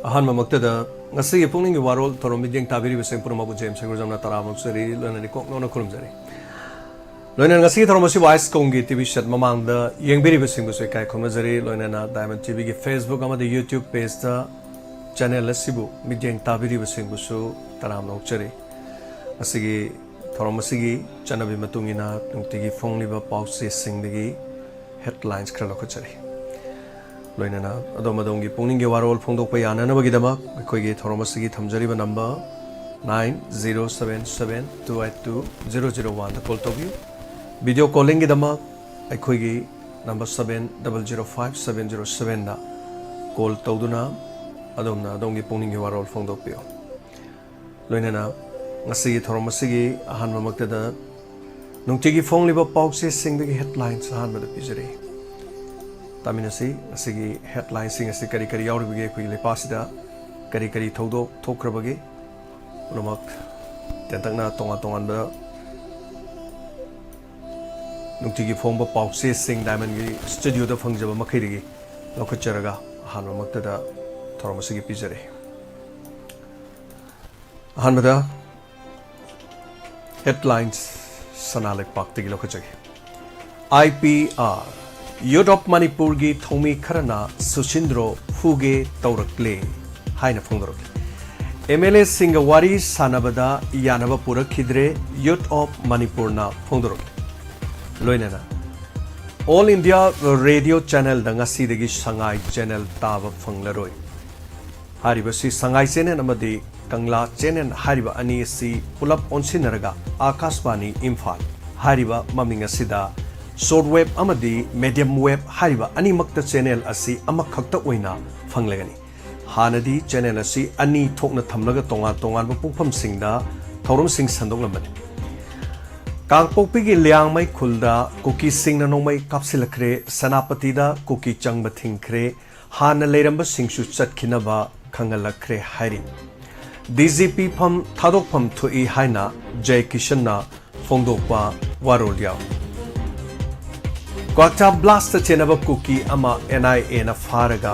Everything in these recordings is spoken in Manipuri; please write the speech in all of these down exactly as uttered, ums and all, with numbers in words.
ꯑꯍꯥꯟꯕꯃꯛꯇꯗ ꯉꯁꯤꯒꯤ ꯄꯨꯛꯅꯤꯡꯒꯤ ꯋꯥꯔꯣꯜ ꯊꯧꯔꯝ ꯃꯤꯠꯌꯦꯡ ꯇꯥꯕꯤꯔꯤꯕꯁꯤꯡ ꯄꯨꯝꯅꯃꯛꯄꯨ ꯖꯦꯝꯁ ꯍꯩꯒ꯭ꯔꯨꯖꯝꯅ ꯇꯔꯥꯝꯅ ꯑꯣꯛꯆꯔꯤ, ꯂꯣꯏꯅꯅ ꯏꯀꯣꯛ ꯅꯧꯅ ꯈꯨꯔꯨꯝꯖꯔꯤ꯫ ꯂꯣꯏꯅꯅ ꯉꯁꯤꯒꯤ ꯊꯧꯔꯝ ꯑꯁꯤꯕꯨ ꯑꯥꯏꯁ ꯀꯣꯝꯒꯤ ꯇꯤ ꯚꯤ ꯁꯦꯠ ꯃꯃꯥꯡꯗ ꯌꯦꯡꯕꯤꯔꯤꯕꯁꯤꯡꯕꯨꯁꯨ ꯏꯀꯥꯏ ꯈꯨꯝꯅꯖꯔꯤ, ꯂꯣꯏꯅꯅ ꯗꯥꯏꯃꯟ ꯇꯤ ꯚꯤꯒꯤ ꯐꯦꯁꯕꯨꯛ ꯑꯃꯗꯤ ꯌꯨꯇ꯭ꯌꯨꯕ ꯄꯦꯖꯇ ꯆꯦꯅꯦꯜ ꯑꯁꯤꯕꯨ ꯃꯤꯠꯌꯦꯡ ꯇꯥꯕꯤꯔꯤꯕꯁꯤꯡꯕꯨꯁꯨ ꯇꯔꯥꯝꯅ ꯑꯣꯛꯆꯔꯤ꯫ ꯉꯁꯤꯒꯤ ꯊꯧꯔꯝ ꯑꯁꯤꯒꯤ ꯆꯠꯅꯕꯤ ꯃꯇꯨꯡ ꯏꯟꯅ ꯅꯨꯡꯇꯤꯒꯤ ꯐꯣꯡꯂꯤꯕ ꯄꯥꯎꯆꯦꯁꯤꯡꯗꯒꯤ ꯍꯦꯗꯂꯥꯏꯟꯁ ꯈꯔ ꯂꯧꯈꯠꯆꯔꯤ꯫ ꯂꯣꯏꯅꯅ ꯑꯗꯣꯝ ꯑꯗꯣꯝꯒꯤ ꯄꯨꯛꯅꯤꯡꯒꯤ ꯋꯥꯔꯣꯜ ꯐꯣꯡꯗꯣꯛꯄ ꯌꯥꯅꯅꯕꯒꯤꯗꯃꯛ ꯑꯩꯈꯣꯏꯒꯤ ꯊꯧꯔꯝ ꯑꯁꯤꯒꯤ ꯊꯝꯖꯔꯤꯕ number nine zero seven seven two eight two zero zero one ꯗ ꯀꯣꯜ ꯇꯧꯕꯤꯌꯨ꯫ ꯚꯤꯗꯤꯑꯣ ꯀꯣꯂꯤꯡꯒꯤꯗꯃꯛ ꯑꯩꯈꯣꯏꯒꯤ number seven double zero five seven zero seven ꯗ ꯀꯣꯜ ꯇꯧꯗꯨꯅ ꯑꯗꯣꯝꯅ ꯑꯗꯣꯝꯒꯤ ꯄꯨꯛꯅꯤꯡꯒꯤ ꯋꯥꯔꯣꯜ ꯐꯣꯡꯗꯣꯛꯄꯤꯌꯨ꯫ ꯂꯣꯏꯅꯅ ꯉꯁꯤꯒꯤ ꯊꯧꯔꯝ ꯑꯁꯤꯒꯤ ꯑꯍꯥꯟꯕꯃꯛꯇꯗ ꯅꯨꯡꯇꯤꯒꯤ ꯐꯣꯡꯂꯤꯕ ꯄꯥꯎꯆꯦꯁꯤꯡꯗꯒꯤ ꯍꯦꯗꯂꯥꯏꯟꯁ ꯑꯍꯥꯟꯕꯗ ꯄꯤꯖꯔꯤ꯫ ꯇꯥꯃꯤꯟꯅꯁꯤ, ꯉꯁꯤꯒꯤ ꯍꯦꯗꯂꯥꯏꯟꯁꯤꯡ ꯑꯁꯤ ꯀꯔꯤ ꯀꯔꯤ ꯌꯥꯎꯔꯤꯕꯒꯦ, ꯑꯩꯈꯣꯏꯒꯤ ꯂꯩꯄꯥꯛꯁꯤꯗ ꯀꯔꯤ ꯀꯔꯤ ꯊꯧꯗꯣꯛ ꯊꯣꯛꯈ꯭ꯔꯕꯒꯦ, ꯄꯨꯝꯅꯃꯛ ꯇꯦꯟꯇꯛꯅ ꯇꯣꯉꯥꯟ ꯇꯣꯉꯥꯟꯕ ꯅꯨꯡꯇꯤꯒꯤ ꯐꯣꯡꯕ ꯄꯥꯎꯆꯦꯁꯤꯡ ꯗꯥꯏꯃꯟꯒꯤ ꯁ꯭ꯇꯨꯗꯤꯑꯣꯗ ꯐꯪꯖꯕ ꯃꯈꯩꯗꯒꯤ ꯂꯧꯈꯠꯆꯔꯒ ꯑꯍꯥꯟꯕꯃꯛꯇꯗ ꯊꯧꯔꯝ ꯑꯁꯤꯒꯤ ꯄꯤꯖꯔꯤ꯫ ꯑꯍꯥꯟꯕꯗ ꯍꯦꯗꯂꯥꯏꯟꯁ ꯁꯅꯥ ꯂꯩꯄꯥꯛꯇꯒꯤ ꯂꯧꯈꯠꯆꯒꯦ꯫ I P R, youth of ꯃꯅꯤꯄꯨꯔꯒꯤ ꯊꯧꯃꯤ ꯈꯔꯅ ꯁꯨꯁꯤꯟꯗ꯭ꯔꯣ ꯐꯨꯒꯦ ꯇꯧꯔꯛꯂꯦ ꯍꯥꯏꯅ ꯐꯣꯡꯗꯣꯔꯛꯂꯤ꯫ ꯑꯦꯝ ꯑꯦꯜ ꯑꯦꯁꯤꯡꯒ ꯋꯥꯔꯤ ꯁꯥꯟꯅꯕꯗ ꯌꯥꯅꯕ ꯄꯨꯔꯛꯈꯤꯗ꯭ꯔꯦ, ꯌꯨꯠ ꯑꯣꯐ ꯃꯅꯤꯄꯨꯔꯅ ꯐꯣꯡꯗꯣꯔꯛꯂꯤ꯫ ꯂꯣꯏꯅꯅ ꯑꯣꯜ ꯏꯟꯗꯤꯌꯥ ꯔꯦꯗꯤꯑꯣ ꯆꯦꯅꯦꯜꯗ ꯉꯁꯤꯗꯒꯤ ꯁꯉꯥꯏ ꯆꯦꯅꯦꯜ ꯇꯥꯕ ꯐꯪꯂꯔꯣꯏ꯫ ꯍꯥꯏꯔꯤꯕꯁꯤ ꯁꯉꯥꯏ ꯆꯦꯅꯦꯜ ꯑꯃꯗꯤ ꯀꯪꯂꯥ ꯆꯦꯅꯦꯜ ꯍꯥꯏꯔꯤꯕ ꯑꯅꯤ ꯑꯁꯤ ꯄꯨꯂꯞ ꯑꯣꯟꯁꯤꯟꯅꯔꯒ ꯑꯥꯀꯥꯁꯕꯥꯅꯤ ꯏꯝꯐꯥꯜ ꯍꯥꯏꯔꯤꯕ ꯃꯃꯤꯡ ꯑꯁꯤꯗ ꯁꯣꯔꯠ ꯋꯦꯕ ꯑꯃꯗꯤ ꯃꯦꯗꯤꯌꯝ ꯋꯦꯕ ꯍꯥꯏꯔꯤꯕ ꯑꯅꯤꯃꯛꯇ ꯆꯦꯅꯦꯜ ꯑꯁꯤ ꯑꯃꯈꯛꯇ ꯑꯣꯏꯅ ꯐꯪꯂꯒꯅꯤ꯫ ꯍꯥꯟꯅꯗꯤ ꯆꯦꯅꯦꯜ ꯑꯁꯤ ꯑꯅꯤ ꯊꯣꯛꯅ ꯊꯝꯂꯒ ꯇꯣꯉꯥꯟ ꯇꯣꯉꯥꯟꯕ ꯄꯨꯡꯐꯝꯁꯤꯡꯗ ꯊꯧꯔꯝꯁꯤꯡ ꯁꯟꯗꯣꯛꯂꯝꯕꯅꯤ꯫ ꯀꯥꯡꯄꯣꯛꯄꯤꯒꯤ ꯂꯤꯌꯥꯡꯃꯩ ꯈꯨꯜꯗ ꯀꯨꯀꯤꯁꯤꯡꯅ ꯅꯣꯡꯃꯩ ꯀꯥꯞꯁꯤꯜꯂꯛꯈ꯭ꯔꯦ, ꯁꯦꯅꯥꯄꯇꯤꯗ ꯀꯨꯀꯤ ꯆꯪꯕ ꯊꯤꯡꯈ꯭ꯔꯦ, ꯍꯥꯟꯅ ꯂꯩꯔꯝꯕꯁꯤꯡꯁꯨ ꯆꯠꯈꯤꯅꯕ ꯈꯪꯍꯜꯂꯛꯈ꯭ꯔꯦ ꯍꯥꯏꯔꯤ꯫ ꯗꯤ ꯖꯤ ꯄꯤ ꯐꯝ ꯊꯥꯗꯣꯛꯐꯝ ꯊꯣꯛꯏ ꯍꯥꯏꯅ ꯖꯌꯀꯤꯁꯟꯅ ꯐꯣꯡꯗꯣꯛꯄ ꯋꯥꯔꯣꯜ ꯌꯥꯎꯔꯤ꯫ ꯀ꯭ꯋꯥꯛꯇꯥ ꯕ꯭ꯂꯥꯁꯇ ꯆꯦꯟꯅꯕ ꯀꯨꯀꯤ ꯑꯃ ꯑꯦꯟ ꯑꯥꯏ ꯑꯦꯅ ꯐꯥꯔꯒ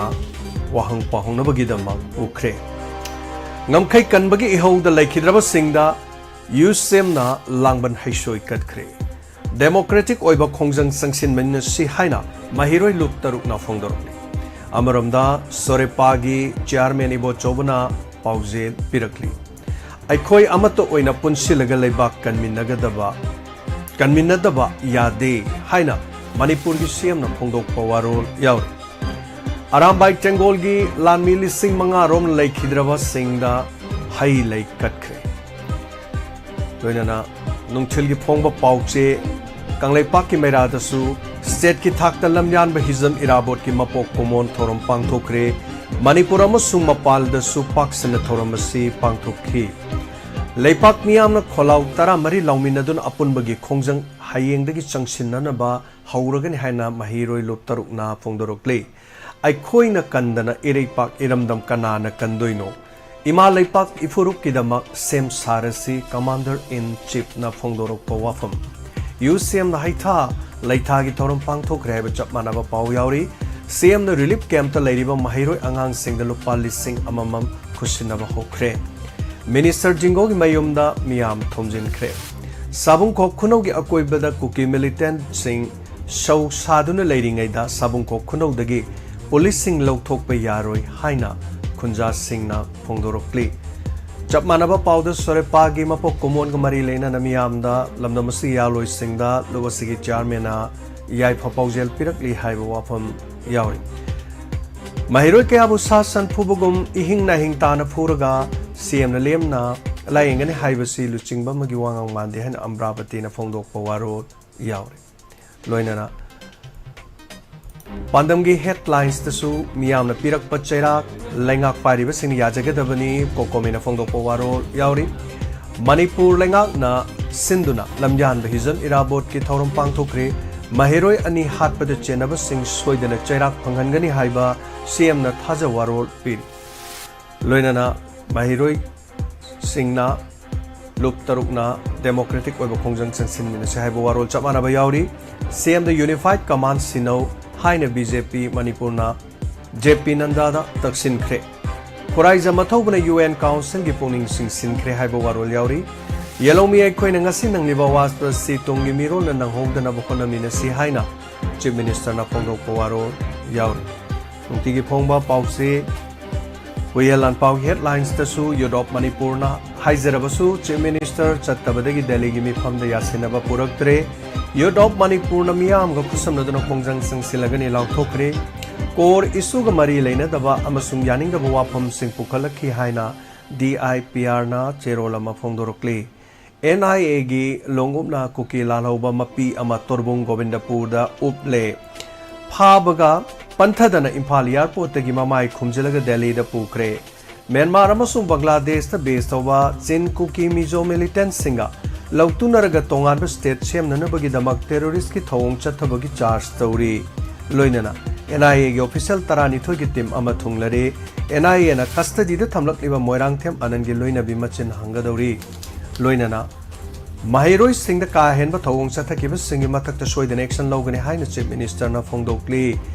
ꯋꯥꯍꯪ ꯄꯥꯎꯍꯪꯅꯕꯒꯤꯗꯃꯛ ꯎꯈ꯭ꯔꯦ꯫ ꯉꯝꯈꯩ ꯀꯟꯕꯒꯤ ꯏꯍꯧꯗ ꯂꯩꯈꯤꯗ꯭ꯔꯕꯁꯤꯡꯗ ꯌꯨ ꯁꯤ ꯑꯦꯝꯅ ꯂꯥꯡꯕꯟ ꯍꯩꯁꯣꯏ ꯀꯠꯈ꯭ꯔꯦ꯫ ꯗꯦꯃꯣꯀ꯭ꯔꯦꯇꯤꯛ ꯑꯣꯏꯕ ꯈꯣꯡꯖꯪ ꯆꯪꯁꯤꯟꯃꯤꯟꯅꯁꯤ ꯍꯥꯏꯅ ꯃꯍꯩꯔꯣꯏ ꯂꯨꯞ ꯇꯔꯨꯛꯅ ꯐꯣꯡꯗꯣꯔꯛꯂꯤ꯫ ꯑꯃꯔꯣꯝꯗ ꯁꯣꯔꯦꯄꯥꯒꯤ ꯆꯤꯌꯥꯔꯃꯦꯟ ꯏꯕꯣꯆꯧꯕꯅ ꯄꯥꯎꯖꯦꯜ ꯄꯤꯔꯛꯂꯤ꯫ ꯑꯩꯈꯣꯏ ꯑꯃꯠꯇ ꯑꯣꯏꯅ ꯄꯨꯟꯁꯤꯜꯂꯒ ꯂꯩꯕꯥꯛ ꯀꯟꯃꯤꯟꯅꯒꯗꯕ, ꯀꯟꯃꯤꯟꯅꯗꯕ ꯌꯥꯗꯦ ꯍꯥꯏꯅ ꯃꯅꯤꯄꯨꯔꯒꯤ ꯁꯤ ꯑꯦꯝꯅ ꯐꯣꯡꯗꯣꯛꯄ ꯋꯥꯔꯣꯜ ꯌꯥꯎꯔꯤ꯫ ꯑꯔꯥꯝꯕꯥꯏ ꯇꯦꯡꯒꯣꯜꯒꯤ ꯂꯥꯟꯃꯤ ꯂꯤꯁꯤꯡ ꯃꯉꯥ ꯔꯣꯝ ꯂꯩꯈꯤꯗ꯭ꯔꯕꯁꯤꯡꯗ ꯍꯩ ꯂꯩ ꯀꯠꯈ꯭ꯔꯦ꯫ ꯂꯣꯏꯅꯅ ꯅꯨꯡꯊꯤꯜꯒꯤ ꯐꯣꯡꯕ ꯄꯥꯎꯆꯦ, ꯀꯪꯂꯩꯄꯥꯛꯀꯤ ꯃꯩꯔꯥꯗꯁꯨ ꯁ꯭ꯇꯦꯠꯀꯤ ꯊꯥꯛꯇ ꯂꯝꯌꯥꯟꯕ ꯍꯤꯖꯝ ꯏꯔꯥꯕꯣꯠꯀꯤ ꯃꯄꯣꯛ ꯀꯨꯝꯑꯣꯟ ꯊꯧꯔꯝ ꯄꯥꯡꯊꯣꯛꯈ꯭ꯔꯦ꯫ ꯃꯅꯤꯄꯨꯔ ꯑꯃꯁꯨꯡ ꯃꯄꯥꯟꯗꯁꯨ ꯄꯥꯛ ꯁꯟꯅ ꯊꯧꯔꯝ ꯑꯁꯤ ꯄꯥꯡꯊꯣꯛꯈꯤ꯫ ꯂꯩꯄꯥꯛ ꯃꯤꯌꯥꯝꯅ ꯈꯣꯜꯂꯥꯎ ꯇꯔꯥꯃꯔꯤ ꯂꯥꯎꯃꯤꯟꯅꯗꯨꯅ ꯑꯄꯨꯟꯕꯒꯤ ꯈꯣꯡꯖꯪ ꯍꯌꯦꯡꯗꯒꯤ ꯆꯪꯁꯤꯟꯅꯅꯕ ꯍꯧꯔꯒꯅꯤ ꯍꯥꯏꯅ ꯃꯍꯩꯔꯣꯏ ꯂꯨꯞ ꯇꯔꯨꯛꯅ ꯐꯣꯡꯗꯣꯔꯛꯂꯤ꯫ ꯑꯩꯈꯣꯏꯅ ꯀꯟꯗꯅ ꯏꯔꯩꯄꯥꯛ ꯏꯔꯝꯗꯝ ꯀꯅꯥꯅ ꯀꯟꯗꯣꯏꯅꯣ? ꯏꯃꯥ ꯂꯩꯄꯥꯛ ꯏꯐꯨꯔꯨꯞꯀꯤꯗꯃꯛ ꯁꯦꯝ ꯁꯥꯔꯁꯤ, ꯀꯃꯥꯟꯗꯔ ꯏꯟ ꯆꯤꯐꯅ ꯐꯣꯡꯗꯣꯔꯛꯄ ꯋꯥꯐꯝ꯫ ꯌꯨ ꯁꯤ ꯑꯦꯝꯅ ꯍꯩꯊꯥ ꯂꯩꯊꯥꯒꯤ ꯊꯧꯔꯝ ꯄꯥꯡꯊꯣꯛꯈ꯭ꯔꯦ ꯍꯥꯏꯕ ꯆꯞ ꯃꯥꯟꯅꯕ ꯄꯥꯎ ꯌꯥꯎꯔꯤ꯫ ꯁꯤ ꯑꯦꯝꯅ ꯔꯤꯂꯤꯐ ꯀꯦꯝꯞꯇ ꯂꯩꯔꯤꯕ ꯃꯍꯩꯔꯣꯏ ꯑꯉꯥꯡꯁꯤꯡꯗ ꯂꯨꯄꯥ ꯂꯤꯁꯤꯡ ꯑꯃꯃꯝ ꯈꯨꯠꯁꯤꯟꯅꯕ ꯍꯧꯈ꯭ꯔꯦ꯫ ꯃꯤꯅꯤꯁꯇꯔ ꯖꯤꯡꯒꯣꯒꯤ ꯃꯌꯨꯝꯗ ꯃꯤꯌꯥꯝ ꯊꯣꯝꯖꯤꯟꯈ꯭ꯔꯦ꯫ ꯁꯥꯕꯨꯡꯈꯣꯛ ꯈꯨꯅꯧꯒꯤ ꯑꯀꯣꯏꯕꯗ ꯀꯨꯀꯤ ꯃꯤꯂꯤꯇꯦꯟꯠꯁꯤꯡ ꯁꯧ ꯁꯥꯗꯨꯅ ꯂꯩꯔꯤꯉꯩꯗ ꯁꯥꯕꯨꯡꯈꯣꯛ ꯈꯨꯅꯧꯗꯒꯤ ꯄꯨꯂꯤꯁꯁꯤꯡ ꯂꯧꯊꯣꯛꯄ ꯌꯥꯔꯣꯏ ꯍꯥꯏꯅ ꯈꯨꯟꯖꯥꯁꯤꯡꯅ ꯐꯣꯡꯗꯣꯔꯛꯂꯤ꯫ ꯆꯞ ꯃꯥꯟꯅꯕ ꯄꯥꯎꯗ ꯁꯣꯔꯦꯄꯥꯒꯤ ꯃꯄꯣꯛ ꯀꯨꯝꯑꯣꯟꯒ ꯃꯔꯤ ꯂꯩꯅꯅ ꯃꯤꯌꯥꯝꯗ ꯂꯝꯗꯝ ꯑꯁꯤꯒꯤ ꯏꯌꯥꯔꯂꯣꯏꯁꯤꯡꯗ ꯂꯨꯞ ꯑꯁꯤꯒꯤ ꯆꯤꯌꯥꯔꯃꯦꯟꯅ ꯌꯥꯏꯐ ꯄꯥꯎꯖꯦꯜ ꯄꯤꯔꯛꯂꯤ ꯍꯥꯏꯕ ꯋꯥꯐꯝ ꯌꯥꯎꯔꯤ꯫ ꯃꯍꯩꯔꯣꯏ ꯀꯌꯥꯕꯨ ꯁꯥ ꯁꯟ ꯐꯨꯕꯒꯨꯝ ꯏꯍꯤꯡ ꯅꯥꯍꯤꯡ ꯇꯥꯅ ꯐꯨꯔꯒ ꯁꯤ ꯑꯦꯝꯅ ꯂꯦꯝꯅ ꯂꯥꯌꯦꯡꯒꯅꯤ ꯍꯥꯏꯕꯁꯤ ꯂꯨꯆꯤꯡꯕ ꯑꯃꯒꯤ ꯋꯥꯉꯥꯡ ꯃꯥꯟꯗꯦ ꯍꯥꯏꯅ ꯑꯝꯔꯥꯕꯇꯤꯅ ꯐꯣꯡꯗꯣꯛꯄ ꯋꯥꯔꯣꯜ ꯌꯥꯎꯔꯤ꯫ ꯂꯣꯏꯅꯅ ꯄꯥꯟꯗꯝꯒꯤ ꯍꯦꯗꯂꯥꯏꯟꯁꯇꯁꯨ ꯃꯤꯌꯥꯝꯅ ꯄꯤꯔꯛꯄ ꯆꯩꯔꯥꯛ ꯂꯩꯉꯥꯛ ꯄꯥꯏꯔꯤꯕꯁꯤꯡꯅ ꯌꯥꯖꯒꯗꯕꯅꯤ, ꯀꯣꯀꯣꯃꯤꯅ ꯐꯣꯡꯗꯣꯛꯄ ꯋꯥꯔꯣꯜ ꯌꯥꯎꯔꯤ꯫ ꯃꯅꯤꯄꯨꯔ ꯂꯩꯉꯥꯛꯅ ꯁꯤꯟꯗꯨꯅ ꯂꯝꯌꯥꯟꯕ ꯍꯤꯖꯝ ꯏꯔꯥꯕꯣꯠꯀꯤ ꯊꯧꯔꯝ ꯄꯥꯡꯊꯣꯛꯈ꯭ꯔꯦ꯫ ꯃꯍꯩꯔꯣꯏ ꯑꯅꯤ ꯍꯥꯠꯄꯗ ꯆꯦꯟꯅꯕꯁꯤꯡ ꯁꯣꯏꯗꯅ ꯆꯩꯔꯥꯛ ꯐꯪꯍꯟꯒꯅꯤ ꯍꯥꯏꯕ ꯁꯤ ꯑꯦꯝꯅ ꯊꯥꯖ ꯋꯥꯔꯣꯜ ꯄꯤꯔꯤ꯫ ꯂꯣꯏꯅꯅ ꯃꯍꯩꯔꯣꯏꯁꯤꯡꯅ ꯂꯨꯞ ꯇꯔꯨꯛꯅ ꯗꯦꯃꯣꯀ꯭ꯔꯦꯇꯤꯛ ꯑꯣꯏꯕ ꯈꯣꯡꯖꯪ ꯆꯪꯁꯤꯟꯃꯤꯟꯅꯁꯤ ꯍꯥꯏꯕ ꯋꯥꯔꯣꯜ ꯆꯞ ꯃꯥꯟꯅꯕ ꯌꯥꯎꯔꯤ꯫ ꯁꯤ ꯑꯦꯝꯗ ꯌꯨꯅꯤꯐꯥꯏꯗ ꯀꯃꯥꯟ ꯁꯤꯟꯅꯧ ꯍꯥꯏꯅ ꯕꯤ ꯖꯦ ꯄꯤ ꯃꯅꯤꯄꯨꯔꯅ ꯖꯦ ꯄꯤ ꯅꯟꯗꯥꯗ ꯇꯛꯁꯤꯟꯈ꯭ꯔꯦ꯫ ꯈꯨꯔꯥꯏꯖꯝ ꯑꯊꯧꯕꯅ ꯌꯨ ꯑꯦꯟ ꯀꯥꯎꯟꯁꯤꯜꯒꯤ ꯄꯨꯛꯅꯤꯡ ꯆꯤꯡꯁꯤꯟꯈ꯭ꯔꯦ ꯍꯥꯏꯕ ꯋꯥꯔꯣꯜ ꯌꯥꯎꯔꯤ꯫ ꯌꯦꯜꯍꯧꯃꯤ ꯑꯩꯈꯣꯏꯅ ꯉꯁꯤ ꯅꯪꯂꯤꯕ ꯑꯋꯥꯖ ꯑꯁꯤ ꯇꯨꯡꯒꯤ ꯃꯤꯔꯣꯜꯅ ꯅꯪꯍꯧꯗꯅꯕ ꯍꯣꯠꯅꯃꯤꯟꯅꯁꯤ ꯍꯥꯏꯅ ꯆꯤꯐ ꯃꯤꯅꯤꯁꯇꯔꯅ ꯐꯣꯡꯗꯣꯛꯄ ꯋꯥꯔꯣꯜ ꯌꯥꯎꯔꯤ꯫ ꯅꯨꯡꯇꯤꯒꯤ ꯐꯣꯡꯕ ꯄꯥꯎꯆꯦ ꯍꯨꯏꯌꯦꯟ ꯂꯥꯟꯄꯥꯎꯒꯤ ꯍꯦꯗꯂꯥꯏꯟꯁꯇꯁꯨ ꯌꯨꯠ ꯑꯣꯐ ꯃꯅꯤꯄꯨꯔꯅ ꯍꯥꯏꯖꯔꯕꯁꯨ ꯆꯤꯐ ꯃꯤꯅꯤꯁꯇꯔ ꯆꯠꯇꯕꯗꯒꯤ ꯗꯦꯜꯂꯤꯒꯤ ꯃꯤꯐꯝꯗ ꯌꯥꯁꯤꯟꯅꯕ ꯄꯨꯔꯛꯇ꯭ꯔꯦ꯫ ꯌꯨꯠ ꯑꯣꯐ ꯃꯅꯤꯄꯨꯔꯅ ꯃꯤꯌꯥꯝꯒ ꯈꯨꯠꯁꯝꯅꯗꯨꯅ ꯈꯣꯡꯖꯪ ꯆꯪꯁꯤꯜꯂꯒꯅꯤ ꯂꯥꯎꯊꯣꯛꯈ꯭ꯔꯦ꯫ ꯀꯣꯔ ꯏꯁꯨꯒ ꯃꯔꯤ ꯂꯩꯅꯗꯕ ꯑꯃꯁꯨꯡ ꯌꯥꯅꯤꯡꯗꯕ ꯋꯥꯐꯝꯁꯤꯡ ꯄꯨꯈꯠꯂꯛꯈꯤ ꯍꯥꯏꯅ ꯗꯤ ꯑꯥꯏ ꯄꯤ ꯑꯥꯔꯅ ꯆꯦꯔꯣꯜ ꯑꯃ ꯐꯣꯡꯗꯣꯔꯛꯂꯤ꯫ ꯑꯦꯟ ꯑꯥꯏ ꯑꯦꯒꯤ ꯂꯣꯡꯎꯞꯅ ꯀꯨꯀꯤ ꯂꯥꯜꯍꯧꯕ ꯃꯄꯤ ꯑꯃ ꯇꯣꯔꯕꯨꯡ ꯒꯣꯕꯤꯟꯗꯄꯨꯔꯗ ꯎꯞꯂꯦ꯫ ꯐꯥꯕꯒ ꯄꯟꯊꯗꯅ ꯏꯝꯐꯥꯜ ꯑꯦꯌꯥꯔꯄꯣꯔꯠꯇꯒꯤ ꯃꯃꯥꯏ ꯈꯨꯝꯖꯤꯜꯂꯒ ꯗꯦꯜꯂꯤꯗ ꯄꯨꯈ꯭ꯔꯦ꯫ ꯃ꯭ꯌꯥꯟꯃꯥꯔ ꯑꯃꯁꯨꯡ ꯕꯪꯒ꯭ꯂꯥꯗꯦꯁꯇ ꯕꯦꯁ ꯇꯧꯕ ꯆꯤꯟ ꯀꯨꯀꯤ ꯃꯤꯖꯣ ꯃꯤꯂꯤꯇꯦꯟꯠꯁꯤꯡꯒ ꯂꯧꯇꯨꯅꯔꯒ ꯇꯣꯉꯥꯟꯕ ꯁ꯭ꯇꯦꯠ ꯁꯦꯝꯅꯅꯕꯒꯤꯗꯃꯛ ꯇꯦꯔꯣꯔꯤꯁ꯭ꯠꯀꯤ ꯊꯧꯑꯣꯡ ꯆꯠꯊꯕꯒꯤ ꯆꯥꯔꯖ ꯇꯧꯔꯤ꯫ ꯂꯣꯏꯅꯅ ꯑꯦꯟ ꯑꯥꯏ ꯑꯦꯒꯤ ꯑꯣꯐꯤꯁꯤꯌꯦꯜ ꯇꯔꯥꯅꯤꯊꯣꯏꯒꯤ ꯇꯤꯝ ꯑꯃ ꯊꯨꯡꯂꯔꯦ꯫ ꯑꯦꯟ ꯑꯥꯏ ꯑꯦꯅ ꯀꯁꯇꯗꯤꯗ ꯊꯝꯂꯛꯂꯤꯕ ꯃꯣꯏꯔꯥꯡꯊꯦꯝ ꯑꯅꯟꯒꯤ ꯂꯣꯏꯅꯕꯤ ꯃꯆꯤꯟ ꯍꯪꯒꯗꯧꯔꯤ꯫ ꯂꯣꯏꯅꯅ ꯃꯍꯩꯔꯣꯏꯁꯤꯡꯗ ꯀꯥ ꯍꯦꯟꯕ ꯊꯧꯑꯣꯡ ꯆꯠꯊꯈꯤꯕꯁꯤꯡꯒꯤ ꯃꯊꯛꯇ ꯁꯣꯏꯗꯅ ꯑꯦꯛꯁꯟ ꯂꯧꯒꯅꯤ ꯍꯥꯏꯅ ꯆꯤꯐ ꯃꯤꯅꯤꯁꯇꯔꯅ ꯐꯣꯡꯗꯣꯛꯂꯤ꯫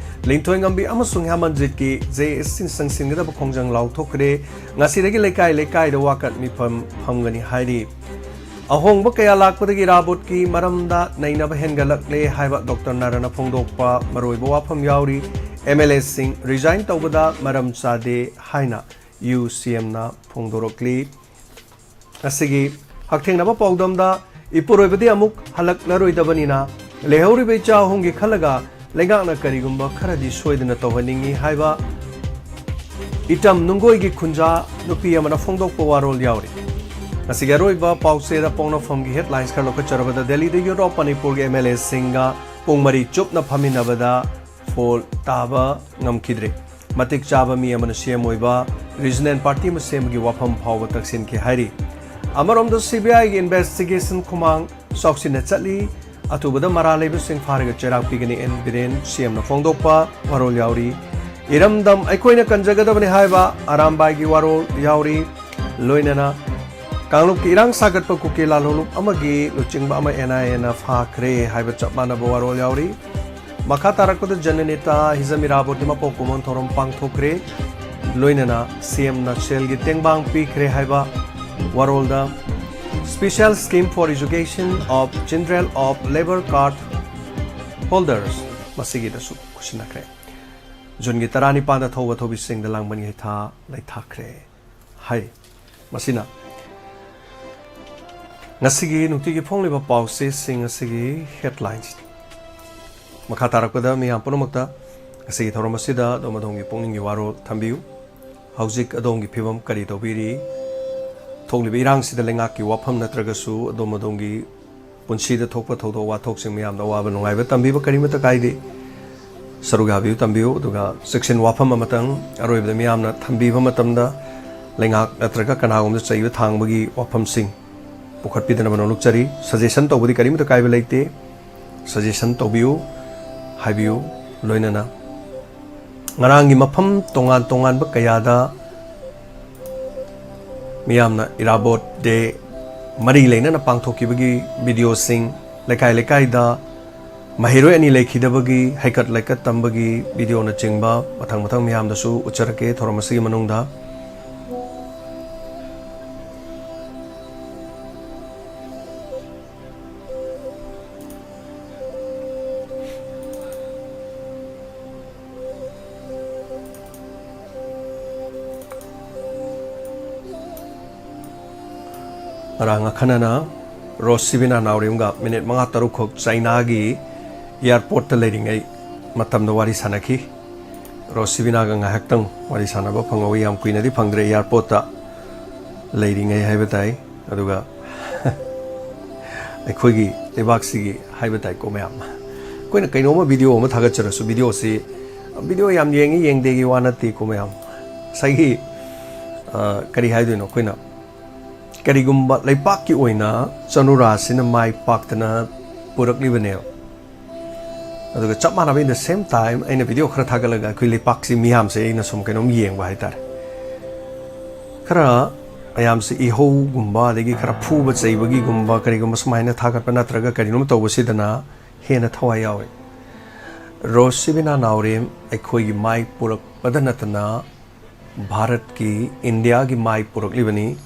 ꯂꯤꯟꯊꯣꯏꯉꯝꯕꯤ ꯑꯃꯁꯨꯡ ꯍꯦꯃꯟꯖꯤꯠꯀꯤ ꯖꯦ ꯑꯦꯁ ꯁꯤ ꯆꯪꯁꯤꯟꯒꯗꯕ ꯈꯣꯡꯖꯪ ꯂꯥꯎꯊꯣꯛꯈ꯭ꯔꯦ꯫ ꯉꯁꯤꯗꯒꯤ ꯂꯩꯀꯥꯏ ꯂꯩꯀꯥꯏꯗ ꯋꯥꯀꯠ ꯃꯤꯐꯝ ꯐꯝꯒꯅꯤ ꯍꯥꯏꯔꯤ꯫ ꯑꯍꯣꯡꯕ ꯀꯌꯥ ꯂꯥꯛꯄꯗꯒꯤ ꯏꯔꯥꯕꯣꯠꯀꯤ ꯃꯔꯝꯗ ꯅꯩꯅꯕ ꯍꯦꯟꯒꯠꯂꯛꯂꯦ ꯍꯥꯏꯕ ꯗꯣꯛꯇꯔ ꯅꯥꯔꯥꯅ ꯐꯣꯡꯗꯣꯛꯄ ꯃꯔꯨꯑꯣꯏꯕ ꯋꯥꯐꯝ ꯌꯥꯎꯔꯤ꯫ ꯑꯦꯝ ꯑꯦꯜ ꯑꯦꯁꯤꯡ ꯔꯤꯖꯥꯏꯟ ꯇꯧꯕꯗ ꯃꯔꯝ ꯆꯥꯗꯦ ꯍꯥꯏꯅ ꯌꯨ ꯁꯤ ꯑꯦꯝꯅ ꯐꯣꯡꯗꯣꯔꯛꯂꯤ꯫ ꯉꯁꯤꯒꯤ ꯍꯛꯊꯦꯡꯅꯕ ꯄꯥꯎꯗꯝꯗ ꯏꯄꯨꯔꯣꯏꯕꯗꯤ ꯑꯃꯨꯛ ꯍꯜꯂꯛꯂꯔꯣꯏꯗꯕꯅꯤꯅ ꯂꯩꯍꯧꯔꯤꯕ ꯏꯆꯥ ꯑꯍꯨꯝꯒꯤ ꯈꯜꯂꯒ ꯂꯩꯉꯥꯛꯅ ꯀꯔꯤꯒꯨꯝꯕ ꯈꯔꯗꯤ ꯁꯣꯏꯗꯅ ꯇꯧꯍꯟꯅꯤꯡꯏ ꯍꯥꯏꯕ ꯏꯇꯝ ꯅꯨꯡꯒꯣꯏꯒꯤ ꯈꯨꯟꯖꯥ ꯅꯨꯄꯤ ꯑꯃꯅ ꯐꯣꯡꯗꯣꯛꯄ ꯋꯥꯔꯣꯜ ꯌꯥꯎꯔꯤ꯫ ꯉꯁꯤꯒꯤ ꯑꯔꯣꯏꯕ ꯄꯥꯎꯆꯦꯗ ꯄꯣꯛꯅꯐꯝꯒꯤ ꯍꯦꯗꯂꯥꯏꯟꯁ ꯈꯔ ꯂꯧꯈꯠꯆꯔꯕꯗ, ꯗꯦꯜꯂꯤꯗ ꯌꯨꯠ ꯑꯣꯐ ꯃꯅꯤꯄꯨꯔꯒꯤ ꯑꯦꯝ ꯑꯦꯜ ꯑꯦꯁꯤꯡꯒ ꯄꯨꯡ ꯃꯔꯤ ꯆꯨꯞꯅ ꯐꯝꯃꯤꯟꯅꯕꯗ ꯐꯣꯜ ꯇꯥꯕ ꯉꯝꯈꯤꯗ꯭ꯔꯦ꯫ ꯃꯇꯤꯛ ꯆꯥꯕ ꯃꯤ ꯑꯃꯅ ꯁꯤ ꯑꯦꯝ ꯑꯣꯏꯕ ꯔꯤꯖꯅꯦꯜ ꯄꯥꯔꯇꯤ ꯑꯃ ꯁꯦꯝꯕꯒꯤ ꯋꯥꯐꯝ ꯐꯥꯎꯕ ꯇꯛꯁꯤꯟꯈꯤ ꯍꯥꯏꯔꯤ꯫ ꯑꯃꯔꯣꯝꯗ ꯁꯤ ꯕꯤ ꯑꯥꯏꯒꯤ ꯏꯟꯚꯦꯁꯇꯤꯒꯦꯁꯟ ꯈꯨꯃꯥꯡ ꯆꯥꯎꯁꯤꯟꯅ ꯆꯠꯂꯤ꯫ ꯑꯊꯨꯕꯗ ꯃꯔꯥꯜ ꯂꯩꯕꯁꯤꯡ ꯐꯥꯔꯒ ꯆꯩꯔꯥꯛ ꯄꯤꯒꯅꯤ, ꯑꯦꯟ ꯕꯤꯔꯦꯟ ꯁꯤ ꯑꯦꯝꯅ ꯐꯣꯡꯗꯣꯛꯄ ꯋꯥꯔꯣꯜ ꯌꯥꯎꯔꯤ꯫ ꯏꯔꯝꯗꯝ ꯑꯩꯈꯣꯏꯅ ꯀꯟꯖꯒꯗꯕꯅꯤ ꯍꯥꯏꯕ ꯑꯔꯥꯝꯕꯥꯏꯒꯤ ꯋꯥꯔꯣꯜ ꯌꯥꯎꯔꯤ꯫ ꯂꯣꯏꯅꯅ ꯀꯥꯡꯂꯨꯞꯀꯤ ꯏꯔꯥꯡ ꯁꯥꯒꯠꯄ ꯀꯨꯀꯤ ꯂꯥꯜꯍꯧꯂꯨꯞ ꯑꯃꯒꯤ ꯂꯨꯆꯤꯡꯕ ꯑꯃ ꯑꯦꯟ ꯑꯥꯏ ꯑꯦꯅ ꯐꯥꯈ꯭ꯔꯦ ꯍꯥꯏꯕ ꯆꯞ ꯃꯥꯟꯅꯕ ꯋꯥꯔꯣꯜ ꯌꯥꯎꯔꯤ꯫ ꯃꯈꯥ ꯇꯥꯔꯛꯄꯗ ꯖꯅꯅꯦꯇꯥ ꯍꯤꯖꯝ ꯏꯔꯥꯕꯣꯠꯀꯤ ꯃꯄꯣꯛ ꯀꯨꯝꯑꯣꯟ ꯊꯧꯔꯝ ꯄꯥꯡꯊꯣꯛꯈ꯭ꯔꯦ꯫ ꯂꯣꯏꯅꯅ ꯁꯤ ꯑꯦꯝꯅ ꯁꯦꯜꯒꯤ ꯇꯦꯡꯕꯥꯡ ꯄꯤꯈ꯭ꯔꯦ ꯍꯥꯏꯕ ꯋꯥꯔꯣꯜꯗ Special Scheme for Education of Children of Labour Card Holders ꯃꯁꯤꯒꯤꯗꯁꯨ ꯈꯨꯠꯁꯤꯟꯅꯈ꯭ꯔꯦ꯫ ꯖꯨꯟꯒꯤ ꯇꯔꯥꯅꯤꯄꯥꯟꯗ ꯊꯧꯕ ꯊꯧꯕꯤꯁꯤꯡꯗ ꯂꯥꯡꯕꯟ ꯌꯩꯊꯥ ꯂꯩꯊꯥꯈ꯭ꯔꯦ ꯍꯥꯏ꯫ ꯃꯁꯤꯅ ꯉꯁꯤꯒꯤ ꯅꯨꯡꯇꯤꯒꯤ ꯐꯣꯡꯂꯤꯕ ꯄꯥꯎꯆꯦꯁꯤꯡ ꯑꯁꯤꯒꯤ ꯍꯦꯗꯂꯥꯏꯟꯁ꯫ ꯃꯈꯥ ꯇꯥꯔꯛꯄꯗ ꯃꯤꯌꯥꯝ ꯄꯨꯝꯅꯃꯛꯇ ꯉꯁꯤꯒꯤ ꯊꯧꯔꯝ ꯑꯁꯤꯗ ꯑꯗꯣꯝ ꯑꯗꯣꯝꯒꯤ ꯄꯨꯛꯅꯤꯡꯒꯤ ꯋꯥꯔꯣꯜ ꯊꯝꯕꯤꯌꯨ꯫ ꯍꯧꯖꯤꯛ ꯑꯗꯣꯝꯒꯤ ꯐꯤꯕꯝ ꯀꯔꯤ ꯇꯧꯕꯤꯔꯤ? ꯊꯣꯛꯂꯤꯕ ꯏꯔꯥꯡꯁꯤꯗ ꯂꯩꯉꯥꯛꯀꯤ ꯋꯥꯐꯝ ꯅꯠꯇ꯭ꯔꯒꯁꯨ ꯑꯗꯣꯝ ꯑꯗꯣꯝꯒꯤ ꯄꯨꯟꯁꯤꯗ ꯊꯣꯛꯄ ꯊꯧꯗꯣꯛ ꯋꯥꯊꯣꯛꯁꯤꯡ ꯃꯤꯌꯥꯝꯗ ꯑꯋꯥꯕ ꯅꯨꯡꯉꯥꯏꯕ ꯇꯝꯕꯤꯕ ꯀꯔꯤꯃꯠꯇ ꯀꯥꯏꯗꯦ꯫ ꯁꯔꯨꯛ ꯌꯥꯕꯤꯌꯨ, ꯇꯝꯕꯤꯌꯨ꯫ ꯑꯗꯨꯒ ꯆꯦꯛꯁꯤꯟ ꯋꯥꯐꯝ ꯑꯃꯇꯪ ꯑꯔꯣꯏꯕꯗ ꯃꯤꯌꯥꯝꯅ ꯊꯝꯕꯤꯕ ꯃꯇꯝꯗ ꯂꯩꯉꯥꯛ ꯅꯠꯇ꯭ꯔꯒ ꯀꯅꯥꯒꯨꯝꯕꯗ ꯆꯩꯕ ꯊꯥꯡꯕꯒꯤ ꯋꯥꯐꯝꯁꯤꯡ ꯄꯨꯈꯠꯄꯤꯗꯅꯕ ꯅꯣꯂꯨꯛꯆꯔꯤ꯫ ꯁꯖꯦꯁꯟ ꯇꯧꯕꯗꯤ ꯀꯔꯤꯃꯠꯇ ꯀꯥꯏꯕ ꯂꯩꯇꯦ꯫ ꯁꯖꯦꯁꯟ ꯇꯧꯕꯤꯌꯨ, ꯍꯥꯏꯕꯤꯌꯨ꯫ ꯂꯣꯏꯅꯅ ꯉꯔꯥꯡꯒꯤ ꯃꯐꯝ ꯇꯣꯉꯥꯟ ꯇꯣꯉꯥꯟꯕ ꯀꯌꯥꯗ ꯃꯤꯌꯥꯝꯅ ꯏꯔꯥꯕꯣꯠ ꯗꯦ ꯃꯔꯤ ꯂꯩꯅꯅ ꯄꯥꯡꯊꯣꯛꯈꯤꯕꯒꯤ ꯚꯤꯗꯤꯑꯣꯁꯤꯡ, ꯂꯩꯀꯥꯏ ꯂꯩꯀꯥꯏꯗ ꯃꯍꯩꯔꯣꯏ ꯑꯅꯤ ꯂꯩꯈꯤꯗꯕꯒꯤ ꯍꯩꯀꯠ ꯂꯩꯀꯠ ꯇꯝꯕꯒꯤ ꯚꯤꯗꯤꯑꯣꯅꯆꯤꯡꯕ ꯃꯊꯪ ꯃꯊꯪ ꯃꯤꯌꯥꯝꯗꯁꯨ ꯎꯠꯆꯔꯛꯀꯦ ꯊꯧꯔꯝ ꯑꯁꯤꯒꯤ ꯃꯅꯨꯡꯗ꯫ ꯉꯔꯥꯡ ꯑꯈꯟꯅꯅ ꯔꯣꯁꯤꯕꯤꯅꯥ ꯅꯥꯎꯔꯦꯝꯒ ꯃꯤꯅꯤꯠ ꯃꯉꯥ ꯇꯔꯨꯛꯈꯛ ꯆꯥꯏꯅꯥꯒꯤ ꯑꯦꯌꯥꯔꯄꯣꯔꯠꯇ ꯂꯩꯔꯤꯉꯩ ꯃꯇꯝꯗ ꯋꯥꯔꯤ ꯁꯥꯟꯅꯈꯤ꯫ ꯔꯣꯁꯤꯕꯤꯅꯥꯒ ꯉꯥꯏꯍꯥꯛꯇꯪ ꯋꯥꯔꯤ ꯁꯥꯟꯅꯕ ꯐꯪꯍꯧꯋꯤ꯫ ꯌꯥꯝ ꯀꯨꯏꯅꯗꯤ ꯐꯪꯗ꯭ꯔꯦ ꯑꯦꯌꯥꯔꯄꯣꯔꯠꯇ ꯂꯩꯔꯤꯉꯩ ꯍꯥꯏꯕ ꯇꯥꯏ꯫ ꯑꯗꯨꯒ ꯑꯩꯈꯣꯏꯒꯤ ꯂꯩꯕꯥꯛꯁꯤꯒꯤ ꯍꯥꯏꯕ ꯇꯥꯏꯀꯣ ꯃꯌꯥꯝ, ꯑꯩꯈꯣꯏꯅ ꯀꯩꯅꯣꯝꯃ ꯚꯤꯗꯤꯑꯣ ꯑꯃ ꯊꯥꯒꯠꯆꯔꯁꯨ, ꯚꯤꯗꯤꯑꯣꯁꯤ, ꯚꯤꯗꯤꯑꯣ ꯌꯥꯝ ꯌꯦꯡꯉꯤ ꯌꯦꯡꯗꯦꯒꯤ ꯋꯥ ꯅꯠꯇꯦꯀꯣ ꯃꯌꯥꯝ꯫ ꯉꯁꯥꯏꯒꯤ, ꯑ, ꯀꯔꯤ ꯍꯥꯏꯗꯣꯏꯅꯣ, ꯑꯩꯈꯣꯏꯅ ꯀꯔꯤꯒꯨꯝꯕ ꯂꯩꯄꯥꯛꯀꯤ ꯑꯣꯏꯅ ꯆꯅꯨꯔꯥꯁꯤꯅ ꯃꯥꯏ ꯄꯥꯛꯇꯅ ꯄꯨꯔꯛꯂꯤꯕꯅꯦꯕ꯫ ꯑꯗꯨꯒ ꯆꯞ ꯃꯥꯟꯅꯕ, in the same time, ꯑꯩꯅ ꯚꯤꯗꯤꯑꯣ ꯈꯔ ꯊꯥꯒꯠꯂꯒ ꯑꯩꯈꯣꯏ ꯂꯩꯄꯥꯛꯁꯤ ꯃꯤꯌꯥꯝꯁꯦ ꯑꯩꯅ ꯁꯨꯝ ꯀꯩꯅꯣꯝ ꯌꯦꯡꯕ ꯍꯥꯏꯇꯥꯔꯦ꯫ ꯈꯔ ꯃꯌꯥꯝꯁꯦ ꯏꯍꯧꯒꯨꯝꯕ, ꯑꯗꯒꯤ ꯈꯔ ꯐꯨꯕ ꯆꯩꯕꯒꯤꯒꯨꯝꯕ, ꯀꯔꯤꯒꯨꯝꯕ ꯁꯨꯃꯥꯏꯅ ꯊꯥꯒꯠꯄ ꯅꯠꯇ꯭ꯔꯒ ꯀꯔꯤꯅꯣꯝ ꯇꯧꯕꯁꯤꯗꯅ ꯍꯦꯟꯅ ꯊꯋꯥꯏ ꯌꯥꯎꯋꯦ꯫ ꯔꯣꯁꯤꯕꯤꯅꯥ ꯅꯥꯎꯔꯦꯝ ꯑꯩꯈꯣꯏꯒꯤ ꯃꯥꯏ ꯄꯨꯔꯛꯄꯗ ꯅꯠꯇꯅ ꯚꯥꯔꯠꯀꯤ, ꯏꯟꯗꯤꯌꯥꯒꯤ ꯃꯥꯏ ꯄꯨꯔꯛꯂꯤꯕꯅꯤ꯫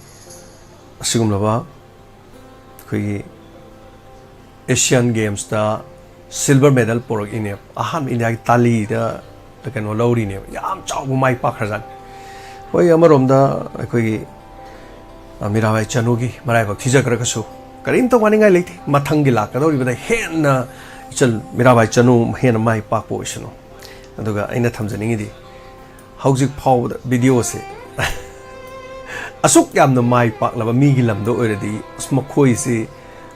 ꯑꯁꯤꯒꯨꯝꯂꯕ ꯑꯩꯈꯣꯏꯒꯤ ꯑꯦꯁꯤꯌꯥꯟ ꯒꯦꯝꯁꯇ ꯁꯤꯜꯚꯔ ꯃꯦꯗꯜ ꯄꯨꯔꯛꯏꯅꯦꯕ꯫ ꯑꯍꯥꯟꯕ ꯏꯟꯗꯤꯌꯥꯒꯤ ꯇꯥꯂꯤꯗ ꯀꯩꯅꯣ ꯂꯧꯔꯤꯅꯦꯕ꯫ ꯌꯥꯝ ꯆꯥꯎꯕ ꯃꯥꯏ ꯄꯥꯛꯈ꯭ꯔꯖꯥꯠꯅꯤ꯫ ꯍꯣꯏ, ꯑꯃꯔꯣꯝꯗ ꯑꯩꯈꯣꯏꯒꯤ, ꯑ, ꯃꯤꯔꯥꯕꯥꯏ ꯆꯅꯨꯒꯤ ꯃꯔꯥꯏꯕꯛ ꯊꯤꯖꯈ꯭ꯔꯒꯁꯨ ꯀꯔꯤꯝꯇ ꯋꯥꯅꯤꯡꯉꯥꯏ ꯂꯩꯇꯦ꯫ ꯃꯊꯪꯒꯤ ꯂꯥꯛꯀꯗꯧꯔꯤꯕꯗ ꯍꯦꯟꯅ ꯏꯆꯜ ꯃꯤꯔꯥꯕꯥꯏ ꯆꯅꯨ ꯍꯦꯟꯅ ꯃꯥꯏ ꯄꯥꯛꯄ ꯑꯣꯏꯁꯅꯨ꯫ ꯑꯗꯨꯒ ꯑꯩꯅ ꯊꯝꯖꯅꯤꯡꯉꯤꯗꯤ, ꯍꯧꯖꯤꯛ ꯐꯥꯎꯕꯗ ꯚꯤꯗꯤꯑꯣꯁꯦ ꯑꯁꯨꯛ ꯌꯥꯝꯅ ꯃꯥꯏ ꯄꯥꯛꯂꯕ ꯃꯤꯒꯤ ꯂꯝꯗ ꯑꯣꯏꯔꯗꯤ, ꯑꯁ, ꯃꯈꯣꯏꯁꯤ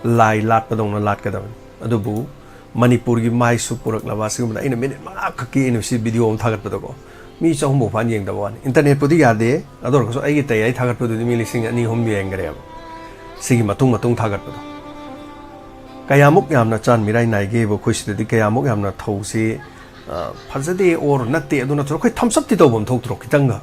ꯂꯥꯏ ꯂꯥꯠꯄꯗꯧꯅ ꯂꯥꯠꯀꯗꯕꯅꯤ꯫ ꯑꯗꯨꯕꯨ ꯃꯅꯤꯄꯨꯔꯒꯤ ꯃꯥꯏꯁꯨ ꯄꯨꯔꯛꯂꯕ ꯑꯁꯤꯒꯨꯝꯕꯗ ꯑꯩꯅ ꯃꯤꯅꯤꯠ ꯃꯉꯥ ꯈꯛꯀꯤ ꯑꯩꯅ ꯁꯤ ꯚꯤꯗꯤꯑꯣ ꯑꯃ ꯊꯥꯒꯠꯄꯗꯀꯣ, ꯃꯤ ꯆꯍꯨꯝ ꯐꯥꯎ ꯐꯥꯅ ꯌꯦꯡꯗꯕ ꯋꯥꯅꯤ꯫ ꯏꯟꯇꯔꯅꯦꯠꯄꯨꯗꯤ ꯌꯥꯗꯦ, ꯑꯗꯨ ꯑꯣꯏꯔꯒꯁꯨ ꯑꯩꯒꯤ ꯇꯌꯥꯏ ꯊꯥꯒꯠꯄꯗꯨꯗꯤ ꯃꯤ ꯂꯤꯁꯤꯡ ꯑꯅꯤ ꯑꯍꯨꯝ ꯌꯦꯡꯈ꯭ꯔꯦꯕ, ꯁꯤꯒꯤ ꯃꯇꯨꯡ ꯃꯇꯨꯡ ꯊꯥꯒꯠꯄꯗꯣ꯫ ꯀꯌꯥꯃꯨꯛ ꯌꯥꯝꯅ ꯆꯥꯟ ꯃꯤꯔꯥꯏ ꯅꯥꯏꯒꯦꯕ ꯑꯩꯈꯣꯏ ꯁꯤꯗꯗꯤ, ꯀꯌꯥꯃꯨꯛ ꯌꯥꯝꯅ ꯊꯧꯁꯤ, ꯑ, ꯐꯖꯗꯦ ꯑꯣꯔ ꯅꯠꯇꯦ ꯑꯗꯨ ꯅꯠꯇ꯭ꯔꯒ ꯑꯩꯈꯣꯏ ꯊꯝꯁꯞꯇꯤ ꯇꯧꯐꯝ ꯊꯣꯛꯇ꯭ꯔꯣ ꯈꯤꯇꯪꯒ?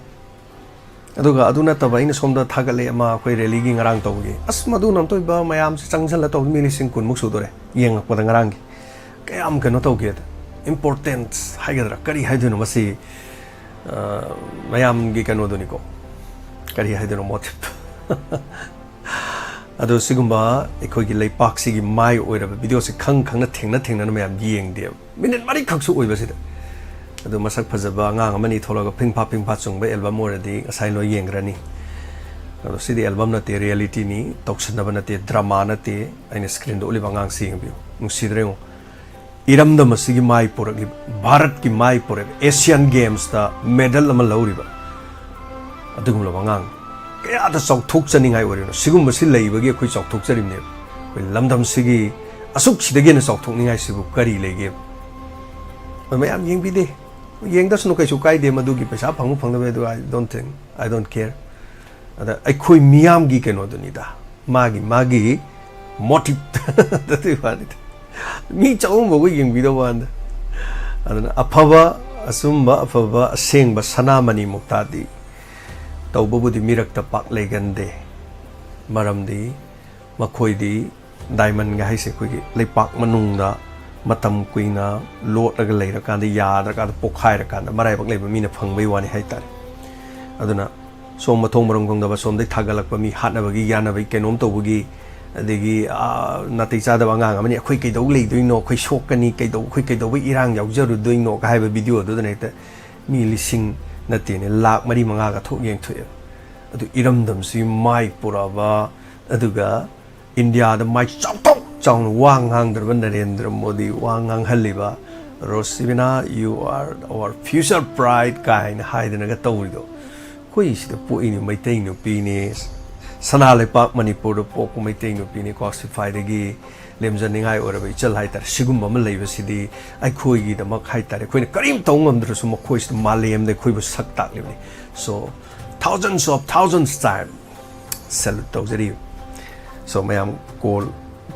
ꯑꯗꯨꯒ ꯑꯗꯨ ꯅꯠꯇꯕ ꯑꯩꯅ ꯁꯣꯝꯗ ꯊꯥꯒꯠꯂꯦ ꯑꯃ ꯑꯩꯈꯣꯏ ꯔꯦꯂꯤꯒꯤ ꯉꯔꯥꯡ ꯇꯧꯕꯒꯤ, ꯑꯁ, ꯃꯗꯨ ꯅꯝꯇꯣꯏꯕ ꯃꯌꯥꯝꯁꯦ ꯆꯪꯁꯤꯜꯂ ꯇꯧꯕ ꯃꯤ ꯂꯤꯁꯤꯡ ꯀꯨꯟꯃꯨꯛ ꯁꯨꯗꯣꯔꯦ ꯌꯦꯡꯉꯛꯄꯗ ꯉꯔꯥꯡꯒꯤ꯫ ꯀꯌꯥꯝ ꯀꯩꯅꯣ ꯇꯧꯒꯦꯗ, ꯏꯝꯄꯣꯔꯇꯦꯟꯁ ꯍꯥꯏꯒꯗ꯭ꯔꯥ ꯀꯔꯤ ꯍꯥꯏꯗꯣꯏꯅꯣ ꯃꯁꯤ, ꯑ, ꯃꯌꯥꯝꯒꯤ ꯀꯩꯅꯣꯗꯨꯅꯤꯀꯣ, ꯀꯔꯤ ꯍꯥꯏꯗꯣꯏꯅꯣ, ꯃꯣꯇꯤꯞ꯫ ꯑꯗꯣ ꯁꯤꯒꯨꯝꯕ ꯑꯩꯈꯣꯏꯒꯤ ꯂꯩꯄꯥꯛꯁꯤꯒꯤ ꯃꯥꯏ ꯑꯣꯏꯔꯕ ꯚꯤꯗꯤꯑꯣꯁꯦ ꯈꯪ ꯈꯪꯅ, ꯊꯦꯡꯅ ꯊꯦꯡꯅꯅ ꯃꯌꯥꯝ ꯌꯦꯡꯗꯦꯕ꯫ ꯃꯤꯅꯤꯠ ꯃꯔꯤꯈꯛꯁꯨ ꯑꯣꯏꯕꯁꯤꯗ꯫ ꯑꯗꯣ ꯃꯁꯛ ꯐꯖꯕ ꯑꯉꯥꯡ ꯑꯃꯅꯤ ꯊꯣꯛꯂꯒ ꯐꯤꯡꯐꯥ ꯐꯤꯡꯐꯥ ꯆꯣꯡꯕ ꯑꯦꯜꯕꯝ ꯑꯣꯏꯔꯗꯤ ꯉꯁꯥꯏ ꯂꯣꯏ ꯌꯦꯡꯈ꯭ꯔꯅꯤ꯫ ꯑꯗꯣ ꯁꯤꯗꯤ ꯑꯦꯜꯕꯝ ꯅꯠꯇꯦ, ꯔꯤꯌꯦꯂꯤꯇꯤꯅꯤ, ꯇꯧꯁꯟꯅꯕ ꯅꯠꯇꯦ, ꯗ꯭ꯔꯃꯥ ꯅꯠꯇꯦ꯫ ꯑꯩꯅ ꯁ꯭ꯀ꯭ꯔꯤꯟꯗ ꯎꯠꯂꯤꯕ ꯑꯉꯥꯡꯁꯤ ꯌꯦꯡꯕꯤꯌꯨ, ꯅꯨꯡꯁꯤꯗ꯭ꯔꯥ ꯌꯦꯡꯉꯨ꯫ ꯏꯔꯝꯗꯝ ꯑꯁꯤꯒꯤ ꯃꯥꯏ ꯄꯨꯔꯛꯂꯤꯕ, ꯚꯥꯔꯠꯀꯤ ꯃꯥꯏ ꯄꯨꯔꯛꯂꯤꯕ, ꯑꯦꯁꯤꯌꯥꯟ ꯒꯦꯝꯁꯇ ꯃꯦꯗꯜ ꯑꯃ ꯂꯧꯔꯤꯕ, ꯑꯗꯨꯒꯨꯝꯂꯕ ꯑꯉꯥꯡ ꯀꯌꯥꯗ ꯆꯥꯎꯊꯣꯛꯆꯅꯤꯡꯉꯥꯏ ꯑꯣꯏꯔꯤꯕꯅꯣ? ꯁꯤꯒꯨꯝꯕꯁꯤ ꯂꯩꯕꯒꯤ ꯑꯩꯈꯣꯏ ꯆꯥꯎꯊꯣꯛꯆꯔꯤꯕꯅꯦꯕ꯫ ꯑꯩꯈꯣꯏ ꯂꯝꯗꯝꯁꯤꯒꯤ ꯑꯁꯨꯛ ꯁꯤꯗꯒꯤ ꯍꯦꯟꯅ ꯆꯥꯎꯊꯣꯛꯅꯤꯡꯉꯥꯏꯁꯤꯕꯨ ꯀꯔꯤ ꯂꯩꯒꯦꯕ? ꯑꯗꯨ ꯃꯌꯥꯝ ꯌꯦꯡꯕꯤꯗꯦ꯫ ꯌꯦꯡꯗꯁꯅꯨ, ꯀꯩꯁꯨ ꯀꯥꯏꯗꯦ, ꯃꯗꯨꯒꯤ ꯄꯩꯁꯥ ꯐꯪꯕ ꯐꯪꯗꯕ ꯑꯗꯨ I don't think, I don't care꯫ ꯑꯗ ꯑꯩꯈꯣꯏ ꯃꯤꯌꯥꯝꯒꯤ ꯀꯩꯅꯣꯗꯨꯅꯤꯗ, ꯃꯥꯒꯤ ꯃꯥꯒꯤ ꯃꯣꯇꯤꯞ ꯑꯗꯨꯒꯤ ꯋꯥꯅꯤꯗ꯫ ꯃꯤ ꯆꯍꯨꯝ ꯐꯥꯎꯕ ꯌꯦꯡꯕꯤꯗꯧꯕ ꯋꯥꯅꯤꯗ꯫ ꯑꯗꯨꯅ ꯑꯐꯕ, ꯑꯆꯨꯝꯕ, ꯑꯐꯕ, ꯑꯁꯦꯡꯕ ꯁꯅꯥꯃꯅꯤ ꯃꯨꯛꯇꯥꯗꯤ ꯇꯧꯕꯕꯨꯗꯤ ꯃꯤꯔꯛꯇ ꯄꯥꯛ ꯂꯩꯒꯟꯗꯦ꯫ ꯃꯔꯝꯗꯤ ꯃꯈꯣꯏꯗꯤ ꯗꯥꯏꯃꯟꯒ ꯍꯥꯏꯁꯦ ꯑꯩꯈꯣꯏꯒꯤ ꯂꯩꯄꯥꯛ ꯃꯅꯨꯡꯗ ꯃꯇꯝ ꯀꯨꯏꯅ ꯂꯣꯠꯂꯒ ꯂꯩꯔꯀꯥꯟꯗ, ꯌꯥꯗ꯭ꯔꯀꯥꯟꯗ, ꯄꯣꯛꯈꯥꯏꯔꯀꯥꯟꯗ ꯃꯔꯥꯏꯕꯛ ꯂꯩꯕ ꯃꯤꯅ ꯐꯪꯕꯩ ꯋꯥꯅꯤ ꯍꯥꯏꯇꯥꯔꯦ꯫ ꯑꯗꯨꯅ ꯁꯣꯝ ꯃꯊꯣꯡ ꯃꯔꯝ ꯈꯪꯗꯕ, ꯁꯣꯝꯗꯩ ꯊꯥꯒꯠꯂꯛꯄ ꯃꯤ, ꯍꯥꯠꯅꯕꯒꯤ ꯌꯥꯅꯕꯒꯤ, ꯀꯩꯅꯣꯝ ꯇꯧꯕꯒꯤ, ꯑꯗꯒꯤ, ꯑꯥ, ꯅꯥꯇꯩ ꯆꯥꯗꯕ ꯑꯉꯥꯡ ꯑꯃꯅꯤ, "ꯑꯩꯈꯣꯏ ꯀꯩꯗꯧ ꯂꯩꯗꯣꯏꯅꯣ, ꯑꯩꯈꯣꯏ ꯁꯣꯛꯀꯅꯤ, ꯀꯩꯗꯧ, ꯑꯩꯈꯣꯏ ꯀꯩꯗꯧꯕꯩ ꯏꯔꯥꯡ ꯌꯥꯎꯖꯔꯨꯗꯣꯏꯅꯣ?" ꯀ ꯍꯥꯏꯕ ꯚꯤꯗꯤꯑꯣꯗꯨꯗꯅ ꯍꯦꯛꯇ ꯃꯤ ꯂꯤꯁꯤꯡ ꯅꯠꯇꯦꯅꯦ, ꯂꯥꯛ ꯃꯔꯤ ꯃꯉꯥꯒ ꯊꯣꯛ ꯌꯦꯡꯊꯣꯛꯑꯦ꯫ ꯑꯗꯨ ꯏꯔꯝꯗꯝꯁꯤ ꯃꯥꯏ ꯄꯨꯔꯛꯑꯕ, ꯑꯗꯨꯒ ꯏꯟꯗꯤꯌꯥꯗ ꯃꯥꯏ ꯆꯥꯎꯊꯣꯛ ꯆꯥꯎꯅ ꯋꯥ ꯉꯥꯡꯗ꯭ꯔꯕ ꯅꯔꯦꯟꯗ꯭ꯔ ꯃꯣꯗꯤ ꯋꯥ ꯉꯥꯡꯍꯜꯂꯤꯕ, "ꯔꯣꯁꯤꯕꯤꯅꯥ, you are our future pride" ꯀꯥꯏꯅ ꯍꯥꯏꯗꯅꯒ ꯇꯧꯔꯤꯗꯣ꯫ ꯑꯩꯈꯣꯏ ꯁꯤꯗ ꯄꯣꯛꯏꯅꯤ, ꯃꯩꯇꯩ ꯅꯨꯄꯤꯅꯤ, ꯁꯅꯥ ꯂꯩꯄꯥꯛ ꯃꯅꯤꯄꯨꯔꯗ ꯄꯣꯛꯄ ꯃꯩꯇꯩ ꯅꯨꯄꯤꯅꯤ, ꯀꯣ, ꯁꯤꯐꯥꯏꯗꯒꯤ ꯂꯦꯝꯖꯅꯤꯡꯉꯥꯏ ꯑꯣꯏꯔꯕ ꯏꯆꯜ ꯍꯥꯏꯇꯥꯔꯦ꯫ ꯁꯤꯒꯨꯝꯕ ꯑꯃ ꯂꯩꯕꯁꯤꯗꯤ ꯑꯩꯈꯣꯏꯒꯤꯗꯃꯛ ꯍꯥꯏꯇꯥꯔꯦ, ꯑꯩꯈꯣꯏꯅ ꯀꯔꯤꯝ ꯇꯧ ꯉꯝꯗ꯭ꯔꯁꯨ ꯃꯈꯣꯏꯁꯤꯗ ꯃꯥꯂꯦꯝꯗ ꯑꯩꯈꯣꯏꯕꯨ ꯁꯛ ꯇꯥꯛꯂꯤꯕꯅꯤ꯫ So, thousands of thousands time salute ꯇꯧꯖꯔꯤ꯫ So, ꯃꯌꯥꯝ ꯀꯣꯜ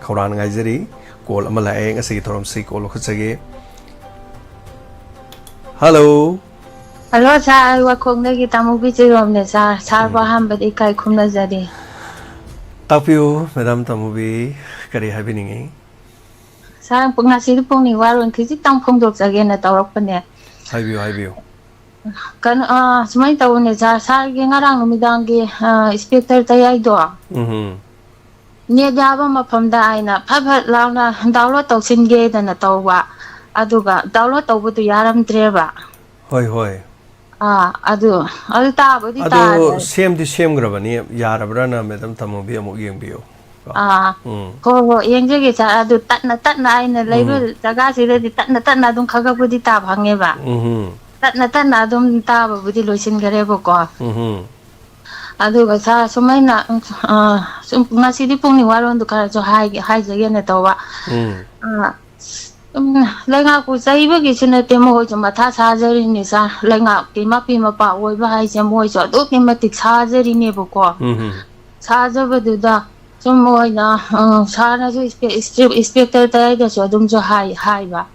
ꯈꯧꯔꯥꯡꯅ ꯉꯥꯏꯖꯔꯤ꯫ ꯀꯣꯜ ꯑꯃ ꯂꯥꯛꯑꯦ ꯉꯁꯤꯒꯤ ꯊꯧꯔꯝꯁꯤ, ꯀꯣꯜ ꯂꯧꯈꯠꯆꯒꯦ꯫ ꯍꯜꯂꯣ꯫ ꯍꯜꯂꯣ ꯁꯥꯔ, ꯑꯩ ꯋꯥꯈꯣꯡꯗꯒꯤ ꯇꯥꯃꯨꯕꯤ ꯆꯤꯔꯣꯝꯅꯦ ꯁꯥꯔ꯫ ꯁꯥꯔꯕꯨ ꯎꯝ꯫ ꯑꯍꯥꯟꯕꯗ ꯏꯀꯥꯏ ꯈꯨꯝꯅꯖꯔꯤ꯫ ꯇꯥꯛꯄꯤꯌꯨ ꯃꯦꯗꯥꯝ ꯇꯥꯃꯨꯕꯤ, ꯀꯔꯤ ꯍꯥꯏꯕꯤꯅꯤꯡꯉꯤ? ꯁꯥꯔ, ꯉꯁꯤꯗꯤ ꯄꯨꯛꯅꯤꯡ ꯋꯥꯔꯣꯜ ꯈꯤꯖꯤꯛꯇꯪ ꯐꯣꯡꯗꯣꯛꯆꯒꯦꯅ ꯇꯧꯔꯛꯄꯅꯦ꯫ ꯍꯥꯏꯕꯤꯌꯨ, ꯍꯥꯏꯕꯤꯌꯨ꯫ ꯀꯩꯅꯣ, ꯑꯥ, ꯁꯨꯃꯥꯏꯅ ꯇꯧꯕꯅꯦ ꯁꯥꯔ, ꯁꯥꯔꯒꯤ ꯉꯔꯥꯡ ꯅꯨꯃꯤꯗꯥꯡꯒꯤ, ꯑꯥ, ꯏꯟꯁꯄꯦꯛꯇꯔ ꯇꯌꯥꯏꯗꯣ ꯎꯝꯍꯨꯝ꯫ ꯅꯦꯠ ꯌꯥꯕ ꯃꯐꯝꯗ ꯑꯩꯅ ꯐꯠ ꯐꯠ ꯂꯥꯎꯅ ꯗꯥꯎꯟꯂꯣꯗ ꯇꯧꯁꯤꯟꯒꯦꯗꯅ ꯇꯧꯕ, ꯑꯗꯨꯒ ꯗꯥꯎꯟꯂꯣꯗ ꯇꯧꯕꯗꯨ ꯌꯥꯔꯝꯗ꯭ꯔꯦꯕ꯫ ꯍꯣꯏ, ꯍꯣꯏ꯫ ꯑꯥ, ꯑꯗꯨ, ꯑꯗꯨ ꯇꯥꯕꯨꯗꯤ ꯑꯗꯨ ꯇꯥꯔꯦ꯫ ꯁꯦꯝꯗꯤ ꯁꯦꯝꯈ꯭ꯔꯕꯅꯤ, ꯌꯥꯔꯕ꯭ꯔꯥꯅ ꯃꯦꯗꯥꯝ ꯇꯥꯃꯣꯕꯤ ꯑꯃꯨꯛ ꯌꯦꯡꯕꯤꯌꯨ꯫ ꯀꯣ? ꯑꯥ, ꯎꯝ꯫ ꯍꯣꯏ, ꯍꯣꯏ, ꯌꯦꯡꯖꯒꯦ ꯁꯥꯔ꯫ ꯑꯗꯨ ꯇꯠꯅ ꯇꯠꯅ ꯑꯩꯅ ꯂꯩꯕ ꯎꯝ꯫ ꯖꯒꯥꯁꯤꯗꯗꯤ ꯇꯠꯅ ꯇꯠꯅ ꯑꯗꯨꯝ ꯈꯔ ꯈꯔꯕꯨꯗꯤ ꯇꯥꯕ ꯐꯪꯉꯦꯕ꯫ ꯎꯝꯍꯨꯝ꯫ ꯇꯠꯅ ꯇꯠꯅ ꯑꯗꯨꯝ ꯇꯥꯕꯕꯨꯗꯤ ꯂꯣꯏꯁꯤꯟꯈꯔꯦꯕꯀꯣ꯫ ꯎꯝꯍꯨꯝ꯫ ꯑꯗꯨꯒ ꯁꯥꯔ, ꯁꯨꯃꯥꯏꯅ, ꯑ, ꯁꯨꯝ ꯉꯁꯤꯗꯤ ꯄꯨꯛꯅꯤꯡ ꯋꯥꯔꯣꯜꯗꯣ ꯈꯔꯁꯨ ꯍꯥꯏꯒꯦ, ꯍꯥꯏꯖꯒꯦꯅ ꯇꯧꯕ꯫ ꯎꯝ꯫ ꯑ, ꯁꯨꯝ ꯂꯩꯉꯥꯛꯄꯨ ꯆꯩꯕꯒꯤꯁꯨ ꯅꯠꯇꯦ, ꯃꯈꯣꯏꯁꯨ ꯃꯊꯥ ꯁꯥꯖꯔꯤꯅꯤ ꯁꯥꯔ꯫ ꯂꯩꯉꯥꯛꯀꯤ ꯃꯄꯤ ꯃꯄꯥ ꯑꯣꯏꯕ ꯍꯥꯏꯁꯦ ꯃꯣꯏꯁꯨ ꯑꯗꯨꯛꯀꯤ ꯃꯇꯤꯛ ꯁꯥꯖꯔꯤꯅꯦꯕꯀꯣ꯫ ꯎꯝ ꯍꯝ꯫ ꯁꯥꯖꯕꯗꯨꯗ ꯁꯨꯝ ꯃꯣꯏꯅ, ꯑ, ꯁꯥꯔꯅꯁꯨ ꯏꯟꯁꯄꯦ-, ꯏꯟꯁꯄꯦ-, ꯏꯟꯁꯄꯦꯛꯇꯔ ꯇꯌꯥꯏꯗꯁꯨ ꯑꯗꯨꯝꯁꯨ ꯍꯥꯏ-, ꯍꯥꯏꯕ꯫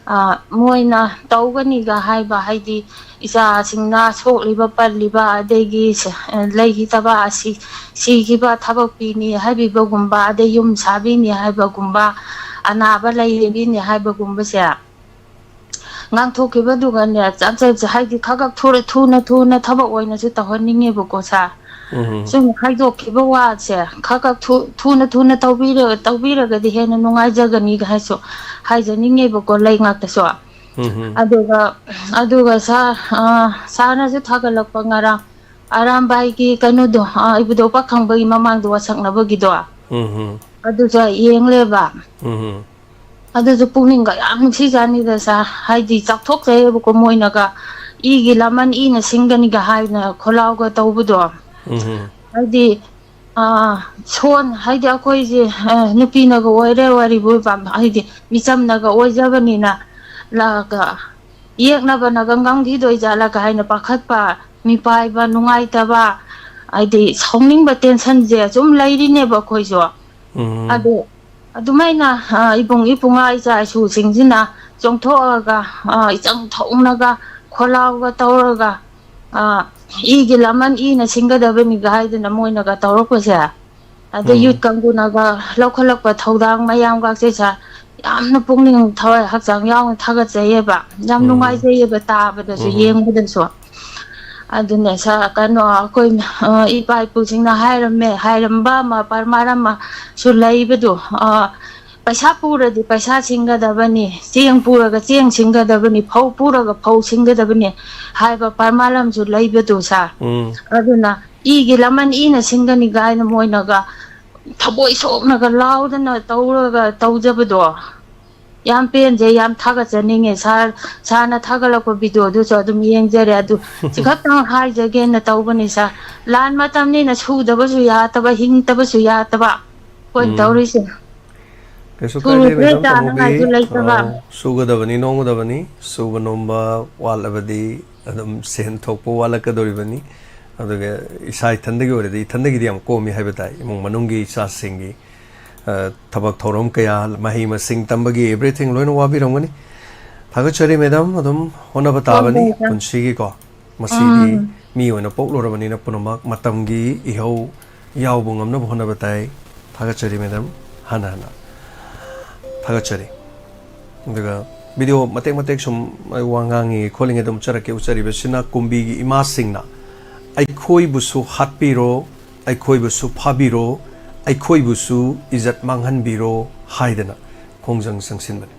ꯑ, ꯃꯣꯏꯅ ꯇꯧꯒꯅꯤꯒ ꯍꯥꯏꯕ, ꯍꯥꯏꯗꯤ ꯏꯆꯥꯁꯤꯡꯅ ꯁꯣꯛꯂꯤꯕ ꯄꯜꯂꯤꯕ ꯑꯗꯒꯤ ꯁ-, ꯂꯩꯈꯤꯗꯕ ꯑꯁꯤ ꯁꯤꯈꯤꯕ ꯊꯕꯛ ꯄꯤꯅꯤ ꯍꯥꯏꯕꯤꯕꯒꯨꯝꯕ, ꯑꯗꯩ ꯌꯨꯝ ꯁꯥꯕꯤꯅꯤ ꯍꯥꯏꯕꯒꯨꯝꯕ, ꯑꯅꯥꯕ ꯂꯩꯔꯤꯅꯤ ꯍꯥꯏꯕꯒꯨꯝꯕꯁꯦ ꯉꯥꯡꯊꯣꯛꯈꯤꯕꯗꯨꯒꯅꯦ, ꯆꯞ ꯆꯞ ꯆꯞ, ꯍꯥꯏꯗꯤ ꯈꯛ ꯈꯛ ꯊꯨꯔ-, ꯊꯨꯅ ꯊꯨꯅ ꯊꯕꯛ ꯑꯣꯏꯅꯁꯨ ꯇꯧꯍꯟꯅꯤꯡꯉꯦꯕꯀꯣ ꯁꯥꯔ꯫ ꯎꯝ꯫ ꯁꯨꯝ ꯍꯥꯏꯗꯣꯛꯈꯤꯕ ꯋꯥꯁꯦ ꯈꯛ ꯈꯛ ꯊꯨ-, ꯊꯨꯅ ꯊꯨꯅ ꯇꯧꯕꯤꯔ-, ꯇꯧꯕꯤꯔꯒꯗꯤ ꯍꯦꯟꯅ ꯅꯨꯡꯉꯥꯏꯖꯒꯅꯤꯒ ꯍꯥꯏꯁꯨ ꯍꯥꯏꯖꯅꯤꯡꯉꯦꯕꯀꯣ, ꯂꯩꯉꯥꯛꯇꯁꯨ꯫ ꯎꯝ꯫ ꯑꯗꯨꯒ, ꯑꯗꯨꯒ ꯁꯥꯔ, ꯑ, ꯁꯥꯔꯅꯁꯨ ꯊꯥꯒꯠꯂꯛꯄ ꯉꯔꯥꯡ ꯑꯔꯥꯝꯕꯥꯏꯒꯤ ꯀꯩꯅꯣꯗꯣ, ꯑ, ꯏꯕꯨꯙꯧ ꯄꯥꯈꯪꯕꯒꯤ ꯃꯃꯥꯡꯗ ꯋꯥꯁꯛꯅꯕꯒꯤꯗꯣ, ꯎꯝ꯫ ꯑꯗꯨꯁꯨ ꯌꯦꯡꯂꯦꯕ꯫ ꯎꯝ꯫ ꯑꯗꯨꯁꯨ ꯄꯨꯛꯅꯤꯡꯒ ꯌꯥꯝ ꯅꯨꯡꯁꯤꯖꯥꯅꯤꯗ ꯁꯥꯔ, ꯍꯥꯏꯗꯤ ꯆꯥꯎꯊꯣꯛꯆꯩꯌꯦꯕꯀꯣ ꯃꯣꯏꯅꯒ, "ꯏꯒꯤ ꯂꯃꯟ ꯏꯅ ꯁꯤꯡꯒꯅꯤꯒ" ꯍꯥꯏꯅ ꯈꯣꯜꯂꯥꯎꯒ ꯇꯧꯕꯗꯣ꯫ ꯎꯝ꯫ ꯍꯥꯏꯗꯤ, ꯑꯥ, ꯁꯣꯟ-, ꯍꯥꯏꯗꯤ ꯑꯩꯈꯣꯏꯁꯦ, ꯑ, ꯅꯨꯄꯤꯅꯒ ꯑꯣꯏꯔꯦ ꯋꯥꯔꯤꯕꯨ ꯄꯥꯝ-, ꯍꯥꯏꯗꯤ ꯃꯤꯆꯝꯅꯒ ꯑꯣꯏꯖꯕꯅꯤꯅ, ꯂꯥꯛꯑꯒ ꯌꯦꯛꯅꯕꯅꯒ ꯉꯝꯈꯤꯗꯣꯏ ꯖꯥꯠꯂꯒ ꯍꯥꯏꯅ ꯄꯥꯈꯠꯄ, ꯃꯤꯄꯥꯏꯕ, ꯅꯨꯡꯉꯥꯏꯇꯕ, ꯍꯥꯏꯗꯤ ꯁꯥꯎꯅꯤꯡꯕ ꯇꯦꯟꯁꯟꯁꯦ ꯁꯨꯝ ꯂꯩꯔꯤꯅꯦꯕ ꯑꯩꯈꯣꯏꯁꯨ꯫ ꯎꯝ꯫ ꯑꯗꯣ ꯑꯗꯨꯃꯥꯏꯅ, ꯑ, ꯏꯕꯨꯡ ꯏꯄꯨꯡꯉꯥ ꯏꯆꯥ ꯏꯁꯨꯁꯤꯡꯁꯤꯅ ꯆꯣꯡꯊꯣꯛꯑꯒ, ꯑ, ꯏꯆꯪ ꯊꯧꯅꯒ ꯈꯣꯜꯂꯥꯎꯒ ꯇꯧꯔꯒ, ꯑ, "ꯏꯒꯤ ꯂꯃꯟ ꯏꯅ ꯁꯤꯡꯒꯗꯕꯅꯤꯒ" ꯍꯥꯏꯗꯅ ꯃꯣꯏꯅꯒ ꯇꯧꯔꯛꯄꯁꯦ, ꯑꯗꯩ ꯎꯝ꯫ ꯌꯨꯠ ꯀꯥꯡꯕꯨꯅꯒ ꯂꯧꯈꯠꯂꯛꯄ ꯊꯧꯗꯥꯡ ꯃꯌꯥꯝꯒꯁꯦ ꯁꯥꯔ, ꯌꯥꯝꯅ ꯄꯨꯛꯅꯤꯡ ꯊꯋꯥꯏ ꯍꯛꯆꯥꯡ ꯌꯥꯎꯅ ꯊꯥꯒꯠꯆꯩꯌꯦꯕ, ꯌꯥꯝ ꯎꯝ꯫ ꯅꯨꯡꯉꯥꯏꯖꯩꯌꯦꯕ ꯇꯥꯕꯗꯁꯨ, ꯎꯝ꯫ ꯌꯦꯡꯕꯗꯁꯨ꯫ ꯑꯗꯨꯅꯦ ꯁꯥꯔ, ꯀꯩꯅꯣ, ꯑꯩꯈꯣꯏ, ꯑ, ꯏꯄꯥ ꯏꯄꯨꯁꯤꯡꯅ ꯍꯥꯏꯔꯝꯃꯦ, ꯍꯥꯏꯔꯝꯕ ꯑꯃ, ꯄꯔꯃꯥꯟ ꯑꯃꯁꯨ ꯂꯩꯕꯗꯣ, ꯑ, "ꯄꯩꯁꯥ ꯄꯨꯔꯗꯤ ꯄꯩꯁꯥ ꯁꯤꯡꯒꯗꯕꯅꯤ, ꯆꯦꯡ ꯄꯨꯔꯒ ꯆꯦꯡ ꯁꯤꯡꯒꯗꯕꯅꯤ, ꯐꯧ ꯄꯨꯔꯒ ꯐꯧ ꯁꯤꯡꯒꯗꯕꯅꯤ" ꯍꯥꯏꯕ ꯄꯔꯃꯥꯟ ꯑꯃꯁꯨ ꯂꯩꯕꯗꯣ ꯁꯥꯔ꯫ ꯎꯝ꯫ ꯑꯗꯨꯅ "ꯏꯒꯤ ꯂꯃꯟ ꯏꯅ ꯁꯤꯡꯒꯅꯤ" ꯀꯥꯏꯅ ꯃꯣꯏꯅꯒ ꯊꯃꯣꯏ ꯁꯣꯛꯅꯒ ꯂꯥꯎꯗꯅ ꯇꯧꯔꯒ ꯇꯧꯖꯕꯗꯣ ꯌꯥꯝ ꯄꯦꯟꯖꯩ, ꯌꯥꯝ ꯊꯥꯒꯠꯆꯅꯤꯡꯉꯦ꯫ ꯁꯥꯔ, ꯁꯥꯔꯅ ꯊꯥꯒꯠꯂꯛꯄ ꯚꯤꯗꯤꯑꯣꯗꯨꯁꯨ ꯑꯗꯨꯝ ꯌꯦꯡꯖꯔꯦ꯫ ꯑꯗꯨ ꯁꯤ ꯈꯛꯇꯪ ꯍꯥꯏꯖꯒꯦꯅ ꯇꯧꯕꯅꯤ ꯁꯥꯔ꯫ ꯂꯥꯟ ꯃꯇꯝꯅꯤꯅ ꯁꯨꯗꯕꯁꯨ ꯌꯥꯗꯕ, ꯍꯤꯡꯗꯕꯁꯨ ꯌꯥꯗꯕ꯫ ꯑꯩꯈꯣꯏꯅ ꯎꯝ꯫ ꯇꯧꯔꯤꯁꯦ꯫ ꯀꯩꯁꯨ ꯀꯥꯏꯗꯦ, ꯁꯨꯔꯨꯗ꯭ꯔꯦ, ꯃꯦꯗꯥꯝ ꯇꯣꯃꯣꯕꯤ꯫ ꯆꯥꯅꯉꯥꯏꯁꯨ ꯂꯩꯇꯕ꯫ ꯑꯧ, ꯁꯨꯒꯗꯕꯅꯤ, ꯅꯣꯝꯒꯗꯕꯅꯤ꯫ ꯁꯨꯕ ꯅꯣꯝꯕ ꯋꯥꯠꯂꯕꯗꯤ ꯑꯗꯨꯝ ꯁꯦꯟ ꯊꯣꯛꯄ ꯋꯥꯠꯂꯛꯀꯗꯧꯔꯤꯕꯅꯤ꯫ ꯑꯗꯨꯒ ꯏꯁꯥ ꯏꯊꯟꯗꯒꯤ ꯑꯣꯏꯔꯗꯤ, ꯏꯊꯟꯗꯒꯤꯗꯤ ꯌꯥꯝ ꯀꯣꯝꯃꯤ ꯍꯥꯏꯕ ꯇꯥꯏ꯫ ꯏꯃꯨꯡ ꯃꯅꯨꯡꯒꯤ ꯏꯆꯥꯁꯤꯡꯒꯤ, ꯑ, ꯊꯕꯛ ꯊꯧꯔꯝ ꯀꯌꯥ, ꯃꯍꯩ ꯃꯁꯤꯡ ꯇꯝꯕꯒꯤ everything ꯂꯣꯏꯅ ꯋꯥꯕꯤꯔꯝꯒꯅꯤ꯫ ꯊꯥꯒꯠꯆꯔꯤ, ꯃꯦꯗꯥꯝ꯫ ꯑꯗꯨꯝ ꯍꯣꯠꯅꯕ ꯍꯣꯏ, ꯇꯥꯕꯅꯤ ꯍꯣꯏ, ꯁꯥꯔ꯫ ꯄꯨꯟꯁꯤꯒꯤꯀꯣ꯫ ꯃꯁꯤꯗꯤ ꯎꯝ꯫ ꯃꯤ ꯑꯣꯏꯅ ꯄꯣꯛꯂꯨꯔꯕꯅꯤꯅ ꯄꯨꯝꯅꯃꯛ ꯃꯇꯝꯒꯤ ꯏꯍꯧ ꯌꯥꯎꯕ ꯉꯝꯅꯕ ꯍꯣꯠꯅꯕ ꯇꯥꯏ꯫ ꯊꯥꯒꯠꯆꯔꯤ, ꯃꯦꯗꯥꯝ, ꯍꯟꯅ ꯍꯟꯅ꯫ ꯊꯥꯒꯠꯆꯔꯤ꯫ ꯑꯗꯨꯒ ꯚꯤꯗꯤꯑꯣ ꯃꯇꯦꯛ ꯃꯇꯦꯛ ꯁꯨꯝ ꯑꯩ ꯋꯥ ꯉꯥꯡꯉꯤ ꯈꯣꯠꯂꯤꯉꯩꯗ ꯎꯠꯆꯔꯛꯀꯦ꯫ ꯎꯠꯆꯔꯤꯕꯁꯤꯅ ꯀꯨꯝꯕꯤꯒꯤ ꯏꯃꯥꯁꯤꯡꯅ "ꯑꯩꯈꯣꯏꯕꯨꯁꯨ ꯍꯥꯠꯄꯤꯔꯣ, ꯑꯩꯈꯣꯏꯕꯨꯁꯨ ꯐꯥꯕꯤꯔꯣ, ꯑꯩꯈꯣꯏꯕꯨꯁꯨ ꯏꯖꯠ ꯃꯥꯡꯍꯟꯕꯤꯔꯣ" ꯍꯥꯏꯗꯅ ꯈꯣꯡꯖꯪ ꯆꯪꯁꯤꯟꯕꯅꯤ꯫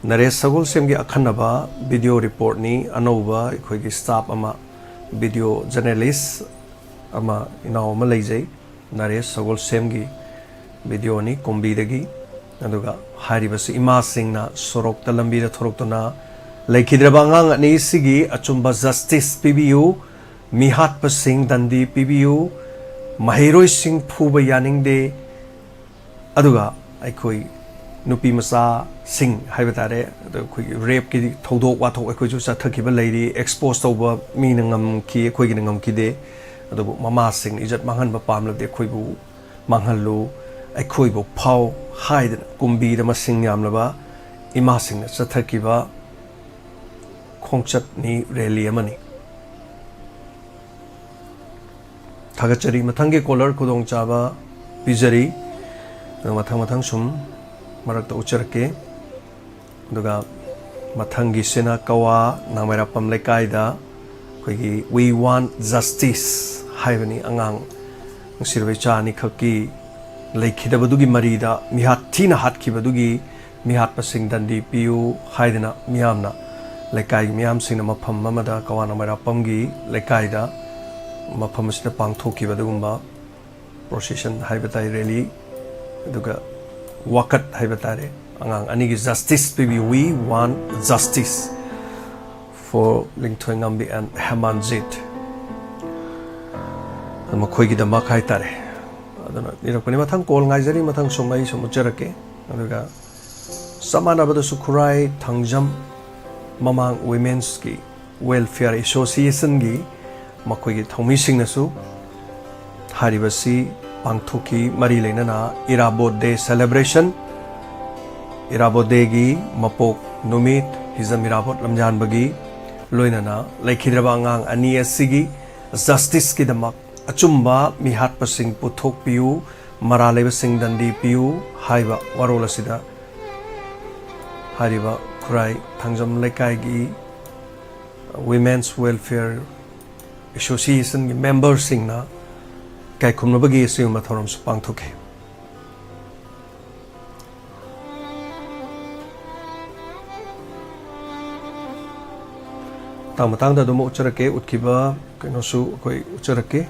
ꯅꯔꯦꯁ ꯁꯒꯣꯜꯁꯦꯝꯒꯤ ꯑꯈꯟꯅꯕ ꯚꯤꯗꯤꯑꯣ ꯔꯤꯄꯣꯔꯠꯅꯤ꯫ ꯑꯅꯧꯕ ꯑꯩꯈꯣꯏꯒꯤ ꯁ꯭ꯇꯥꯐ ꯑꯃ, ꯚꯤꯗꯤꯑꯣ ꯖꯔꯅꯦꯂꯤꯁ ꯑꯃ, ꯏꯅꯥꯎ ꯑꯃ ꯂꯩꯖꯩ, ꯅꯔꯦꯁ ꯁꯒꯣꯜꯁꯦꯝꯒꯤ ꯚꯤꯗꯤꯑꯣꯅꯤ ꯀꯨꯝꯕꯤꯗꯒꯤ꯫ ꯑꯗꯨꯒ ꯍꯥꯏꯔꯤꯕꯁꯤ ꯏꯃꯥꯁꯤꯡꯅ ꯁꯣꯔꯣꯛꯇ, ꯂꯝꯕꯤꯗ ꯊꯣꯔꯛꯇꯨꯅ "ꯂꯩꯈꯤꯗ꯭ꯔꯕ ꯑꯉꯥꯡ ꯑꯅꯤꯁꯤꯒꯤ ꯑꯆꯨꯝꯕ ꯖꯁꯇꯤꯁ ꯄꯤꯕꯤꯌꯨ, ꯃꯤꯍꯥꯠꯄꯁꯤꯡ ꯗꯟꯗꯤ ꯄꯤꯕꯤꯌꯨ, ꯃꯍꯩꯔꯣꯏꯁꯤꯡ ꯐꯨꯕ ꯌꯥꯅꯤꯡꯗꯦ"꯫ ꯑꯗꯨꯒ ꯑꯩꯈꯣꯏ ꯅꯨꯄꯤ ꯃꯆꯥꯁꯤꯡ ꯍꯥꯏꯕ ꯇꯥꯔꯦ, ꯑꯗꯣ ꯑꯩꯈꯣꯏꯒꯤ ꯔꯦꯞꯀꯤ ꯊꯧꯗꯣꯛ ꯋꯥꯊꯣꯛ ꯑꯩꯈꯣꯏꯁꯨ ꯆꯠꯊꯈꯤꯕ ꯂꯩꯔꯤ꯫ ꯑꯦꯛꯁꯄꯣꯖ ꯇꯧꯕ ꯃꯤꯅ ꯉꯝꯈꯤ, ꯑꯩꯈꯣꯏꯒꯤꯅ ꯉꯝꯈꯤꯗꯦ꯫ ꯑꯗꯨꯕꯨ ꯃꯃꯥꯁꯤꯡꯅ ꯏꯖꯠ ꯃꯥꯡꯍꯟꯕ ꯄꯥꯝꯂꯕꯗꯤ "ꯑꯩꯈꯣꯏꯕꯨ ꯃꯥꯡꯍꯜꯂꯨ, ꯑꯩꯈꯣꯏꯕꯨ ꯐꯥꯎ" ꯍꯥꯏꯗꯅ ꯀꯨꯝꯕꯤꯗ ꯃꯁꯤꯡ ꯌꯥꯝꯂꯕ ꯏꯃꯥꯁꯤꯡꯅ ꯆꯠꯊꯈꯤꯕ ꯈꯣꯡꯆꯠꯅꯤ, ꯔꯦꯂꯤ ꯑꯃꯅꯤ꯫ ꯊꯥꯒꯠꯆꯔꯤ꯫ ꯃꯊꯪꯒꯤ ꯀꯣꯂꯔ ꯈꯨꯗꯣꯡꯆꯥꯕ ꯄꯤꯖꯔꯤ꯫ ꯑꯗꯣ ꯃꯊꯪ ꯃꯊꯪ ꯁꯨꯝ ꯃꯔꯛꯇ ꯎꯠꯆꯔꯛꯀꯦ꯫ ꯑꯗꯨꯒ ꯃꯊꯪꯒꯤꯁꯤꯅ ꯀꯋꯥ ꯅꯥꯡꯃꯩꯔꯥꯛꯄꯝ ꯂꯩꯀꯥꯏꯗ ꯑꯩꯈꯣꯏꯒꯤ "We want justice" ꯍꯥꯏꯕꯅꯤ꯫ ꯑꯉꯥꯡ ꯅꯨꯡꯁꯤꯔꯕ ꯏꯆꯥ ꯑꯅꯤꯈꯛꯀꯤ ꯂꯩꯈꯤꯗꯕꯗꯨꯒꯤ ꯃꯔꯤꯗ, ꯃꯤꯍꯥꯠ ꯊꯤꯅ ꯍꯥꯠꯈꯤꯕꯗꯨꯒꯤ ꯃꯤꯍꯥꯠꯄꯁꯤꯡ ꯗꯟꯗꯤ ꯄꯤꯌꯨ ꯍꯥꯏꯗꯅ ꯃꯤꯌꯥꯝꯅ, ꯂꯩꯀꯥꯏꯒꯤ ꯃꯤꯌꯥꯝꯁꯤꯡꯅ ꯃꯐꯝ ꯑꯃꯗ, ꯀꯋꯥ ꯅꯥꯡꯃꯩꯔꯥꯛꯄꯝꯒꯤ ꯂꯩꯀꯥꯏꯗ ꯃꯐꯝ ꯑꯁꯤꯗ ꯄꯥꯡꯊꯣꯛꯈꯤꯕ ꯑꯗꯨꯒꯨꯝꯕ ꯄ꯭ꯔꯣꯁꯦꯁꯟ ꯍꯥꯏꯕ ꯇꯥꯏ, ꯔꯦꯂꯤ, ꯑꯗꯨꯒ ꯋꯥꯀꯠ ꯍꯥꯏꯕ ꯇꯥꯔꯦ꯫ ꯑꯉꯥꯡ ꯑꯅꯤꯒꯤ ꯖꯁꯇꯤꯁ ꯄꯤꯕꯤꯌꯨ, "We want justice for ꯂꯤꯡꯊꯣꯏꯉꯝꯕꯤ and ꯍꯦꯃꯥꯟꯖꯤꯠ", ꯃꯈꯣꯏꯒꯤꯗꯃꯛ ꯍꯥꯏ ꯇꯥꯔꯦ꯫ ꯑꯗꯨꯅ ꯏꯔꯛꯄꯅꯤ꯫ ꯃꯊꯪ ꯀꯣꯜ ꯉꯥꯏꯖꯔꯤ, ꯃꯊꯪ ꯁꯨꯝ ꯑꯩ ꯁꯨꯝ ꯎꯠꯆꯔꯛꯀꯦ꯫ ꯑꯗꯨꯒ ꯆꯞ ꯃꯥꯟꯅꯕꯗꯁꯨ ꯈꯨꯔꯥꯏ ꯊꯥꯡꯖꯝ ꯃꯃꯥꯡ ꯋꯤꯃꯦꯟꯁꯀꯤ ꯋꯦꯜꯐꯤꯌꯔ ꯑꯦꯁꯣꯁꯤꯌꯦꯁꯟꯒꯤ ꯃꯈꯣꯏꯒꯤ ꯊꯧꯃꯤꯁꯤꯡꯅꯁꯨ ꯍꯥꯏꯔꯤꯕꯁꯤ ꯄꯥꯡꯊꯣꯛꯈꯤ꯫ ꯃꯔꯤ ꯂꯩꯅꯅ ꯏꯔꯥꯕꯣꯠ ꯗꯦ ꯁꯦꯂꯦꯕ꯭ꯔꯦꯁꯟ, ꯏꯔꯥꯕꯣꯠ ꯗꯦꯒꯤ ꯃꯄꯣꯛ ꯅꯨꯃꯤꯠ, ꯍꯤꯖꯝ ꯏꯔꯥꯕꯣꯠ ꯂꯝꯖꯥꯟꯕꯒꯤ ꯂꯣꯏꯅꯅ ꯂꯩꯈꯤꯗ꯭ꯔꯕ ꯑꯉꯥꯡ ꯑꯅꯤ ꯑꯁꯤꯒꯤ ꯖꯁꯇꯤꯁꯀꯤꯗꯃꯛ ꯑꯆꯨꯝꯕ ꯃꯤꯍꯥꯠꯄꯁꯤꯡ ꯄꯨꯊꯣꯛꯄꯤꯌꯨ, ꯃꯔꯥꯜ ꯂꯩꯕꯁꯤꯡ ꯗꯟꯗꯤ ꯄꯤꯌꯨ ꯍꯥꯏꯕ ꯋꯥꯔꯣꯜ ꯑꯁꯤꯗ ꯍꯥꯏꯔꯤꯕ ꯈꯨꯔꯥꯏ ꯊꯥꯡꯖꯝ ꯂꯩꯀꯥꯏꯒꯤ Women's Welfare Associationꯒꯤ memberꯁꯤꯡꯅ ꯏꯀꯥꯏ ꯈꯨꯝꯅꯕꯒꯤ ꯑꯁꯤꯒꯨꯝꯕ ꯊꯧꯔꯝꯁꯨ ꯄꯥꯡꯊꯣꯛꯈꯤ꯫ ꯃꯇꯥꯡ ꯃꯇꯥꯡꯗ ꯑꯗꯨꯝ ꯎꯠꯆꯔꯛꯀꯦ, ꯎꯠꯈꯤꯕ ꯀꯩꯅꯣꯁꯨ ꯑꯩꯈꯣꯏ ꯎꯠꯆꯔꯛꯀꯦ꯫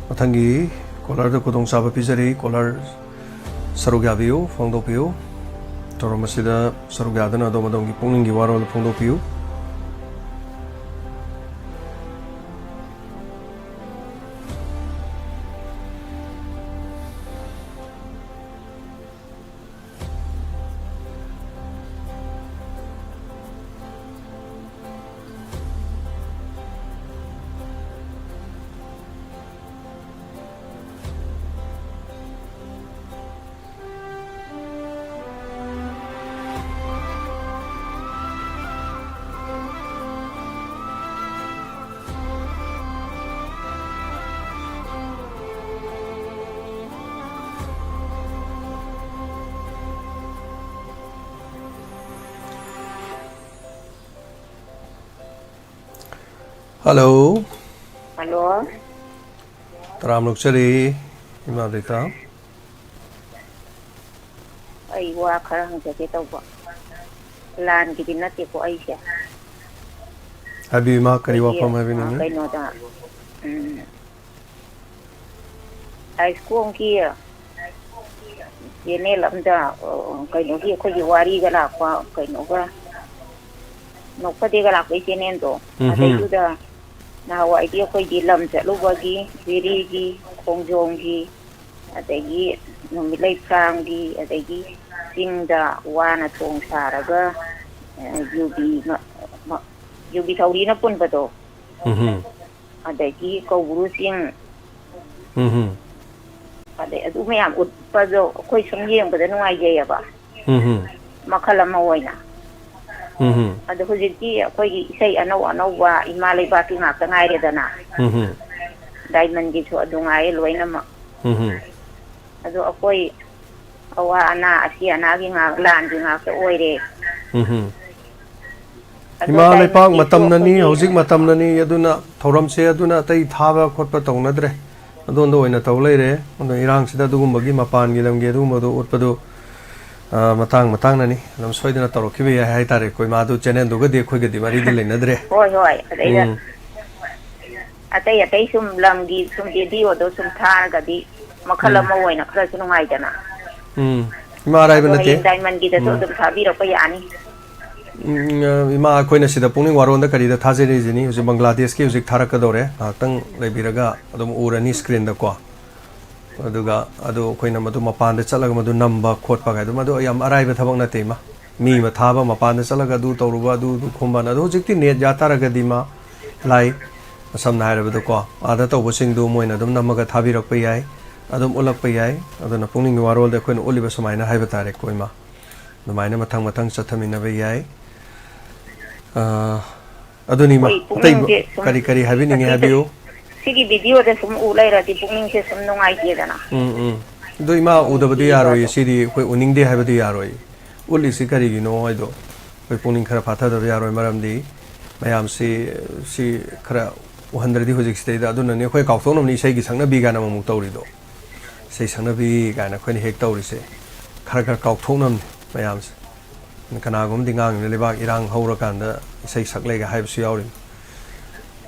ꯃꯊꯪꯒꯤ caller ꯈꯨꯗꯣꯡꯆꯥꯕ ꯄꯤꯖꯔꯤ꯫ Caller ꯁꯔꯨꯛ ꯌꯥꯕꯤꯌꯨ, ꯐꯣꯡꯗꯣꯛꯄꯤꯌꯨ꯫ ꯊꯧꯔꯝ ꯑꯁꯤꯗ ꯁꯔꯨꯛ ꯌꯥꯗꯨꯅ ꯑꯗꯣꯝ ꯑꯗꯣꯝꯒꯤ ꯄꯨꯛꯅꯤꯡꯒꯤ ꯋꯥꯔꯣꯜ ꯐꯣꯡꯗꯣꯛꯄꯤꯌꯨ꯫ Hello. Hello. ꯇꯔꯥꯝꯅ ꯑꯣꯛꯆꯔꯤ, ꯏꯃꯥ ꯔꯤꯇꯥ꯫ ꯑꯩ ꯋꯥ ꯈꯔ ꯍꯪꯖꯒꯦ ꯇꯧꯕ꯫ ꯂꯥꯟꯒꯤꯗꯤ ꯅꯠꯇꯦꯀꯣ ꯑꯩꯁꯦ꯫ ꯍꯥꯏꯕꯤꯌꯨ, ꯏꯃꯥ, ꯀꯔꯤ ꯑꯩꯒꯤ, ꯋꯥꯐꯝ ꯑ, ꯍꯥꯏꯕꯤꯅꯤꯡꯉꯤ? ꯀꯩꯅꯣꯗ, ꯎꯝ, ꯍꯥꯏ ꯁ꯭ꯀꯨꯜꯒꯤ ꯆꯦꯅꯦꯜ ꯑꯝꯗ, ꯑ, ꯀꯩꯅꯣꯒꯤ ꯑꯩꯈꯣꯏꯒꯤ ꯋꯥꯔꯤꯒ ꯂꯥꯛꯄ, ꯀꯩꯅꯣꯒ, ꯅꯣꯛꯐꯗꯦꯒ ꯂꯥꯛꯄꯒꯤ ꯆꯦꯅꯦꯜꯗꯣ, ꯎꯝꯍꯨꯝ꯫ ꯑꯗꯩꯗꯨꯗ ꯅꯍꯥꯟꯋꯥꯏꯗꯤ ꯑꯩꯈꯣꯏꯗꯤ ꯂꯝ ꯆꯠꯂꯨꯕꯒꯤ, ꯖꯤꯔꯤꯒꯤ, ꯈꯣꯡꯖꯣꯝꯒꯤ, ꯑꯗꯒꯤ ꯅꯨꯃꯤꯠꯂꯩ ꯐꯥꯔꯝꯒꯤ, ꯑꯗꯒꯤ ꯆꯤꯡꯗ ꯋꯥꯅ ꯊꯣꯡ ꯁꯥꯔꯒ, ꯑ, ꯌꯨꯕꯤ ꯉ-, ꯃ-, ꯌꯨꯕꯤ ꯊꯧꯔꯤꯅ ꯄꯨꯟꯕꯗꯣ, ꯎꯝꯍꯨꯝ꯫ ꯑꯗꯒꯤ ꯀꯧꯕ꯭ꯔꯨ ꯆꯤꯡ, ꯎꯝꯍꯨꯝ꯫ ꯑꯗꯩ ꯑꯗꯨ ꯃꯌꯥꯝ ꯎꯠꯄꯗꯣ ꯑꯩꯈꯣꯏ ꯁꯨꯝ ꯌꯦꯡꯕꯗ ꯅꯨꯡꯉꯥꯏꯖꯩꯌꯦꯕ꯫ ꯎꯝꯍꯨꯝ꯫ ꯃꯈꯜ ꯑꯃ ꯑꯣꯏꯅ꯫ ꯎꯝ꯫ ꯑꯗꯣ ꯍꯧꯖꯤꯛꯇꯤ ꯑꯩꯈꯣꯏꯒꯤ ꯏꯁꯩ ꯑꯅꯧ ꯑꯅꯧꯕ ꯏꯃꯥ ꯂꯩꯕꯥꯛꯀꯤ ꯉꯥꯛꯇ ꯉꯥꯏꯔꯦꯗꯅ꯫ ꯎꯝ꯫ ꯗꯥꯏꯃꯟꯒꯤꯁꯨ ꯑꯗꯨ ꯉꯥꯏꯔꯦ ꯂꯣꯏꯅꯃꯛ꯫ ꯎꯝ꯫ ꯑꯗꯣ ꯑꯩꯈꯣꯏ ꯑꯋꯥ ꯑꯅꯥ, ꯑꯁꯤ ꯑꯅꯥꯒꯤ ꯉꯥꯛ, ꯂꯥꯟꯒꯤ ꯉꯥꯛꯇ ꯑꯣꯏꯔꯦ꯫ ꯎꯝ꯫ ꯑꯗꯣ ꯏꯃꯥ ꯂꯩꯄꯥꯛ ꯗꯥꯏꯃꯟꯒꯤꯁꯨ ꯃꯇꯝꯅꯅꯤ, ꯑꯩꯈꯣꯏꯒꯤ ꯍꯧꯖꯤꯛ ꯃꯇꯝꯅꯅꯤ, ꯑꯗꯨꯅ ꯊꯧꯔꯝꯁꯦ ꯑꯗꯨꯅ ꯑꯇꯩ ꯊꯥꯕ ꯈꯣꯠꯄ ꯇꯧꯅꯗ꯭ꯔꯦ꯫ ꯑꯗꯣꯝꯗ ꯑꯣꯏꯅ ꯇꯧ ꯂꯩꯔꯦ꯫ ꯑꯗꯣ ꯏꯔꯥꯡꯁꯤꯗ ꯑꯗꯨꯒꯨꯝꯕꯒꯤ ꯃꯄꯥꯟꯒꯤ ꯂꯝꯒꯤ ꯑꯗꯨꯒꯨꯝꯕꯗꯣ ꯎꯠꯄꯗꯣ, ꯑ, ꯃꯇꯥꯡ ꯃꯇꯥꯡꯅꯅꯤ꯫ ꯑꯗꯨꯝ ꯁꯣꯏꯗꯅ ꯇꯧꯔꯛꯈꯤꯕ ꯌꯥꯏ ꯍꯥꯏꯇꯥꯔꯦꯀꯣ꯫ ꯏꯃꯥꯗꯨ ꯆꯦꯅꯦꯜꯗꯨꯒꯗꯤ ꯑꯩꯈꯣꯏꯒꯗꯤ ꯃꯔꯤꯗꯤ ꯂꯩꯅꯗ꯭ꯔꯦ꯫ ꯍꯣꯏ, ꯍꯣꯏ꯫ ꯑꯗꯩꯗ ꯎꯝ꯫ ꯑꯇꯩ ꯑꯇꯩ ꯁꯨꯝ ꯂꯝꯒꯤ ꯁꯨꯝ ꯚꯤꯗꯤꯑꯣꯗꯣ ꯁꯨꯝ ꯊꯥꯔꯒꯗꯤ ꯃꯈꯜ ꯎꯝ꯫ ꯑꯃ ꯑꯣꯏꯅ ꯈꯔꯁꯨ ꯅꯨꯡꯉꯥꯏꯗꯅ꯫ ꯎꯝ꯫ ꯏꯃꯥ ꯑꯔꯥꯏꯕ ꯑꯗꯣ ꯅꯠꯇꯦ꯫ ꯍꯌꯦꯡ ꯗꯥꯏꯃꯟꯒꯤꯗꯁꯨ ꯎꯝ꯫ ꯑꯗꯨꯝ ꯊꯥꯕꯤꯔꯛꯄ ꯌꯥꯅꯤ꯫ ꯎꯝ, ꯑ, ꯏꯃꯥ, ꯑꯩꯈꯣꯏꯅ ꯁꯤꯗ ꯄꯨꯛꯅꯤꯡ ꯋꯥꯔꯣꯟꯗ ꯀꯔꯤꯗ ꯊꯥꯖꯔꯤꯁꯤꯅꯤ? ꯍꯧꯖꯤꯛ ꯕꯪꯒ꯭ꯂꯥꯗꯦꯁꯀꯤ ꯍꯧꯖꯤꯛ ꯊꯥꯔꯛꯀꯗꯧꯔꯦ꯫ ꯉꯥꯏꯍꯥꯛꯇꯪ ꯂꯩꯕꯤꯔꯒ ꯑꯗꯨꯝ ꯎꯔꯅꯤ ꯁ꯭ꯀ꯭ꯔꯤꯟꯗꯀꯣ꯫ ꯑꯗꯨꯒ ꯑꯗꯨ ꯑꯩꯈꯣꯏꯅ ꯃꯗꯨ ꯃꯄꯥꯟꯗ ꯆꯠꯂꯒ ꯃꯗꯨ ꯅꯝꯕ ꯈꯣꯠꯄ ꯀꯥꯏꯗꯣ, ꯃꯗꯨ ꯌꯥꯝ ꯑꯔꯥꯏꯕ ꯊꯕꯛ ꯅꯠꯇꯦ, ꯏꯃꯥ꯫ ꯃꯤ ꯑꯃ ꯊꯥꯕ, ꯃꯄꯥꯟꯗ ꯆꯠꯂꯒ ꯑꯗꯨ ꯇꯧꯔꯨꯕ, ꯑꯗꯨ, ꯑꯗꯨ ꯈꯣꯝꯕꯅ꯫ ꯑꯗꯣ ꯍꯧꯖꯤꯛꯇꯤ ꯅꯦꯠ ꯌꯥ ꯇꯥꯔꯒꯗꯤ, ꯏꯃꯥ, ꯂꯥꯏ, ꯁꯝꯅ ꯍꯥꯏꯔꯕꯗꯀꯣ, ꯑꯥꯗ ꯇꯧꯕꯁꯤꯡꯗꯨ ꯃꯣꯏꯅ ꯑꯗꯨꯝ ꯅꯝꯃꯒ ꯊꯥꯕꯤꯔꯛꯄ ꯌꯥꯏ, ꯑꯗꯨꯝ ꯎꯠꯂꯛꯄ ꯌꯥꯏ꯫ ꯑꯗꯨꯅ ꯄꯨꯛꯅꯤꯡꯒꯤ ꯋꯥꯔꯣꯜꯗ ꯑꯩꯈꯣꯏꯅ ꯎꯠꯂꯤꯕ ꯁꯨꯃꯥꯏꯅ ꯍꯥꯏꯕ ꯇꯥꯔꯦꯀꯣ, ꯏꯃꯥ꯫ ꯑꯗꯨꯃꯥꯏꯅ ꯃꯊꯪ ꯃꯊꯪ ꯆꯠꯊꯃꯤꯟꯅꯕ ꯌꯥꯏ꯫ ꯑ, ꯑꯗꯨꯅꯤꯃ, ꯑꯩꯈꯣꯏ ꯑꯇꯩ ꯄꯨꯛꯅꯤꯡꯁꯦ ꯁꯨꯝ ꯀꯔꯤ ꯀꯔꯤ ꯍꯥꯏꯕꯤꯅꯤꯡꯉꯤ ꯆꯍꯤ ꯆꯠ-, ꯍꯥꯏꯕꯤꯌꯨ꯫ ꯁꯤꯒꯤ ꯚꯤꯗꯤꯑꯣꯗ ꯁꯨꯝ ꯎ ꯂꯩꯔꯗꯤ ꯄꯨꯛꯅꯤꯡꯁꯦ ꯁꯨꯝ ꯅꯨꯡꯉꯥꯏꯇꯦꯗꯅ꯫ ꯎꯝ, ꯎꯝ꯫ ꯑꯗꯨ ꯏꯃꯥ ꯎꯗꯕꯗꯤ ꯌꯥꯔꯣꯏꯌꯦ꯫ ꯁꯤꯗꯤ ꯑꯩꯈꯣꯏ ꯎꯅꯤꯡꯗꯦ ꯍꯥꯏꯕꯗꯤ ꯌꯥꯔꯣꯏ꯫ ꯎꯠꯂꯤꯁꯤ ꯀꯔꯤꯒꯤꯅꯣ ꯍꯥꯏꯗꯣ ꯑꯩꯈꯣꯏ ꯄꯨꯛꯅꯤꯡ ꯈꯔ ꯐꯥꯊꯗꯕ ꯌꯥꯔꯣꯏ꯫ ꯃꯔꯝꯗꯤ ꯃꯌꯥꯝꯁꯤ, ꯁꯤ ꯈꯔ ꯎꯍꯟꯗ꯭ꯔꯗꯤ ꯍꯧꯖꯤꯛꯁꯤꯗꯩꯗ꯫ ꯑꯗꯨꯅꯅꯤ ꯑꯩꯈꯣꯏ ꯀꯥꯎꯊꯣꯛꯅꯕꯅꯤ ꯏꯁꯩꯒꯤ ꯁꯛꯅꯕꯤ ꯀꯥꯏꯅ ꯑꯃꯨꯛ ꯇꯧꯔꯤꯗꯣ꯫ ꯏꯁꯩ ꯁꯛꯅꯕꯤ ꯀꯥꯏꯅ ꯑꯩꯈꯣꯏꯅ ꯍꯦꯛ ꯇꯧꯔꯤꯁꯦ ꯈꯔ ꯈꯔ ꯀꯥꯎꯊꯣꯛꯅꯕꯅꯤ ꯃꯌꯥꯝꯁꯦ꯫ ꯀꯅꯥꯒꯨꯝꯕꯗꯤ ꯉꯥꯡꯉꯤꯅ ꯂꯩꯕꯥꯛ ꯏꯔꯥꯡ ꯍꯧꯔꯀꯥꯟꯗ ꯏꯁꯩ ꯁꯛꯂꯩꯒ ꯍꯥꯏꯕꯁꯨ ꯌꯥꯎꯔꯤ꯫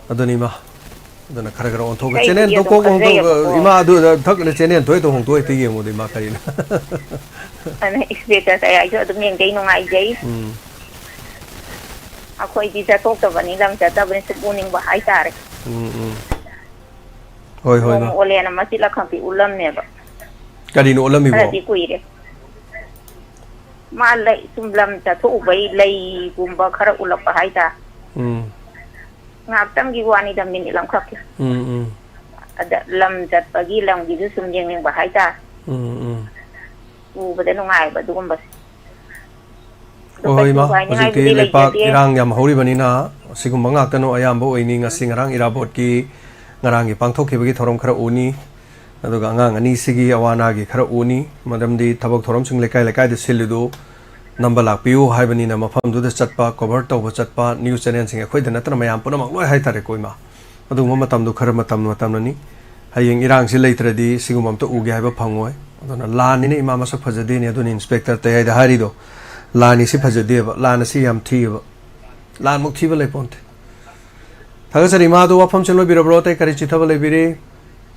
ꯑꯗꯨꯅꯤ ꯏꯃꯥ꯫ ꯑꯗꯨꯅ ꯈꯔ ꯈꯔ ꯑꯣꯟꯊꯣꯛꯑꯒ ꯆꯦꯅꯦꯜ ꯏꯁꯩꯕꯨꯗꯤ ꯊꯣꯛ ꯑꯗꯨꯝ ꯀꯣꯛ ꯍꯣꯡꯗꯣꯛꯑꯒ, ꯈꯟꯖꯩꯌꯦꯕꯀꯣ꯫ ꯏꯃꯥ ꯑꯗꯨ ꯊꯛꯅ ꯆꯦꯅꯦꯜ ꯊꯣꯛ ꯍꯦꯛꯇ ꯍꯣꯡꯗꯣꯛꯑ ꯍꯦꯛꯇ ꯌꯦꯡꯉꯨꯗ ꯏꯃꯥ ꯀꯔꯤꯅꯣ꯫ ꯑꯗꯨꯅ ꯏꯁꯄꯦꯛꯇꯔ ꯀꯌꯥꯁꯨ ꯑꯗꯨꯝ ꯌꯦꯡꯖꯩ, ꯅꯨꯡꯉꯥꯏꯖꯩ꯫ ꯎꯝ꯫ ꯑꯩꯈꯣꯏꯗꯤ ꯆꯠꯊꯣꯛꯇꯕꯅꯤ, ꯂꯝ ꯆꯠꯇꯕꯅꯤ, ꯁꯨꯝ ꯎꯅꯤꯡꯕ ꯍꯥꯏꯇꯥꯔꯦ꯫ ꯎꯝ, ꯎꯝ꯫ ꯍꯣꯏ, ꯍꯣꯏ, ꯅꯣꯡꯃ ꯏꯃꯥ꯫ ꯑꯣꯂꯦꯟ ꯑꯃ ꯆꯤꯠꯂ ꯈꯪꯄꯤ ꯎꯠꯂꯝꯃꯦꯕ꯫ ꯀꯔꯤꯅꯣ ꯎꯠꯂꯝꯃꯤꯕꯣ? ꯈꯔꯗꯤ ꯀꯨꯏꯔꯦ꯫ ꯃꯥ ꯂꯩ, ꯁꯨꯝ ꯂꯝ ꯆꯠꯊꯣꯛꯎꯕꯩ ꯂꯩꯒꯨꯝꯕ ꯈꯔ ꯎꯠꯂꯛꯄ ꯍꯥꯏꯇꯥꯔꯦ꯫ ꯎꯝ꯫ ꯉꯥꯏꯍꯥꯛꯇꯪꯒꯤ ꯋꯥꯅꯤꯗ, ꯃꯤꯅꯤꯠ ꯑꯃꯈꯛꯀꯤ꯫ ꯎꯝ, ꯎꯝ꯫ ꯑꯗ ꯂꯝ ꯆꯠꯄꯒꯤ ꯂꯝꯒꯤꯁꯨ ꯁꯨꯝ ꯌꯦꯡꯅꯤꯡꯕ ꯍꯥꯏꯇꯥꯔꯦ꯫ ꯎꯝ, ꯎꯝ꯫ ꯎꯕꯗ ꯅꯨꯡꯉꯥꯏꯕ ꯑꯗꯨꯒꯨꯝꯕꯁꯦ꯫ ꯍꯣꯏ, ꯍꯣꯏ, ꯏꯃꯥ, ꯍꯧꯖꯤꯛꯇꯤ ꯂꯩꯄꯥꯛ ꯏꯔꯥꯡ ꯌꯥꯝ ꯍꯧꯔꯤꯕꯅꯤꯅ ꯁꯤꯒꯨꯝꯕ ꯉꯥꯛꯇꯅ ꯑꯌꯥꯝꯕ ꯑꯣꯏꯅꯤ꯫ ꯉꯁꯤ ꯉꯔꯥꯡ ꯏꯔꯥꯕꯣꯠꯀꯤ, ꯉꯔꯥꯡꯒꯤ ꯄꯥꯡꯊꯣꯛꯈꯤꯕꯒꯤ ꯊꯧꯔꯝ ꯈꯔ ꯎꯅꯤ, ꯑꯗꯨꯒ ꯑꯉꯥꯡ ꯑꯅꯤꯁꯤꯒꯤ ꯑꯋꯥ ꯑꯅꯥꯒꯤ ꯈꯔ ꯎꯅꯤ, ꯃꯔꯝꯗꯤ ꯊꯕꯛ ꯊꯧꯔꯝꯁꯤꯡ ꯂꯩꯀꯥꯏ ꯂꯩꯀꯥꯏꯗ ꯁꯤꯜꯂꯤꯗꯨ ꯅꯝꯕ ꯂꯥꯛꯄꯤꯌꯨ ꯍꯥꯏꯕꯅꯤꯅ ꯃꯐꯝꯗꯨꯗ ꯆꯠꯄ, cover ꯇꯧꯕ ꯆꯠꯄ, news channelꯁꯤꯡ ꯑꯩꯈꯣꯏꯗ ꯅꯠꯇꯅ ꯃꯌꯥꯝ ꯄꯨꯝꯅꯃꯛ ꯂꯣꯏ ꯍꯥꯏꯇꯥꯔꯦꯀꯣ, ꯏꯃꯥ꯫ ꯑꯗꯨꯒꯨꯝꯕ ꯃꯇꯝꯗꯣ ꯈꯔ ꯃꯇꯝ ꯃꯇꯝꯅꯅꯤ꯫ ꯍꯌꯦꯡ ꯏꯔꯥꯡꯁꯤ ꯂꯩꯇ꯭ꯔꯗꯤ ꯁꯤꯒꯨꯝꯕ ꯑꯝꯇ ꯎꯒꯦ ꯍꯥꯏꯕ ꯐꯪꯉꯣꯏ꯫ ꯑꯗꯨꯅ ꯂꯥꯟꯅꯤꯅ ꯏꯃꯥ ꯃꯁꯛ ꯐꯖꯗꯦꯅꯦ, ꯑꯗꯨꯅ Inspector ꯇꯌꯥꯏꯗ ꯍꯥꯏꯔꯤꯗꯣ, ꯂꯥꯟꯅꯤꯁꯤ ꯐꯖꯗꯦꯕ, ꯂꯥꯟ ꯑꯁꯤ ꯌꯥꯝ ꯊꯤꯑꯕ, ꯂꯥꯟꯃꯨꯛ ꯊꯤꯕ ꯂꯩꯄꯣꯟꯇꯦ꯫ ꯊꯥꯒꯠꯆꯔꯤ ꯏꯃꯥ꯫ ꯑꯗꯨ ꯋꯥꯐꯝꯁꯦ ꯂꯣꯏꯕꯤꯔꯕ꯭ꯔꯣ? ꯑꯇꯩ ꯀꯔꯤ ꯆꯤꯊꯕ ꯂꯩꯕꯤꯔꯤ?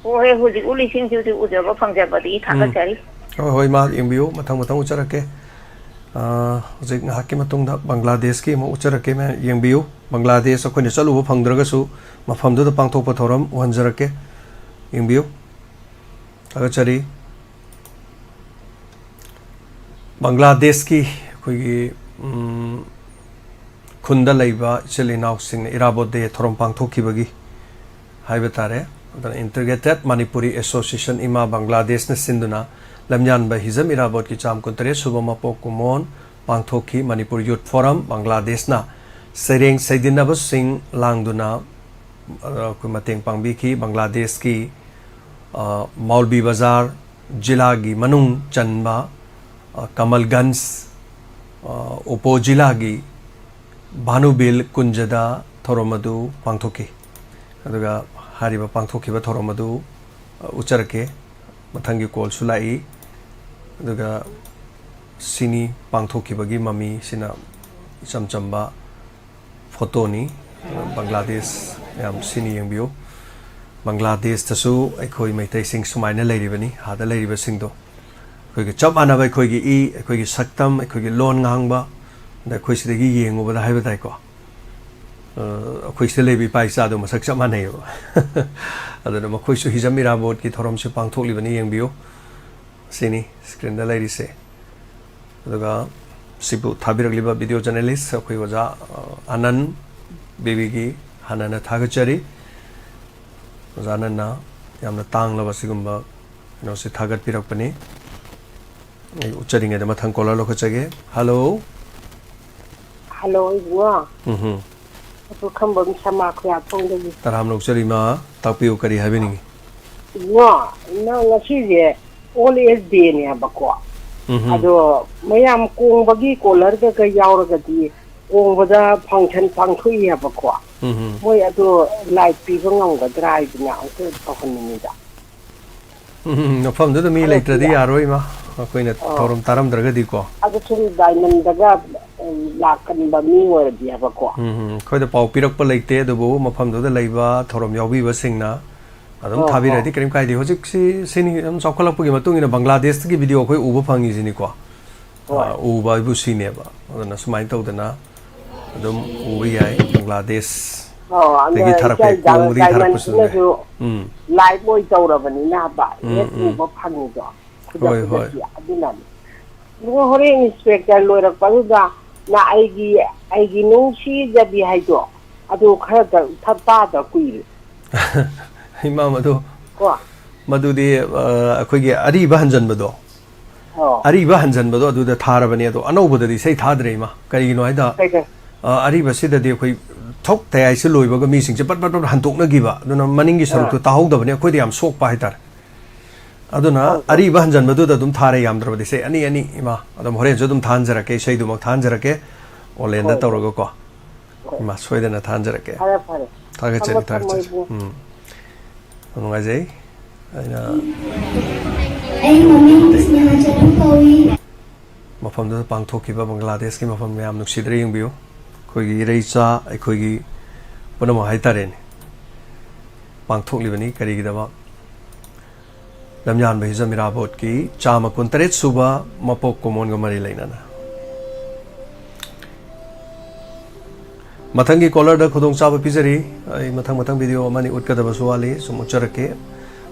ꯍꯣꯏ, ꯍꯧꯖꯤꯛ ꯎꯠꯂꯤꯁꯤꯡꯁꯤꯗꯤ ꯎꯖꯕ ꯐꯪꯖꯕꯗꯒꯤ ꯎꯝ꯫ ꯊꯥꯒꯠꯆꯔꯤ꯫ ꯍꯣꯏ, ꯍꯣꯏ, ꯏꯃꯥ, ꯌꯦꯡꯕꯤꯌꯨ, ꯃꯊꯪ ꯃꯊꯪ ꯎꯠꯆꯔꯛꯀꯦ꯫ ꯑꯥ, ꯍꯧꯖꯤꯛ ꯉꯥꯏꯍꯥꯛꯀꯤ ꯃꯇꯨꯡꯗ ꯕꯪꯒ꯭ꯂꯥꯗꯦꯁꯀꯤ ꯑꯃꯨꯛ ꯎꯠꯆꯔꯛꯀꯦ, ꯃꯌꯥꯝ ꯌꯦꯡꯕꯤꯌꯨ꯫ ꯕꯪꯒ꯭ꯂꯥꯗꯦꯁ ꯑꯩꯈꯣꯏꯅ ꯆꯠꯂꯨꯕ ꯐꯪꯗ꯭ꯔꯒꯁꯨ ꯃꯐꯝꯗꯨꯗ ꯄꯥꯡꯊꯣꯛꯄ ꯊꯧꯔꯝ ꯎꯍꯟꯖꯔꯛꯀꯦ, ꯌꯦꯡꯕꯤꯌꯨ꯫ ꯊꯥꯒꯠꯆꯔꯤ꯫ ꯕꯪꯒ꯭ꯂꯥꯗꯦꯁꯀꯤ ꯑꯩꯈꯣꯏꯒꯤ, ꯎꯝ, ꯈꯨꯟꯗ ꯂꯩꯕ ꯏꯆꯤꯜ ꯏꯅꯥꯎꯁꯤꯡꯅ ꯏꯔꯥꯕꯣꯠ ꯗꯦ ꯊꯧꯔꯝ ꯄꯥꯡꯊꯣꯛꯈꯤꯕꯒꯤ ꯍꯥꯏꯕ ꯇꯥꯔꯦ꯫ ꯑꯗꯨꯅ Integrated Manipuri Association, ꯏꯃꯥ ꯕꯪꯒ꯭ꯂꯥꯗꯦꯁꯅ ꯁꯤꯟꯗꯨꯅ ꯂꯝꯌꯥꯟꯕ ꯍꯤꯖꯝ ꯏꯔꯥꯕꯣꯠꯀꯤ ꯆꯥꯝ ꯀꯨꯟꯇꯔꯦꯠ ꯁꯨꯕ ꯃꯄꯣꯛ ꯀꯨꯝꯑꯣꯟ ꯄꯥꯡꯊꯣꯛꯈꯤ꯫ ꯃꯅꯤꯄꯨꯔ Youth Forum ꯕꯪꯒ꯭ꯂꯥꯗꯦꯁꯅ ꯁꯩꯔꯦꯡ ꯁꯩꯗꯤꯟꯅꯕꯁꯤꯡ ꯂꯥꯡꯗꯨꯅ, ꯑ, ꯑꯩꯈꯣꯏ ꯃꯇꯦꯡ ꯄꯥꯡꯕꯤꯈꯤ꯫ ꯕꯪꯒ꯭ꯂꯥꯗꯦꯁꯀꯤ, ꯑ, ꯃꯧꯜꯕꯤ ꯕꯖꯥꯔ ꯖꯤꯂꯥꯒꯤ ꯃꯅꯨꯡ ꯆꯟꯕ, ꯑ, ꯀꯃꯜꯒꯟꯖ, ꯑ, ꯎꯄꯣ ꯖꯤꯂꯥꯒꯤ ꯚꯥꯅꯨꯕꯤꯜ ꯀꯨꯟꯖꯗ ꯊꯧꯔꯝ ꯑꯗꯨ ꯄꯥꯡꯊꯣꯛꯈꯤ꯫ ꯑꯗꯨꯒ ꯍꯥꯏꯔꯤꯕ ꯄꯥꯡꯊꯣꯛꯈꯤꯕ ꯊꯧꯔꯝ ꯑꯗꯨ, ꯑ, ꯎꯠꯆꯔꯛꯀꯦ꯫ ꯃꯊꯪꯒꯤ callꯁꯨ ꯂꯥꯛꯏ꯫ ꯑꯗꯨꯒ ꯁꯤꯅꯤ ꯄꯥꯡꯊꯣꯛꯈꯤꯕꯒꯤ ꯃꯃꯤꯁꯤꯅ ꯏꯆꯝ ꯆꯝꯕ photoꯅꯤ꯫ ꯕꯪꯒ꯭ꯂꯥꯗꯦꯁ ꯃꯌꯥꯝ ꯁꯤꯅꯤ ꯌꯦꯡꯕꯤꯌꯨ꯫ ꯕꯪꯒ꯭ꯂꯥꯗꯦꯁꯇꯁꯨ ꯑꯩꯈꯣꯏ ꯃꯩꯇꯩꯁꯤꯡ ꯁꯨꯃꯥꯏꯅ ꯂꯩꯔꯤꯕꯅꯤ, ꯑꯥꯗ ꯂꯩꯔꯤꯕꯁꯤꯡꯗꯣ꯫ ꯑꯩꯈꯣꯏꯒ ꯆꯞ ꯃꯥꯟꯅꯕ ꯑꯩꯈꯣꯏꯒꯤ ꯏ, ꯑꯩꯈꯣꯏꯒꯤ ꯁꯛꯇꯝ, ꯑꯩꯈꯣꯏꯒꯤ ꯂꯣꯟ ꯉꯥꯡꯕ, ꯑꯗ ꯑꯩꯈꯣꯏ ꯁꯤꯗꯒꯤ ꯌꯦꯡꯉꯨꯕꯗ ꯍꯥꯏꯕ ꯇꯥꯏꯀꯣ꯫ ꯑ, ꯑꯩꯈꯣꯏ ꯁꯤꯗ ꯂꯩꯕ ꯏꯄꯥ ꯏꯆꯥꯗꯣ ꯃꯁꯛ ꯆꯞ ꯃꯥꯟꯅꯩꯌꯦꯕ꯫ ꯑꯗꯨꯅ ꯃꯈꯣꯏꯁꯨ ꯍꯤꯖꯝ ꯏꯔꯥꯕꯣꯠꯀꯤ ꯊꯧꯔꯝꯁꯦ ꯄꯥꯡꯊꯣꯛꯂꯤꯕꯅꯤ, ꯌꯦꯡꯕꯤꯌꯨ꯫ ꯁꯤꯅꯤ screenꯗ ꯂꯩꯔꯤꯁꯦ꯫ ꯑꯗꯨꯒ ꯁꯤꯕꯨ ꯊꯥꯕꯤꯔꯛꯂꯤꯕ video journalist ꯑꯩꯈꯣꯏ ꯑꯣꯖꯥ, ꯑ, ꯑꯅꯟ ꯕꯦꯕꯤꯒꯤ ꯍꯥꯟꯅꯅ ꯊꯥꯒꯠꯆꯔꯤ꯫ ꯑꯣꯖꯥ ꯑꯅꯟꯅ ꯌꯥꯝꯅ ꯇꯥꯡꯂꯕ ꯁꯤꯒꯨꯝꯕ ꯀꯩꯅꯣꯁꯦ ꯊꯥꯒꯠꯄꯤꯔꯛꯄꯅꯤ꯫ ꯑꯩ ꯎꯠꯆꯔꯤꯉꯩꯗ ꯃꯊꯪ caller ꯂꯧꯈꯠꯆꯒꯦ꯫ Hello꯫ ꯍꯜꯂꯣ, ꯏꯕꯨꯡꯉꯣ꯫ ꯎꯝ꯫ ꯑꯩꯈꯣꯏ ꯈꯝꯕꯝ ꯁꯃꯥ ꯈꯨꯌꯥꯊꯣꯡꯗꯒꯤ꯫ ꯇꯔꯥꯝꯅ ꯑꯣꯛꯆꯔꯤ, ꯏꯃꯥ꯫ ꯇꯥꯛꯄꯤꯌꯨ, ꯀꯔꯤ ꯍꯥꯏꯕꯤꯅꯤꯡꯉꯤ? ꯏꯕꯨꯡꯉꯣ, ꯏꯃꯥ, ꯉꯁꯤꯁꯦ ꯑꯣꯜ ꯑꯦꯖ ꯗꯦꯅꯦꯕꯀꯣ꯫ ꯎꯝ꯫ ꯑꯗꯣ ꯃꯌꯥꯝ ꯀꯣꯡꯕꯒꯤ ꯀꯣꯂꯔꯒ ꯌꯥꯎꯔꯒꯗꯤ ꯀꯣꯡꯕꯗ ꯐꯪꯁꯟ ꯄꯥꯡꯊꯣꯛꯏ ꯍꯥꯏꯕꯀꯣ꯫ ꯎꯝ꯫ ꯃꯣꯏ ꯑꯗꯣ ꯂꯥꯏꯠ ꯄꯤꯕ ꯉꯝꯒꯗ꯭ꯔꯥ ꯍꯥꯏꯗꯅ ꯑꯝꯇ ꯇꯧꯍꯟꯅꯤꯡꯉꯤꯗ꯫ ꯎꯝ, ꯃꯐꯝꯗꯨꯗ ꯃꯤ ꯈꯔ ꯂꯩꯇ꯭ꯔꯗꯤ ꯄꯤꯔꯛꯑꯣ꯫ ꯌꯥꯔꯣꯏ, ꯏꯃꯥ꯫ ꯑꯩꯈꯣꯏꯅ ꯑꯣ꯫ ꯊꯧꯔꯝ ꯇꯥꯔꯝꯗ꯭ꯔꯒꯗꯤꯀꯣ꯫ ꯑꯗꯨ ꯁꯨꯝ ꯗꯥꯏꯃꯟꯗꯒ, ꯎꯝ, ꯂꯥꯛꯀꯟꯕ ꯃꯤ ꯑꯣꯏꯔꯗꯤ ꯍꯥꯏꯕꯀꯣ꯫ ꯎꯝ, ꯎꯝ꯫ ꯑꯩꯈꯣꯏꯗ ꯄꯥꯎ ꯄꯤꯔꯛꯄ ꯂꯩꯇꯦ, ꯑꯗꯨꯕꯨ ꯃꯐꯝꯗꯨꯗ ꯂꯩꯕ ꯊꯧꯔꯝ ꯌꯥꯎꯕꯤꯕꯁꯤꯡꯅ ꯑꯗꯨꯝ ꯑꯣ, ꯊꯥꯕꯤꯔꯛꯑꯗꯤ ꯑꯣ꯫ ꯀꯔꯤꯝ ꯀꯥꯏꯗꯦ꯫ ꯍꯧꯖꯤꯛꯁꯤ ꯁꯤꯅꯤ ꯑꯗꯨꯝ ꯆꯥꯎꯈꯠꯂꯛꯄꯒꯤ ꯃꯇꯨꯡ ꯏꯟꯅ ꯕꯪꯒ꯭ꯂꯥꯗꯦꯁꯇꯒꯤ ꯚꯤꯗꯤꯑꯣ ꯑꯩꯈꯣꯏ ꯎꯕ ꯐꯪꯉꯤꯁꯤꯅꯤꯀꯣ꯫ ꯍꯣꯏ꯫ ꯑ, ꯎꯕ ꯍꯥꯏꯕꯨ ꯁꯤꯅꯦꯕ꯫ ꯑꯗꯨꯅ ꯁꯨꯃꯥꯏꯅ ꯇꯧꯗꯅ ꯑꯗꯨꯝ ꯎꯕ ꯌꯥꯏ, ꯕꯪꯒ꯭ꯂꯥꯗꯦꯁ꯫ ꯑꯣ, ꯑꯗ ꯗꯒꯤ ꯊꯥꯔꯛꯄ, ꯏꯆꯥ ꯀꯣꯡꯕꯗꯒꯤ ꯊꯥꯔꯛꯄꯁꯨ ꯑꯗꯨꯝ ꯌꯥꯏ꯫ ꯗꯥꯏꯃꯟꯁꯤꯅꯁꯨ ꯎꯝ꯫ ꯂꯥꯏꯚ ꯑꯣꯏ ꯇꯧꯔꯕꯅꯤꯅ ꯍꯥꯏꯕ, ꯎꯝ, ꯍꯦꯛ ꯎꯝ꯫ ꯎꯕ ꯐꯪꯉꯤꯗꯣ꯫ ꯈꯨꯗꯛ ꯍꯣꯏ, ꯍꯣꯏ꯫ ꯈꯨꯗꯛꯀꯤ ꯑꯗꯨꯅꯅꯤ꯫ ꯑꯗꯨꯒ ꯍꯣꯔꯦꯟ ꯏꯟꯁꯄꯦꯛꯇꯔ ꯂꯣꯏꯔꯛꯄꯗꯨꯗ ꯅ ꯑꯩꯒꯤ, ꯑꯩꯒꯤ ꯅꯨꯡꯁꯤꯖꯕꯤ ꯍꯥꯏꯗꯣ, ꯑꯗꯨ ꯈꯔ ꯇ-, ꯊ-, ꯇꯥꯗ ꯀꯨꯏꯔꯦ꯫ ꯏꯃꯥ, ꯃꯗꯨ, ꯀꯣ? ꯃꯗꯨꯗꯤ, ꯑ, ꯑꯩꯈꯣꯏꯒꯤ ꯑꯔꯤꯕ ꯍꯟꯖꯟꯕꯗꯣ, ꯑꯣ꯫ ꯑꯔꯤꯕ ꯍꯟꯖꯟꯕꯗꯣ ꯑꯗꯨꯗ ꯊꯥꯔꯕꯅꯦ, ꯑꯗꯣ ꯑꯅꯧꯕꯗꯗꯤ ꯏꯁꯩ ꯊꯥꯗ꯭ꯔꯦ, ꯏꯃꯥ꯫ ꯀꯔꯤꯒꯤꯅꯣ ꯍꯥꯏꯗ, ꯀꯩꯗ? ꯑ, ꯑꯔꯤꯕꯁꯤꯗꯗꯤ ꯑꯩꯈꯣꯏ ꯊꯣꯛ ꯇꯌꯥꯏꯁꯦ ꯂꯣꯏꯕꯒ ꯃꯤꯁꯤꯡꯁꯦ ꯄꯠ ꯄꯠ ꯄꯠ ꯍꯟꯇꯣꯛꯅꯈꯤꯕ, ꯑꯗꯨꯅ ꯃꯅꯤꯡꯒꯤ ꯑꯥ꯫ ꯁꯔꯨꯛꯇꯣ ꯇꯥꯍꯧꯗꯕꯅꯦ, ꯑꯩꯈꯣꯏꯗ ꯌꯥꯝ ꯁꯣꯛꯄ ꯍꯥꯏꯇꯥꯔꯦ꯫ ꯑꯗꯨꯅ ꯍꯣꯏ, ꯍꯣꯏ꯫ ꯑꯔꯤꯕ ꯍꯟꯖꯟꯕꯗꯨꯗ ꯑꯗꯨꯝ ꯊꯥꯔꯦ, ꯌꯥꯝꯗ꯭ꯔꯕꯗꯤ ꯏꯁꯩ ꯑꯅꯤ, ꯑꯅꯤ, ꯏꯃꯥ꯫ ꯑꯗꯨꯝ ꯍꯣꯔꯦꯟꯁꯨ ꯑꯗꯨꯝ ꯊꯥꯍꯟꯖꯔꯛꯀꯦ, ꯏꯁꯩꯗꯨꯃꯛ ꯊꯥꯍꯟꯖꯔꯛꯀꯦ꯫ ꯑꯣꯟꯂꯥꯏꯟꯗ ꯍꯣꯏ, ꯍꯣꯏ꯫ ꯇꯧꯔꯒꯀꯣ꯫ ꯍꯣꯏ꯫ ꯏꯃꯥ, ꯁꯣꯏꯗꯅ ꯊꯥꯍꯟꯖꯔꯛꯀꯦ꯫ ꯐꯔꯦ, ꯐꯔꯦ꯫ ꯊꯥꯒꯠꯆꯔꯤ, ꯊꯝꯃꯣ, ꯊꯝꯃꯣ, ꯊꯥꯒꯠꯆꯔꯤ꯫ ꯏꯕꯨꯡꯉꯣ꯫ ꯎꯝ꯫ ꯌꯥꯝ ꯅꯨꯡꯉꯥꯏꯖꯩ꯫ ꯑꯩꯅ ꯑꯩ ꯃꯃꯤꯡ ꯁ꯭ꯅꯦꯍꯥ ꯆꯅꯨ ꯀꯧꯏ꯫ ꯃꯐꯝꯗꯨꯗ ꯄꯥꯡꯊꯣꯛꯈꯤꯕ ꯕꯪꯒ꯭ꯂꯥꯗꯦꯁꯀꯤ ꯃꯐꯝ ꯃꯌꯥꯝ ꯅꯨꯡꯁꯤꯗ꯭ꯔꯥ ꯌꯦꯡꯕꯤꯌꯨ꯫ ꯑꯩꯈꯣꯏꯒꯤ ꯏꯔꯩꯆꯥ, ꯑꯩꯈꯣꯏꯒꯤ ꯄꯨꯝꯅꯃꯛ ꯍꯥꯏꯇꯥꯔꯦꯅꯦ, ꯄꯥꯡꯊꯣꯛꯂꯤꯕꯅꯤ꯫ ꯀꯔꯤꯒꯤꯗꯃꯛ? ꯂꯝꯌꯥꯟꯕ ꯍꯤꯖꯝ ꯏꯔꯥꯕꯣꯠꯀꯤ ꯆꯥꯝꯃ ꯀꯨꯟꯇꯔꯦꯠ ꯁꯨꯕ ꯃꯄꯣꯛ ꯀꯨꯝꯑꯣꯟꯒ ꯃꯔꯤ ꯂꯩꯅꯅ꯫ ꯃꯊꯪꯒꯤ ꯀꯣꯂꯔꯗ ꯈꯨꯗꯣꯡꯆꯥꯕ ꯄꯤꯖꯔꯤ꯫ ꯑꯩ ꯃꯊꯪ ꯃꯊꯪ ꯚꯤꯗꯤꯑꯣ ꯑꯃꯅꯤ ꯎꯠꯀꯗꯕꯁꯨ ꯋꯥꯠꯂꯤ, ꯁꯨꯝ ꯎꯠꯆꯔꯛꯀꯦ꯫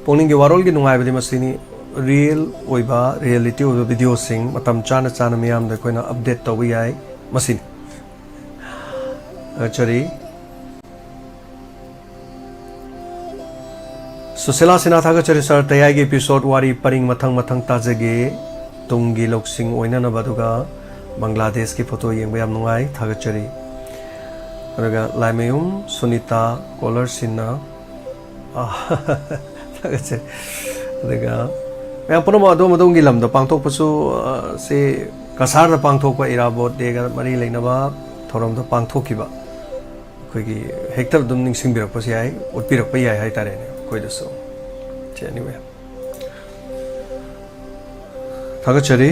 ꯄꯨꯛꯅꯤꯡꯒꯤ ꯋꯥꯔꯣꯜꯒꯤ ꯅꯨꯡꯉꯥꯏꯕꯗꯤ ꯃꯁꯤꯅꯤ, ꯔꯤꯌꯦꯜ ꯑꯣꯏꯕ, ꯔꯤꯌꯦꯂꯤꯇꯤ ꯑꯣꯏꯕ ꯚꯤꯗꯤꯑꯣꯁꯤꯡ ꯃꯇꯝ ꯆꯥꯅ ꯆꯥꯅ ꯃꯤꯌꯥꯝꯗ ꯑꯩꯈꯣꯏꯅ ꯑꯞꯗꯦꯠ ꯇꯧꯕ ꯌꯥꯏ꯫ ꯃꯁꯤꯅꯤ꯫ ꯊꯥꯒꯠꯆꯔꯤ꯫ ꯁꯨꯁꯤꯂꯥ ꯁꯤꯅꯥ, ꯊꯥꯒꯠꯆꯔꯤ ꯁꯥꯔ꯫ ꯇꯌꯥꯏꯒꯤ ꯏꯄꯤꯁꯣꯗ ꯋꯥꯔꯤ ꯄꯔꯤꯡ ꯃꯊꯪ ꯃꯊꯪ ꯇꯥꯖꯒꯦ꯫ ꯇꯨꯡꯒꯤ ꯂꯧꯁꯤꯡ ꯑꯣꯏꯅꯅꯕ, ꯑꯗꯨꯒ ꯕꯪꯒ꯭ꯂꯥꯗꯦꯁꯀꯤ ꯐꯣꯇꯣ ꯌꯦꯡꯕ ꯌꯥꯝ ꯅꯨꯡꯉꯥꯏ, ꯊꯥꯒꯠꯆꯔꯤ꯫ ꯑꯗꯨꯒ ꯂꯥꯏꯃꯌꯨꯝ ꯁꯨꯅꯤꯇꯥ ꯀꯣꯂꯔꯁꯤꯡꯅ, ꯑꯥ, ꯊꯥꯒꯠꯆꯔꯤ꯫ ꯑꯗꯨꯒ ꯃꯌꯥꯝ ꯄꯨꯝꯅꯃꯛ ꯑꯗꯣꯝ ꯑꯗꯣꯝꯒꯤ ꯂꯝꯗ ꯄꯥꯡꯊꯣꯛꯄꯁꯨ, ꯑ, ꯁꯤ ꯀꯁꯥꯔꯗ ꯄꯥꯡꯊꯣꯛꯄ ꯏꯔꯥꯕꯣꯠ ꯗꯦꯒ ꯃꯔꯤ ꯂꯩꯅꯕ ꯊꯧꯔꯝꯗ ꯄꯥꯡꯊꯣꯛꯈꯤꯕ ꯑꯩꯈꯣꯏꯒꯤ ꯍꯦꯛꯇ ꯑꯗꯨꯝ ꯅꯤꯡꯁꯤꯡꯕꯤꯔꯛꯄꯁꯨ ꯌꯥꯏ, ꯎꯠꯄꯤꯔꯛꯄ ꯌꯥꯏ ꯍꯥꯏꯇꯥꯔꯦꯅꯦ ꯑꯩꯈꯣꯏꯗꯁꯨ꯫ ꯁꯤ anyway꯫ ꯊꯥꯒꯠꯆꯔꯤ꯫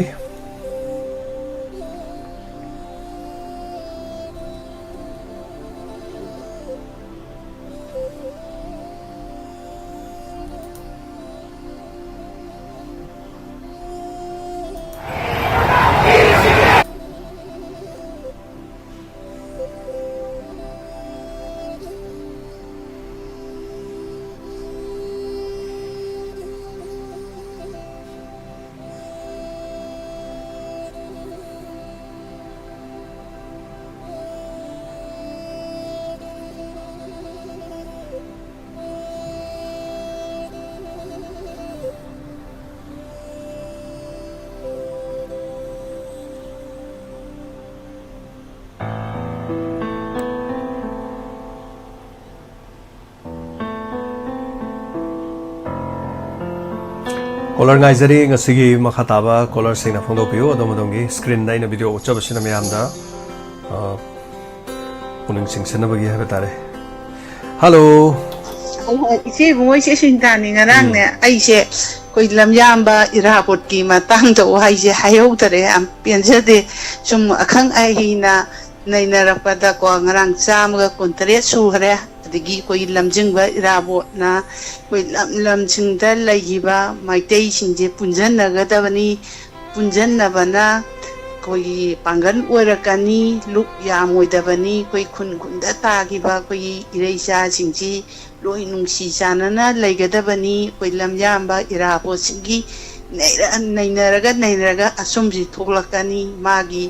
ꯀꯣꯂꯔ ꯉꯥꯏꯖꯔꯤ, ꯉꯁꯤꯒꯤ ꯃꯈꯥ ꯇꯥꯕ ꯀꯣꯂꯔꯁꯤꯡꯅ ꯐꯣꯡꯗꯣꯛꯄꯤꯌꯨ꯫ ꯑꯗꯣꯝ ꯑꯗꯣꯝꯒꯤ ꯁ꯭ꯀ꯭ꯔꯤꯟꯗ ꯑꯩꯅ ꯚꯤꯗꯤꯑꯣ ꯎꯠꯆꯕꯁꯤꯅ ꯃꯌꯥꯝꯗ, ꯑ, ꯄꯨꯛꯅꯤꯡ ꯆꯤꯡꯁꯤꯟꯅꯕꯒꯤ ꯍꯥꯏꯕ ꯇꯥꯔꯦ꯫ ꯍꯜꯂꯣ꯫ ꯍꯣꯏ, ꯍꯣꯏ, ꯏꯆꯦ ꯏꯕꯨꯡꯉꯣ, ꯏꯆꯦ ꯁꯨꯅꯤꯇꯥꯅꯤ꯫ ꯉꯔꯥꯡꯅꯦ, ꯎꯝ꯫ ꯑꯩꯁꯦ ꯑꯩꯈꯣꯏ ꯂꯝꯌꯥꯝꯕ ꯏꯔꯥꯕꯣꯠꯀꯤ ꯃꯇꯥꯡꯗ ꯋꯥꯍꯩꯁꯦ ꯍꯥꯏꯍꯧꯗꯔꯦ, ꯌꯥꯝ ꯄꯦꯟꯖꯗꯦ꯫ ꯁꯨꯝ ꯑꯈꯪ ꯑꯍꯩꯅ ꯅꯩꯅꯔꯛꯄꯗꯀꯣ, ꯉꯔꯥꯡ ꯆꯥꯝꯃꯒ ꯀꯨꯟꯇꯔꯦꯠ ꯁꯨꯈ꯭ꯔꯦ꯫ ꯑꯗꯒꯤ ꯑꯩꯈꯣꯏꯒꯤ ꯂꯝꯖꯤꯡꯕ ꯏꯔꯥꯕꯣꯠꯅ ꯑꯩꯈꯣꯏ ꯂꯝ ꯂꯝꯁꯤꯡꯗ ꯂꯩꯈꯤꯕ ꯃꯩꯇꯩꯁꯤꯡꯁꯦ ꯄꯨꯟꯁꯤꯟꯅꯒꯗꯕꯅꯤ, ꯄꯨꯟꯁꯤꯟꯅꯕꯅ ꯑꯩꯈꯣꯏꯒꯤ ꯄꯥꯡꯒꯜ ꯑꯣꯏꯔꯛꯀꯅꯤ, ꯂꯨꯞ ꯌꯥꯝꯃꯣꯏꯗꯕꯅꯤ꯫ ꯑꯩꯈꯣꯏ ꯈꯨꯟ ꯈꯨꯟꯗ ꯇꯥꯈꯤꯕ ꯑꯩꯈꯣꯏꯒꯤ ꯏꯔꯩꯆꯥꯁꯤꯡꯁꯤ ꯂꯣꯏ ꯅꯨꯡꯁꯤ ꯆꯥꯟꯅꯅ ꯂꯩꯒꯗꯕꯅꯤ꯫ ꯑꯩꯈꯣꯏ ꯂꯝꯌꯥꯝꯕ ꯏꯔꯥꯕꯣꯠꯁꯤꯡꯒꯤ ꯅꯩꯔ-, ꯅꯩꯅꯔꯒ ꯅꯩꯅꯔꯒ ꯑꯆꯨꯝꯕꯁꯤ ꯊꯣꯛꯂꯛꯀꯅꯤ꯫ ꯃꯥꯒꯤ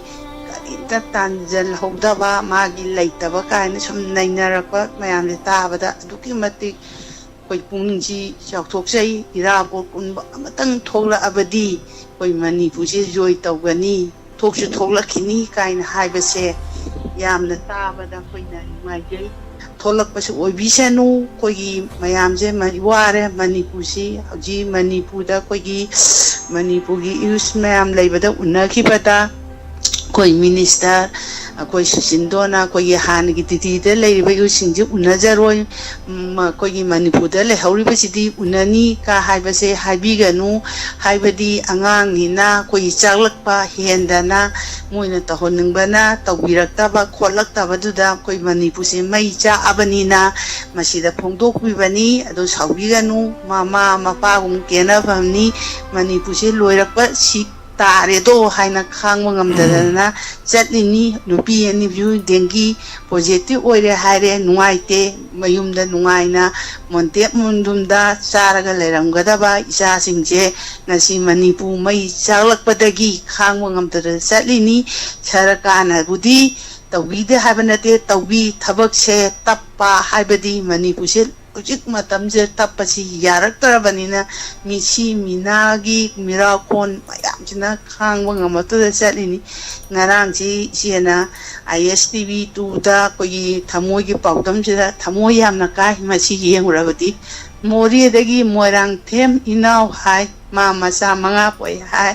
ꯀꯔꯤꯝꯇ ꯇꯥꯟꯖꯜꯍꯧꯗꯕ, ꯃꯥꯒꯤ ꯂꯩꯇꯕ ꯀꯥꯏꯅ ꯁꯨꯝ ꯅꯩꯅꯔꯛꯄ ꯃꯌꯥꯝꯁꯦ ꯇꯥꯕꯗ ꯑꯗꯨꯛꯀꯤ ꯃꯇꯤꯛ ꯑꯩꯈꯣꯏ ꯄꯨꯛꯅꯤꯡꯁꯤ ꯆꯥꯎꯊꯣꯛꯆꯩ꯫ ꯏꯔꯥꯕꯣꯠꯀꯨꯝꯕ ꯑꯃꯇꯪ ꯊꯣꯛꯂꯛꯑꯕꯗꯤ ꯑꯩꯈꯣꯏ ꯃꯅꯤꯄꯨꯔꯁꯦ ꯖꯣꯏ ꯇꯧꯒꯅꯤ꯫ ꯊꯣꯛꯁꯨ ꯊꯣꯛꯂꯛꯈꯤꯅꯤ ꯀꯥꯏꯅ ꯍꯥꯏꯕꯁꯦ ꯌꯥꯝꯅ ꯇꯥꯕꯗ ꯑꯩꯈꯣꯏꯅ ꯅꯨꯡꯉꯥꯏꯖꯩ꯫ ꯊꯣꯛꯂꯛꯄꯁꯨ ꯑꯣꯏꯕꯤꯁꯅꯨ꯫ ꯑꯩꯈꯣꯏꯒꯤ ꯃꯌꯥꯝꯁꯦ ꯃ-, ꯋꯥꯔꯦ꯫ ꯃꯅꯤꯄꯨꯔꯁꯤ ꯍꯧꯖꯤꯛ ꯃꯅꯤꯄꯨꯔꯗ ꯑꯩꯈꯣꯏꯒꯤ ꯃꯅꯤꯄꯨꯔꯒꯤ ꯌꯨꯁ ꯃꯌꯥꯝ ꯂꯩꯕꯗ ꯎꯅꯈꯤꯕꯗ ꯑꯩꯈꯣꯏ ꯃꯤꯅꯤꯁꯇꯔ, ꯑꯩꯈꯣꯏ ꯁꯨꯆꯤꯟꯗꯣꯅ ꯑꯩꯈꯣꯏꯒꯤ ꯍꯥꯟꯅꯒꯤ ꯗꯤꯜꯂꯤꯗ ꯂꯩꯔꯤꯕ ꯌꯨꯁꯁꯤꯡꯁꯦ ꯎꯅꯖꯔꯣꯏ꯫ ꯎꯝ, ꯑꯩꯈꯣꯏꯒꯤ ꯃꯅꯤꯄꯨꯔꯗ ꯂꯩꯍꯧꯔꯤꯕꯁꯤꯗꯤ ꯎꯅꯅꯤ ꯀ ꯍꯥꯏꯕꯁꯦ ꯍꯥꯏꯕꯤꯒꯅꯨ꯫ ꯍꯥꯏꯕꯗꯤ ꯑꯉꯥꯡꯅꯤꯅ ꯑꯩꯈꯣꯏꯒꯤ ꯆꯥꯛꯂꯛꯄ ꯍꯦꯟꯗꯅ ꯃꯣꯏꯅ ꯇꯧꯍꯟꯅꯤꯡꯕꯅ ꯇꯧꯕꯤꯔꯛꯇꯕ ꯈꯣꯠꯂꯛꯇꯕꯗꯨꯗ ꯑꯩꯈꯣꯏ ꯃꯅꯤꯄꯨꯔꯁꯦ ꯃꯩ ꯆꯥꯛꯑꯕꯅꯤꯅ ꯃꯁꯤꯗ ꯐꯣꯡꯗꯣꯛꯄꯤꯕꯅꯤ꯫ ꯑꯗꯨ ꯁꯥꯎꯕꯤꯒꯅꯨ꯫ ꯃꯃꯥ ꯃꯄꯥꯒꯨꯝ ꯀꯦꯅꯐꯝꯅꯤ꯫ ꯃꯅꯤꯄꯨꯔꯁꯦ ꯂꯣꯏꯔꯛꯄ ꯁꯤ ꯇꯥꯔꯦꯗꯣ ꯍꯥꯏꯅ ꯈꯥꯡꯕ ꯉꯝꯗꯗꯅ ꯆꯠꯂꯤꯅꯤ꯫ ꯅꯨꯄꯤ ꯑꯅꯤꯁꯨ ꯗꯦꯡꯒꯤ ꯄꯣꯖꯤꯇꯤꯚ ꯑꯣꯏꯔꯦ ꯍꯥꯏꯔꯦ, ꯅꯨꯡꯉꯥꯏꯇꯦ꯫ ꯃꯌꯨꯝꯗ ꯅꯨꯡꯉꯥꯏꯅ ꯃꯣꯟꯇꯦꯛ ꯃꯨꯟꯗꯨꯝꯗ ꯆꯥꯔꯒ ꯂꯩꯔꯝꯒꯗꯕ ꯏꯆꯥꯁꯤꯡꯁꯦ ꯉꯁꯤ ꯃꯅꯤꯄꯨꯔ ꯃꯩ ꯆꯥꯛꯂꯛꯄꯗꯒꯤ ꯈꯥꯡꯕ ꯉꯝꯗꯗꯅ ꯆꯠꯂꯤꯅꯤ꯫ ꯁꯔꯀꯥꯔꯅꯕꯨꯗꯤ ꯇꯧꯕꯤꯗꯦ ꯍꯥꯏꯕ ꯅꯠꯇꯦ, ꯇꯧꯕꯤ꯫ ꯊꯕꯛꯁꯦ ꯇꯞꯄ ꯍꯥꯏꯕꯗꯤ ꯃꯅꯤꯄꯨꯔꯁꯦ ꯍꯧꯖꯤꯛ ꯃꯇꯝꯁꯦ ꯇꯞꯄꯁꯤ ꯌꯥꯔꯛꯇ꯭ꯔꯕꯅꯤꯅ ꯃꯤꯁꯤ ꯃꯤꯅꯥꯒꯤ ꯃꯤꯔꯥꯈꯣꯟ ꯃꯌꯥꯝꯁꯤꯅ ꯈꯥꯡꯕ ꯉꯝꯃꯛꯇꯗ ꯆꯠꯂꯤꯅꯤ꯫ ꯉꯔꯥꯡꯁꯤ ꯏꯆꯦꯅ ꯑꯥꯏ ꯑꯦꯁ ꯇꯤ ꯚꯤ ꯇꯨꯗ ꯑꯩꯈꯣꯏꯒꯤ ꯊꯃꯣꯏꯒꯤ ꯄꯥꯎꯗꯝꯁꯤꯗ ꯊꯃꯣꯏ ꯌꯥꯝꯅ ꯀꯥꯏ꯫ ꯃꯁꯤ ꯌꯦꯡꯉꯨꯔꯕꯗꯤ ꯃꯣꯔꯦꯗꯒꯤ ꯃꯣꯏꯔꯥꯡꯊꯦꯝ ꯏꯅꯥꯎ ꯍꯥꯏ, ꯃꯥ ꯃꯆꯥ ꯃꯉꯥ ꯄꯣꯛꯏ ꯍꯥꯏ,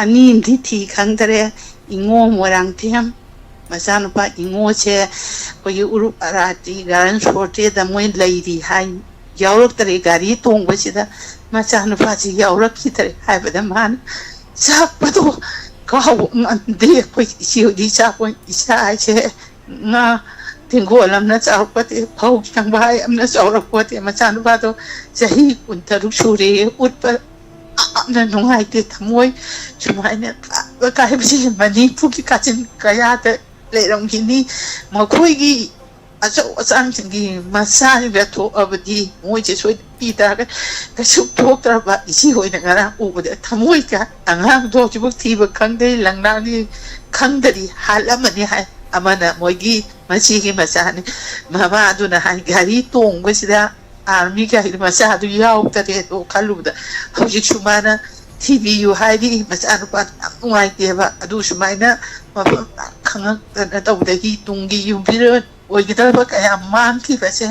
ꯑꯅꯤ ꯑꯃꯗꯤ ꯊꯤ ꯈꯪꯗꯔꯦ꯫ ꯏꯉꯣ ꯃꯣꯏꯔꯥꯡꯊꯦꯝ ꯃꯆꯥꯅꯨꯄꯥ ꯏꯉꯣꯁꯦ ꯑꯩꯈꯣꯏꯒꯤ ꯎꯔꯨꯞ ꯑꯔꯥꯇꯤ ꯒꯥꯔꯜꯁ ꯍꯣꯁꯇꯦꯜꯗ ꯃꯣꯏ ꯂꯩꯔꯤ ꯍꯥꯏ꯫ ꯌꯥꯎꯔꯛꯇꯔꯦ꯫ ꯒꯥꯔꯤ ꯇꯣꯡꯕꯁꯤꯗ ꯃꯆꯥꯅꯨꯄꯥꯁꯤ ꯌꯥꯎꯔꯛꯈꯤꯗꯔꯦ ꯍꯥꯏꯕꯗ ꯃꯥꯅ ꯆꯥꯛꯄꯗꯣ ꯀꯥꯎꯕ ꯉꯝꯗꯦ꯫ ꯑꯩꯈꯣꯏ ꯏꯆꯦ ꯍꯣꯏꯗꯤ ꯆꯥꯛꯄ ꯏꯆꯥ ꯍꯥꯏꯁꯦ ꯉꯥ ꯇꯦꯡꯒꯣꯜ ꯑꯃꯅ ꯆꯥꯎꯔꯛꯄꯗꯤ, ꯐꯧ ꯆꯪꯕ ꯍꯥꯏ ꯑꯃꯅ ꯆꯥꯎꯔꯛꯄꯗꯤ, ꯃꯆꯥꯅꯨꯄꯥꯗꯣ ꯆꯍꯤ ꯀꯨꯟꯇꯔꯨꯛ ꯁꯨꯔꯦ꯫ ꯎꯠꯄ ꯌꯥꯝꯅ ꯅꯨꯡꯉꯥꯏꯇꯦ꯫ ꯊꯃꯣꯏ ꯁꯨꯃꯥꯏꯅ ꯀꯥꯏꯕ ꯀꯥꯏꯕꯁꯤ ꯃꯅꯤꯄꯨꯔꯒꯤ ꯀꯥꯆꯤꯟ ꯀꯌꯥꯗ ꯂꯩꯔꯝꯈꯤꯅꯤ꯫ ꯃꯈꯣꯏꯒꯤ ꯑꯆꯧ ꯑꯆꯥꯡꯁꯤꯡꯒꯤ ꯃꯆꯥꯁꯤꯡꯗ ꯊꯣꯛꯑꯕꯗꯤ ꯃꯣꯏꯁꯦ ꯁꯣꯏꯗꯅ ꯄꯤ ꯇꯥꯔꯒ ꯀꯩꯁꯨ ꯊꯣꯛꯇ꯭ꯔꯕ ꯏꯆꯦ ꯍꯣꯏꯅ ꯉꯔꯥꯡ ꯎꯕꯗ ꯊꯃꯣꯏ ꯀꯥꯏ꯫ ꯑꯉꯥꯡꯗꯣ ꯍꯧꯖꯤꯛꯐꯥꯎ ꯊꯤꯕ ꯈꯪꯗꯦ, ꯂꯪꯂꯥꯡꯅꯤ ꯈꯪꯗꯔꯤ, ꯍꯥꯠꯂꯝꯃꯅꯤ ꯍꯥꯏ꯫ ꯑꯃꯅ ꯃꯣꯏꯒꯤ ꯃꯆꯦꯒꯤ ꯃꯆꯥꯅꯤ꯫ ꯃꯃꯥꯗꯨꯅ ꯍꯥꯏ ꯒꯥꯔꯤ ꯇꯣꯡꯕꯁꯤꯗ ꯑꯥꯔꯃꯤ ꯒꯥꯔꯤ ꯃꯆꯥꯗꯨ ꯌꯥꯎꯗꯔꯦ꯫ ꯑꯗꯣ ꯈꯜꯂꯨꯕꯗ ꯍꯧꯖꯤꯛꯁꯨ ꯃꯥꯅ ꯊꯤꯕꯤꯌꯨ ꯍꯥꯏꯔꯤ꯫ ꯃꯆꯥꯅꯨꯄꯥꯗꯨ ꯌꯥꯝ ꯅꯨꯡꯉꯥꯏꯇꯦꯕ꯫ ꯑꯗꯨ ꯁꯨꯃꯥꯏꯅ ꯃꯐꯝ ꯈꯪꯉꯛꯇꯅ ꯇꯧꯕꯗꯒꯤ ꯇꯨꯡꯒꯤ ꯌꯨꯝꯕꯤꯔꯦꯟ ꯑꯣꯏꯒꯗꯕ ꯀꯌꯥ ꯃꯥꯡꯈꯤꯕꯁꯦ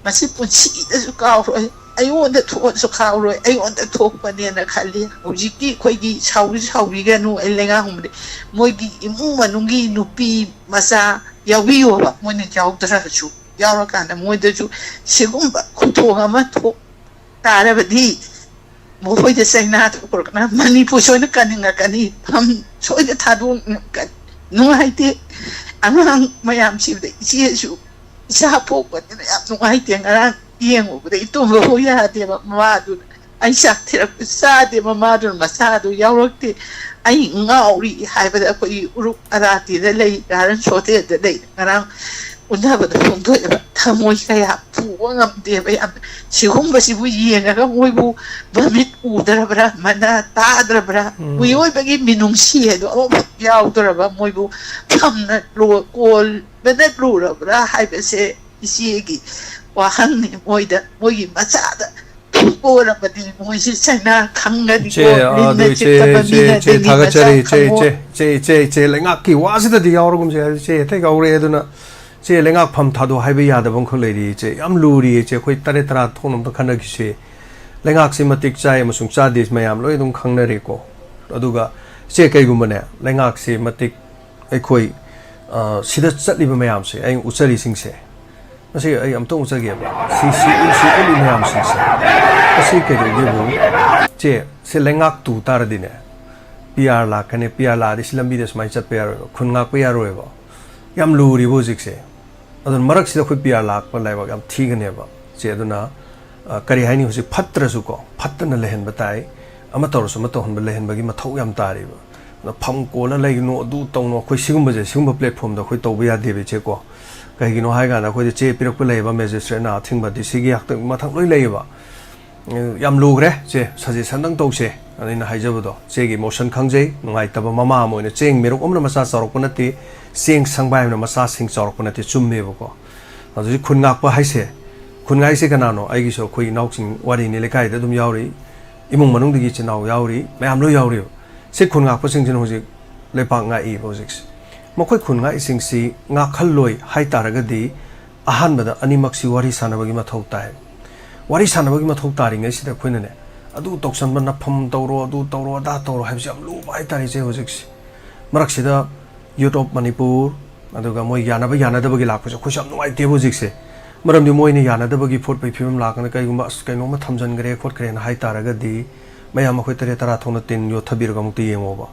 ꯃꯁꯤ ꯄꯨꯟꯁꯤꯗꯁꯨ ꯀꯥꯎꯔꯣꯏ꯫ ꯑꯩꯉꯣꯟꯗ ꯊꯣꯛꯑꯁꯨ ꯀꯥꯎꯔꯣꯏ꯫ ꯑꯩꯉꯣꯟꯗ ꯊꯣꯛꯄꯅꯦꯅ ꯈꯜꯂꯤ꯫ ꯍꯧꯖꯤꯛꯀꯤ ꯑꯩꯈꯣꯏꯒꯤ ꯁꯥꯎꯔꯤ ꯁꯥꯎꯕꯤꯒꯅꯨ, ꯑꯩ ꯂꯩꯉꯥꯛ ꯍꯨꯝꯕꯗꯤ ꯃꯣꯏꯒꯤ ꯏꯃꯨꯡ ꯃꯅꯨꯡꯒꯤ ꯅꯨꯄꯤ ꯃꯆꯥ ꯌꯥꯎꯕꯤꯌꯣꯕ꯫ ꯃꯣꯏꯅ ꯌꯥꯎꯗ꯭ꯔꯁꯨ, ꯌꯥꯎꯔꯀꯥꯟꯗ ꯃꯣꯏꯗꯁꯨ ꯁꯤꯒꯨꯝꯕ ꯈꯨꯗꯣꯡ ꯑꯃ ꯊꯣꯛ ꯇꯥꯔꯕꯗꯤ ꯃꯈꯣꯏꯗ ꯆꯩꯅꯥ ꯊꯣꯛꯈ꯭ꯔꯒꯅ ꯃꯅꯤꯄꯨꯔ ꯁꯣꯏꯅ ꯀꯟꯅꯤꯡꯉꯛꯀꯅꯤ꯫ ꯐꯝ ꯁꯣꯏꯗ ꯊꯥꯗꯣꯛꯅꯤꯡꯉꯛꯀꯅꯤ꯫ ꯅꯨꯡꯉꯥꯏꯇꯦ꯫ ꯑꯉꯥꯡ ꯃꯌꯥꯝ ꯁꯤꯕꯗ ꯏꯆꯦꯁꯨ ꯏꯆꯥ ꯄꯣꯛꯄꯅꯤꯅ ꯌꯥꯝ ꯅꯨꯡꯉꯥꯏꯇꯦ꯫ ꯉꯔꯥꯡ ꯌꯦꯡꯉꯨꯕꯗ ꯏꯇꯨꯝꯕꯐꯥꯎ ꯌꯥꯗꯦꯕ꯫ ꯃꯃꯥꯗꯨꯅ ꯑꯩ ꯆꯥꯛ ꯊꯤꯔꯛꯄ ꯆꯥꯗꯦ꯫ ꯃꯃꯥꯗꯨꯅ ꯃꯆꯥꯗꯨ ꯌꯥꯎꯔꯛꯇꯦ꯫ ꯑꯩ ꯉꯥꯎꯔꯤ ꯍꯥꯏꯕꯗ ꯑꯩꯈꯣꯏꯒꯤ ꯎꯔꯨꯛ ꯑꯔꯥꯇꯤꯗ ꯂꯩ, ꯒꯥꯔꯗꯟ ꯍꯣꯇꯦꯜꯗ ꯂꯩ꯫ ꯉꯔꯥꯡ ꯎꯅꯕꯗ ꯐꯣꯡꯗꯣꯛꯑꯦꯕ꯫ ꯊꯃꯣꯏ ꯀꯌꯥ ꯄꯨꯕ ꯉꯝꯗꯦꯕ꯫ ꯌꯥꯝ ꯁꯤꯒꯨꯝꯕꯁꯤꯕꯨ ꯌꯦꯡꯉꯒ ꯃꯣꯏꯕꯨ ꯃꯃꯤꯠ ꯎꯗ꯭ꯔꯕ꯭ꯔꯥ, ꯃꯅꯥ ꯇꯥꯗ꯭ꯔꯕ꯭ꯔꯥ, ꯎꯝ꯫ ꯃꯤꯑꯣꯏꯕꯒꯤ ꯃꯤꯅꯨꯡꯁꯤ ꯍꯥꯏꯗꯣ ꯑꯃꯐꯥꯎ ꯌꯥꯎꯗ꯭ꯔꯕ ꯃꯣꯏꯕꯨ ꯐꯝꯅ ꯂꯣ-, ꯀꯣꯟꯕꯅ ꯂꯨꯔꯕ꯭ꯔꯥ ꯍꯥꯏꯕꯁꯦ ꯏꯆꯦꯒꯤ ꯋꯥꯍꯪꯅꯤ꯫ ꯃꯣꯏꯗ, ꯃꯣꯏꯒꯤ ꯃꯆꯥꯗ ꯊꯣꯛꯄ ꯑꯣꯏꯔꯝꯃꯗꯤ ꯃꯣꯏꯁꯤ ꯆꯩꯅꯥ ꯈꯪꯒꯅꯤꯀꯣ꯫ ꯏꯆꯦ, ꯑꯗꯨ ꯂꯤꯟꯅ ꯏꯆꯦ, ꯆꯤꯛꯇꯕ ꯏꯆꯦ, ꯃꯤꯅ ꯏꯆꯦ, ꯗꯦꯡꯒꯤ ꯃꯆꯥ ꯊꯥꯒꯠꯆꯔꯤ, ꯏꯆꯦ, ꯈꯪꯉꯣꯏ꯫ ꯏꯆꯦ, ꯏꯆꯦ, ꯏꯆꯦ, ꯏꯆꯦ, ꯂꯩꯉꯥꯛꯀꯤ ꯋꯥꯁꯤꯗꯗꯤ ꯌꯥꯎꯔꯒꯨꯝꯁꯦ ꯍꯥꯏꯕ ꯏꯆꯦ ꯍꯦꯛꯇ ꯌꯥꯎꯔꯛꯑꯦ꯫ ꯑꯗꯨꯅ ꯏꯆꯦ, ꯂꯩꯉꯥꯛ ꯐꯝ ꯊꯥꯗꯣꯛ ꯍꯥꯏꯕ ꯌꯥꯗꯕ ꯑꯃꯈꯛ ꯂꯩꯔꯤ ꯏꯆꯦ꯫ ꯌꯥꯝ ꯂꯨꯔꯤ ꯏꯆꯦ꯫ ꯑꯩꯈꯣꯏ ꯇꯔꯦꯠ ꯇꯔꯥ ꯊꯣꯛꯅꯕ ꯈꯟꯅꯈꯤꯁꯦ꯫ ꯂꯩꯉꯥꯛꯁꯤ ꯃꯇꯤꯛ ꯆꯥꯏ ꯑꯃꯁꯨꯡ ꯆꯥꯗꯦ ꯃꯌꯥꯝ ꯂꯣꯏ ꯑꯗꯨꯝ ꯈꯪꯅꯔꯦꯀꯣ꯫ ꯑꯗꯨꯒ ꯏꯆꯦ, ꯀꯩꯒꯨꯝꯕꯅꯦ, ꯂꯩꯉꯥꯛꯁꯤ ꯃꯇꯤꯛ ꯑꯩꯈꯣꯏ, ꯑ, ꯁꯤꯗ ꯆꯠꯂꯤꯕ ꯃꯌꯥꯝꯁꯦ, ꯑꯩꯅ ꯎꯠꯆꯔꯤꯁꯤꯡꯁꯦ, ꯃꯁꯤ ꯑꯩ ꯑꯝꯇꯪ ꯎꯠꯆꯒꯦꯕ꯫ ꯁꯤ, ꯁꯤ, ꯁꯤ ꯎꯠꯂꯤ ꯃꯌꯥꯝꯁꯤꯡꯁꯦ꯫ ꯃꯁꯤ ꯀꯩꯗꯧꯒꯦꯕꯨ, ꯆꯦ, ꯁꯤ ꯂꯩꯉꯥꯛ ꯇꯨ ꯇꯥꯔꯗꯤꯅꯦ, ꯄꯤ ꯑꯥꯔ ꯂꯥꯛꯀꯅꯤ, ꯄꯤ ꯑꯥꯔ ꯂꯥꯛꯑꯗꯤ ꯁꯤ ꯂꯝꯕꯤꯗ ꯁꯨꯃꯥꯏꯅ ꯆꯠꯄ ꯌꯥꯔꯣꯏꯕ, ꯈꯨꯟ ꯉꯥꯛꯄ ꯌꯥꯔꯣꯏꯕ꯫ ꯌꯥꯝ ꯂꯨꯔꯤꯕ ꯍꯧꯖꯤꯛꯁꯦ꯫ ꯑꯗꯨꯅ ꯃꯔꯛꯁꯤꯗ ꯑꯩꯈꯣꯏ ꯄꯤ ꯑꯥꯔ ꯂꯥꯛꯄ ꯂꯥꯏꯕꯛ ꯌꯥꯝ ꯊꯤꯒꯅꯦꯕ꯫ ꯆꯦ, ꯑꯗꯨꯅ, ꯑ, ꯀꯔꯤ ꯍꯥꯏꯅꯤ, ꯍꯧꯖꯤꯛ ꯐꯠꯇ꯭ꯔꯁꯨꯀꯣ, ꯐꯠꯇꯅ ꯂꯩꯍꯟꯕ ꯇꯥꯏ, ꯑꯃ ꯇꯧꯔꯁꯨ ꯑꯃ ꯇꯧꯍꯟꯕ, ꯂꯩꯍꯟꯕꯒꯤ ꯃꯊꯧ ꯌꯥꯝ ꯇꯥꯔꯤꯕ꯫ ꯑꯗꯣ ꯐꯝ ꯀꯣꯜꯂ ꯂꯩꯒꯅꯨ, ꯑꯗꯨ ꯇꯧꯅꯨ, ꯑꯩꯈꯣꯏ ꯁꯤꯒꯨꯝꯕꯁꯦ, ꯁꯤꯒꯨꯝꯕ platformꯗ ꯑꯩꯈꯣꯏ ꯇꯧꯕ ꯌꯥꯗꯦꯕ ꯏꯆꯦꯀꯣ꯫ ꯀꯩꯒꯤꯅꯣ ꯍꯥꯏ ꯀꯥꯟꯗ ꯑꯩꯈꯣꯏꯗ ꯆꯦ ꯄꯤꯔꯛꯄ ꯂꯩꯌꯦꯕ, magistrateꯅ ꯑꯊꯤꯡꯕ, ꯗꯤ ꯁꯤꯒꯤ ꯍꯥꯛꯇ ꯃꯊꯪ ꯂꯣꯏ ꯂꯩꯌꯦꯕ꯫ ꯌꯥꯝ ꯂꯨꯈ꯭ꯔꯦ ꯆꯦ, suggestionꯗꯪ ꯇꯧꯁꯦ꯫ ꯑꯗ ꯑꯩꯅ ꯍꯥꯏꯖꯕꯗꯣ, ꯆꯦꯒꯤ emotion ꯈꯪꯖꯩ, ꯅꯨꯡꯉꯥꯏꯇꯕ ꯃꯃꯥ ꯑꯃ ꯑꯣꯏꯅ꯫ ꯆꯦꯡ ꯃꯦꯔꯨꯛ ꯑꯃꯅ ꯃꯆꯥ ꯆꯥꯎꯔꯛꯄ ꯅꯠꯇꯦ, ꯆꯦꯡ ꯁꯪꯕꯥꯏ ꯑꯃꯅ ꯃꯆꯥꯁꯤꯡ ꯆꯥꯎꯔꯛꯄ ꯅꯠꯇꯦ, ꯆꯨꯝꯃꯦꯕꯀꯣ꯫ ꯑꯗꯨꯗꯤ ꯈꯨꯟ ꯉꯥꯛꯄ ꯍꯥꯏꯁꯦ, ꯈꯨꯟ ꯉꯥꯛꯏꯁꯦ ꯀꯅꯥꯅꯣ? ꯑꯩꯒꯤꯁꯨ ꯑꯩꯈꯣꯏ ꯏꯅꯥꯎꯁꯤꯡ ꯋꯥꯔꯤꯅꯤ, ꯂꯩꯀꯥꯏꯗ ꯑꯗꯨꯝ ꯌꯥꯎꯔꯤ꯫ ꯏꯃꯨꯡ ꯃꯅꯨꯡꯗꯒꯤ ꯏꯆꯤꯟ ꯏꯅꯥꯎ ꯌꯥꯎꯔꯤ, ꯃꯌꯥꯝ ꯂꯣꯏ ꯌꯥꯎꯔꯤꯕ꯫ ꯁꯤ ꯈꯨꯟ ꯉꯥꯛꯄꯁꯤꯡꯁꯤꯅ ꯍꯧꯖꯤꯛ ꯂꯩꯄꯥꯛ ꯉꯥꯛꯏꯕ ꯍꯧꯖꯤꯛꯁꯦ꯫ ꯃꯈꯣꯏ ꯈꯨꯟ ꯉꯥꯛꯏꯁꯤꯡꯁꯤ ꯉꯥꯛꯍꯜꯂꯣꯏ ꯍꯥꯏ ꯇꯥꯔꯒꯗꯤ ꯑꯍꯥꯟꯕꯗ ꯑꯅꯤꯃꯛꯁꯤ ꯋꯥꯔꯤ ꯁꯥꯟꯅꯕꯒꯤ ꯃꯊꯧ ꯇꯥꯏ꯫ ꯋꯥꯔꯤ ꯁꯥꯟꯅꯕꯒꯤ ꯃꯊꯧ ꯇꯥꯔꯤꯉꯩꯁꯤꯗ ꯑꯩꯈꯣꯏꯅꯅꯦ, "ꯑꯗꯨ ꯇꯧꯁꯟꯕ, ꯅꯐꯝ ꯇꯧꯔꯣ, ꯑꯗꯨ ꯇꯧꯔꯣ, ꯑꯗꯥ ꯇꯧꯔꯣ" ꯍꯥꯏꯕꯁꯤ ꯌꯥꯝ ꯂꯨꯕ ꯍꯥꯏ ꯇꯥꯔꯦ ꯏꯆꯦ ꯍꯧꯖꯤꯛꯁꯦ꯫ ꯃꯔꯛꯁꯤꯗ Youth of Manipur, ꯑꯗꯨꯒ ꯃꯣꯏ ꯌꯥꯅꯕ ꯌꯥꯅꯗꯕꯒꯤ ꯂꯥꯛꯄꯁꯦ ꯑꯩꯈꯣꯏꯁꯨ ꯌꯥꯝ ꯅꯨꯡꯉꯥꯏꯇꯦꯕ ꯍꯧꯖꯤꯛꯁꯦ꯫ ꯃꯔꯝꯗꯤ ꯃꯣꯏꯅ ꯌꯥꯅꯗꯕꯒꯤ ꯐꯣꯠꯄꯒꯤ ꯐꯤꯕꯝ ꯂꯥꯛꯀꯅꯤ, ꯀꯩꯒꯨꯝꯕ "ꯑꯁ, ꯀꯩꯅꯣꯝꯃ ꯊꯝꯖꯟꯈ꯭ꯔꯦ ꯈꯣꯠꯈ꯭ꯔꯦꯅ" ꯍꯥꯏ ꯇꯥꯔꯒꯗꯤ, ꯃꯌꯥꯝ ꯑꯩꯈꯣꯏ ꯇꯔꯦꯠ ꯇꯔꯥ ꯊꯣꯛꯅ ꯇꯤꯟ ꯌꯣꯠꯊꯕꯤꯔꯒ ꯑꯃꯨꯛꯇ ꯌꯦꯡꯉꯣꯕ꯫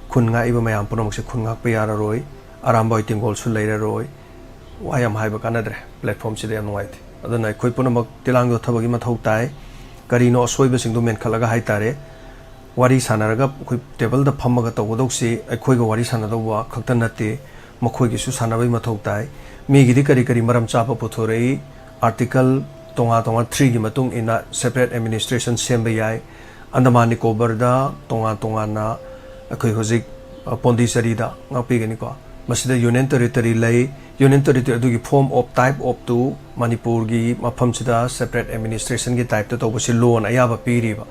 ꯈꯨꯟ ꯉꯥꯛꯏꯕ ꯃꯌꯥꯝ ꯄꯨꯝꯅꯃꯛꯁꯦ ꯈꯨꯟ ꯉꯥꯛꯄ ꯌꯥꯔꯔꯣꯏ, ꯑꯔꯥꯝꯕꯥꯏ ꯇꯦꯡꯒꯣꯜꯁꯨ ꯂꯩꯔꯔꯣꯏ꯫ ꯋꯥ ꯌꯥꯝ ꯍꯥꯏꯕ ꯀꯥꯟꯅꯗ꯭ꯔꯦ, platformꯁꯤꯗ ꯌꯥꯝ ꯅꯨꯡꯉꯥꯏꯇꯦ꯫ ꯑꯗꯨꯅ ꯑꯩꯈꯣꯏ ꯄꯨꯝꯅꯃꯛ ꯇꯤꯂꯥꯡ ꯌꯣꯠꯊꯕꯒꯤ ꯃꯊꯧ ꯇꯥꯏ꯫ ꯀꯔꯤꯅꯣ ꯑꯁꯣꯏꯕꯁꯤꯡꯗꯣ ꯃꯦꯟꯈꯠꯂꯒ ꯍꯥꯏ ꯇꯥꯔꯦ, ꯋꯥꯔꯤ ꯁꯥꯟꯅꯔꯒ ꯑꯩꯈꯣꯏ ꯇꯦꯕꯜꯗ ꯐꯝꯃꯒ ꯇꯧꯒꯗꯧꯁꯤ, ꯑꯩꯈꯣꯏꯒ ꯋꯥꯔꯤ ꯁꯥꯟꯅꯗꯧꯕ ꯈꯛꯇ ꯅꯠꯇꯦ, ꯃꯈꯣꯏꯒꯤꯁꯨ ꯁꯥꯟꯅꯕꯒꯤ ꯃꯊꯧ ꯇꯥꯏ꯫ ꯃꯤꯒꯤꯗꯤ ꯀꯔꯤ ꯀꯔꯤ ꯃꯔꯝ ꯆꯥꯕ ꯄꯨꯊꯣꯔꯛꯏ, Article ꯇꯣꯉꯥꯟ ꯇꯣꯉꯥꯟ threeꯒꯤ ꯃꯇꯨꯡ ꯏꯟꯅ separate administration ꯁꯦꯝꯕ ꯌꯥꯏ꯫ ꯑꯟꯗꯃꯥꯟ ꯅꯤꯀꯣꯕꯔꯗ ꯇꯣꯉꯥꯟ ꯇꯣꯉꯥꯟꯅ ꯑꯩꯈꯣꯏ ꯍꯧꯖꯤꯛ, ꯑ, ꯄꯣꯟꯗꯤꯆꯦꯔꯤꯗ ꯉꯥꯛꯄꯤꯒꯅꯤꯀꯣ꯫ ꯃꯁꯤꯗ Union Territory ꯂꯩ꯫ Union Territory ꯑꯗꯨꯒꯤ form of type of two ꯃꯅꯤꯄꯨꯔꯒꯤ ꯃꯐꯝꯁꯤꯗ separate administrationꯒꯤ typeꯇ ꯇꯧꯕꯁꯤ ꯂꯣꯅ ꯑꯌꯥꯕ ꯄꯤꯔꯤꯕ꯫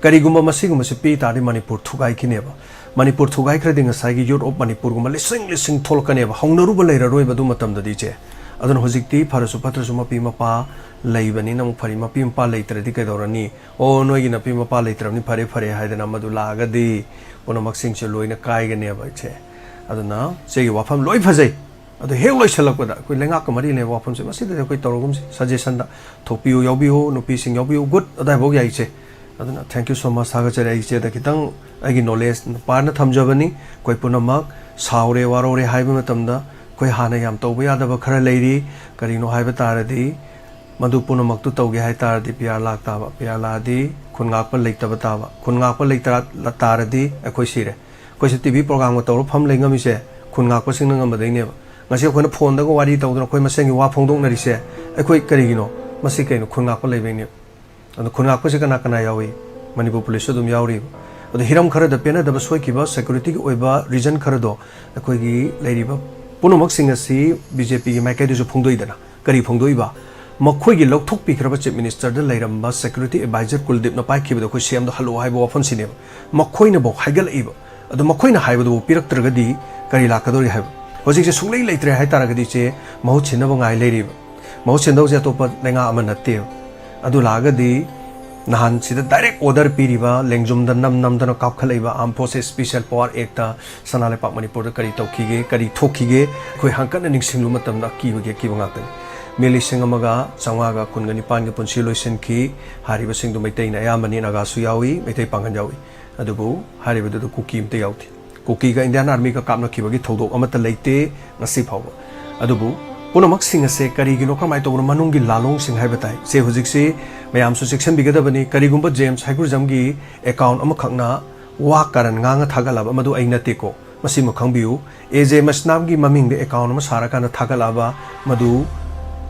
ꯀꯔꯤꯒꯨꯝꯕ ꯃꯁꯤꯒꯨꯝꯕꯁꯤ ꯄꯤ ꯇꯥꯔꯗꯤ ꯃꯅꯤꯄꯨꯔ ꯊꯨꯒꯥꯏꯈꯤꯅꯦꯕ꯫ ꯃꯅꯤꯄꯨꯔ ꯊꯨꯒꯥꯏꯈ꯭ꯔꯗꯤ ꯉꯁꯥꯏꯒꯤ Youth of Manipurꯒꯨꯝꯕ ꯂꯤꯁꯤꯡ ꯂꯤꯁꯤꯡ ꯊꯣꯛꯂꯛꯀꯅꯦꯕ꯫ ꯍꯧꯅꯔꯨꯕ ꯂꯩꯔꯔꯣꯏꯕ ꯑꯗꯨ ꯃꯇꯝꯗꯗꯤ ꯏꯆꯦ꯫ ꯑꯗꯨꯅ ꯍꯧꯖꯤꯛꯇꯤ ꯐꯔꯁꯨ ꯐꯠꯇ꯭ꯔꯁꯨ ꯃꯄꯤ ꯃꯄꯥ ꯂꯩꯕꯅꯤꯅ ꯑꯃꯨꯛ ꯐꯔꯤ꯫ ꯃꯄꯤ ꯃꯄꯥ ꯂꯩꯇ꯭ꯔꯗꯤ ꯀꯩꯗꯧꯔꯅꯤ? "ꯑꯣ, ꯅꯣꯏꯒꯤ ꯅꯄꯤ ꯃꯄꯥ ꯂꯩꯇ꯭ꯔꯕꯅꯤ, ꯐꯔꯦ ꯐꯔꯦ" ꯍꯥꯏꯗꯅ ꯑꯃꯗꯨ ꯂꯥꯛꯑꯒꯗꯤ ꯄꯨꯝꯅꯃꯛꯁꯤꯡꯁꯦ ꯂꯣꯏꯅ ꯀꯥꯏꯒꯅꯦꯕ ꯏꯆꯦ꯫ ꯑꯗꯨꯅ ꯏꯆꯦꯒꯤ ꯋꯥꯐꯝ ꯂꯣꯏ ꯐꯖꯩ꯫ ꯑꯗꯨ ꯍꯦꯛ ꯂꯣꯏꯁꯤꯜꯂꯛꯄꯗ ꯑꯩꯈꯣꯏ ꯂꯩꯉꯥꯛꯀ ꯃꯔꯤ ꯂꯩꯅꯕ ꯋꯥꯐꯝꯁꯦ ꯃꯁꯤꯗꯗꯤ ꯑꯩꯈꯣꯏ ꯇꯧꯔꯒꯨꯝꯁꯤ꯫ Suggestionꯗ ꯊꯣꯛꯄꯤꯌꯨ, ꯌꯥꯎꯕꯤꯌꯨ, ꯅꯨꯄꯤꯁꯤꯡ ꯌꯥꯎꯕꯤꯌꯨ, good, ꯑꯗꯥꯏꯐꯥꯎ ꯌꯥꯏ ꯏꯆꯦ꯫ ꯑꯗꯨꯅ thank you so much, ꯊꯥꯒꯠꯆꯔꯤ꯫ ꯑꯩ ꯏꯆꯦꯗ ꯈꯤꯇꯪ ꯑꯩꯒꯤ knowledge ꯄꯥꯔꯅ ꯊꯝꯖꯕꯅꯤ꯫ ꯑꯩꯈꯣꯏ ꯄꯨꯝꯅꯃꯛ ꯁꯥꯎꯔꯦ ꯋꯥꯔꯧꯔꯦ ꯍꯥꯏꯕ ꯃꯇꯝꯗ ꯑꯩꯈꯣꯏ ꯍꯥꯟꯅ ꯌꯥꯝ ꯇꯧꯕ ꯌꯥꯗꯕ ꯈꯔ ꯂꯩꯔꯤ꯫ ꯀꯔꯤꯅꯣ ꯍꯥꯏꯕ ꯇꯥꯔꯗꯤ, ꯃꯗꯨ ꯄꯨꯝꯅꯃꯛꯇꯨ ꯇꯧꯒꯦ ꯍꯥꯏ ꯇꯥꯔꯗꯤ ꯄꯤ ꯑꯥꯔ ꯂꯥꯛ ꯇꯥꯕ꯫ ꯄꯤ ꯑꯥꯔ ꯂꯥꯛꯑꯗꯤ ꯈꯨꯟ ꯉꯥꯛꯄ ꯂꯩꯇꯕ ꯇꯥꯕ꯫ ꯈꯨꯟ ꯉꯥꯛꯄ ꯂꯩꯇ ꯇꯥꯔꯗꯤ ꯑꯩꯈꯣꯏ ꯁꯤꯔꯦ꯫ ꯑꯩꯈꯣꯏꯁꯦ ꯇꯤ ꯚꯤ programꯒ ꯇꯧꯔ ꯐꯝ ꯂꯩ ꯉꯝꯃꯤꯁꯦ ꯈꯨꯟ ꯉꯥꯛꯄꯁꯤꯡꯅ ꯉꯝꯕꯗꯩꯅꯦꯕ꯫ ꯉꯁꯤ ꯑꯩꯈꯣꯏꯅ phoneꯗꯒ ꯋꯥꯔꯤ ꯇꯧꯗꯅ ꯑꯩꯈꯣꯏ ꯃꯁꯦꯟꯒꯤ ꯋꯥ ꯐꯣꯡꯗꯣꯛꯅꯔꯤꯁꯦ ꯑꯩꯈꯣꯏ ꯀꯔꯤꯒꯤꯅꯣ? ꯃꯁꯤ ꯀꯩꯅꯣ? ꯈꯨꯟ ꯉꯥꯛꯄ ꯂꯩꯕꯩꯅꯦꯕ꯫ ꯑꯗꯣ ꯈꯨꯟ ꯉꯥꯛꯄꯁꯦ ꯀꯅꯥ ꯀꯅꯥ ꯌꯥꯎꯏ? ꯃꯅꯤꯄꯨꯔ ꯄꯨꯂꯤꯁꯁꯨ ꯑꯗꯨꯝ ꯌꯥꯎꯔꯤꯕ꯫ ꯑꯗꯣ ꯍꯤꯔꯝ ꯈꯔꯗ ꯄꯦꯟꯅꯗꯕ ꯁꯣꯏꯈꯤꯕ securityꯒꯤ ꯑꯣꯏꯕ reason ꯈꯔꯗꯣ ꯑꯩꯈꯣꯏꯒꯤ ꯂꯩꯔꯤꯕ ꯄꯨꯝꯅꯃꯛꯁꯤꯡ ꯑꯁꯤ ꯕꯤ ꯖꯦ ꯄꯤꯒꯤ ꯃꯥꯏꯀꯩꯗꯁꯨ ꯐꯣꯡꯗꯣꯛꯏꯗꯅ꯫ ꯀꯔꯤ ꯐꯣꯡꯗꯣꯛꯏꯕ? ꯃꯈꯣꯏꯒꯤ ꯂꯧꯊꯣꯛꯄꯤꯈ꯭ꯔꯕ ꯆꯤꯐ ꯃꯤꯅꯤꯁꯇꯔꯗ ꯂꯩꯔꯝꯕ ꯁꯦꯀ꯭ꯌꯨꯔꯤꯇꯤ ꯑꯦꯗꯚꯥꯏꯖꯔ ꯀꯨꯜꯗꯤꯞꯅ ꯄꯥꯏꯈꯤꯕꯗꯣ ꯑꯩꯈꯣꯏ ꯁꯤ ꯑꯦꯝꯗ ꯍꯜꯂꯛꯑꯣ ꯍꯥꯏꯕ ꯋꯥꯐꯝꯁꯤꯅꯦꯕ꯫ ꯃꯈꯣꯏꯅꯐꯥꯎ ꯍꯥꯏꯒꯠꯂꯛꯏꯕ꯫ ꯑꯗꯣ ꯃꯈꯣꯏꯅ ꯍꯥꯏꯕꯗꯨꯕꯨ ꯄꯤꯔꯛꯇ꯭ꯔꯒꯗꯤ ꯀꯔꯤ ꯂꯥꯛꯀꯗꯧꯔꯤ ꯍꯥꯏꯕ? ꯍꯧꯖꯤꯛꯁꯦ ꯁꯨꯡꯂꯩ ꯂꯩꯇ꯭ꯔꯦ ꯍꯥꯏꯇꯥꯔꯒꯗꯤ ꯏꯆꯦ, ꯃꯍꯨꯠ ꯁꯤꯟꯅꯕ ꯉꯥꯏ ꯂꯩꯔꯤꯕ꯫ ꯃꯍꯨꯠ ꯁꯤꯟꯗꯧꯁꯦ ꯑꯇꯣꯞꯄ ꯂꯩꯉꯥꯛ ꯑꯃ ꯅꯠꯇꯦꯕ꯫ ꯑꯗꯨ ꯂꯥꯛꯑꯒꯗꯤ ꯅꯍꯥꯟ ꯁꯤꯗ ꯗꯥꯏꯔꯦꯛ ꯑꯣꯔꯗꯔ ꯄꯤꯔꯤꯕ, ꯂꯦꯡꯖꯨꯝꯗ ꯅꯝ ꯅꯝꯗꯅ ꯀꯥꯞꯈꯠꯂꯛꯏꯕ Armed Forces Special Power Actꯇ ꯁꯅꯥ ꯂꯩꯄꯥꯛ ꯃꯅꯤꯄꯨꯔꯗ ꯀꯔꯤ ꯇꯧꯈꯤꯒꯦ, ꯀꯔꯤ ꯊꯣꯛꯈꯤꯒꯦ, ꯑꯩꯈꯣꯏ ꯍꯪꯀꯠꯅ ꯅꯤꯡꯁꯤꯡꯂꯨꯕ ꯃꯇꯝꯗ ꯑꯀꯤꯕꯒꯤ ꯑꯀꯤꯕ ꯉꯥꯛꯇꯅꯤ꯫ ꯃꯤ ꯂꯤꯁꯤꯡ ꯑꯃꯒ ꯆꯥꯝꯃꯉꯥꯒ ꯀꯨꯟꯒ ꯅꯤꯄꯥꯟꯒꯤ ꯄꯨꯟꯁꯤ ꯂꯣꯏꯁꯤꯟꯈꯤ꯫ ꯍꯥꯏꯔꯤꯕꯁꯤꯡꯗꯨ ꯃꯩꯇꯩꯅ ꯑꯌꯥꯝꯕꯅꯤ, ꯅꯥꯒꯥꯁꯨ ꯌꯥꯎꯏ, ꯃꯩꯇꯩ ꯄꯥꯡꯒꯜ ꯌꯥꯎꯏ꯫ ꯑꯗꯨꯕꯨ ꯍꯥꯏꯔꯤꯕꯗꯨꯗ ꯀꯨꯀꯤ ꯑꯃꯠꯇ ꯌꯥꯎꯗꯦ꯫ ꯀꯨꯀꯤꯒ Indian Armyꯒ ꯀꯥꯞꯅꯈꯤꯕꯒꯤ ꯊꯧꯗꯣꯛ ꯑꯃꯠꯇ ꯂꯩꯇꯦ ꯉꯁꯤ ꯐꯥꯎꯕ꯫ ꯑꯗꯨꯕꯨ ꯄꯨꯝꯅꯃꯛꯁꯤꯡ ꯑꯁꯦ ꯀꯔꯤꯒꯤꯅꯣ, ꯀꯔꯝꯍꯥꯏꯅ ꯇꯧꯕꯅꯣ, ꯃꯅꯨꯡꯒꯤ ꯂꯥꯂꯣꯡꯁꯤꯡ ꯍꯥꯏꯕ ꯇꯥꯏ꯫ ꯁꯦ ꯍꯧꯖꯤꯛꯁꯤ ꯃꯌꯥꯝꯁꯨ ꯆꯦꯛꯁꯤꯟꯕꯤꯒꯗꯕꯅꯤ꯫ ꯀꯔꯤꯒꯨꯝꯕ ꯖꯦꯝꯁ ꯍꯩꯒ꯭ꯔꯨꯖꯝꯒꯤ ꯑꯦꯀꯥꯎꯟ ꯑꯃꯈꯛꯅ ꯋꯥ ꯀꯥꯔꯟ ꯉꯥꯡꯉ ꯊꯥꯒꯠꯂꯕ, ꯃꯗꯨ ꯑꯩ ꯅꯠꯇꯦꯀꯣ꯫ ꯃꯁꯤꯃ ꯈꯪꯕꯤꯌꯨ, ꯑꯦ ꯖꯦ ꯃꯁꯅꯥꯝꯒꯤ ꯃꯃꯤꯡꯗ ꯑꯦꯀꯥꯎꯟ ꯑꯃ ꯁꯥꯔꯀꯥꯟꯗ ꯊꯥꯒꯠꯂꯛꯑꯕ, ꯃꯗꯨ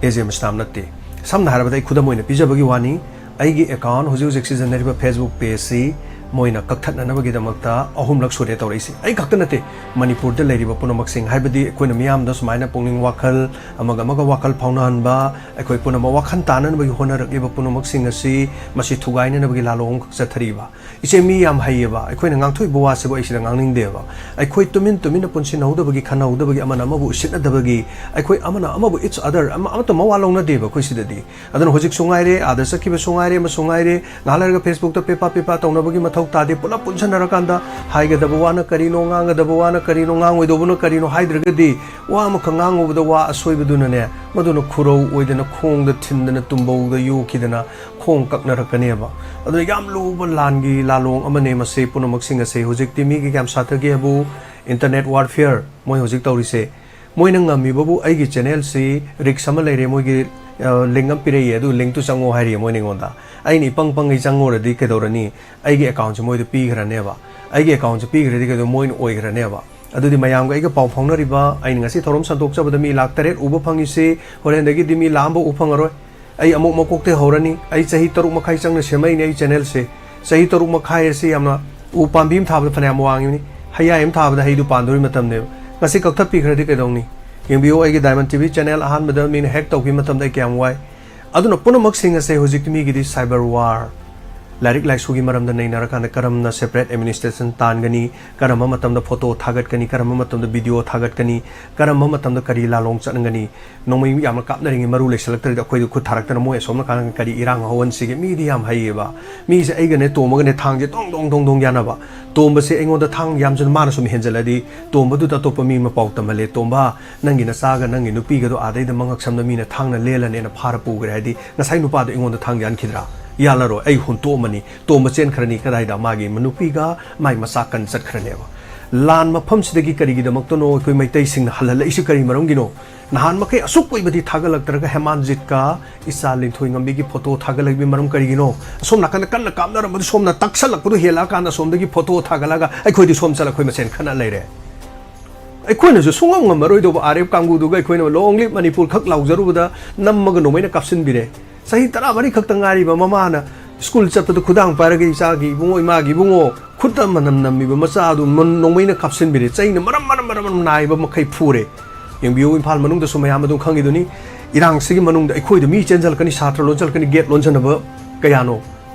ꯑꯦ ꯖꯦ ꯃꯁꯅꯥꯝ ꯅꯠꯇꯦ꯫ ꯁꯝꯅ ꯍꯥꯏꯔꯕꯗ ꯑꯩ ꯈꯨꯗꯝ ꯑꯣꯏꯅ ꯄꯤꯖꯕꯒꯤ ꯋꯥꯅꯤ, ꯑꯩꯒꯤ ꯑꯦꯀꯥꯎꯟ ꯍꯧꯖꯤꯛ ꯍꯧꯖꯤꯛ ꯁꯤꯖꯤꯟꯅꯔꯤꯕ Facebook pageꯁꯤ ꯃꯣꯏꯅ ꯀꯛꯊꯠꯅꯅꯕꯒꯤꯗꯃꯛꯇ ꯑꯍꯨꯝꯂꯛ ꯁꯨꯔꯦ ꯇꯧꯔꯛꯏꯁꯦ꯫ ꯑꯩ ꯈꯛꯇ ꯅꯠꯇꯦ, ꯃꯅꯤꯄꯨꯔꯗ ꯂꯩꯔꯤꯕ ꯄꯨꯝꯅꯃꯛꯁꯤꯡ, ꯍꯥꯏꯕꯗꯤ ꯑꯩꯈꯣꯏꯅ ꯃꯤꯌꯥꯝꯗ ꯁꯨꯃꯥꯏꯅ ꯄꯨꯛꯅꯤꯡ ꯋꯥꯈꯜ ꯑꯃꯒ ꯑꯃꯒ ꯋꯥꯈꯜ ꯐꯥꯎꯅꯍꯟꯕ, ꯑꯩꯈꯣꯏ ꯄꯨꯝꯅꯃꯛ ꯋꯥꯈꯜ ꯇꯥꯅꯅꯕꯒꯤ ꯍꯣꯠꯅꯔꯛꯂꯤꯕ ꯄꯨꯝꯅꯃꯛꯁꯤꯡ ꯑꯁꯤ ꯃꯁꯤ ꯊꯨꯒꯥꯏꯅꯅꯕꯒꯤ ꯂꯥꯂꯣꯡ ꯑꯃꯈꯛ ꯆꯠꯊꯔꯤꯕ꯫ ꯏꯆꯦ, ꯃꯤ ꯌꯥꯝ ꯍꯩꯌꯦꯕ, ꯑꯩꯈꯣꯏꯅ ꯉꯥꯡꯊꯣꯛꯏꯕ ꯋꯥꯁꯤꯕꯨ ꯑꯩ ꯁꯤꯗ ꯉꯥꯡꯅꯤꯡꯗꯦꯕ꯫ ꯑꯩꯈꯣꯏ ꯇꯨꯃꯤꯟ ꯇꯨꯃꯤꯟꯅ ꯄꯨꯟꯁꯤꯟꯍꯧꯗꯕꯒꯤ, ꯈꯟꯅꯍꯧꯗꯕꯒꯤ, ꯑꯃꯅ ꯑꯃꯕꯨ ꯎꯁꯤꯠꯅꯗꯕꯒꯤ, ꯑꯩꯈꯣꯏ ꯑꯃꯅ ꯑꯃꯕꯨ each other, ꯑꯃ-, ꯑꯃꯠꯇ ꯃꯋꯥ ꯂꯧꯅꯗꯦꯕ ꯑꯩꯈꯣꯏ ꯁꯤꯗꯗꯤ꯫ ꯑꯗꯨꯅ ꯍꯧꯖꯤꯛꯁꯨ ꯉꯥꯏꯔꯦ, ꯑꯥꯗ ꯆꯠꯈꯤꯕꯁꯨ ꯉꯥꯏꯔꯦ, ꯑꯃꯁꯨ ꯉꯥꯏꯔꯦ, ꯉꯥꯏꯍꯥꯛ ꯂꯩꯔꯒ Facebookꯇ ꯄꯦꯄꯥ ꯄꯦꯄꯥ ꯇꯧꯅꯕꯒꯤ ꯃꯊꯧ ꯇꯥꯗꯦ꯫ ꯄꯨꯂꯞ ꯄꯨꯟꯁꯟꯅꯔꯀꯥꯟꯗ ꯍꯥꯏꯒꯗꯕ ꯋꯥꯅ ꯀꯔꯤꯅꯣ, ꯉꯥꯡꯒꯗꯕ ꯋꯥꯅ ꯀꯔꯤꯅꯣ, ꯉꯥꯡꯉꯣꯏꯗꯧꯕꯅ ꯀꯔꯤꯅꯣ ꯍꯥꯏꯗ꯭ꯔꯒꯗꯤ, ꯋꯥ ꯑꯃꯈꯛ ꯉꯥꯡꯉꯨꯕꯗ ꯋꯥ ꯑꯁꯣꯏꯕꯗꯨꯅꯅꯦ, ꯃꯗꯨꯅ ꯈꯨꯔꯧ ꯑꯣꯏꯗꯅ, ꯈꯣꯡꯗ ꯊꯤꯟꯗꯅ, ꯇꯨꯝꯕꯧꯗ ꯌꯣꯛꯈꯤꯗꯅ, ꯈꯣꯡ ꯀꯛꯅꯔꯛꯀꯅꯦꯕ꯫ ꯑꯗꯨꯅ ꯌꯥꯝ ꯂꯨꯕ ꯂꯥꯟꯒꯤ ꯂꯥꯂꯣꯡ ꯑꯃꯅꯦ ꯃꯁꯤ ꯄꯨꯝꯅꯃꯛꯁꯤꯡ ꯑꯁꯦ꯫ ꯍꯧꯖꯤꯛꯇꯤ ꯃꯤꯒꯤ ꯀꯌꯥꯝ ꯁꯥꯊꯒꯦ ꯍꯥꯏꯕꯨ, internet warfare ꯃꯣꯏ ꯍꯧꯖꯤꯛ ꯇꯧꯔꯤꯁꯦ꯫ ꯃꯣꯏꯅ ꯉꯝꯃꯤꯕꯕꯨ ꯑꯩꯒꯤ channelꯁꯤ risk ꯑꯃ ꯂꯩꯔꯦ, ꯃꯣꯏꯒꯤ, ꯑ, link ꯑꯃ ꯄꯤꯔꯛꯏ, ꯑꯗꯨ linkꯇꯨ ꯆꯪꯉꯣ ꯍꯥꯏꯔꯤꯌꯦ ꯃꯣꯏꯅ ꯑꯩꯉꯣꯟꯗ꯫ ꯑꯩꯅ ꯏꯄꯪ ꯄꯪꯒꯩ ꯆꯪꯉꯨꯔꯗꯤ ꯀꯩꯗꯧꯔꯅꯤ? ꯑꯩꯒꯤ accountꯁꯦ ꯃꯣꯏꯗ ꯄꯤꯈ꯭ꯔꯅꯦꯕ꯫ ꯑꯩꯒꯤ accountꯁꯦ ꯄꯤꯈ꯭ꯔꯗꯤ ꯀꯩꯗꯧ-, ꯃꯣꯏꯅ ꯑꯣꯏꯈ꯭ꯔꯅꯦꯕ꯫ ꯑꯗꯨꯗꯤ ꯃꯌꯥꯝꯒ ꯑꯩꯒ ꯄꯥꯎ ꯐꯥꯎꯅꯔꯤꯕ, ꯑꯩꯅ ꯉꯁꯤ ꯊꯧꯔꯝ ꯁꯟꯗꯣꯛꯆꯕꯗ ꯃꯤ ꯂꯥꯈ ꯇꯔꯦꯠ ꯎꯕ ꯐꯪꯉꯤꯁꯤ, ꯍꯣꯔꯦꯟꯗꯒꯤꯗꯤ ꯃꯤ ꯂꯥꯈ ꯑꯃꯐꯥꯎ ꯎ ꯐꯪꯉꯔꯣꯏ꯫ ꯑꯩ ꯑꯃꯨꯛ ꯃꯀꯣꯛꯇꯩ ꯍꯧꯔꯅꯤ꯫ ꯑꯩ ꯆꯍꯤ ꯇꯔꯨꯛ ꯃꯈꯥꯏ ꯆꯪꯅ ꯁꯦꯝꯃꯛꯏꯅꯦ ꯑꯩ channelꯁꯦ꯫ ꯆꯍꯤ ꯇꯔꯨꯛ ꯃꯈꯥꯏ ꯑꯁꯤ ꯌꯥꯝꯅ, ꯎ ꯄꯥꯝꯕꯤ ꯑꯃ ꯊꯥꯕꯗ ꯐꯅꯌꯥꯝ ꯋꯥꯡꯉꯤꯕꯅꯤ, ꯍꯩꯌꯥꯏ ꯑꯃ ꯊꯥꯕꯗ ꯍꯩꯗꯨ ꯄꯥꯟꯗꯣꯔꯤ ꯃꯇꯝꯅꯦꯕ꯫ ꯉꯁꯤ ꯀꯛꯊꯠꯄꯤꯈ꯭ꯔꯗꯤ ꯀꯩꯗꯧꯅꯤ? ꯌꯦꯡꯕꯤꯌꯨ, ꯑꯩꯒꯤ Diamond TV channel ꯑꯍꯥꯟꯕꯗ ꯃꯤꯅ hack ꯇꯧꯈꯤꯕ ꯃꯇꯝꯗ ꯑꯩ ꯀꯌꯥꯝ ꯋꯥꯏ꯫ ꯑꯗꯨꯅ ꯄꯨꯝꯅꯃꯛꯁꯤꯡ ꯑꯁꯦ ꯍꯧꯖꯤꯛꯇꯤ ꯃꯤꯒꯤꯗꯤ cyber war, ꯂꯥꯏꯔꯤꯛ ꯂꯥꯏꯁꯨꯒꯤ ꯃꯔꯝꯗ ꯅꯩꯅꯔꯀꯥꯟꯗ ꯀꯔꯝꯅ separate administration ꯇꯥꯟꯒꯅꯤ, ꯀꯔꯝꯕ ꯃꯇꯝꯗ photo ꯊꯥꯒꯠꯀꯅꯤ, ꯀꯔꯝꯕ ꯃꯇꯝꯗ video ꯊꯥꯒꯠꯀꯅꯤ, ꯀꯔꯝꯕ ꯃꯇꯝꯗ ꯀꯔꯤ ꯂꯥꯂꯣꯡ ꯆꯠꯅꯒꯅꯤ, ꯅꯣꯡꯃꯩ ꯌꯥꯝꯅ ꯀꯥꯞꯅꯔꯤꯉꯩ ꯃꯔꯨ ꯂꯩꯁꯜꯂꯛꯇ꯭ꯔꯗꯤ ꯑꯩꯈꯣꯏꯗ ꯈꯨꯠ ꯊꯥꯔꯛꯇꯅ ꯃꯣꯏ ꯑꯁꯣꯝ ꯅꯥꯀꯟꯗ ꯀꯔꯤ ꯏꯔꯥꯡ ꯍꯧꯍꯟꯁꯤꯒꯦ? ꯃꯤꯗꯤ ꯌꯥꯝ ꯍꯩꯌꯦꯕ꯫ ꯃꯤꯁꯦ ꯑꯩꯒꯅꯦ ꯇꯣꯝꯕꯒꯅꯦ ꯊꯥꯡꯁꯦ ꯗꯣꯡ ꯗꯣꯡ ꯗꯣꯡ ꯗꯣꯡ ꯌꯥꯅꯕ꯫ ꯇꯣꯝꯕꯁꯦ ꯑꯩꯉꯣꯟꯗ ꯊꯥꯡ ꯌꯥꯝꯁꯤꯅ ꯃꯥꯅ ꯁꯨꯝ ꯍꯦꯟꯖꯜꯂꯗꯤ ꯇꯣꯝꯕꯗꯨꯗ ꯑꯇꯣꯞꯄ ꯃꯤ ꯑꯃ ꯄꯥꯎ ꯇꯝꯍꯜꯂꯦ, "ꯇꯣꯝꯕ, ꯅꯪꯒꯤ ꯅꯆꯥꯒ ꯅꯪꯒꯤ ꯅꯨꯄꯤꯒꯗꯣ ꯑꯥꯗꯩꯗ ꯃꯉꯛ ꯁꯝꯅ ꯃꯤꯅ ꯊꯥꯡꯅ ꯂꯦꯜꯂꯅꯦꯅ ꯐꯥꯔ ꯄꯨꯈ꯭ꯔꯦ" ꯍꯥꯏꯗꯤ ꯉꯁꯥꯏ ꯅꯨꯄꯥꯗꯣ ꯑꯩꯉꯣꯟꯗ ꯊꯥꯡ ꯌꯥꯟꯈꯤꯗ꯭ꯔꯥ? ꯌꯥꯜꯂꯔꯣꯏ, ꯑꯩ ꯍꯨꯟꯇꯣꯛꯑꯝꯃꯅꯤ꯫ ꯇꯣꯝꯕ ꯆꯦꯟꯈ꯭ꯔꯅꯤ ꯀꯗꯥꯏꯗ? ꯃꯥꯒꯤ ꯅꯨꯄꯤꯒ ꯃꯥꯏ ꯃꯆꯥ ꯀꯟ ꯆꯠꯈ꯭ꯔꯅꯦꯕ꯫ ꯂꯥꯟ ꯃꯐꯝꯁꯤꯗꯒꯤ ꯀꯔꯤꯒꯤꯗꯃꯛꯇꯅꯣ ꯑꯩꯈꯣꯏ ꯃꯩꯇꯩꯁꯤꯡꯅ ꯍꯜꯍꯜꯂꯛꯏꯁꯤ ꯀꯔꯤ ꯃꯔꯝꯒꯤꯅꯣ? ꯅꯍꯥꯟ ꯃꯈꯩ ꯑꯁꯨꯛ ꯀꯨꯏꯕꯗꯤ ꯊꯥꯒꯠꯂꯛꯇ꯭ꯔꯒ ꯍꯦꯃꯥꯟꯖꯤꯠꯀ ꯏꯆꯥ ꯂꯤꯟꯊꯣꯏꯉꯝꯕꯤꯒꯤ photo ꯊꯥꯒꯠꯂꯛꯄꯒꯤ ꯃꯔꯝ ꯀꯔꯤꯒꯤꯅꯣ? ꯑꯁꯣꯝ ꯅꯥꯀꯟꯗ ꯀꯟꯅ ꯀꯥꯞꯅꯔꯝꯕꯗꯨ ꯁꯣꯝꯅ ꯇꯛꯁꯜꯂꯛꯄꯗꯨ ꯍꯦꯜꯂꯛꯑꯀꯥꯟꯗ ꯑꯁꯣꯝꯗꯒꯤ photo ꯊꯥꯒꯠꯂꯒ ꯑꯩꯈꯣꯏꯗꯤ ꯁꯣꯝ ꯆꯠꯂ ꯑꯩꯈꯣꯏ ꯃꯁꯦꯟ ꯈꯠꯅ ꯂꯩꯔꯦ꯫ ꯑꯩꯈꯣꯏꯅꯁꯨ ꯁꯨꯡꯉꯝ ꯉꯝꯃꯔꯣꯏꯗꯧꯕ R F ꯀꯥꯡꯕꯨꯗꯨꯒ ꯑꯩꯈꯣꯏꯅ "Long live Manipur" ꯈꯛ ꯂꯥꯎꯖꯔꯨꯕꯗ ꯅꯝꯃꯒ ꯅꯣꯡꯃꯩꯅ ꯀꯥꯞꯁꯤꯟꯕꯤꯔꯦ꯫ ꯆꯍꯤ ꯇꯔꯥꯃꯔꯤ ꯈꯛꯇ ꯉꯥꯏꯔꯤꯕ ꯃꯃꯥꯅ ꯁ꯭ꯀꯨꯜ ꯆꯠꯄꯗ ꯈꯨꯗꯥꯡ ꯄꯥꯏꯔꯒ ꯏꯆꯥꯒꯤ ꯏꯕꯨꯡꯉꯣ, ꯏꯃꯥꯒꯤ ꯏꯕꯨꯡꯉꯣ, ꯈꯨꯠꯇ ꯃꯅꯝ ꯅꯝꯃꯤꯕ ꯃꯆꯥ ꯑꯗꯨ ꯃ-, ꯅꯣꯡꯃꯩꯅ ꯀꯥꯞꯁꯤꯟꯕꯤꯔꯦ꯫ ꯆꯩꯅ ꯃꯔꯝ, ꯃꯔꯝ, ꯃꯔꯝ, ꯃꯔꯝ ꯅꯥꯏꯕ ꯃꯈꯩ ꯐꯨꯔꯦ꯫ ꯌꯦꯡꯕꯤꯌꯨ, ꯏꯝꯐꯥꯜ ꯃꯅꯨꯡꯗꯁꯨ ꯃꯌꯥꯝ ꯑꯗꯨꯝ ꯈꯪꯉꯤꯗꯨꯅꯤ꯫ ꯏꯔꯥꯡꯁꯤꯒꯤ ꯃꯅꯨꯡꯗ ꯑꯩꯈꯣꯏꯗ ꯃꯤ ꯆꯦꯟꯁꯤꯜꯂꯛꯀꯅꯤ, ꯁꯥꯇ꯭ꯔ ꯂꯣꯟꯁꯤꯜꯂꯛꯀꯅꯤ, gate ꯂꯣꯟꯁꯤꯟꯅꯕ ꯀꯌꯥꯅꯣ?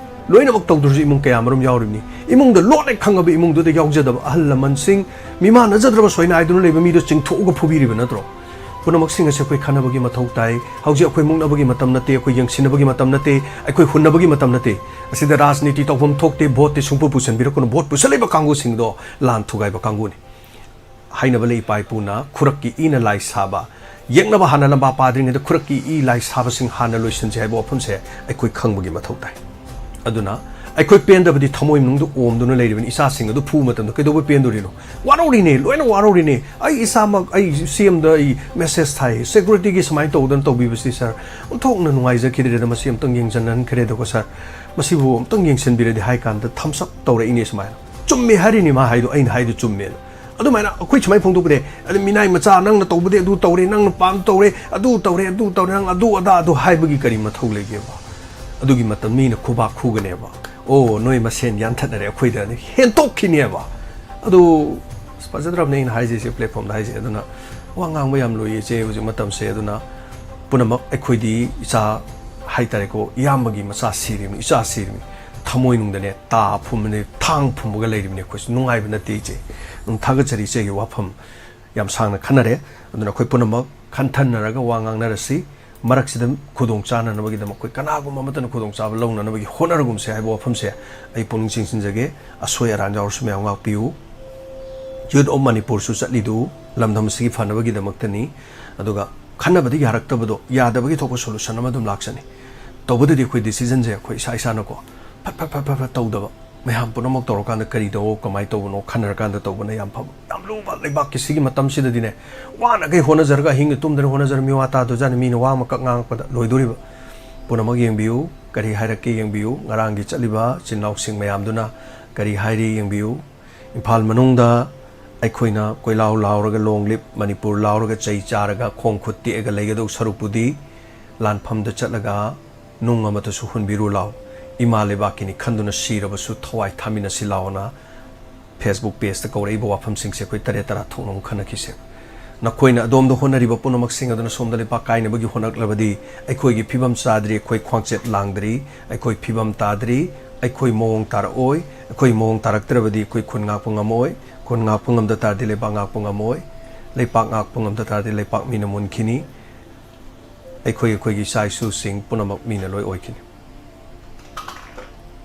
ꯂꯣꯏꯅꯃꯛ ꯇꯧꯗ꯭ꯔꯁꯨ ꯏꯃꯨꯡ ꯀꯌꯥ ꯃꯔꯨꯝ ꯌꯥꯎꯔꯤꯕꯅꯤ꯫ ꯏꯃꯨꯡꯗ ꯂꯣꯠꯅ ꯈꯪꯉꯕ ꯏꯃꯨꯡꯗꯨꯗ ꯌꯥꯎꯖꯗꯕ ꯑꯍꯜ ꯂꯃꯟꯁꯤꯡ, ꯃꯤꯃꯥꯟꯅꯖꯗ꯭ꯔꯕ ꯁꯣꯏꯅꯥꯏꯗꯨꯅ ꯂꯩꯕ ꯃꯤꯗꯣ ꯆꯤꯡꯊꯣꯛꯑꯒ ꯐꯨꯕꯤꯔꯤꯕ ꯅꯠꯇ꯭ꯔꯣ? ꯄꯨꯝꯅꯃꯛꯁꯤꯡ ꯑꯁꯤ ꯑꯩꯈꯣꯏ ꯈꯟꯅꯕꯒꯤ ꯃꯊꯧ ꯇꯥꯏ꯫ ꯍꯧꯖꯤꯛ ꯑꯩꯈꯣꯏ ꯃꯨꯛꯅꯕꯒꯤ ꯃꯇꯝ ꯅꯠꯇꯦ, ꯑꯩꯈꯣꯏ ꯌꯦꯡꯁꯤꯟꯅꯕꯒꯤ ꯃꯇꯝ ꯅꯠꯇꯦ, ꯑꯩꯈꯣꯏ ꯍꯨꯟꯅꯕꯒꯤ ꯃꯇꯝ ꯅꯠꯇꯦ꯫ ꯑꯁꯤꯗ ꯔꯥꯖꯅꯤꯇꯤ ꯇꯧꯐꯝ ꯊꯣꯛꯇꯦ, ꯚꯣꯠꯇꯤ ꯁꯨꯡꯄꯨ ꯄꯨꯁꯤꯟꯕꯤꯔꯛꯀꯅꯨ꯫ ꯚꯣꯠ ꯄꯨꯁꯜꯂꯤꯕ ꯀꯥꯡꯕꯨꯁꯤꯡꯗꯣ ꯂꯥꯟ ꯊꯨꯒꯥꯏꯕ ꯀꯥꯡꯕꯨꯅꯤ꯫ ꯍꯥꯏꯅꯕ ꯂꯩ, ꯏꯄꯥ ꯏꯄꯨꯅ "ꯈꯨꯔꯛꯀꯤ ꯏꯅ ꯂꯥꯏ ꯁꯥꯕ", ꯌꯦꯛꯅꯕ ꯍꯥꯟꯅ ꯂꯝꯕꯥ ꯄꯥꯗ꯭ꯔꯤꯉꯩꯗ ꯈꯨꯔꯛꯀꯤ ꯏ ꯂꯥꯏ ꯁꯥꯕꯁꯤꯡ ꯍꯥꯟꯅ ꯂꯣꯏꯁꯤꯟꯁꯤ ꯍꯥꯏꯕ ꯋꯥꯐꯝꯁꯦ ꯑꯩꯈꯣꯏ ꯈꯪꯕꯒꯤ ꯃꯊꯧ ꯇꯥꯏ꯫ ꯑꯗꯨꯅ ꯑꯩꯈꯣꯏ ꯄꯦꯟꯗꯕꯗꯤ ꯊꯃꯣꯏ ꯃꯅꯨꯡꯗ ꯑꯣꯝꯗꯨꯅ ꯂꯩꯔꯤꯕꯅꯤ꯫ ꯏꯆꯥꯁꯤꯡ ꯑꯗꯨ ꯐꯨꯕ ꯃꯇꯝꯗ ꯀꯩꯗꯧꯕꯩ ꯄꯦꯟꯗꯣꯔꯤꯅꯣ? ꯋꯥꯔꯧꯔꯤꯅꯦ, ꯂꯣꯏꯅ ꯋꯥꯔꯧꯔꯤꯅꯦ꯫ ꯑꯩ ꯏꯁꯥꯃꯛ, ꯑꯩ C M ꯗ ꯑꯩ message ꯊꯥꯏ, "Security ꯒꯤ ꯁꯨꯃꯥꯏꯅ ꯇꯧꯗꯅ ꯇꯧꯕꯤꯕꯁꯤ ꯁꯥꯔ, ꯑꯣꯟꯊꯣꯛꯅ ꯅꯨꯡꯉꯥꯏꯖꯈꯤꯗ꯭ꯔꯦꯗ, ꯃꯁꯤ ꯑꯝꯇꯪ ꯌꯦꯡꯁꯤꯟꯍꯟꯈ꯭ꯔꯦꯗꯀꯣ ꯁꯥꯔ, ꯃꯁꯤꯕꯨ ꯑꯝꯇꯪ ꯌꯦꯡꯁꯤꯟꯕꯤꯔꯗꯤ" ꯍꯥꯏ ꯀꯥꯟꯗ thumbs up ꯇꯧꯔꯛꯏꯅꯦ ꯁꯨꯃꯥꯏꯅ꯫ ꯆꯨꯝꯃꯦ ꯍꯥꯏꯔꯤꯅꯤ ꯃꯥ ꯍꯥꯏꯗꯣ, ꯑꯩꯅ ꯍꯥꯏꯗꯣ ꯆꯨꯝꯃꯦꯅ꯫ ꯑꯗꯨꯃꯥꯏꯅ ꯑꯩꯈꯣꯏ ꯁꯨꯃꯥꯏꯅ ꯐꯣꯡꯗꯣꯛꯄꯗꯤ, ꯑꯗ ꯃꯤꯅꯥꯏ ꯃꯆꯥ, "ꯅꯪꯅ ꯇꯧꯕꯗꯤ ꯑꯗꯨ ꯇꯧꯔꯦ, ꯅꯪꯅ ꯄꯥꯝ ꯇꯧꯔꯦ, ꯑꯗꯨ ꯇꯧꯔꯦ, ꯑꯗꯨ ꯇꯧꯔꯦ, ꯅꯪ ꯑꯗꯨ ꯑꯗꯥ ꯑꯗꯨ" ꯍꯥꯏꯕꯒꯤ ꯀꯔꯤ ꯃꯊꯧ ꯂꯩꯒꯦꯕ? ꯑꯗꯨꯒꯤ ꯃꯇꯝ ꯃꯤꯅ ꯈꯨꯕꯥꯛ ꯈꯨꯒꯅꯦꯕ꯫ "ꯑꯣ, ꯅꯣꯏ ꯃꯁꯦꯟ ꯌꯥꯟꯊꯠꯅꯔꯦ ꯑꯩꯈꯣꯏꯗ" ꯍꯦꯟꯇꯣꯛꯈꯤꯅꯦꯕ꯫ ꯑꯗꯨ ꯑꯁ, ꯐꯖꯗ꯭ꯔꯕꯅꯦ ꯑꯩꯅ ꯍꯥꯏꯖꯩꯁꯦ, platform ꯗ ꯍꯥꯏꯁꯦ꯫ ꯑꯗꯨꯅ ꯋꯥ ꯉꯥꯡꯕ ꯌꯥꯝ ꯂꯨꯏꯌꯦ ꯏꯆꯦ ꯍꯧꯖꯤꯛ ꯃꯇꯝꯁꯦ꯫ ꯑꯗꯨꯅ ꯄꯨꯝꯅꯃꯛ ꯑꯩꯈꯣꯏꯗꯤ ꯏꯆꯥ ꯍꯥꯏꯇꯥꯔꯦꯀꯣ, ꯏꯌꯥꯝꯕꯒꯤ ꯃꯆꯥ ꯁꯤꯔꯤꯕꯅꯤ, ꯏꯆꯥ ꯁꯤꯔꯤꯕꯅꯤ, ꯊꯃꯣꯏꯅꯨꯡꯗꯅꯦ ꯇꯥ ꯐꯨꯝꯕꯅꯦ, ꯊꯥꯡ ꯐꯨꯝꯕꯒ ꯂꯩꯔꯤꯕꯅꯤ꯫ ꯑꯩꯈꯣꯏꯁꯨ ꯅꯨꯡꯉꯥꯏꯕ ꯅꯠꯇꯦ ꯏꯆꯦ꯫ ꯑꯗꯨꯝ ꯊꯥꯒꯠꯆꯔꯤ ꯏꯆꯦꯒꯤ ꯋꯥꯐꯝ ꯌꯥꯝ ꯁꯥꯡꯅ ꯈꯟꯅꯔꯦ꯫ ꯑꯗꯨꯅ ꯑꯩꯈꯣꯏ ꯄꯨꯝꯅꯃꯛ ꯈꯟꯊꯅꯔꯒ ꯋꯥ ꯉꯥꯡꯅꯔꯁꯤ꯫ ꯃꯔꯛꯁꯤꯗ ꯈꯨꯗꯣꯡ ꯆꯥꯅꯅꯕꯒꯤꯗꯃꯛ ꯑꯩꯈꯣꯏ ꯀꯅꯥꯒꯨꯝꯕ ꯑꯃꯠꯇꯅ ꯈꯨꯗꯣꯡꯆꯥꯕ ꯂꯧꯅꯅꯕꯒꯤ ꯍꯣꯠꯅꯔꯒꯨꯝꯁꯦ ꯍꯥꯏꯕ ꯋꯥꯐꯝꯁꯦ ꯑꯩ ꯄꯨꯛꯅꯤꯡ ꯆꯤꯡꯁꯤꯟꯖꯒꯦ꯫ ꯑꯁꯣꯏ ꯑꯔꯥꯟ ꯌꯥꯎꯔꯁꯨ ꯃꯌꯥꯝ ꯉꯥꯛꯄꯤꯌꯨ꯫ Youth of ꯃꯅꯤꯄꯨꯔꯁꯨ ꯆꯠꯂꯤꯗꯨ ꯂꯝꯗꯝ ꯑꯁꯤꯒꯤ ꯐꯅꯕꯒꯤꯗꯃꯛꯇꯅꯤ꯫ ꯑꯗꯨꯒ ꯈꯟꯅꯕꯗꯤ ꯌꯥꯔꯛꯇꯕꯗꯣ, ꯌꯥꯗꯕꯒꯤ ꯊꯣꯛꯄ solution ꯑꯃ ꯑꯗꯨꯝ ꯂꯥꯛꯆꯅꯤ꯫ ꯇꯧꯕꯗꯗꯤ ꯑꯩꯈꯣꯏ decisionꯁꯦ ꯑꯩꯈꯣꯏ ꯏꯁꯥ ꯏꯁꯥꯅꯀꯣ ꯐꯠ ꯐꯠ ꯐꯠ ꯐꯠ ꯐꯠ ꯇꯧꯗꯕ, ꯃꯌꯥꯝ ꯄꯨꯝꯅꯃꯛ ꯇꯧꯔꯀꯥꯟꯗ ꯀꯔꯤ ꯇꯧꯑꯣ, ꯀꯃꯥꯏꯅ ꯇꯧꯕꯅꯣ ꯈꯟꯅꯔꯀꯥꯟꯗ ꯇꯧꯕꯅ ꯌꯥꯝ ꯐꯕ꯫ ꯌꯥꯝ ꯂꯨꯕ ꯂꯩꯕꯥꯛꯀꯤ ꯁꯤꯒꯤ ꯃꯇꯝꯁꯤꯗꯗꯤꯅꯦ, ꯋꯥꯅꯈꯩ ꯍꯣꯠꯅꯖꯔꯒ, ꯑꯍꯤꯡꯒ ꯇꯨꯝꯗꯅ ꯍꯣꯠꯅꯖꯔꯒ ꯃꯤꯋꯥ ꯇꯥꯗꯣꯏꯖꯥꯠꯅꯤ, ꯃꯤꯅ ꯋꯥ ꯑꯃꯈꯛ ꯉꯥꯡꯉꯛꯄꯗ ꯂꯣꯏꯗꯣꯔꯤꯕ꯫ ꯄꯨꯝꯅꯃꯛ ꯌꯦꯡꯕꯤꯌꯨ, ꯀꯔꯤ ꯍꯥꯏꯔꯛꯀꯦ ꯌꯦꯡꯕꯤꯌꯨ, ꯉꯔꯥꯡꯒꯤ ꯆꯠꯂꯤꯕ ꯏꯆꯤꯟ ꯏꯅꯥꯎꯁꯤꯡ ꯃꯌꯥꯝꯗꯨꯅ ꯀꯔꯤ ꯍꯥꯏꯔꯤ ꯌꯦꯡꯕꯤꯌꯨ꯫ ꯏꯝꯐꯥꯜ ꯃꯅꯨꯡꯗ ꯑꯩꯈꯣꯏꯅ ꯀꯣꯏꯂꯥꯎ ꯂꯥꯎꯔꯒ, long live ꯃꯅꯤꯄꯨꯔ ꯂꯥꯎꯔꯒ, ꯆꯩ ꯆꯥꯔꯒ, ꯈꯣꯡ ꯈꯨꯠ ꯇꯦꯛꯑꯒ ꯂꯩꯒꯗꯧ ꯁꯔꯨꯛꯄꯨꯗꯤ, ꯂꯥꯟꯐꯝꯗ ꯆꯠꯂꯒ ꯅꯨꯡ ꯑꯃꯠꯇꯁꯨ ꯍꯨꯟꯕꯤꯔꯨ ꯂꯥꯎ, ꯏꯃꯥ ꯂꯩꯕꯥꯛꯀꯤꯅꯤ ꯈꯟꯗꯨꯅ ꯁꯤꯔꯕꯁꯨ ꯊꯋꯥꯏ ꯊꯥꯃꯤꯟꯅꯁꯤ ꯂꯥꯎꯅ Facebook pageꯇ ꯀꯧꯔꯛꯏꯕ ꯋꯥꯐꯝꯁꯤꯡꯁꯦ ꯑꯩꯈꯣꯏ ꯇꯔꯦꯠ ꯇꯔꯥ ꯊꯣꯛꯅ ꯑꯃꯨꯛ ꯈꯟꯅꯈꯤꯁꯦ꯫ ꯅꯈꯣꯏꯅ ꯑꯗꯣꯝꯗ ꯍꯣꯠꯅꯔꯤꯕ ꯄꯨꯝꯅꯃꯛꯁꯤꯡ ꯑꯗꯨꯅ ꯁꯣꯝꯗ ꯂꯩꯄꯥꯛ ꯀꯥꯏꯅꯕꯒꯤ ꯍꯣꯠꯅꯔꯛꯂꯕꯗꯤ, ꯑꯩꯈꯣꯏꯒꯤ ꯐꯤꯕꯝ ꯆꯥꯗ꯭ꯔꯤ, ꯑꯩꯈꯣꯏ ꯈ꯭ꯋꯥꯡꯆꯦꯠ ꯂꯥꯡꯗ꯭ꯔꯤ, ꯑꯩꯈꯣꯏ ꯐꯤꯕꯝ ꯇꯥꯗ꯭ꯔꯤ, ꯑꯩꯈꯣꯏ ꯃꯑꯣꯡ ꯇꯥꯔꯛꯑꯣꯏ꯫ ꯑꯩꯈꯣꯏ ꯃꯑꯣꯡ ꯇꯥꯔꯛꯇ꯭ꯔꯕꯗꯤ ꯑꯩꯈꯣꯏ ꯈꯨꯟ ꯉꯥꯛꯄ ꯉꯝꯃꯣꯏ꯫ ꯈꯨꯟ ꯉꯥꯛꯄ ꯉꯝꯗ ꯇꯥꯔꯗꯤ ꯂꯩꯄꯥꯛ ꯉꯥꯛꯄ ꯉꯝꯃꯣꯏ꯫ ꯂꯩꯄꯥꯛ ꯉꯥꯛꯄ ꯉꯝꯗ ꯇꯥꯔꯗꯤ ꯂꯩꯄꯥꯛ ꯃꯤꯅ ꯃꯨꯟꯈꯤꯅꯤ꯫ ꯑꯩꯈꯣꯏ, ꯑꯩꯈꯣꯏꯒꯤ ꯏꯆꯥ ꯏꯁꯨꯁꯤꯡ ꯄꯨꯝꯅꯃꯛ ꯃꯤꯅ ꯂꯣꯏ ꯑꯣꯏꯈꯤꯅꯤ꯫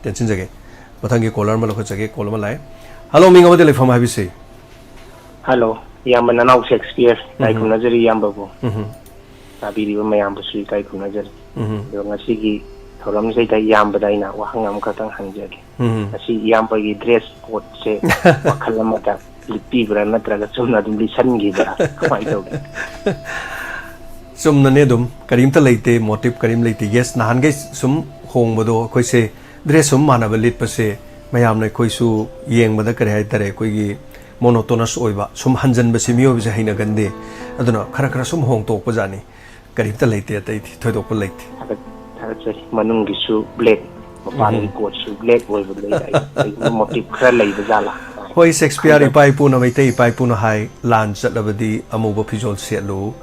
ꯇꯦꯟꯁꯤꯟꯖꯒꯦ꯫ ꯃꯊꯪꯒꯤ caller ꯑꯃ ꯂꯧꯈꯠꯆꯒꯦ꯫ Call ꯑꯃ ꯂꯥꯛꯑꯦ꯫ Hello, ꯃꯤꯡ ꯑꯃꯗꯤ ꯂꯩꯐꯝ ꯍꯥꯏꯕꯤꯁꯤ꯫ Hello, ꯏꯌꯥꯝꯕ ꯅꯅꯥꯎ ꯁꯦꯛꯁꯄꯤꯌꯔ, ꯏꯀꯥꯏ ꯎꯝ꯫ ꯈꯨꯝꯅꯖꯔꯤ ꯏꯌꯥꯝꯕꯕꯨ꯫ ꯎꯝ꯫ ꯇꯥꯕꯤꯔꯤꯕ ꯃꯌꯥꯝꯕꯨꯁꯨ ꯏꯀꯥꯏ ꯈꯨꯝꯅꯖꯔꯤ꯫ ꯎꯝ꯫ ꯑꯗꯣ ꯉꯁꯤꯒꯤ ꯊꯧꯔꯝꯁꯤꯗ ꯏꯌꯥꯝꯕꯗ ꯑꯩꯅ ꯋꯥꯍꯪ ꯑꯃꯈꯛꯇꯪ ꯍꯪꯖꯒꯦ꯫ ꯎꯝ꯫ ꯉꯁꯤ ꯏꯌꯥꯝꯕꯒꯤ dress codeꯁꯦ ꯋꯥꯈꯜ ꯑꯃꯗ ꯂꯤꯠꯄꯤꯕ꯭ꯔꯥ, ꯅꯠꯇ꯭ꯔꯒ ꯆꯨꯝꯅ ꯑꯗꯨꯝ ꯂꯤꯠꯁꯟꯈꯤꯕ꯭ꯔꯥ, ꯀꯃꯥꯏꯅ ꯇꯧꯒꯦ? ꯆꯨꯝꯅꯅꯦ, ꯑꯗꯨꯝ ꯀꯔꯤꯝꯇ ꯂꯩꯇꯦ, motive ꯀꯔꯤꯝ ꯂꯩꯇꯦ꯫ Yes, ꯅꯍꯥꯟꯈꯩ ꯁꯨꯝ ꯍꯣꯡꯕꯗꯣ, ꯑꯩꯈꯣꯏꯁꯦ dress ꯁꯨꯝ ꯃꯥꯟꯅꯕ ꯂꯤꯠꯄꯁꯦ ꯃꯌꯥꯝꯅ ꯑꯩꯈꯣꯏꯁꯨ ꯌꯦꯡꯕꯗ, ꯀꯔꯤ ꯍꯥꯏꯇꯥꯔꯦ, ꯑꯩꯈꯣꯏꯒꯤ monotonous ꯑꯣꯏꯕ, ꯁꯨꯝ ꯍꯟꯖꯟꯕꯁꯤ ꯃꯤꯑꯣꯏꯕꯁꯦ ꯍꯩꯅꯒꯟꯗꯦ꯫ ꯑꯗꯨꯅ ꯈꯔ ꯈꯔ ꯁꯨꯝ ꯍꯣꯡꯇꯣꯛꯄ ꯖꯥꯠꯅꯤ꯫ ꯀꯔꯤꯝꯇ ꯂꯩꯇꯦ, ꯑꯇꯩꯗꯤ ꯊꯣꯏꯗꯣꯛꯄ ꯂꯩꯇꯦ꯫ ꯊꯥꯒꯠ-, ꯊꯥꯒꯠꯆꯔꯤ꯫ ꯃꯅꯨꯡꯒꯤꯁꯨ black, ꯃꯄꯥꯟꯒꯤ ꯎꯝ꯫ Coatꯁꯨ black ꯑꯣꯏꯕꯗꯨꯗ ꯑꯩ ꯀꯩꯒꯨꯝꯕ motive ꯈꯔ ꯂꯩꯕ ꯖꯥꯠꯂꯥ? ꯍꯣꯏ, ꯁꯦꯛꯁꯄꯤꯌꯔ ꯈꯪꯖ- ꯏꯄꯥ ꯏꯄꯨꯅ, ꯃꯩꯇꯩ ꯏꯄꯥ ꯏꯄꯨꯅ ꯍꯥꯏ, "ꯂꯥꯟ ꯆꯠꯂꯕꯗꯤ ꯑꯃꯨꯕ ꯐꯤꯖꯣꯜ ꯁꯦꯠꯂꯨ꯫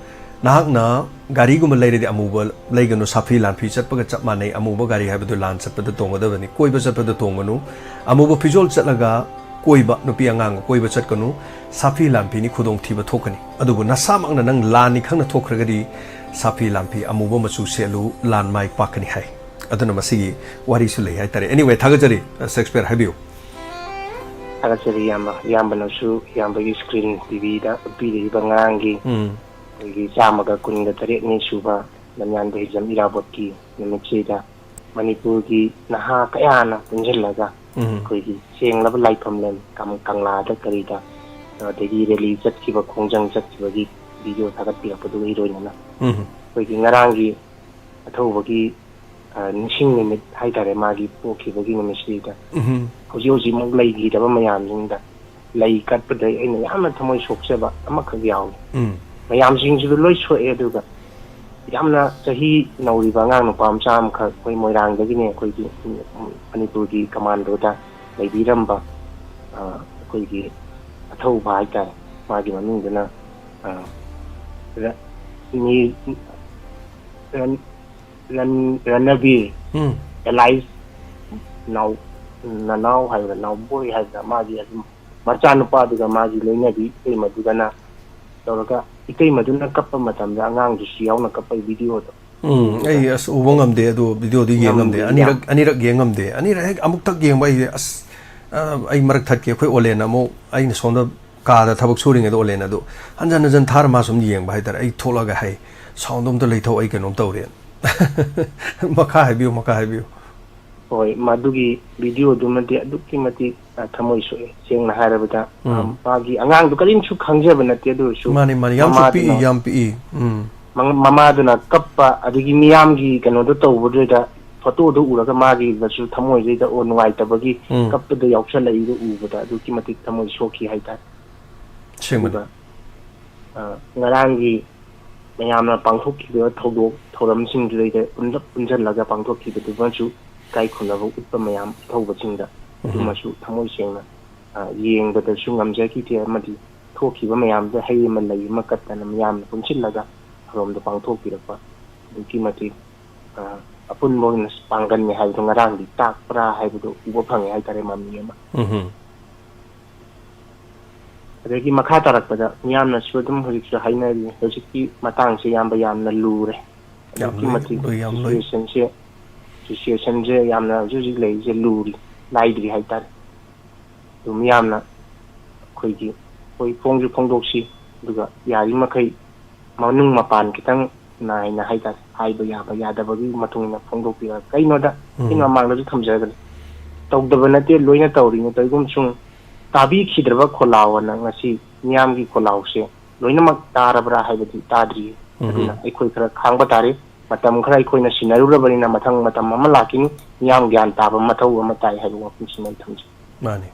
ꯅꯍꯥꯛꯅ ꯒꯥꯔꯤꯒꯨꯝꯕ ꯂꯩꯔꯗꯤ ꯑꯃꯨꯕ ꯂꯩꯒꯅꯨ, ꯁꯥꯐꯤ ꯂꯥꯟꯐꯤ ꯆꯠꯄꯒ ꯆꯞ ꯃꯥꯟꯅꯩ꯫ ꯑꯃꯨꯕ ꯒꯥꯔꯤ ꯍꯥꯏꯕꯗꯨ ꯂꯥꯟ ꯆꯠꯄꯗ ꯇꯣꯡꯒꯗꯕꯅꯤ, ꯀꯣꯏꯕ ꯆꯠꯄꯗ ꯇꯣꯡꯒꯅꯨ꯫ ꯑꯃꯨꯕ ꯐꯤꯖꯣꯜ ꯆꯠꯂꯒ ꯀꯣꯏꯕ, ꯅꯨꯄꯤ ꯑꯉꯥꯡꯒ ꯀꯣꯏꯕ ꯆꯠꯀꯅꯨ꯫ ꯁꯥꯐꯤ ꯂꯥꯟꯐꯤꯅꯤ, ꯈꯨꯗꯣꯡꯊꯤꯕ ꯊꯣꯛꯀꯅꯤ꯫ ꯑꯗꯨꯕꯨ ꯅꯁꯥꯃꯛꯅ ꯅꯪ ꯂꯥꯟꯅꯤ ꯈꯪꯅ ꯊꯣꯛꯈ꯭ꯔꯒꯗꯤ ꯁꯥꯐꯤ ꯂꯥꯟꯐꯤ ꯑꯃꯨꯕ ꯃꯆꯨ ꯁꯦꯠꯂꯨ, ꯂꯥꯟ ꯃꯥꯏ ꯄꯥꯛꯀꯅꯤ ꯍꯥꯏ꯫ ꯑꯗꯨꯅ ꯃꯁꯤꯒꯤ ꯋꯥꯔꯤꯁꯨ ꯂꯩ ꯍꯥꯏꯇꯥꯔꯦ꯫ Anyway, ꯊꯥꯒꯠꯆꯔꯤ꯫ ꯑ, ꯁꯦꯛꯁꯄꯤꯌꯔ, ꯍꯥꯏꯕꯤꯌꯨ꯫ ꯊꯥꯒꯠꯆꯔꯤ ꯏꯌꯥꯝꯕ꯫ ꯏꯌꯥꯝꯕꯅꯁꯨ ꯏꯌꯥꯝꯕꯒꯤ screen ꯇꯤꯚꯤꯗ ꯎꯠꯄꯤꯔꯤꯕ ꯉꯔꯥꯡꯒꯤ ꯎꯝ꯫ ꯑꯩꯈꯣꯏꯒꯤ ꯆꯥꯝꯃꯒ ꯀꯨꯟꯒ ꯇꯔꯦꯠꯅꯤ ꯁꯨꯕ ꯂꯝꯌꯥꯟꯕ ꯍꯤꯖꯝ ꯏꯔꯥꯕꯣꯠꯀꯤ ꯅꯨꯃꯤꯠꯁꯤꯗ ꯃꯅꯤꯄꯨꯔꯒꯤ ꯅꯍꯥ ꯀꯌꯥꯅ ꯄꯨꯟꯁꯤꯜꯂꯒ ꯎꯝ꯫ ꯑꯩꯈꯣꯏꯒꯤ ꯁꯦꯡꯂꯕ ꯂꯥꯏꯐꯝꯂꯦꯟ ꯀꯪ-, ꯀꯪꯂꯥꯗ ꯀꯔꯤꯗ, ꯑꯗꯒꯤ rally ꯆꯠꯈꯤꯕ, ꯈꯣꯡꯖꯪ ꯆꯠꯈꯤꯕꯒꯤ video ꯊꯥꯒꯠꯄꯤꯔꯛꯄꯗꯨꯒ ꯏꯔꯣꯏꯅꯅ ꯎꯝ꯫ ꯑꯩꯈꯣꯏꯒꯤ ꯉꯔꯥꯡꯒꯤ ꯑꯊꯧꯕꯒꯤ, ꯑ, ꯅꯤꯡꯁꯤꯡ ꯅꯨꯃꯤꯠ ꯍꯥꯏꯇꯥꯔꯦ, ꯃꯥꯒꯤ ꯄꯣꯛꯈꯤꯕꯒꯤ ꯅꯨꯃꯤꯠꯁꯤꯗ ꯎꯝ꯫ ꯍꯧꯖꯤꯛ ꯍꯧꯖꯤꯛꯃꯛ ꯂꯩꯈꯤꯗꯕ ꯃꯌꯥꯝꯁꯤꯡꯗ ꯂꯩ ꯀꯠꯄꯗ ꯑꯩꯅ ꯌꯥꯝꯅ ꯊꯃꯣꯏ ꯁꯣꯛꯆꯕ ꯑꯃꯈꯛ ꯌꯥꯎꯏ꯫ ꯎꯝ꯫ ꯃꯌꯥꯝꯁꯤꯡꯁꯤꯗ ꯂꯣꯏ ꯁꯣꯛꯑꯦ, ꯑꯗꯨꯒ ꯌꯥꯝꯅ ꯆꯍꯤ ꯅꯧꯔꯤꯕ ꯑꯉꯥꯡ ꯅꯨꯄꯥ ꯃꯆꯥ ꯑꯃꯈꯛ, ꯑꯩꯈꯣꯏ ꯃꯣꯏꯔꯥꯡꯗꯒꯤꯅꯦ, ꯑꯩꯈꯣꯏꯒꯤ, ꯎꯝ, ꯃꯅꯤꯄꯨꯔꯒꯤ ꯀꯃꯥꯟꯗꯣꯗ ꯂꯩꯕꯤꯔꯝꯕ, ꯑ, ꯑꯩꯈꯣꯏꯒꯤ ꯑꯊꯧꯕ ꯍꯥꯏꯇꯥꯔꯦ, ꯃꯥꯒꯤ ꯃꯃꯤꯡꯗꯨꯅ, ꯑ, ꯔ-, ꯃꯤ-, ꯔꯟ-, ꯔꯟ-, ꯔꯟꯅꯕꯤꯔ ꯎꯝ꯫ ꯑꯦꯂꯥꯏꯁ ꯅꯥꯎ-, ꯅꯅꯥꯎ ꯍꯥꯏꯕ꯭ꯔꯥ, ꯅꯥꯎꯕꯣꯏ ꯍꯥꯏꯕ꯭ꯔꯥ, ꯃꯥꯒꯤ ꯑꯗꯨꯝ ꯃꯆꯥꯅꯨꯄꯥꯗꯨꯒ ꯃꯥꯒꯤ ꯂꯣꯏꯅꯕꯤ ꯏꯇꯩꯃꯗꯨꯒꯅ ꯇꯧꯔꯒ, ꯏꯇꯩꯃꯗꯨꯅ ꯀꯞꯄ ꯃꯇꯝꯗ ꯑꯉꯥꯡꯗꯨꯁꯨ ꯌꯥꯎꯅ ꯀꯞꯄꯒꯤ videoꯗꯣ ꯎꯝ, ꯎꯕꯗ ꯑꯩ ꯑꯁ ꯎꯕ ꯉꯝꯗꯦ ꯑꯗꯨ videoꯗꯤ ꯌꯦꯡ ꯉꯝꯗꯦ꯫ ꯉꯝꯗꯦ, ꯑꯅꯤꯔꯛ, ꯌꯥꯝ ꯑꯅꯤꯔꯛ ꯌꯦꯡ ꯉꯝꯗꯦ꯫ ꯑꯅꯤꯔꯛ ꯍꯦꯛ ꯑꯃꯨꯛꯇꯪ ꯌꯦꯡꯕ ꯑꯩꯁꯦ ꯑꯁ, ꯑ, ꯑꯩ ꯃꯔꯛ ꯊꯠꯀꯦ꯫ ꯑꯩꯈꯣꯏ ꯑꯣꯂꯦꯟ ꯑꯃꯨꯛ ꯑꯩꯅ ꯁꯣꯝꯗ ꯀꯥꯗ ꯊꯕꯛ ꯁꯨꯔꯤꯉꯩꯗ ꯑꯣꯂꯦꯟ ꯑꯗꯨ ꯍꯟꯖꯟ ꯍꯟꯖꯟ ꯊꯥꯔ ꯃꯥ ꯁꯨꯝ ꯌꯦꯡꯕ ꯍꯥꯏꯇꯥꯔꯦ꯫ ꯑꯩ ꯊꯣꯛꯂꯒ ꯍꯥꯏ, "Sound ꯑꯝꯇ ꯂꯩꯊꯧ, ꯑꯩ ꯀꯩꯅꯣꯝ ꯇꯧꯔꯦ"꯫ ꯃꯈꯥ ꯍꯥꯏꯕꯤꯌꯨ, ꯃꯈꯥ ꯍꯥꯏꯕꯤꯌꯨ꯫ ꯍꯣꯏ, ꯃꯗꯨꯒꯤ videoꯗꯨꯃꯗꯤ ꯑꯗꯨꯛꯀꯤ ꯃꯇꯤꯛ, ꯑ, ꯊꯃꯣꯏ ꯁꯣꯛꯑꯦ꯫ ꯁꯦꯡꯅ ꯍꯥꯏꯔꯕꯗ, ꯎꯝ꯫ ꯑ, ꯃꯥꯒꯤ ꯑꯉꯥꯡꯗꯨ ꯀꯔꯤꯝꯁꯨ ꯈꯪꯖꯕ ꯅꯠꯇꯦ, ꯑꯗꯨ ꯑꯣꯏꯔꯁꯨ ꯃꯥꯅꯤ, ꯃꯥꯅꯤ, ꯌꯥꯝꯁꯨ ꯃꯃꯥꯗꯨꯅ ꯄꯤꯛꯏ, ꯌꯥꯝ ꯄꯤꯛꯏ꯫ ꯎꯝ꯫ ꯃ-, ꯃꯃꯥꯗꯨꯅ ꯀꯞꯄ, ꯑꯗꯒꯤ ꯃꯤꯌꯥꯝꯒꯤ ꯀꯩꯅꯣꯗꯣ ꯇꯧꯕꯗꯨꯗ photoꯗꯣ ꯎꯔꯒ ꯃꯥꯒꯤꯗꯁꯨ ꯊꯃꯣꯏꯁꯤꯗ, ꯑꯣ, ꯅꯨꯡꯉꯥꯏꯇꯕꯒꯤ ꯎꯝ꯫ ꯀꯞꯄꯗ ꯌꯥꯎꯁꯜꯂꯛꯏꯗꯣ ꯎꯕꯗ ꯑꯗꯨꯛꯀꯤ ꯃꯇꯤꯛ ꯊꯃꯣꯏ ꯁꯣꯛꯈꯤ ꯍꯥꯏꯇꯥꯔꯦ꯫ ꯑꯁꯦꯡꯕꯅꯤ꯫ ꯑꯗꯨꯒ, ꯑ, ꯉꯔꯥꯡꯒꯤ ꯃꯌꯥꯝꯅ ꯄꯥꯡꯊꯣꯛꯈꯤꯕ ꯊꯧꯗꯣꯛ ꯊꯧꯔꯝꯁꯤꯡꯗꯨꯗꯩꯗ ꯄꯨꯟꯂꯞ ꯄꯨꯟꯁꯤꯜꯂꯒ ꯄꯥꯡꯊꯣꯛꯈꯤꯕꯗꯨꯃꯁꯨ ꯏꯀꯥꯏ ꯈꯨꯝꯅꯕ ꯎꯠꯄ ꯃꯌꯥꯝ ꯑꯊꯧꯕꯁꯤꯡꯗ ꯎꯝ꯫ ꯑꯗꯨꯃꯁꯨ ꯊꯃꯣꯏ ꯁꯦꯡꯅ, ꯑ, ꯌꯦꯡꯕꯗꯁꯨ ꯉꯝꯖꯈꯤꯗꯦ, ꯑꯃꯗꯤ ꯊꯣꯛꯈꯤꯕ ꯃꯌꯥꯝꯗ ꯍꯩ ꯑꯃ ꯂꯩ ꯑꯃ ꯀꯠꯇꯅ ꯃꯤꯌꯥꯝꯅ ꯄꯨꯟꯁꯤꯜꯂꯒ ꯊꯧꯔꯝꯗꯣ ꯄꯥꯡꯊꯣꯛꯄꯤꯔꯛꯄ ꯑꯗꯨꯛꯀꯤ ꯃꯇꯤꯛ, ꯑ, ꯑꯄꯨꯟꯕ ꯑꯣꯏꯅ ꯄꯥꯡꯒꯜꯅꯤ ꯍꯥꯏꯕꯗꯣ ꯉꯔꯥꯡꯗꯤ ꯇꯥꯛꯄ꯭ꯔꯥ ꯍꯥꯏꯕꯗꯣ ꯎꯕ ꯐꯪꯉꯦ ꯍꯥꯏꯇꯥꯔꯦ, ꯃꯃꯤ ꯑꯃ꯫ ꯎꯝ꯫ ꯑꯗꯒꯤ ꯃꯈꯥ ꯇꯥꯔꯛꯄꯗ ꯃꯤꯌꯥꯝꯅꯁꯨ ꯑꯗꯨꯝ ꯍꯧꯖꯤꯛꯁꯨ ꯍꯥꯏꯅꯔꯤ, ꯍꯧꯖꯤꯛꯀꯤ ꯃꯇꯥꯡꯁꯦ, ꯏꯌꯥꯝꯕ, ꯌꯥꯝꯅ ꯂꯨꯔꯦ꯫ ꯌꯥꯝ ꯑꯗꯨꯛꯀꯤ ꯂꯨꯏ, ꯃꯇꯤꯛ ꯂꯨꯏ, ꯌꯥꯝ ꯂꯨꯏ꯫ Situationꯁꯦ, situationꯁꯦ ꯌꯥꯝꯅ ꯍꯧꯖꯤꯛ ꯍꯧꯖꯤꯛ ꯂꯩꯔꯤꯁꯦ ꯂꯨꯔꯤ, ꯂꯥꯏꯗ꯭ꯔꯤ ꯍꯥꯏꯇꯥꯔꯦ꯫ ꯑꯗꯨꯝ ꯌꯥꯝꯅ ꯑꯩꯈꯣꯏꯒꯤ, ꯑꯩꯈꯣꯏ ꯐꯣꯡꯁꯨ ꯐꯣꯡꯗꯣꯛꯁꯤ, ꯑꯗꯨꯒ ꯌꯥꯔꯤꯃꯈꯩ ꯃꯅꯨꯡ ꯃꯄꯥꯟ ꯈꯤꯇꯪ ꯅꯥꯏꯅ ꯍꯥꯏꯇꯥꯔꯦ, ꯍꯥꯏꯕ ꯌꯥꯕ ꯌꯥꯗꯕꯒꯤ ꯃꯇꯨꯡ ꯏꯟꯅ ꯐꯣꯡꯗꯣꯛꯄꯤꯔꯒ, ꯀꯩꯅꯣꯗ ꯎꯝ꯫ ꯑꯩꯅ ꯃꯃꯥꯡꯗꯁꯨ ꯊꯝꯖꯈ꯭ꯔꯦ, ꯇꯧꯗꯕ ꯅꯠꯇꯦ, ꯂꯣꯏꯅ ꯇꯧꯔꯤꯅꯤ꯫ ꯀꯔꯤꯒꯨꯝꯕ ꯁꯨꯝ ꯇꯥꯕꯤꯈꯤꯗ꯭ꯔꯕ ꯈꯣꯜꯂꯥꯎ ꯑꯅ ꯉꯁꯤ ꯃꯤꯌꯥꯝꯒꯤ ꯈꯣꯜꯂꯥꯎꯁꯦ ꯂꯣꯏꯅꯃꯛ ꯇꯥꯔꯕ꯭ꯔꯥ ꯍꯥꯏꯕꯗꯤ ꯇꯥꯗ꯭ꯔꯤ꯫ ꯎꯝ꯫ ꯑꯗꯨꯅ ꯑꯩꯈꯣꯏ ꯈꯔ ꯈꯥꯡꯕ ꯇꯥꯔꯦ꯫ ꯃꯇꯝ ꯈꯔ ꯑꯩꯈꯣꯏꯅ ꯁꯤꯟꯅꯔꯨꯔꯕꯅꯤꯅ ꯃꯊꯪ ꯃꯇꯝ ꯑꯃ ꯂꯥꯛꯈꯤꯅꯤ꯫ ꯃꯤꯌꯥꯝ ꯒ꯭ꯌꯥꯟ ꯇꯥꯕ ꯃꯊꯧ ꯑꯃ ꯇꯥꯏ ꯍꯥꯏꯕ ꯋꯥꯐꯝꯁꯤꯃ ꯑꯩ ꯊꯝꯖꯩ꯫ ꯃꯥꯅꯤ꯫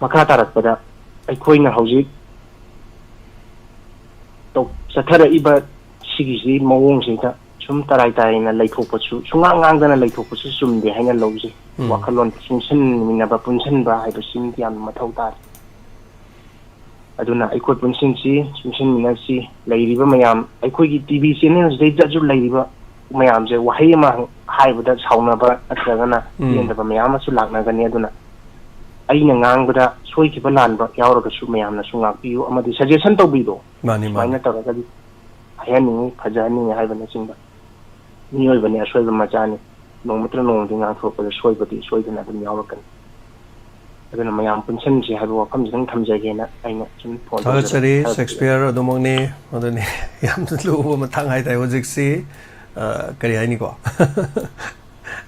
ꯃꯈꯥ ꯇꯥꯔꯛꯄꯗ ꯑꯩꯈꯣꯏꯅ ꯍꯧꯖꯤꯛ ꯇꯧ-, ꯆꯠꯊꯔꯛꯏꯕ ꯁꯤꯒꯤꯁꯤ ꯃꯑꯣꯡꯁꯤꯗ ꯁꯨꯝ ꯇꯔꯥꯏ ꯇꯥꯏꯅ ꯂꯩꯊꯣꯛꯄꯁꯨ, ꯁꯨꯡꯉꯥꯡ ꯉꯥꯡꯗꯅ ꯂꯩꯊꯣꯛꯄꯁꯨ ꯆꯨꯝꯗꯦ ꯍꯥꯏꯅ ꯂꯧꯖꯩ꯫ ꯎꯝ꯫ ꯋꯥꯈꯜꯂꯣꯟ ꯆꯨꯡꯁꯤꯟꯃꯤꯟꯅꯕ, ꯄꯨꯟꯁꯤꯟꯕ ꯍꯥꯏꯕꯁꯤꯃꯗꯤ ꯌꯥꯝꯅ ꯃꯊꯧ ꯇꯥꯔꯦ꯫ ꯑꯗꯨꯅ ꯑꯩꯈꯣꯏ ꯄꯨꯟꯁꯤꯟꯁꯤ, ꯆꯨꯡꯁꯤꯟꯃꯤꯟꯅꯁꯤ꯫ ꯂꯩꯔꯤꯕ ꯃꯌꯥꯝ, ꯑꯩꯈꯣꯏꯒꯤ ꯇꯤ ꯚꯤ ꯆꯦꯅꯦꯜꯁꯤꯗꯩꯗꯁꯨ ꯂꯩꯔꯤꯕ ꯃꯌꯥꯝꯁꯦ, ꯋꯥꯍꯩ ꯑꯃ ꯍꯥꯏꯕꯗ ꯁꯥꯎꯅꯕ ꯅꯠꯇ꯭ꯔꯒꯅ ꯎꯝ꯫ ꯄꯦꯟꯗꯕ ꯃꯌꯥꯝ ꯑꯃꯁꯨ ꯂꯥꯛꯅꯒꯅꯤ꯫ ꯑꯗꯨꯅ ꯑꯩꯅ ꯉꯥꯡꯕꯗ ꯁꯣꯏꯈꯤꯕ ꯂꯥꯟꯕ ꯌꯥꯎꯔꯒꯁꯨ ꯃꯌꯥꯝꯅꯁꯨ ꯉꯥꯛꯄꯤꯌꯨ ꯑꯃꯗꯤ suggestion ꯇꯧꯕꯤꯔꯣ꯫ ꯃꯥꯅꯤ, ꯁꯨꯃꯥꯏꯅ ꯃꯥꯅꯤ꯫ ꯇꯧꯔꯒꯗꯤ ꯍꯥꯏꯍꯟꯅꯤꯡꯉꯤ, ꯐꯖꯍꯟꯅꯤꯡꯉꯤ ꯍꯥꯏꯕꯅꯆꯤꯡꯕ꯫ ꯃꯤꯑꯣꯏꯕꯅꯤ, ꯑꯁꯣꯏꯕ ꯃꯆꯥꯅꯤ꯫ ꯅꯣꯡꯃ ꯅꯠꯇ꯭ꯔ ꯅꯣꯡꯃꯗꯤ ꯉꯥꯡꯊꯣꯔꯛꯄꯗ ꯁꯣꯏꯕꯗꯤ ꯁꯣꯏꯗꯅ ꯑꯗꯨꯝ ꯌꯥꯎꯔꯛꯀꯅꯤ꯫ ꯑꯗꯨꯅ ꯃꯌꯥꯝ ꯄꯨꯟꯁꯤꯟꯁꯤ ꯍꯥꯏꯕ ꯋꯥꯐꯝꯁꯤꯗꯪ ꯊꯝꯖꯒꯦꯅ ꯑꯩꯅ ꯁꯨꯝ ꯐꯣꯟ ꯇꯧꯖꯔꯛꯄꯅꯤ꯫ ꯊꯥꯒꯠꯆꯔꯤ, ꯁꯦꯛꯁꯄꯤꯌꯔ ꯑꯗꯨꯃꯛꯅꯤ꯫ ꯑꯗꯨꯅꯤ, ꯌꯥꯝꯅ ꯂꯨꯕ ꯃꯇꯥꯡ ꯍꯥꯏꯇꯥꯔꯦ ꯍꯧꯖꯤꯛꯁꯤ꯫ ꯑ, ꯀꯔꯤ ꯍꯥꯏꯅꯤꯀꯣ?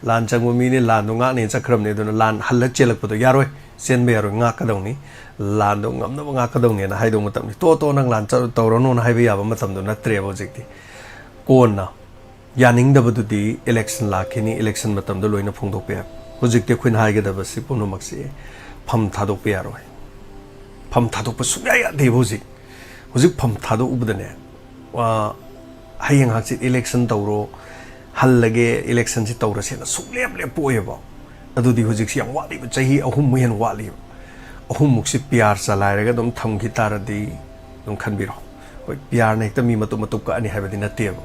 ꯂꯥꯟ ꯆꯪꯕ ꯃꯤꯅꯤ, ꯂꯥꯟꯗꯣ ꯉꯥꯛꯅꯦꯅ ꯆꯠꯈ꯭ꯔꯕꯅꯤ꯫ ꯑꯗꯨꯅ ꯂꯥꯟ ꯍꯜꯂ ꯆꯦꯜꯂꯛꯄꯗꯣ ꯌꯥꯔꯣꯏ, ꯆꯦꯟꯕ ꯌꯥꯔꯣꯏ, ꯉꯥꯛꯀꯗꯧꯅꯤ꯫ ꯂꯥꯟꯗꯣ ꯉꯝꯅꯕ ꯉꯥꯛꯀꯗꯧꯅꯦꯅ ꯍꯥꯏꯗꯧꯕ ꯃꯇꯝꯅꯤ꯫ "ꯇꯣ, ꯇꯣ, ꯅꯪ ꯂꯥꯟ ꯆꯠ-, ꯇꯧꯔꯅꯨꯅ" ꯍꯥꯏꯕ ꯌꯥꯕ ꯃꯇꯝꯗꯣ ꯅꯠꯇ꯭ꯔꯦꯕ ꯍꯧꯖꯤꯛꯇꯤ꯫ ꯀꯣꯟꯅ ꯌꯥꯅꯤꯡꯗꯕꯗꯨꯗꯤ election ꯂꯥꯛꯈꯤꯅꯤ, election ꯃꯇꯝꯗ ꯂꯣꯏꯅ ꯐꯣꯡꯗꯣꯛꯄ ꯌꯥꯏ꯫ ꯍꯧꯖꯤꯛꯇꯤ ꯑꯩꯈꯣꯏꯅ ꯍꯥꯏꯒꯗꯕꯁꯤ ꯄꯨꯝꯅꯃꯛꯁꯤ ꯐꯝ ꯊꯥꯗꯣꯛꯄ ꯌꯥꯔꯣꯏ꯫ ꯐꯝ ꯊꯥꯗꯣꯛꯄ ꯁꯨꯡꯌꯥ ꯌꯥꯗꯦꯕ ꯍꯧꯖꯤꯛ꯫ ꯍꯧꯖꯤꯛ ꯐꯝ ꯊꯥꯗꯣꯛꯎꯕꯗꯅꯦ, ꯑ, ꯍꯌꯦꯡ ꯍꯪꯆꯤꯠ election ꯇꯧꯔꯣ, ꯍꯜꯂꯒꯦ, electionꯁꯤ ꯇꯧꯔꯁꯦꯅ ꯁꯨꯡꯂꯦꯞ ꯂꯦꯞꯄꯣꯏꯑꯕ꯫ ꯑꯗꯨꯗꯤ ꯍꯧꯖꯤꯛꯁꯤ ꯌꯥꯝ ꯋꯥꯠꯂꯤꯕ, ꯆꯍꯤ ꯑꯍꯨꯝꯃꯨꯛ ꯍꯦꯟꯅ ꯋꯥꯠꯂꯤꯕ꯫ ꯑꯍꯨꯝꯃꯨꯛꯁꯤ ꯄꯤꯌꯥꯔ ꯆꯂꯥꯏꯔꯒ ꯑꯗꯨꯝ ꯊꯝꯈꯤ ꯇꯥꯔꯗꯤ ꯑꯗꯨꯝ ꯈꯟꯕꯤꯔꯣ꯫ ꯑꯩꯈꯣꯏ ꯄꯤ ꯑꯥꯔꯅ ꯍꯦꯛꯇ ꯃꯤ ꯃꯇꯨꯞ ꯃꯇꯨꯞ ꯀꯛꯑꯅꯤ ꯍꯥꯏꯕꯗꯤ ꯅꯠꯇꯦꯕ꯫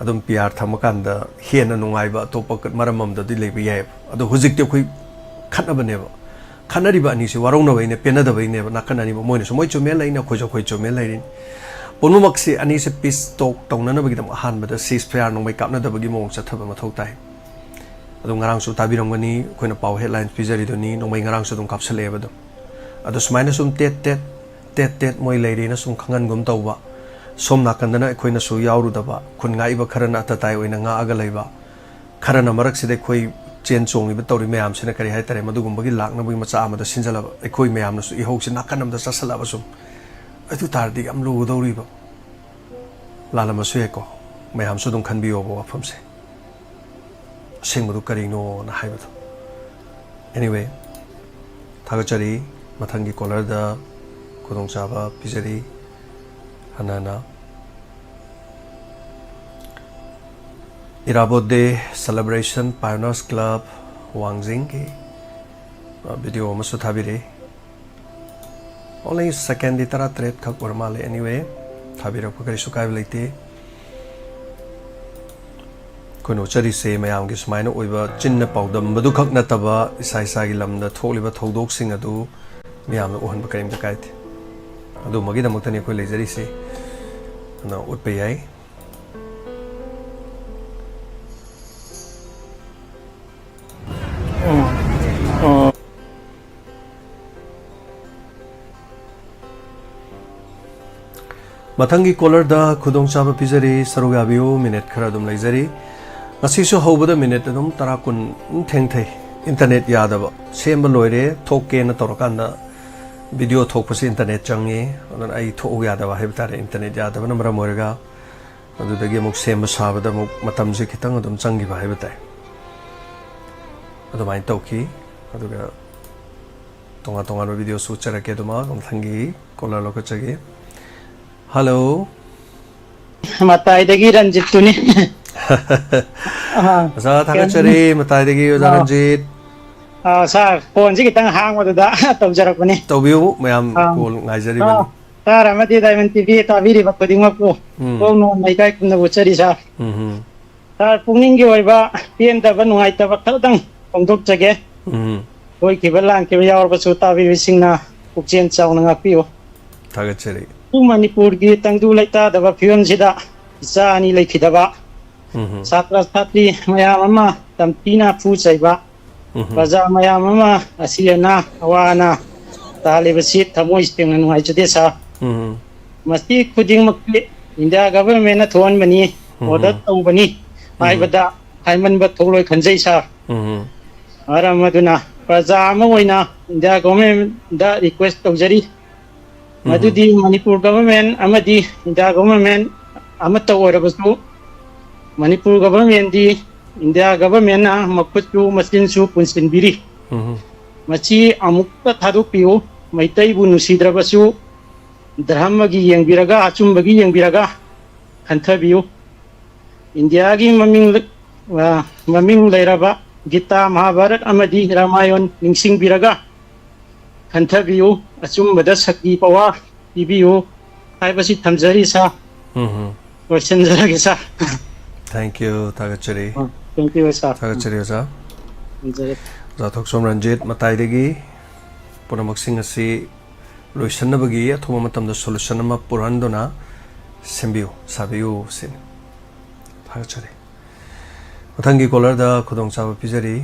ꯑꯗꯨꯝ ꯄꯤ ꯑꯥꯔ ꯊꯝꯃꯀꯥꯟꯗ ꯍꯦꯟꯅ ꯅꯨꯡꯉꯥꯏꯕ ꯑꯇꯣꯞꯄ ꯀ-, ꯃꯔꯝ ꯑꯃꯗꯗꯤ ꯂꯩꯕ ꯌꯥꯏꯑꯕ꯫ ꯑꯗꯣ ꯍꯧꯖꯤꯛꯇꯤ ꯑꯩꯈꯣꯏ ꯈꯠꯅꯕꯅꯦꯕ꯫ ꯈꯠꯅꯔꯤꯕ ꯑꯅꯤꯁꯦ ꯋꯥꯔꯧꯅꯕꯩꯅꯦ, ꯄꯦꯟꯅꯗꯕꯩꯅꯦꯕ꯫ ꯅꯥꯀꯟ ꯑꯅꯤꯃꯛ, ꯃꯣꯏꯅꯁꯨ ꯃꯣꯏ ꯆꯨꯝꯃꯦ ꯂꯩꯅꯤ, ꯑꯩꯈꯣꯏꯁꯨ ꯑꯩꯈꯣꯏ ꯆꯨꯝꯃꯦ ꯂꯩꯔꯤꯅꯤ꯫ ꯄꯨꯝꯅꯃꯛꯁꯦ ꯑꯅꯤꯁꯦ ꯄꯤꯁ ꯇꯣꯛ ꯇꯧꯅꯅꯕꯒꯤꯗꯃꯛ ꯑꯍꯥꯟꯕꯗ ꯁꯤꯁ ꯐꯌꯥꯔ ꯅꯣꯡꯃꯩ ꯀꯥꯞꯅꯗꯕꯒꯤ ꯃꯑꯣꯡ ꯆꯠꯊꯕ ꯃꯊꯧ ꯇꯥꯏ꯫ ꯑꯗꯣ ꯉꯔꯥꯡꯁꯨ ꯇꯥꯕꯤꯔꯝꯒꯅꯤ, ꯑꯩꯈꯣꯏꯅ ꯄꯥꯎ ꯍꯦꯗꯂꯥꯏꯟꯁ ꯄꯤꯖꯔꯤꯗꯨꯅꯤ, ꯅꯣꯡꯃꯩ ꯉꯔꯥꯡꯁꯨ ꯑꯗꯨꯝ ꯀꯥꯞꯁꯜꯂꯛꯑꯦꯕ ꯑꯗꯨꯝ꯫ ꯑꯗꯣ ꯁꯨꯃꯥꯏꯅ ꯁꯨꯝ ꯇꯦꯠ ꯇꯦꯠ, ꯇꯦꯠ ꯇꯦꯠ ꯃꯣꯏ ꯂꯩꯔꯦꯅ ꯁꯨꯝ ꯈꯪꯍꯟꯒꯨꯝ ꯇꯧꯕ, ꯁꯣꯝ ꯅꯥꯀꯟꯗꯅ ꯑꯩꯈꯣꯏꯅꯁꯨ ꯌꯥꯎꯔꯨꯗꯕ, ꯈꯨꯟ ꯉꯥꯛꯏꯕ ꯈꯔꯅ ꯑꯇꯇꯥꯏ ꯑꯣꯏꯅ ꯉꯥꯛꯑꯒ ꯂꯩꯕ, ꯈꯔꯅ ꯃꯔꯛꯁꯤꯗ ꯑꯩꯈꯣꯏ ꯆꯦꯟ ꯆꯣꯡꯉꯤꯕ ꯇꯧꯔꯤ ꯃꯌꯥꯝꯁꯤꯅ ꯀꯔꯤ ꯍꯥꯏꯇꯥꯔꯦ, ꯃꯗꯨꯒꯨꯝꯕꯒꯤ ꯂꯥꯛꯅꯕꯒꯤ ꯃꯆꯥꯛ ꯑꯃꯗ ꯁꯤꯟꯖꯜꯂꯕ, ꯑꯩꯈꯣꯏ ꯃꯌꯥꯝꯅꯁꯨ ꯏꯍꯧꯁꯤ ꯅꯥꯀꯟ ꯑꯃꯗ ꯆꯠꯁꯜꯂꯛꯑꯕ ꯁꯨꯝ꯫ ꯑꯗꯨ ꯇꯥꯔꯗꯤ ꯌꯥꯝ ꯂꯨꯒꯗꯧꯔꯤꯕ꯫ ꯂꯥꯜꯂꯝꯕꯁꯨ ꯌꯥꯏꯀꯣ, ꯃꯌꯥꯝꯁꯨ ꯑꯗꯨꯝ ꯈꯟꯕꯤꯌꯣꯕ ꯋꯥꯐꯝꯁꯦ꯫ ꯑꯁꯦꯡꯕꯗꯨ ꯀꯔꯤꯅꯣꯅ ꯍꯥꯏꯕꯗꯣ꯫ Anyway, ꯊꯥꯒꯠꯆꯔꯤ꯫ ꯃꯊꯪꯒꯤ ꯀꯣꯂꯔꯗ ꯈꯨꯗꯣꯡꯆꯥꯕ ꯄꯤꯖꯔꯤ꯫ ꯍꯟꯅ ꯍꯟꯅ ꯏꯔꯥꯕꯣꯠ ꯗꯦ ꯁꯦꯂꯦꯕ꯭ꯔꯦꯁꯟ, ꯄꯥꯏꯑꯣꯅꯤꯌꯔꯁ ꯀ꯭ꯂꯕ ꯋꯥꯡꯖꯤꯡꯒꯤ, ꯑ, ꯚꯤꯗꯤꯑꯣ ꯑꯃꯁꯨ ꯊꯥꯕꯤꯔꯛꯏ꯫ Only ꯁꯦꯀꯦꯟꯗꯤ ꯇꯔꯥꯇꯔꯦꯠ ꯈꯛ ꯑꯣꯏꯔ ꯃꯥꯜꯂꯦ꯫ Anyway, ꯊꯥꯕꯤꯔꯛꯄ ꯀꯔꯤꯁꯨ ꯀꯥꯏꯕ ꯂꯩꯇꯦ꯫ ꯑꯩꯈꯣꯏꯅ ꯎꯠꯆꯔꯤꯁꯦ ꯃꯌꯥꯝꯒꯤ ꯁꯨꯃꯥꯏꯅ ꯑꯣꯏꯕ ꯆꯤꯟꯅ ꯄꯥꯎꯗꯝꯕꯗꯨ ꯈꯛ ꯅꯠꯇꯕ, ꯏꯁꯥ ꯏꯁꯥꯒꯤ ꯂꯝꯗ ꯊꯣꯛꯂꯤꯕ ꯊꯧꯗꯣꯛꯁꯤꯡ ꯑꯗꯨ ꯃꯤꯌꯥꯝꯅ ꯎꯍꯟꯕ ꯀꯔꯤꯝꯇ ꯀꯥꯏꯗꯦ꯫ ꯑꯗꯨꯝꯕꯒꯤꯗꯃꯛꯇꯅꯤ ꯑꯩꯈꯣꯏ ꯂꯩꯖꯔꯤꯁꯦ꯫ ꯑꯗꯨꯅ ꯎꯠꯄ ꯌꯥꯏ꯫ ꯃꯊꯪꯒꯤ ꯀꯣꯂꯔꯗ ꯈꯨꯗꯣꯡꯆꯥꯕ ꯄꯤꯖꯔꯤ, ꯁꯔꯨꯛ ꯌꯥꯕꯤꯌꯨ꯫ ꯃꯤꯅꯤꯠ ꯈꯔ ꯑꯗꯨꯝ ꯂꯩꯖꯔꯤ꯫ ꯉꯁꯤꯁꯨ ꯍꯧꯕꯗ ꯃꯤꯅꯤꯠ ꯑꯗꯨꯝ ꯇꯔꯥ ꯀꯨꯟ ꯑꯗꯨꯝ ꯊꯦꯡꯊꯩ꯫ ꯏꯟꯇꯔꯅꯦꯠ ꯌꯥꯗꯕ, ꯁꯦꯝꯕ ꯂꯣꯏꯔꯦ, ꯊꯣꯛꯀꯦꯅ ꯇꯧꯔꯀꯥꯟꯗ ꯚꯤꯗꯤꯑꯣ ꯊꯣꯛꯄꯁꯤ ꯏꯟꯇꯔꯅꯦꯠ ꯆꯪꯉꯤ, ꯑꯗꯨꯅ ꯑꯩ ꯊꯣꯛꯎ ꯌꯥꯗꯕ ꯍꯥꯏꯕ ꯇꯥꯔꯦ꯫ ꯏꯟꯇꯔꯅꯦꯠ ꯌꯥꯗꯕꯅ ꯃꯔꯝ ꯑꯣꯏꯔꯒ ꯑꯗꯨꯗꯒꯤ ꯑꯃꯨꯛ ꯁꯦꯝꯕ ꯁꯥꯕꯗ ꯑꯃꯨꯛ ꯃꯇꯝꯁꯦ ꯈꯤꯇꯪ ꯑꯗꯨꯝ ꯆꯪꯈꯤꯕ ꯍꯥꯏꯕ ꯇꯥꯏ꯫ ꯑꯗꯨꯃꯥꯏꯅ ꯇꯧꯈꯤ꯫ ꯑꯗꯨꯒ ꯇꯣꯉꯥꯟ ꯇꯣꯉꯥꯟꯕ ꯚꯤꯗꯤꯑꯣꯁꯨ ꯎꯠꯆꯔꯛꯀꯦ꯫ ꯑꯗꯨꯃꯛ ꯃꯊꯪꯒꯤ ꯀꯣꯂꯔ ꯂꯧꯈꯠꯆꯒꯦ꯫ ꯍꯜꯂꯣ꯫ ꯃꯇꯥꯏꯗꯒꯤ ꯔꯟꯖꯤꯠꯇꯨꯅꯤ꯫ ꯑꯥ, ꯑꯣꯖꯥ ꯊꯥꯒꯠꯆꯔꯤ, ꯀꯩꯅꯣ, ꯃꯇꯥꯏꯗꯒꯤ ꯑꯣꯖꯥ ꯑꯥ, ꯔꯟꯖꯤꯠ꯫ ꯑꯥ, ꯁꯥꯔ, ꯐꯣꯟꯁꯤ ꯈꯤꯇꯪ ꯍꯥꯡꯕꯗꯨꯗ ꯇꯧꯖꯔꯛꯄꯅꯤ꯫ ꯇꯧꯕꯤꯌꯨ, ꯃꯌꯥꯝ ꯑꯥ, ꯀꯣꯜ ꯉꯥꯏꯖꯔꯤꯕꯅꯤ꯫ ꯑꯥ, ꯁꯥꯔ ꯑꯃꯗꯤ ꯗꯥꯏꯃꯟ ꯇꯤꯚꯤ ꯇꯥꯕꯤꯔꯤꯕ ꯈꯨꯗꯤꯡꯃꯛꯄꯨ ꯎꯝ꯫ ꯁꯣꯝꯅ ꯂꯩꯀꯥꯏ ꯄꯨꯝꯅ ꯎꯠꯆꯔꯤ, ꯁꯥꯔ꯫ ꯎꯝ꯫ ꯁꯥꯔ, ꯄꯨꯛꯅꯤꯡꯒꯤ ꯑꯣꯏꯕ ꯄꯦꯟꯗꯕ, ꯅꯨꯡꯉꯥꯏꯇꯕ ꯈꯔꯗꯪ ꯐꯣꯡꯗꯣꯛꯆꯒꯦ꯫ ꯎꯝ꯫ ꯁꯣꯏꯈꯤꯕ ꯂꯥꯟꯈꯤꯕ ꯌꯥꯎꯔꯕꯁꯨ ꯇꯥꯕꯤꯕꯁꯤꯡꯅ ꯄꯨꯛꯆꯦꯜ ꯆꯥꯎꯅ ꯉꯥꯛꯄꯤꯌꯨ꯫ ꯊꯥꯒꯠꯆꯔꯤ꯫ ꯃꯅꯤꯄꯨꯔꯒꯤ ꯇꯪꯗꯨ ꯂꯩꯇꯥꯗꯕ ꯐꯤꯕꯝꯁꯤꯗ ꯏꯆꯥ ꯑꯅꯤ ꯂꯩꯈꯤꯗꯕ, ꯎꯝ꯫ ꯁꯥꯇ꯭ꯔ ꯁꯥꯇ꯭ꯔꯤ ꯃꯌꯥꯝ ꯑꯃ ꯇꯝꯊꯤꯅ ꯐꯨ ꯆꯩꯕ, ꯎꯝ꯫ ꯄ꯭ꯔꯖꯥ ꯃꯌꯥꯝ ꯑꯃ ꯑꯁꯤ ꯑꯅꯥ ꯑꯋꯥ ꯑꯅꯥ ꯇꯥꯜꯂꯤꯕꯁꯤ ꯊꯃꯣꯏ ꯁꯦꯡꯅ ꯅꯨꯡꯉꯥꯏꯖꯗꯦ, ꯁꯥꯔ꯫ ꯎꯝ꯫ ꯃꯁꯤ ꯈꯨꯗꯤꯡꯃꯛꯇꯤ ꯏꯟꯗꯤꯌꯥ ꯒꯚꯔꯟꯃꯦꯟꯅ ꯊꯣꯛꯍꯟꯕꯅꯤ, ꯎꯝ꯫ ꯑꯣꯔꯗꯔ ꯇꯧꯕꯅꯤ ꯎꯝ꯫ ꯍꯥꯏꯕꯗ ꯍꯥꯏꯃꯟꯕ ꯊꯣꯛꯂꯣꯏ ꯈꯟꯖꯩ, ꯁꯥꯔ꯫ ꯎꯝ꯫ ꯃꯔꯝ ꯑꯗꯨꯅ ꯄ꯭ꯔꯖꯥ ꯑꯃ ꯑꯣꯏꯅ ꯏꯟꯗꯤꯌꯥ ꯒꯚꯔꯟꯃꯦꯟꯗ ꯔꯤꯀ꯭ꯋꯦꯁ ꯇꯧꯖꯔꯤ, ꯎꯝ꯫ ꯃꯗꯨꯗꯤ ꯃꯅꯤꯄꯨꯔ ꯒꯚꯔꯟꯃꯦꯟ ꯑꯃꯗꯤ ꯏꯟꯗꯤꯌꯥ ꯒꯚꯔꯟꯃꯦꯟ ꯑꯃꯠꯇ ꯑꯣꯏꯔꯕꯁꯨ, ꯃꯅꯤꯄꯨꯔ ꯒꯚꯔꯟꯃꯦꯟꯗꯤ ꯏꯟꯗꯤꯌꯥ ꯒꯚꯔꯟꯃꯦꯟꯅ ꯃꯈꯨꯠꯁꯨ ꯃꯆꯤꯟꯁꯨ ꯄꯨꯟꯁꯤꯟꯕꯤꯔꯤ꯫ ꯎꯝ꯫ ꯃꯁꯤ ꯑꯃꯨꯛꯇ ꯊꯥꯗꯣꯛꯄꯤꯌꯨ꯫ ꯃꯩꯇꯩꯕꯨ ꯅꯨꯡꯁꯤꯗ꯭ꯔꯕꯁꯨ ꯙꯔꯃꯒꯤ ꯌꯦꯡꯕꯤꯔꯒ, ꯑꯆꯨꯝꯕꯒꯤ ꯌꯦꯡꯕꯤꯔꯒ ꯈꯟꯊꯕꯤꯌꯨ꯫ ꯏꯟꯗꯤꯌꯥꯒꯤ ꯃꯃꯤꯡ, ꯑ, ꯃꯃꯤꯡ ꯂꯩꯔꯕ ꯒꯤꯇꯥ, ꯃꯍꯥꯚꯥꯔꯠ ꯑꯃꯗꯤ ꯔꯥꯃꯥꯌꯟ ꯅꯤꯡꯁꯤꯡꯕꯤꯔꯒ ꯈꯟꯊꯕꯤꯌꯨ꯫ ꯑꯆꯨꯝꯕꯗ ꯁꯛꯇꯤ ꯄꯋꯥꯔ ꯄꯤꯕꯤꯌꯨ ꯍꯥꯏꯕꯁꯤ ꯊꯝꯖꯔꯤ, ꯁꯥꯔ꯫ ꯎꯝ꯫ ꯂꯣꯏꯁꯤꯟꯖꯔꯒꯦ, ꯁꯥꯔ꯫ Thank you, ꯊꯥꯒꯠꯆꯔꯤ꯫ ꯑ, thank you, ꯁꯥꯔ꯫ ꯊꯥꯒꯠꯆꯔꯤ, ꯑꯣꯖꯥ꯫ ꯊꯝꯖꯔꯦ꯫ ꯑꯣꯖꯥ ꯊꯣꯛꯆꯣꯝ ꯔꯟꯖꯤꯠ ꯃꯇꯥꯏꯗꯒꯤ ꯄꯨꯝꯅꯃꯛꯁꯤꯡ ꯑꯁꯤ ꯂꯣꯏꯁꯤꯟꯅꯕꯒꯤ ꯑꯊꯨꯕ ꯃꯇꯝꯗ solution ꯑꯃ ꯄꯨꯔꯛꯍꯟꯗꯨꯅ ꯁꯦꯝꯕꯤꯌꯨ, ꯁꯥꯕꯤꯌꯨ ꯁꯤꯅꯤ꯫ ꯊꯥꯒꯠꯆꯔꯤ꯫ ꯃꯊꯪꯒꯤ caller ꯗ ꯈꯨꯗꯣꯡꯆꯥꯕ ꯄꯤꯖꯔꯤ꯫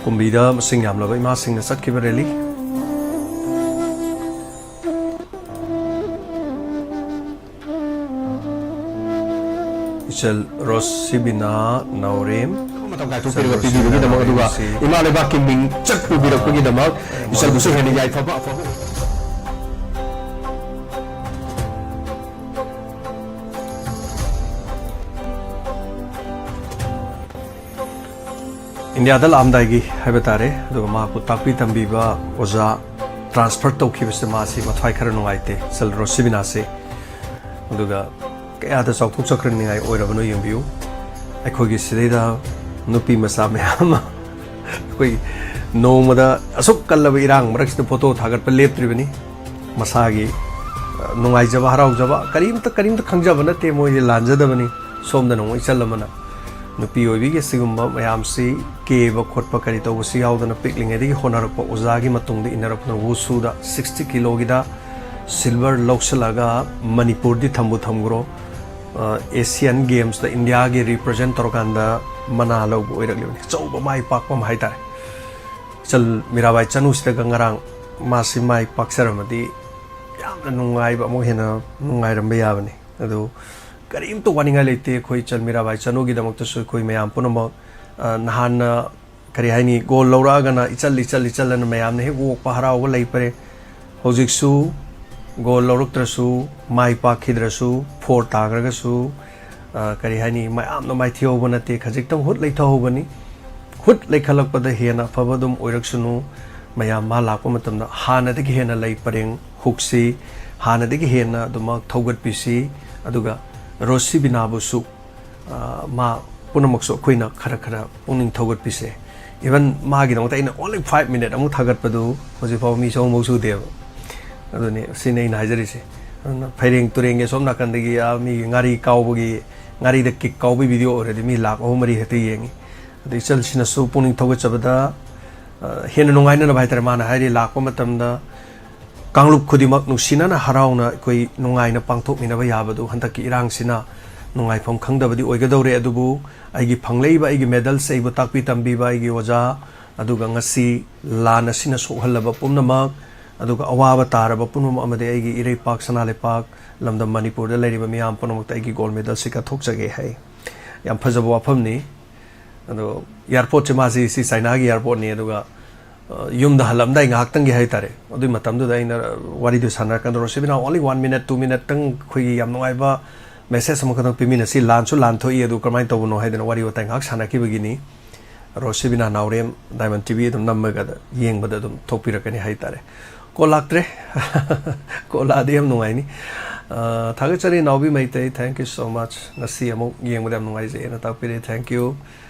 ꯀꯨꯝꯕꯤꯗ ꯃꯁꯤꯡ ꯌꯥꯝꯂꯕ ꯏꯃꯥꯁꯤꯡꯅ ꯆꯠꯈꯤꯕ rally꯫ ꯏꯆꯜ ꯔꯣꯁꯤꯕꯤꯅꯥ ꯅꯥꯎꯔꯦꯝ꯫ ꯃꯇꯝ ꯀꯥꯏꯊꯣꯛꯄꯤꯔꯒ ꯏꯆꯜ ꯔꯣꯁꯤꯕꯤꯅꯥ ꯄꯤꯕꯤꯕꯒꯤꯗꯃꯛ, ꯑꯗꯨꯒ ꯅꯥꯎꯔꯦꯝꯁꯤ ꯏꯃꯥ ꯂꯩꯕꯥꯛꯀꯤ ꯃꯤꯡ ꯆꯠ ꯄꯨꯕꯤꯔꯛꯄꯒꯤꯗꯃꯛ ꯏꯆꯜꯕꯨꯁꯨ ꯍꯦꯟꯅ ꯌꯥꯏꯐꯕ ꯑꯐꯕ ꯏꯟꯗꯤꯌꯥꯗ ꯂꯥꯛꯑꯝꯗꯥꯏꯒꯤ ꯍꯥꯏꯕ ꯇꯥꯔꯦ, ꯑꯗꯨꯒ ꯃꯍꯥꯛꯄꯨ ꯇꯥꯛꯄꯤ ꯇꯝꯕꯤꯕ ꯑꯣꯖꯥ transfer ꯇꯧꯈꯤꯕꯁꯤꯗ ꯃꯥꯁꯤ ꯃꯊ꯭ꯋꯥꯏ ꯈꯔ ꯅꯨꯡꯉꯥꯏꯇꯦ, ꯏꯆꯜ ꯔꯣꯁꯤꯕꯤꯅꯥꯁꯤ꯫ ꯑꯗꯨꯒ ꯀꯌꯥꯗ ꯆꯥꯎꯊꯣꯛꯆꯈ꯭ꯔꯅꯤꯉꯥꯏ ꯑꯣꯏꯔꯕꯅꯣ ꯌꯦꯡꯕꯤꯌꯨ꯫ ꯑꯩꯈꯣꯏꯒꯤ ꯁꯤꯗꯩꯗ ꯅꯨꯄꯤ ꯃꯆꯥ ꯃꯌꯥꯝ ꯑꯃ ꯑꯩꯈꯣꯏ ꯅꯣꯡꯃꯗ ꯑꯁꯨꯛ ꯀꯜꯂꯕ ꯏꯔꯥꯡ ꯃꯔꯛꯁꯤꯗ ꯐꯣꯇꯣ ꯊꯥꯒꯠꯄ ꯂꯦꯞꯇ꯭ꯔꯤꯕꯅꯤ꯫ ꯃꯁꯥꯒꯤ, ꯑ, ꯅꯨꯡꯉꯥꯏꯖꯕ, ꯍꯔꯥꯎꯖꯕ, ꯀꯔꯤꯝꯇ, ꯀꯔꯤꯝꯇ ꯈꯪꯖꯕ ꯅꯠꯇꯦ ꯃꯣꯏꯁꯦ, ꯂꯥꯟꯖꯗꯕꯅꯤ꯫ ꯁꯣꯝꯗꯅ ꯑꯃꯨꯛ ꯏꯆꯜ ꯑꯃꯅ ꯅꯨꯄꯤ ꯑꯣꯏꯕꯤꯒꯤ ꯑꯁꯤꯒꯨꯝꯕ ꯃꯌꯥꯝꯁꯤ ꯀꯦꯕ ꯈꯣꯠꯄ ꯀꯔꯤ ꯇꯧꯕꯁꯤ ꯌꯥꯎꯗꯅ ꯄꯤꯛꯂꯤꯉꯩꯗꯒꯤ ꯍꯣꯠꯅꯔꯛꯄ, ꯑꯣꯖꯥꯒꯤ ꯃꯇꯨꯡꯗ ꯏꯟꯅꯔꯛꯄꯗ ꯋꯨꯁꯨꯗ sixty ꯀꯤꯂꯣꯒꯤꯗ silver ꯂꯧꯁꯤꯜꯂꯒ ꯃꯅꯤꯄꯨꯔꯗꯤ ꯊꯝꯕꯨ ꯊꯝꯈ꯭ꯔꯣ, ꯑ, Asian Gamesꯇ ꯏꯟꯗꯤꯌꯥꯒꯤ represent ꯇꯧꯔꯀꯥꯟꯗ ꯃꯅꯥ ꯂꯧꯕ ꯑꯣꯏꯔꯛꯂꯤꯕꯅꯤ꯫ ꯑꯆꯧꯕ ꯃꯥꯏ ꯄꯥꯛꯄ ꯑꯃ ꯍꯥꯏꯇꯥꯔꯦ꯫ ꯏꯆꯜ ꯃꯤꯔꯥꯕꯥꯏ ꯆꯅꯨꯁꯤꯗꯒ ꯉꯔꯥꯡ ꯃꯥꯁꯤ ꯃꯥꯏ ꯄꯥꯛꯆꯔꯝꯃꯗꯤ ꯌꯥꯝꯅ ꯅꯨꯡꯉꯥꯏꯕ, ꯑꯃꯨꯛ ꯍꯦꯟꯅ ꯅꯨꯡꯉꯥꯏꯔꯝꯕ ꯌꯥꯕꯅꯤ꯫ ꯑꯗꯨ ꯀꯔꯤꯝꯇ ꯋꯥꯅꯤꯡꯉꯥꯏ ꯂꯩꯇꯦ꯫ ꯑꯩꯈꯣꯏ ꯏꯆꯜ ꯃꯤꯔꯥꯕꯥꯏ ꯆꯅꯨꯒꯤꯗꯃꯛꯇꯁꯨ ꯑꯩꯈꯣꯏ ꯃꯌꯥꯝ ꯄꯨꯝꯅꯃꯛ, ꯑ, ꯅꯍꯥꯟꯅ ꯀꯔꯤ ꯍꯥꯏꯅꯤ, ꯒꯣꯜ ꯂꯧꯔꯛꯑꯒꯅ ꯏꯆꯜ, ꯏꯆꯜ, ꯏꯆꯜ ꯑꯅ ꯃꯌꯥꯝꯅ ꯍꯦꯛ ꯑꯣꯛꯄ, ꯍꯔꯥꯎꯕ ꯂꯩ ꯐꯔꯦ꯫ ꯍꯧꯖꯤꯛꯁꯨ ꯒꯣꯜ ꯂꯧꯔꯛꯇ꯭ꯔꯁꯨ, ꯃꯥꯏ ꯄꯥꯛꯈꯤꯗ꯭ꯔꯁꯨ, ꯐꯣꯔ ꯇꯥꯈ꯭ꯔꯒꯁꯨ, ꯑ, ꯀꯔꯤ ꯍꯥꯏꯅꯤ, ꯃꯌꯥꯝꯅ ꯃꯥꯏꯊꯤꯍꯧꯕ ꯅꯠꯇꯦ, ꯈꯖꯤꯛꯇꯪ ꯍꯨꯠ ꯂꯩꯊꯍꯧꯕꯅꯤ꯫ ꯍꯨꯠ ꯂꯩꯈꯠꯂꯛꯄꯗ ꯍꯦꯟꯅ ꯑꯐꯕ ꯑꯗꯨꯝ ꯑꯣꯏꯔꯛꯁꯅꯨ꯫ ꯃꯌꯥꯝ ꯃꯥ ꯂꯥꯛꯄ ꯃꯇꯝꯗ ꯍꯥꯟꯅꯗꯒꯤ ꯍꯦꯟꯅ ꯂꯩ ꯄꯔꯦꯡ ꯍꯨꯛꯁꯤ, ꯍꯥꯟꯅꯗꯒꯤ ꯍꯦꯟꯅ ꯑꯗꯨꯃꯛ ꯊꯧꯒꯠꯄꯤꯁꯤ꯫ ꯑꯗꯨꯒ ꯔꯣꯁꯤꯕꯤꯅꯥꯕꯨꯁꯨ, ꯑ, ꯃꯥ ꯄꯨꯝꯅꯃꯛꯁꯨ ꯑꯩꯈꯣꯏꯅ ꯈꯔ ꯈꯔ ꯄꯨꯛꯅꯤꯡ ꯊꯧꯒꯠꯄꯤꯁꯦ꯫ Even ꯃꯥꯒꯤꯗꯃꯛꯇ ꯑꯩꯅ only five minute ꯑꯃꯨꯛ ꯊꯥꯒꯠꯄꯗꯨ ꯍꯧꯖꯤꯛꯐꯥꯎ ꯃꯤ ꯆꯍꯨꯝꯐꯥꯎ ꯁꯨꯗꯦꯕ꯫ ꯑꯗꯨꯅꯤ, ꯁꯤꯅꯤ ꯑꯩꯅ ꯍꯥꯏꯖꯔꯤꯁꯦ꯫ ꯑꯗꯨꯅ ꯐꯩꯔꯦꯡ ꯇꯨꯔꯦꯡꯒꯤ ꯑꯁꯣꯝ ꯅꯥꯀꯟꯗꯒꯤ, ꯑꯥ, ꯃꯤꯒꯤ ꯉꯥꯔꯤ ꯀꯥꯎꯕꯒꯤ, ꯉꯥꯔꯤꯗ ꯀꯤꯛ ꯀꯥꯎꯕꯒꯤ ꯚꯤꯗꯤꯑꯣ ꯑꯣꯏꯔꯗꯤ ꯃꯤ ꯂꯥꯛ ꯑꯍꯨꯝ ꯃꯔꯤ ꯍꯦꯛꯇ ꯌꯦꯡꯉꯤ꯫ ꯑꯗꯩ ꯏꯆꯜꯁꯤꯅꯁꯨ ꯄꯨꯛꯅꯤꯡ ꯊꯧꯒꯠꯆꯕꯗ, ꯑ, ꯍꯦꯟꯅ ꯅꯨꯡꯉꯥꯏꯅꯅꯕ ꯍꯥꯏꯇꯥꯔꯦ, ꯃꯥꯅ ꯍꯥꯏꯔꯤ, ꯂꯥꯛꯄ ꯃꯇꯝꯗ ꯀꯥꯡꯂꯨꯞ ꯈꯨꯗꯤꯡꯃꯛ ꯅꯨꯡꯁꯤꯅꯅ ꯍꯔꯥꯎꯅ ꯑꯩꯈꯣꯏ ꯅꯨꯡꯉꯥꯏꯅ ꯄꯥꯡꯊꯣꯛꯃꯤꯟꯅꯕ ꯌꯥꯕꯗꯨ ꯍꯟꯗꯛꯀꯤ ꯏꯔꯥꯡꯁꯤꯅ ꯅꯨꯡꯉꯥꯏꯐꯝ ꯈꯪꯗꯕꯗꯤ ꯑꯣꯏꯒꯗꯧꯔꯦ꯫ ꯑꯗꯨꯕꯨ ꯑꯩꯒꯤ ꯐꯪꯂꯛꯏꯕ ꯑꯩꯒꯤ ꯃꯦꯗꯜꯁ, ꯑꯩꯕꯨ ꯇꯥꯛꯄꯤ ꯇꯝꯕꯤꯕ ꯑꯩꯒꯤ ꯑꯣꯖꯥ, ꯑꯗꯨꯒ ꯉꯁꯤ ꯂꯥꯟ ꯑꯁꯤꯅ ꯁꯣꯛꯍꯜꯂꯕ ꯄꯨꯝꯅꯃꯛ, ꯑꯗꯨꯒ ꯑꯋꯥꯕ ꯇꯥꯔꯕ ꯄꯨꯝꯅꯃꯛ, ꯑꯃꯗꯤ ꯑꯩꯒꯤ ꯏꯔꯩꯄꯥꯛ ꯁꯅꯥ ꯂꯩꯄꯥꯛ ꯂꯝꯗꯝ ꯃꯅꯤꯄꯨꯔꯗ ꯂꯩꯔꯤꯕ ꯃꯤꯌꯥꯝ ꯄꯨꯝꯅꯃꯛꯇ ꯑꯩꯒꯤ ꯒꯣꯜ ꯃꯦꯗꯜꯁꯤ ꯀꯠꯊꯣꯛꯆꯒꯦ ꯍꯥꯏ꯫ ꯌꯥꯝ ꯐꯖꯕ ꯋꯥꯐꯝꯅꯤ꯫ ꯑꯗꯣ ꯑꯦꯌꯥꯔꯄꯣꯔꯠꯁꯦ, ꯃꯥꯁꯤ ꯁꯤ ꯆꯥꯏꯅꯥꯒꯤ ꯑꯦꯌꯥꯔꯄꯣꯔꯠꯅꯤ꯫ ꯑꯗꯨꯒ, ꯑ, ꯌꯨꯝꯗ ꯍꯜꯂꯝꯗꯥꯏ ꯉꯥꯏꯍꯥꯛꯇꯪꯒꯤ ꯍꯥꯏꯇꯥꯔꯦ, ꯑꯗꯨꯒꯤ ꯃꯇꯝꯗꯨꯗ ꯑꯩꯅ ꯋꯥꯔꯤꯗꯨ ꯁꯥꯟꯅꯔꯀꯥꯟꯗ, ꯔꯣꯁꯤꯕꯤꯅꯥ, only one minute, two minute ꯇꯪ ꯑꯩꯈꯣꯏꯒꯤ ꯌꯥꯝ ꯅꯨꯡꯉꯥꯏꯕ ꯃꯦꯁꯦꯖ ꯑꯃꯈꯛꯇꯪ ꯄꯤꯃꯤꯟꯅꯁꯤ, ꯂꯥꯟꯁꯨ ꯂꯥꯟ ꯊꯣꯛꯏ, ꯑꯗꯨ ꯀꯔꯝꯍꯥꯏꯅ ꯇꯧꯕꯅꯣ ꯍꯥꯏꯗꯅ ꯋꯥꯔꯤ ꯋꯥꯇꯥꯏ ꯉꯥꯏꯍꯥꯛ ꯁꯥꯟꯅꯈꯤꯕꯒꯤꯅꯤ꯫ ꯔꯣꯁꯤꯕꯤꯅꯥ ꯅꯥꯎꯔꯦꯝ, Diamond TV ꯑꯗꯨꯝ ꯅꯝꯃꯒ ꯌꯦꯡꯕꯗ ꯑꯗꯨꯝ ꯊꯣꯛꯄꯤꯔꯛꯀꯅꯤ ꯍꯥꯏꯇꯥꯔꯦ꯫ ꯀꯣꯜ ꯂꯥꯛꯇ꯭ꯔꯦ꯫ ꯀꯣꯜ ꯂꯥꯛꯑꯗꯤ ꯌꯥꯝ ꯅꯨꯡꯉꯥꯏꯅꯤ꯫ ꯑ, ꯊꯥꯒꯠꯆꯔꯤ ꯅꯥꯎꯕꯤ Meitei, thank you so much꯫ ꯉꯁꯤ ꯑꯃꯨꯛ ꯌꯦꯡꯕꯗ ꯌꯥꯝ ꯅꯨꯡꯉꯥꯏꯖꯩꯅ ꯇꯥꯛꯄꯤꯔꯦ, thank you꯫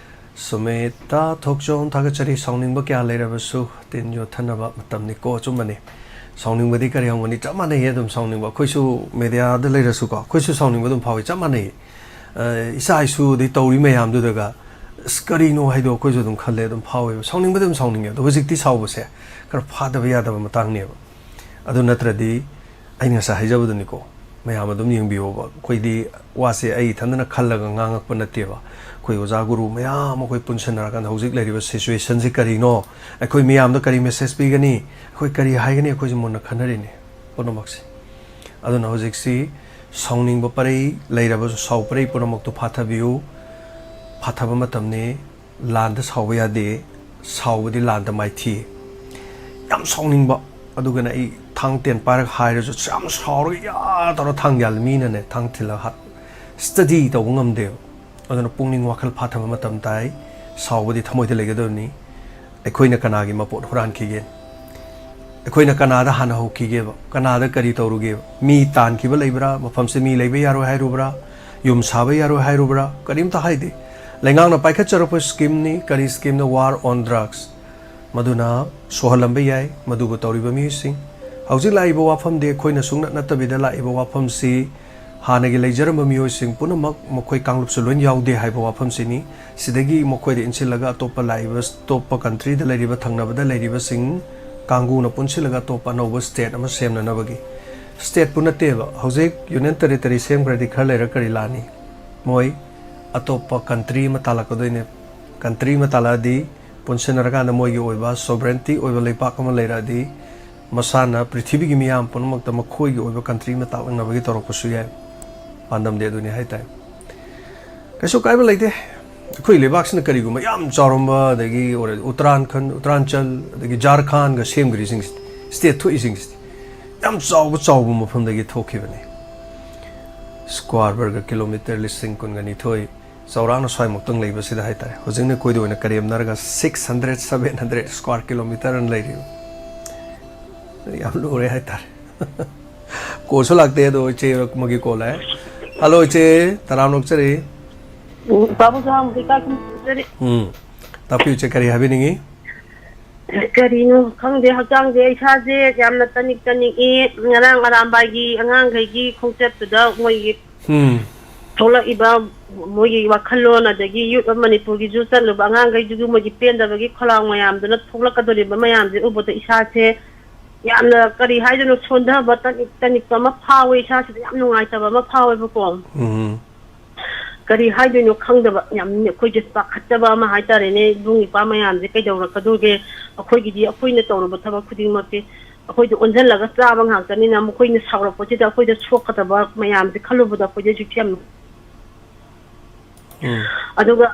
ꯁꯨꯃꯤꯇꯥ ꯊꯣꯛꯆꯣꯝ, ꯊꯥꯒꯠꯆꯔꯤ꯫ ꯁꯥꯎꯅꯤꯡꯕ ꯀꯌꯥ ꯂꯩꯔꯕꯁꯨ ꯇꯤꯟ ꯌꯣꯠꯊꯅꯕ ꯃꯇꯝꯅꯤꯀꯣ꯫ ꯑꯆꯨꯝꯕꯅꯤ꯫ ꯁꯥꯎꯅꯤꯡꯕꯗꯤ ꯀꯔꯤ ꯍꯪꯒꯅꯤ? ꯆꯞ ꯃꯥꯟꯅꯩꯌꯦ ꯑꯗꯨꯝ ꯁꯥꯎꯅꯤꯡꯕ꯫ ꯑꯩꯈꯣꯏꯁꯨ ꯃꯦꯗꯤꯌꯥꯗ ꯂꯩꯔꯁꯨꯀꯣ, ꯑꯩꯈꯣꯏꯁꯨ ꯁꯥꯎꯅꯤꯡꯕ ꯑꯗꯨꯝ ꯐꯥꯎꯏ, ꯆꯞ ꯃꯥꯟꯅꯩꯌꯦ꯫ ꯑ, ꯏꯆꯥ ꯏꯁꯨꯗꯤ ꯇꯧꯔꯤ ꯃꯌꯥꯝꯗꯨꯗꯒ, "ꯑꯁ, ꯀꯔꯤꯅꯣ?" ꯍꯥꯏꯗꯣ ꯑꯩꯈꯣꯏꯁꯨ ꯑꯗꯨꯝ ꯈꯜꯂꯦ, ꯑꯗꯨꯝ ꯐꯥꯎꯋꯦꯕ꯫ ꯁꯥꯎꯅꯤꯡꯕꯗꯤ ꯑꯗꯨꯝ ꯁꯥꯎꯅꯤꯡꯉꯦ꯫ ꯑꯗꯣ ꯍꯧꯖꯤꯛꯇꯤ ꯁꯥꯎꯕꯁꯦ ꯈꯔ ꯐꯥꯗꯕ ꯌꯥꯗꯕ ꯃꯇꯥꯡꯅꯦꯕ꯫ ꯑꯗꯨ ꯅꯠꯇ꯭ꯔꯗꯤ ꯑꯩꯅ ꯉꯁꯥꯏ ꯍꯥꯏꯖꯕꯗꯨꯅꯤꯀꯣ, ꯃꯌꯥꯝ ꯑꯗꯨꯝ ꯌꯦꯡꯕꯤꯌꯣꯕ꯫ ꯑꯩꯈꯣꯏꯗꯤ ꯋꯥꯁꯦ ꯑꯩ ꯏꯊꯟꯗꯅ ꯈꯜꯂꯒ ꯉꯥꯡꯉꯛꯄ ꯅꯠꯇꯦꯕ꯫ ꯑꯩꯈꯣꯏ ꯑꯣꯖꯥ ꯒꯨꯔꯨ ꯃꯌꯥꯝ ꯑꯩꯈꯣꯏ ꯄꯨꯟꯁꯤꯟꯅꯔꯀꯥꯟꯗ ꯍꯧꯖꯤꯛ ꯂꯩꯔꯤꯕ situationꯁꯦ ꯀꯔꯤꯅꯣ, ꯑꯩꯈꯣꯏ ꯃꯌꯥꯝꯗ ꯀꯔꯤ message ꯄꯤꯒꯅꯤ, ꯑꯩꯈꯣꯏ ꯀꯔꯤ ꯍꯥꯏꯒꯅꯤ, ꯑꯩꯈꯣꯏꯁꯦ ꯃꯨꯟꯅ ꯈꯟꯅꯔꯤꯅꯤ ꯄꯨꯝꯅꯃꯛꯁꯦ꯫ ꯑꯗꯨꯅ ꯍꯧꯖꯤꯛꯁꯤ ꯁꯥꯎꯅꯤꯡꯕ ꯄꯔꯩ ꯂꯩꯔꯕꯁꯨ ꯁꯥꯎ ꯄꯔꯩ ꯄꯨꯝꯅꯃꯛꯇꯨ ꯐꯥꯊꯕꯤꯌꯨ꯫ ꯐꯥꯊꯕ ꯃꯇꯝꯅꯤ꯫ ꯂꯥꯟꯗ ꯁꯥꯎꯕ ꯌꯥꯗꯦ꯫ ꯁꯥꯎꯕꯗꯤ ꯂꯥꯟꯗ ꯃꯥꯏꯊꯤ꯫ ꯌꯥꯝ ꯁꯥꯎꯅꯤꯡꯕ꯫ ꯑꯗꯨꯒꯅ ꯑꯩ ꯊꯥꯡ ꯇꯦꯟ ꯄꯥꯏꯔꯒ ꯍꯥꯏꯔꯁꯨ ꯌꯥꯝ ꯁꯥꯎꯔꯒ ꯌꯥ ꯇꯧꯔ ꯊꯥꯡ ꯌꯥꯜꯂ ꯃꯤꯅꯅꯦ ꯊꯥꯡ ꯊꯤꯜꯂꯒ ꯍꯥꯠ-, study ꯇꯧꯕ ꯉꯝꯗꯦꯕ꯫ ꯑꯗꯨꯅ ꯄꯨꯛꯅꯤꯡ ꯋꯥꯈꯜ ꯐꯥꯊꯕ ꯃꯇꯝ ꯇꯥꯏ꯫ ꯁꯥꯎꯕꯗꯤ ꯊꯃꯣꯏꯗ ꯂꯩꯒꯗꯕꯅꯤ꯫ ꯑꯩꯈꯣꯏꯅ ꯀꯅꯥꯒꯤ ꯃꯄꯣꯠ ꯍꯨꯔꯥꯟꯈꯤꯒꯦ? ꯑꯩꯈꯣꯏꯅ ꯀꯅꯥꯗ ꯍꯥꯟꯅ ꯍꯧꯈꯤꯒꯦꯕ? ꯀꯅꯥꯗ ꯀꯔꯤ ꯇꯧꯔꯨꯒꯦꯕ? ꯃꯤ ꯇꯥꯟꯈꯤꯕ ꯂꯩꯕ꯭ꯔꯥ? ꯃꯐꯝꯁꯦ ꯃꯤ ꯂꯩꯕ ꯌꯥꯔꯣꯏ ꯍꯥꯏꯔꯨꯕ꯭ꯔꯥ? ꯌꯨꯝ ꯁꯥꯕ ꯌꯥꯔꯣꯏ ꯍꯥꯏꯔꯨꯕ꯭ꯔꯥ? ꯀꯔꯤꯝꯇ ꯍꯥꯏꯗꯦ꯫ ꯂꯩꯉꯥꯛꯅ ꯄꯥꯏꯈꯠꯆꯔꯛꯄ schemeꯅꯤ꯫ ꯀꯔꯤ schemeꯅꯣ? War on drugs꯫ ꯃꯗꯨꯅ ꯁꯣꯛꯍꯜꯂꯝꯕ ꯌꯥꯏ ꯃꯗꯨꯕꯨ ꯇꯧꯔꯤꯕ ꯃꯤꯑꯣꯏꯁꯤꯡ꯫ ꯍꯧꯖꯤꯛ ꯂꯥꯛꯏꯕ ꯋꯥꯐꯝꯗꯤ ꯑꯩꯈꯣꯏꯅ ꯁꯨꯡꯅꯠ ꯅꯠꯇꯕꯤꯗ ꯂꯥꯛꯏꯕ ꯋꯥꯐꯝꯁꯤ ꯍꯥꯟꯅꯒꯤ ꯂꯩꯖꯔꯝꯕ ꯃꯤꯑꯣꯏꯁꯤꯡ ꯄꯨꯝꯅꯃꯛ ꯃꯈꯣꯏ ꯀꯥꯡꯂꯨꯞꯁꯨ ꯂꯣꯏ ꯌꯥꯎꯗꯦ ꯍꯥꯏꯕ ꯋꯥꯐꯝꯁꯤꯅꯤ꯫ ꯁꯤꯗꯒꯤ ꯃꯈꯣꯏꯗ ꯏꯟꯁꯤꯜꯂꯒ ꯑꯇꯣꯞꯄ ꯂꯥꯛꯏꯕ, ꯑꯇꯣꯞꯄ countryꯗ ꯂꯩꯔꯤꯕ, ꯊꯪꯅꯕꯗ ꯂꯩꯔꯤꯕꯁꯤꯡ ꯀꯥꯡꯕꯨꯅ ꯄꯨꯟꯁꯤꯜꯂꯒ ꯑꯇꯣꯞꯄ ꯑꯅꯧꯕ state ꯑꯃ ꯁꯦꯝꯅꯅꯕꯒꯤ꯫ Stateꯄꯨ ꯅꯠꯇꯦꯕ, ꯍꯧꯖꯤꯛ Union Territory ꯁꯦꯝꯈ꯭ꯔꯗꯤ ꯈꯔ ꯂꯩꯔ ꯀꯔꯤ ꯂꯥꯛꯅꯤ? ꯃꯣꯏ ꯑꯇꯣꯞꯄ country ꯑꯃ ꯇꯥꯜꯂꯛꯀꯗꯣꯏꯅꯦ꯫ Country ꯑꯃ ꯇꯥꯜꯂꯛꯑꯗꯤ ꯄꯨꯟꯁꯤꯟꯅꯔꯀꯥꯟꯗ ꯃꯣꯏꯒꯤ ꯑꯣꯏꯕ sovereignty ꯑꯣꯏꯕ ꯂꯩꯄꯥꯛ ꯑꯃ ꯂꯩꯔꯛꯑꯗꯤ ꯃꯁꯥꯅ ꯄ꯭ꯔꯤꯊꯤꯕꯤꯒꯤ ꯃꯤꯌꯥꯝ ꯄꯨꯝꯅꯃꯛꯇ ꯃꯈꯣꯏꯒꯤ ꯑꯣꯏꯕ country ꯑꯃ ꯇꯥꯛꯂꯛꯅꯕꯒꯤ ꯇꯧꯔꯛꯄꯁꯨ ꯌꯥꯏ꯫ ꯄꯥꯟꯗꯝꯗꯤ ꯑꯗꯨꯅꯤ ꯍꯥꯏꯇꯥꯔꯦ꯫ ꯀꯩꯁꯨ ꯀꯥꯏꯕ ꯂꯩꯇꯦ꯫ ꯑꯩꯈꯣꯏ ꯂꯩꯕꯥꯛꯁꯤꯅ ꯀꯔꯤꯒꯨꯝꯕ ꯌꯥꯝ ꯆꯥꯎꯔꯝꯕ, ꯑꯗꯒꯤ ꯑꯣꯔ-, ꯎꯠꯇꯔꯥꯈꯟ, ꯎꯠꯇꯔꯥꯟꯆꯜ, ꯑꯗꯒꯤ ꯖꯥꯔꯈꯟꯒ ꯁꯦꯝꯈ꯭ꯔꯤꯁꯤꯡꯁꯤꯗꯤ, state ꯊꯣꯛꯏꯁꯤꯡꯁꯤꯗꯤ ꯌꯥꯝ ꯆꯥꯎꯕ, ꯆꯥꯎꯕ ꯃꯐꯝꯗꯒꯤ ꯊꯣꯛꯈꯤꯕꯅꯤ꯫ Square ꯕꯔꯒ ꯀꯤꯂꯣꯃꯤꯇꯔ ꯂꯤꯁꯤꯡ ꯀꯨꯟꯒ ꯅꯤꯊꯣꯏ ꯆꯥꯎꯔꯥꯛꯅ ꯁ꯭ꯋꯥꯏꯃꯨꯛꯇꯪ ꯂꯩꯕꯁꯤꯗ ꯍꯥꯏꯇꯥꯔꯦ꯫ ꯍꯧꯖꯤꯛꯅ ꯑꯩꯈꯣꯏꯗ ꯑꯣꯏꯅ ꯀꯔꯦꯝꯅꯔꯒ six hundred, seven hundred square kilometer ꯑꯅ ꯂꯩꯔꯤꯕ꯫ ꯌꯥꯝ ꯂꯨꯔꯦ ꯍꯥꯏꯇꯥꯔꯦ꯫ ꯀꯣꯜꯁꯨ ꯂꯥꯛꯇꯦ, ꯑꯗꯣ ꯏꯆꯦ ꯑꯃꯒꯤ ꯀꯣꯜ ꯂꯥꯛꯑꯦ꯫ ꯍꯜꯂꯣ ꯏꯆꯦ, ꯇꯔꯥꯝꯅ ꯑꯣꯛꯆꯔꯤ꯫ ꯎꯝ, ꯄꯥꯕꯨꯡ ꯁꯅꯥꯃꯨꯈꯤ ꯀꯥꯏ ꯀꯨꯝ ꯆꯠꯆꯔꯤ꯫ ꯎꯝ, ꯇꯥꯛꯄꯤꯌꯨ ꯏꯆꯦ, ꯀꯔꯤ ꯍꯥꯏꯕꯤꯅꯤꯡꯉꯤ? ꯀꯔꯤꯅꯣ ꯈꯪꯗꯦ, ꯍꯛꯆꯥꯡꯁꯦ, ꯏꯁꯥꯁꯦ ꯌꯥꯝꯅ ꯇꯅꯤꯛ ꯇꯅꯤꯛꯏ꯫ ꯉꯔꯥꯡ ꯑꯔꯥꯝꯕꯥꯏꯒꯤ ꯑꯉꯥꯡꯈꯩꯒꯤ ꯈꯣꯡꯆꯠꯇꯨꯗ ꯃꯣꯏꯒꯤ ꯎꯝ꯫ ꯊꯣꯛꯂꯛꯏꯕ ꯃꯣꯏꯒꯤ ꯋꯥꯈꯜꯂꯣꯟ, ꯑꯗꯒꯤ Youth of ꯃꯅꯤꯄꯨꯔꯒꯤꯁꯨ ꯆꯠꯂꯨꯕ ꯑꯉꯥꯡꯈꯩꯗꯨꯁꯨ ꯃꯣꯏꯒꯤ ꯄꯦꯟꯗꯕꯒꯤ ꯈꯣꯂꯥꯡ ꯃꯌꯥꯝꯗꯨꯅ ꯊꯣꯛꯂꯛꯀꯗꯧꯔꯤꯕ ꯃꯌꯥꯝꯁꯦ ꯎꯕꯗ ꯏꯁꯥꯁꯦ ꯌꯥꯝꯅ, ꯀꯔꯤ ꯍꯥꯏꯗꯣꯏꯅꯣ, ꯁꯣꯟꯊꯕ, ꯇꯅꯤꯛ ꯇꯅꯤꯛꯄ ꯑꯃ ꯐꯥꯎꯋꯦ, ꯏꯁꯥꯁꯤꯗ ꯌꯥꯝ ꯅꯨꯡꯉꯥꯏꯇꯕ ꯑꯃ ꯐꯥꯎꯋꯦꯕꯀꯣ꯫ ꯎꯝ꯫ ꯀꯔꯤ ꯍꯥꯏꯗꯣꯏꯅꯣ ꯈꯪꯗꯕ, ꯌꯥꯝ ꯑꯩꯈꯣꯏꯁꯦ ꯄꯥꯈꯠꯆꯕ ꯑꯃ ꯍꯥꯏꯇꯥꯔꯦꯅꯦ꯫ ꯏꯕꯨꯡ ꯏꯄ꯭ꯋꯥ ꯃꯌꯥꯝꯁꯦ ꯀꯩꯗꯧꯔꯛꯀꯗꯧꯒꯦ, ꯑꯩꯈꯣꯏꯒꯤꯗꯤ ꯑꯩꯈꯣꯏꯅ ꯇꯧꯔꯨꯕ ꯊꯕꯛ ꯈꯨꯗꯤꯡꯃꯛꯁꯦ ꯑꯩꯈꯣꯏꯗ ꯑꯣꯟꯁꯤꯜꯂꯒ ꯆꯥꯕ ꯉꯥꯛꯇꯅꯤꯅ, ꯃꯈꯣꯏꯅ ꯁꯥꯎꯔꯛꯄꯁꯤꯗ ꯑꯩꯈꯣꯏꯗ ꯁꯣꯛꯀꯗꯕ ꯃꯌꯥꯝꯁꯦ ꯈꯜꯂꯨꯕꯗ ꯑꯩꯈꯣꯏꯗꯁꯨ ꯌꯥꯝ ꯎꯝ꯫ ꯑꯗꯨꯒ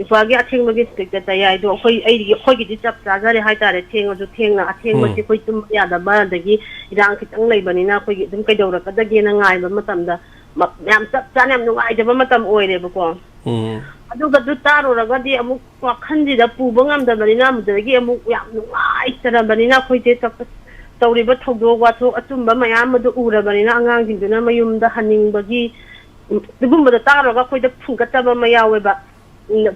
ꯏꯄꯥꯒꯤ ꯑꯊꯦꯡꯕꯒꯤ ꯁ꯭ꯀ꯭ꯔꯤꯞꯇ ꯇꯌꯥꯏꯗꯣ ꯑꯩꯈꯣꯏ, ꯑꯩꯒꯤ, ꯑꯩꯈꯣꯏꯒꯤꯗꯤ ꯆꯞ ꯆꯥꯖꯔꯦ ꯍꯥꯏꯇꯥꯔꯦ꯫ ꯊꯦꯡꯉꯁꯨ ꯊꯦꯡꯅ, ꯑꯊꯦꯡꯕꯁꯤ ꯎꯝ꯫ ꯑꯩꯈꯣꯏ ꯇꯨꯝꯕ ꯌꯥꯗꯕ, ꯑꯗꯒꯤ ꯏꯔꯥꯡ ꯈꯤꯇꯪ ꯂꯩꯕꯅꯤꯅ ꯑꯩꯈꯣꯏꯒꯤ ꯑꯗꯨꯝ ꯀꯩꯗꯧꯔꯛꯀꯗꯒꯦꯅ ꯉꯥꯏꯕ ꯃꯇꯝꯗ ꯃ-, ꯌꯥꯝ ꯆꯞ ꯆꯥꯅ ꯌꯥꯝ ꯅꯨꯡꯉꯥꯏꯇꯕ ꯃꯇꯝ ꯑꯣꯏꯔꯦꯕꯀꯣ꯫ ꯎꯝ꯫ ꯑꯗꯨꯒ ꯑꯗꯨ ꯇꯥꯔꯨꯔꯒꯗꯤ ꯑꯃꯨꯛ ꯋꯥꯈꯜꯁꯤꯗ ꯄꯨꯕ ꯉꯝꯗꯕꯅꯤꯅ ꯑꯃꯨꯛꯇꯒꯤ ꯑꯃꯨꯛ ꯌꯥꯝ ꯅꯨꯡꯉꯥꯏꯇꯔꯕꯅꯤꯅ ꯑꯩꯈꯣꯏꯁꯦ ꯆꯠꯄ-, ꯇꯧꯔꯤꯕ ꯊꯧꯗꯣꯛ ꯋꯥꯊꯣꯛ ꯑꯆꯨꯝꯕ ꯃꯌꯥꯝ ꯑꯗꯨ ꯎꯔꯕꯅꯤꯅ ꯑꯉꯥꯡꯁꯤꯡꯗꯨꯅ ꯃꯌꯨꯝꯗ ꯍꯟꯅꯤꯡꯕꯒꯤ, ꯎꯝ, ꯑꯗꯨꯒꯨꯝꯕꯗꯣ ꯇꯥꯔꯨꯔꯒ ꯑꯩꯈꯣꯏꯗ ꯐꯨꯡꯒꯠꯆꯕ ꯑꯃ ꯌꯥꯎꯋꯦꯕ꯫ ꯎꯝ,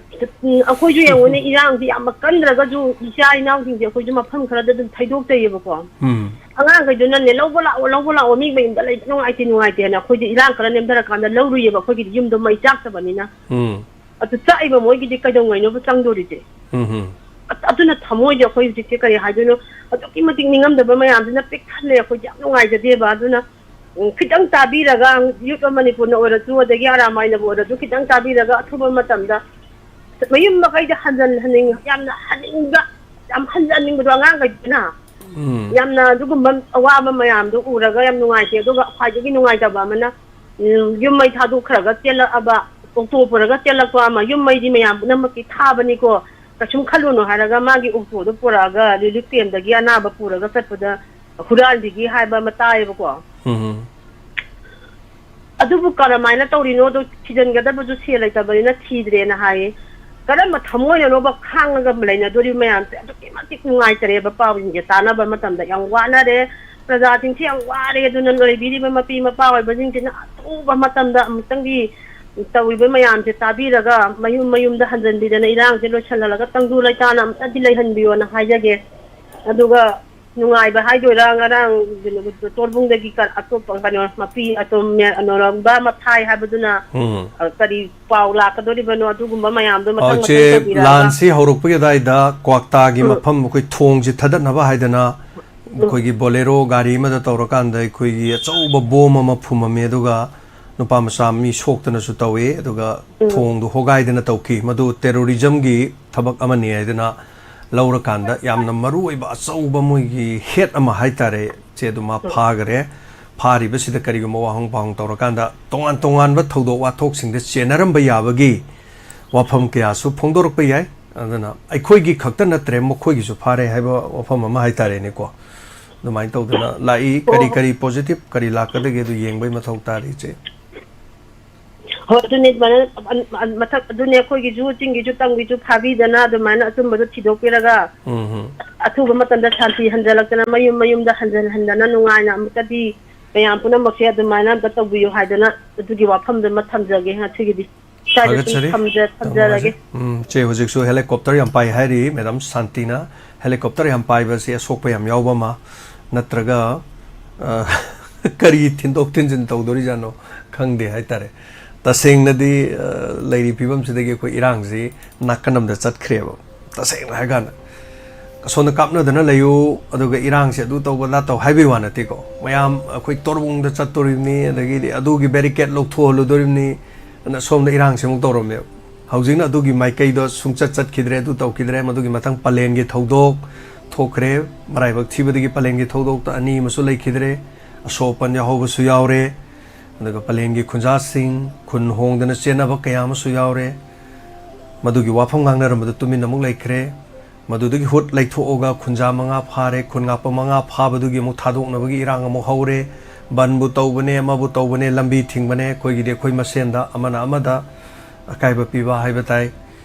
ꯎꯝ, ꯑꯩꯈꯣꯏꯁꯨ ꯌꯦꯡꯉꯨꯅꯦ, ꯏꯔꯥꯡꯁꯤ ꯌꯥꯝꯅ ꯀꯟꯗ꯭ꯔꯒꯁꯨ ꯏꯆꯥ ꯏꯅꯥꯎꯁꯤꯡꯁꯦ ꯑꯩꯈꯣꯏꯁꯨ ꯃꯐꯝ ꯈꯔꯗ ꯑꯗꯨꯝ ꯊꯩꯗꯣꯛꯆꯩꯌꯦꯕꯀꯣ꯫ ꯎꯝ꯫ ꯑꯉꯥꯡꯈꯩꯗꯨꯅꯅꯦ, "ꯂꯧꯕ ꯂꯥꯛꯑꯣ, ꯂꯧꯕ ꯂꯥꯛꯑꯣ, ꯃꯤ ꯃꯌꯨꯝꯗ ꯂꯩꯕ ꯅꯨꯡꯉꯥꯏꯇꯦ, ꯅꯨꯡꯉꯥꯏꯇꯦꯅ", ꯑꯩꯈꯣꯏꯗꯤ ꯏꯔꯥꯡ ꯈꯔ ꯅꯦꯝꯊꯔꯀꯥꯟꯗ ꯂꯧꯔꯨꯏꯌꯦꯕ, ꯑꯩꯈꯣꯏꯒꯤꯗꯤ ꯌꯨꯝꯗꯣ ꯃꯩ ꯆꯥꯛꯇꯕꯅꯤꯅ꯫ ꯎꯝ꯫ ꯑꯗꯨ ꯆꯥꯛꯏꯕ ꯃꯣꯏꯒꯤꯗꯤ ꯀꯩꯗꯧꯉꯩꯅꯣꯕ ꯆꯪꯗꯣꯔꯤꯁꯦ? ꯎꯝ ꯍꯝ꯫ ꯑ-, ꯑꯗꯨꯅ ꯊꯃꯣꯏꯁꯦ ꯑꯩꯈꯣꯏ ꯍꯧꯖꯤꯛꯁꯦ ꯀꯔꯤ ꯍꯥꯏꯗꯣꯏꯅꯣ, ꯑꯗꯨꯛꯀꯤ ꯃꯇꯤꯛ ꯅꯤꯡꯉꯝꯗꯕ ꯃꯌꯥꯝꯁꯤꯅ ꯄꯤꯛ ꯊꯜꯂꯦ꯫ ꯑꯩꯈꯣꯏꯁꯦ ꯌꯥꯝ ꯅꯨꯡꯉꯥꯏꯖꯗꯦꯕ꯫ ꯑꯗꯨꯅ, ꯎꯝ, ꯈꯤꯇꯪ ꯇꯥꯕꯤꯔꯒ, Youth of ꯃꯅꯤꯄꯨꯔꯅ ꯑꯣꯏꯔꯁꯨ, ꯑꯗꯒꯤ ꯑꯔꯥꯃꯥꯏꯅꯕꯨ ꯑꯣꯏꯔꯁꯨ, ꯈꯤꯇꯪ ꯇꯥꯕꯤꯔꯒ ꯑꯊꯨꯕ ꯃꯇꯝꯗ ꯃꯌꯨꯝ ꯃꯀꯩꯗ ꯍꯟꯖꯟꯍꯟꯅꯤꯡ-, ꯌꯥꯝꯅ ꯍꯟꯅꯤꯡꯕ, ꯌꯥꯝ ꯍꯟꯖꯍꯟꯅꯤꯡꯕꯗꯣ ꯑꯉꯥꯡꯈꯩꯗꯨꯅ꯫ ꯎꯝ꯫ ꯌꯥꯝꯅ ꯑꯗꯨꯒꯨꯝꯕ ꯑꯋꯥꯕ ꯃꯌꯥꯝꯗꯣ ꯎꯔꯒ ꯌꯥꯝ ꯅꯨꯡꯉꯥꯏꯇꯦ꯫ ꯑꯗꯨꯒ ꯈ꯭ꯋꯥꯏꯗꯒꯤ ꯅꯨꯡꯉꯥꯏꯇꯕ ꯑꯃꯅ, ꯎꯝ, ꯌꯨꯝ ꯃꯩ ꯊꯥꯗꯣꯛꯈ꯭ꯔꯒ ꯆꯦꯜꯂꯛꯑꯕ, ꯑꯣꯛꯇꯣ ꯄꯨꯔꯒ ꯆꯦꯜꯂꯛꯄ ꯑꯃ, ꯌꯨꯝ ꯃꯩꯗꯤ ꯃꯌꯥꯝ ꯄꯨꯝꯅꯃꯛꯀꯤ ꯊꯥꯕꯅꯤꯀꯣ, ꯀꯩꯁꯨꯝ ꯈꯜꯂꯨꯅꯨ ꯍꯥꯏꯔꯒ ꯃꯥꯒꯤ ꯑꯣꯛꯇꯣꯗꯣ ꯄꯨꯔꯛꯑꯒ relief camp ꯇꯒꯤ ꯑꯅꯥꯕ ꯄꯨꯔꯒ ꯆꯠꯄꯗ ꯍꯨꯔꯥꯟꯕꯤꯒꯤ ꯍꯥꯏꯕ ꯑꯃ ꯇꯥꯏꯌꯦꯕꯀꯣ꯫ ꯎꯝ꯫ ꯑꯗꯨꯕꯨ ꯀꯔꯝꯍꯥꯏꯅ ꯇꯧꯔꯤꯅꯣꯗꯣ, ꯊꯤꯖꯤꯟꯒꯗꯕꯁꯨ ꯁꯦꯜ ꯂꯩꯇꯕꯅꯤꯅ ꯊꯤꯗ꯭ꯔꯦꯅ ꯍꯥꯏꯌꯦ꯫ ꯀꯔꯝꯕ ꯊꯃꯣꯏꯅꯅꯣꯕ ꯈꯥꯡꯉꯒ ꯂꯩꯅꯗꯣꯔꯤꯕ ꯃꯌꯥꯝꯁꯦ? ꯑꯗꯨꯛꯀꯤ ꯃꯇꯤꯛ ꯅꯨꯡꯉꯥꯏꯇꯔꯦꯕ ꯄꯥꯎꯁꯤꯡꯁꯦ ꯇꯥꯅꯕ ꯃꯇꯝꯗ꯫ ꯌꯥꯝ ꯋꯥꯅꯔꯦ꯫ ꯄ꯭ꯔꯖꯥꯁꯤꯡꯁꯤ ꯌꯥꯝ ꯋꯥꯔꯦ꯫ ꯑꯗꯨꯅ ꯂꯩꯕꯤꯔꯤꯕ ꯃꯄꯤ ꯃꯄꯥ ꯑꯣꯏꯕꯁꯤꯡꯁꯤꯅ ꯑꯊꯨꯕ ꯃꯇꯝꯗ ꯑꯃꯨꯛꯇꯪꯗꯤ ꯇꯧꯔꯤꯕ ꯃꯌꯥꯝꯁꯦ ꯇꯥꯕꯤꯔꯒ ꯃꯌꯨꯝ ꯃꯌꯨꯝꯗ ꯍꯟꯖꯟꯕꯤꯗꯅ ꯏꯔꯥꯡꯁꯦ ꯂꯣꯏꯁꯤꯜꯍꯜꯂꯒ ꯇꯪꯗꯨ ꯂꯩꯇꯥꯅ ꯑꯃꯨꯛꯇꯗꯤ ꯂꯩꯍꯟꯕꯤꯌꯣꯅ ꯍꯥꯏꯖꯒꯦ꯫ ꯑꯗꯨꯒ ꯅꯨꯡꯉꯥꯏꯕ ꯍꯥꯏꯗꯣꯏꯔꯥ, ꯉꯔꯥꯡ ꯀꯩꯅꯣ, ꯇꯣꯔꯕꯨꯡꯗꯒꯤ ꯀ-, ꯑꯇꯣꯞꯄ ꯀꯩꯅꯣ, ꯃꯄꯤ ꯑꯇꯣꯝ ꯃꯦ-, ꯅꯣꯔꯝꯕ ꯃꯊꯥꯏ ꯍꯥꯏꯕꯗꯨꯅ, ꯎꯝ꯫ ꯑ, ꯀꯔꯤ ꯄꯥꯎ ꯂꯥꯛꯀꯗꯣꯔꯤꯕꯅꯣ, ꯑꯗꯨꯒꯨꯝꯕ ꯃꯌꯥꯝꯗꯣ ꯃꯊꯪ ꯍꯧꯖꯤꯛ ꯃꯊꯪ ꯇꯧꯕꯤꯔꯛꯑꯒ꯫ ꯂꯥꯟꯁꯤ ꯍꯧꯔꯛꯄꯒꯤ ꯑꯗꯨꯋꯥꯏꯗ ꯀ꯭ꯋꯥꯛꯇꯥꯒꯤ ꯎꯝ꯫ ꯃꯐꯝ ꯑꯩꯈꯣꯏ ꯊꯣꯡꯁꯤ ꯊꯗꯠꯅꯕ ꯍꯥꯏꯗꯅ ꯎꯝ꯫ ꯑꯩꯈꯣꯏꯒꯤ ꯕꯣꯂꯦꯔꯣ ꯒꯥꯔꯤ ꯑꯃꯗ ꯇꯧꯔꯀꯥꯟꯗ ꯑꯩꯈꯣꯏꯒꯤ ꯑꯆꯧꯕ ꯕꯣꯝ ꯑꯃ ꯐꯨꯝꯃꯝꯃꯦ, ꯑꯗꯨꯒ ꯅꯨꯄꯥ ꯃꯆꯥ ꯃꯤ ꯁꯣꯛꯇꯅꯁꯨ ꯇꯧꯏ, ꯑꯗꯨꯒ ꯎꯝ꯫ ꯊꯣꯡꯗꯨ ꯍꯣꯒꯥꯏꯗꯅ ꯇꯧꯈꯤ꯫ ꯃꯗꯨ ꯇꯦꯔꯣꯔꯤꯖꯝꯒꯤ ꯊꯕꯛ ꯑꯃꯅꯤ ꯍꯥꯏꯗꯅ ꯂꯧꯔꯀꯥꯟꯗ ꯌꯥꯝꯅ ꯃꯔꯨ ꯑꯣꯏꯕ ꯑꯆꯧꯕ ꯃꯣꯏꯒꯤ ꯍꯦꯠ ꯑꯃ ꯍꯥꯏꯇꯥꯔꯦ, ꯆꯦ, ꯑꯗꯨ ꯃꯥ ꯎꯝ꯫ ꯐꯥꯈꯔꯦ꯫ ꯐꯥꯔꯤꯕꯁꯤꯗ ꯀꯔꯤꯒꯨꯝꯕ ꯋꯥꯍꯪ ꯄꯥꯎꯍꯪ ꯇꯧꯔꯀꯥꯟꯗ ꯇꯣꯉꯥꯟ ꯇꯣꯉꯥꯟꯕ ꯊꯧꯗꯣꯛ ꯋꯥꯊꯣꯛꯁꯤꯡꯗ ꯆꯦꯟꯅꯔꯝꯕ ꯌꯥꯕꯒꯤ ꯋꯥꯐꯝ ꯀꯌꯥꯁꯨ ꯐꯣꯡꯗꯣꯔꯛꯄ ꯌꯥꯏ꯫ ꯑꯗꯨꯅ ꯑꯩꯈꯣꯏꯒꯤ ꯈꯛꯇ ꯅꯠꯇ꯭ꯔꯦ, ꯃꯈꯣꯏꯒꯤꯁꯨ ꯐꯥꯔꯦ ꯍꯥꯏꯕ ꯋꯥꯐꯝ ꯑꯃ ꯍꯥꯏꯇꯥꯔꯦꯅꯦꯀꯣ꯫ ꯑꯗꯨꯃꯥꯏꯅ ꯇꯧꯗꯅ ꯂꯥꯛꯏ꯫ ꯀꯔꯤ ꯑꯣ꯫ ꯀꯔꯤ ꯄꯣꯖꯤꯇꯤꯚ ꯀꯔꯤ ꯂꯥꯛꯀꯗꯒꯦ, ꯑꯗꯨ ꯌꯦꯡꯕꯩ ꯃꯊꯧ ꯇꯥꯔꯤ, ꯏꯆꯦ꯫ ꯍꯣꯏ, ꯑꯗꯨꯅꯦ, ꯑꯗꯨꯃꯥꯏꯅ, ꯑ-, ꯑ-, ꯃꯊꯛ, ꯑꯗꯨꯅꯦ, ꯑꯩꯈꯣꯏꯒꯤꯁꯨ ꯆꯤꯡꯒꯤꯁꯨ ꯇꯝꯒꯤꯁꯨ ꯐꯥꯕꯤꯗꯅ ꯑꯗꯨꯃꯥꯏꯅ ꯑꯆꯨꯝꯕꯗꯣ ꯊꯤꯗꯣꯛꯄꯤꯔꯒ ꯎꯝ ꯍꯝ꯫ ꯑꯊꯨꯕ ꯃꯇꯝꯗ ꯁꯥꯟꯇꯤ ꯍꯟꯖꯜꯂꯛꯇꯅ ꯃꯌꯨꯝ ꯃꯌꯨꯝꯗ ꯍꯟꯖꯟ ꯍꯟꯗꯅ ꯅꯨꯡꯉꯥꯏꯅ ꯑꯃꯨꯛꯇꯗꯤ ꯃꯌꯥꯝ ꯄꯨꯝꯅꯃꯛꯁꯦ ꯑꯗꯨꯃꯥꯏꯅ ꯑꯝꯇ ꯇꯧꯕꯤꯌꯨ ꯍꯥꯏꯗꯅ ꯑꯗꯨꯒꯤ ꯋꯥꯐꯝꯗꯨꯃ ꯊꯝꯖꯒꯦ ꯉꯁꯤꯒꯤꯗꯤ꯫ ꯁ꯭ꯋꯥꯏꯗ ꯁꯨꯝ ꯊꯥꯒꯠꯆꯔꯤ꯫ ꯊꯝꯖ-, ꯌꯥꯝ ꯊꯝꯖꯔꯒꯦ꯫ ꯅꯨꯡꯉꯥꯏꯖꯩ꯫ ꯎꯝ, ꯆꯦ, ꯍꯧꯖꯤꯛꯁꯨ ꯍꯦꯂꯤꯀꯣꯞꯇꯔ ꯌꯥꯝ ꯄꯥꯏ ꯍꯥꯏꯔꯤ ꯃꯦꯗꯥꯝ ꯁꯥꯟꯇꯤꯅ꯫ ꯍꯦꯂꯤꯀꯣꯞꯇꯔ ꯌꯥꯝ ꯄꯥꯏꯕꯁꯦ ꯑꯁꯣꯛꯄ ꯌꯥꯝ ꯌꯥꯎꯕ ꯑꯃ, ꯅꯠꯇ꯭ꯔꯒ, ꯑ, ꯀꯔꯤ ꯊꯤꯟꯗꯣꯛ ꯊꯤꯟꯖꯤꯟ ꯇꯧꯗꯣꯔꯤꯖꯥꯠꯅꯣ ꯈꯪꯗꯦ ꯍꯥꯏꯇꯥꯔꯦ꯫ ꯇꯁꯦꯡꯅꯗꯤ, ꯑ, ꯂꯩꯔꯤ ꯐꯤꯕꯝꯁꯤꯗꯒꯤ ꯑꯩꯈꯣꯏ ꯏꯔꯥꯡꯁꯤ ꯅꯥꯀꯟ ꯑꯃꯗ ꯆꯠꯈ꯭ꯔꯦꯕ꯫ ꯇꯁꯦꯡꯅ ꯍꯥꯏꯔꯀꯥꯟꯗ, ꯑꯁꯣꯝꯗ ꯀꯥꯞꯅꯗꯅ ꯂꯩꯌꯨ, ꯑꯗꯨꯒ ꯏꯔꯥꯡꯁꯦ ꯑꯗꯨ ꯇꯧꯕ ꯑꯗꯥ ꯇꯧ ꯍꯥꯏꯕꯒꯤ ꯋꯥ ꯅꯠꯇꯦꯀꯣ꯫ ꯃꯌꯥꯝ ꯑꯩꯈꯣꯏ ꯇꯣꯔꯕꯨꯡꯗ ꯆꯠꯇꯣꯔꯤꯕꯅꯤ, ꯑꯗꯒꯤꯗꯤ ꯑꯗꯨꯒꯤ ꯕꯦꯔꯤꯀꯦꯠ ꯂꯧꯊꯣꯛꯍꯜꯂꯨꯗꯣꯔꯤꯕꯅꯤ, ꯑꯗꯨꯅ ꯁꯣꯝꯗ ꯏꯔꯥꯡꯁꯦ ꯑꯃꯨꯛ ꯇꯧꯔꯝꯃꯦꯕ꯫ ꯍꯧꯖꯤꯛꯅ ꯑꯗꯨꯒꯤ ꯃꯥꯏꯀꯩꯗꯣ ꯁꯨꯡꯆꯠ ꯆꯠꯈꯤꯗ꯭ꯔꯦ, ꯑꯗꯨ ꯇꯧꯈꯤꯗ꯭ꯔꯦ꯫ ꯃꯗꯨꯒꯤ ꯃꯊꯪ ꯄꯂꯦꯟꯒꯤ ꯊꯧꯗꯣꯛ ꯊꯣꯛꯈ꯭ꯔꯦ, ꯃꯔꯥꯏꯕꯛ ꯊꯤꯕꯗꯒꯤ ꯄꯂꯦꯟꯒꯤ ꯊꯧꯗꯣꯛꯇ ꯑꯅꯤ ꯑꯃꯁꯨ ꯂꯩꯈꯤꯗ꯭ꯔꯦ, ꯑꯁꯣꯛ ꯑꯄꯟ ꯌꯥꯎꯍꯧꯕꯁꯨ ꯌꯥꯎꯔꯦ꯫ ꯑꯗꯨꯒ ꯄꯂꯦꯟꯒꯤ ꯈꯨꯟꯖꯥꯁꯤꯡ ꯈꯨꯟ ꯍꯣꯡꯗꯅ ꯆꯦꯟꯅꯕ ꯀꯌꯥ ꯑꯃꯁꯨ ꯌꯥꯎꯔꯦ꯫ ꯃꯗꯨꯒꯤ ꯋꯥꯐꯝ ꯉꯥꯡꯅꯔꯝꯕꯗꯨ ꯇꯨꯃꯤꯟꯅ ꯑꯃꯨꯛ ꯂꯩꯈ꯭ꯔꯦ꯫ ꯃꯗꯨꯗꯒꯤ ꯍꯨꯠ ꯂꯩꯊꯣꯛꯑꯒ ꯈꯨꯟꯖꯥ ꯃꯉꯥ ꯐꯥꯔꯦ, ꯈꯨꯟ ꯉꯥꯛꯄ ꯃꯉꯥ ꯐꯥꯕꯗꯨꯒꯤ ꯑꯃꯨꯛ ꯊꯥꯗꯣꯛꯅꯕꯒꯤ ꯏꯔꯥꯡ ꯑꯃꯨꯛ ꯍꯧꯔꯦ꯫ ꯕꯟꯕꯨ ꯇꯧꯕꯅꯦ, ꯑꯃꯕꯨ ꯇꯧꯕꯅꯦ, ꯂꯝꯕꯤ ꯊꯤꯡꯕꯅꯦ, ꯑꯩꯈꯣꯏꯒꯤꯗꯤ ꯑꯩꯈꯣꯏ ꯃꯁꯦꯟꯗ ꯑꯃꯅ ꯑꯃꯗ ꯑꯀꯥꯏꯕ ꯄꯤꯕ ꯍꯥꯏꯕ ꯇꯥꯏ꯫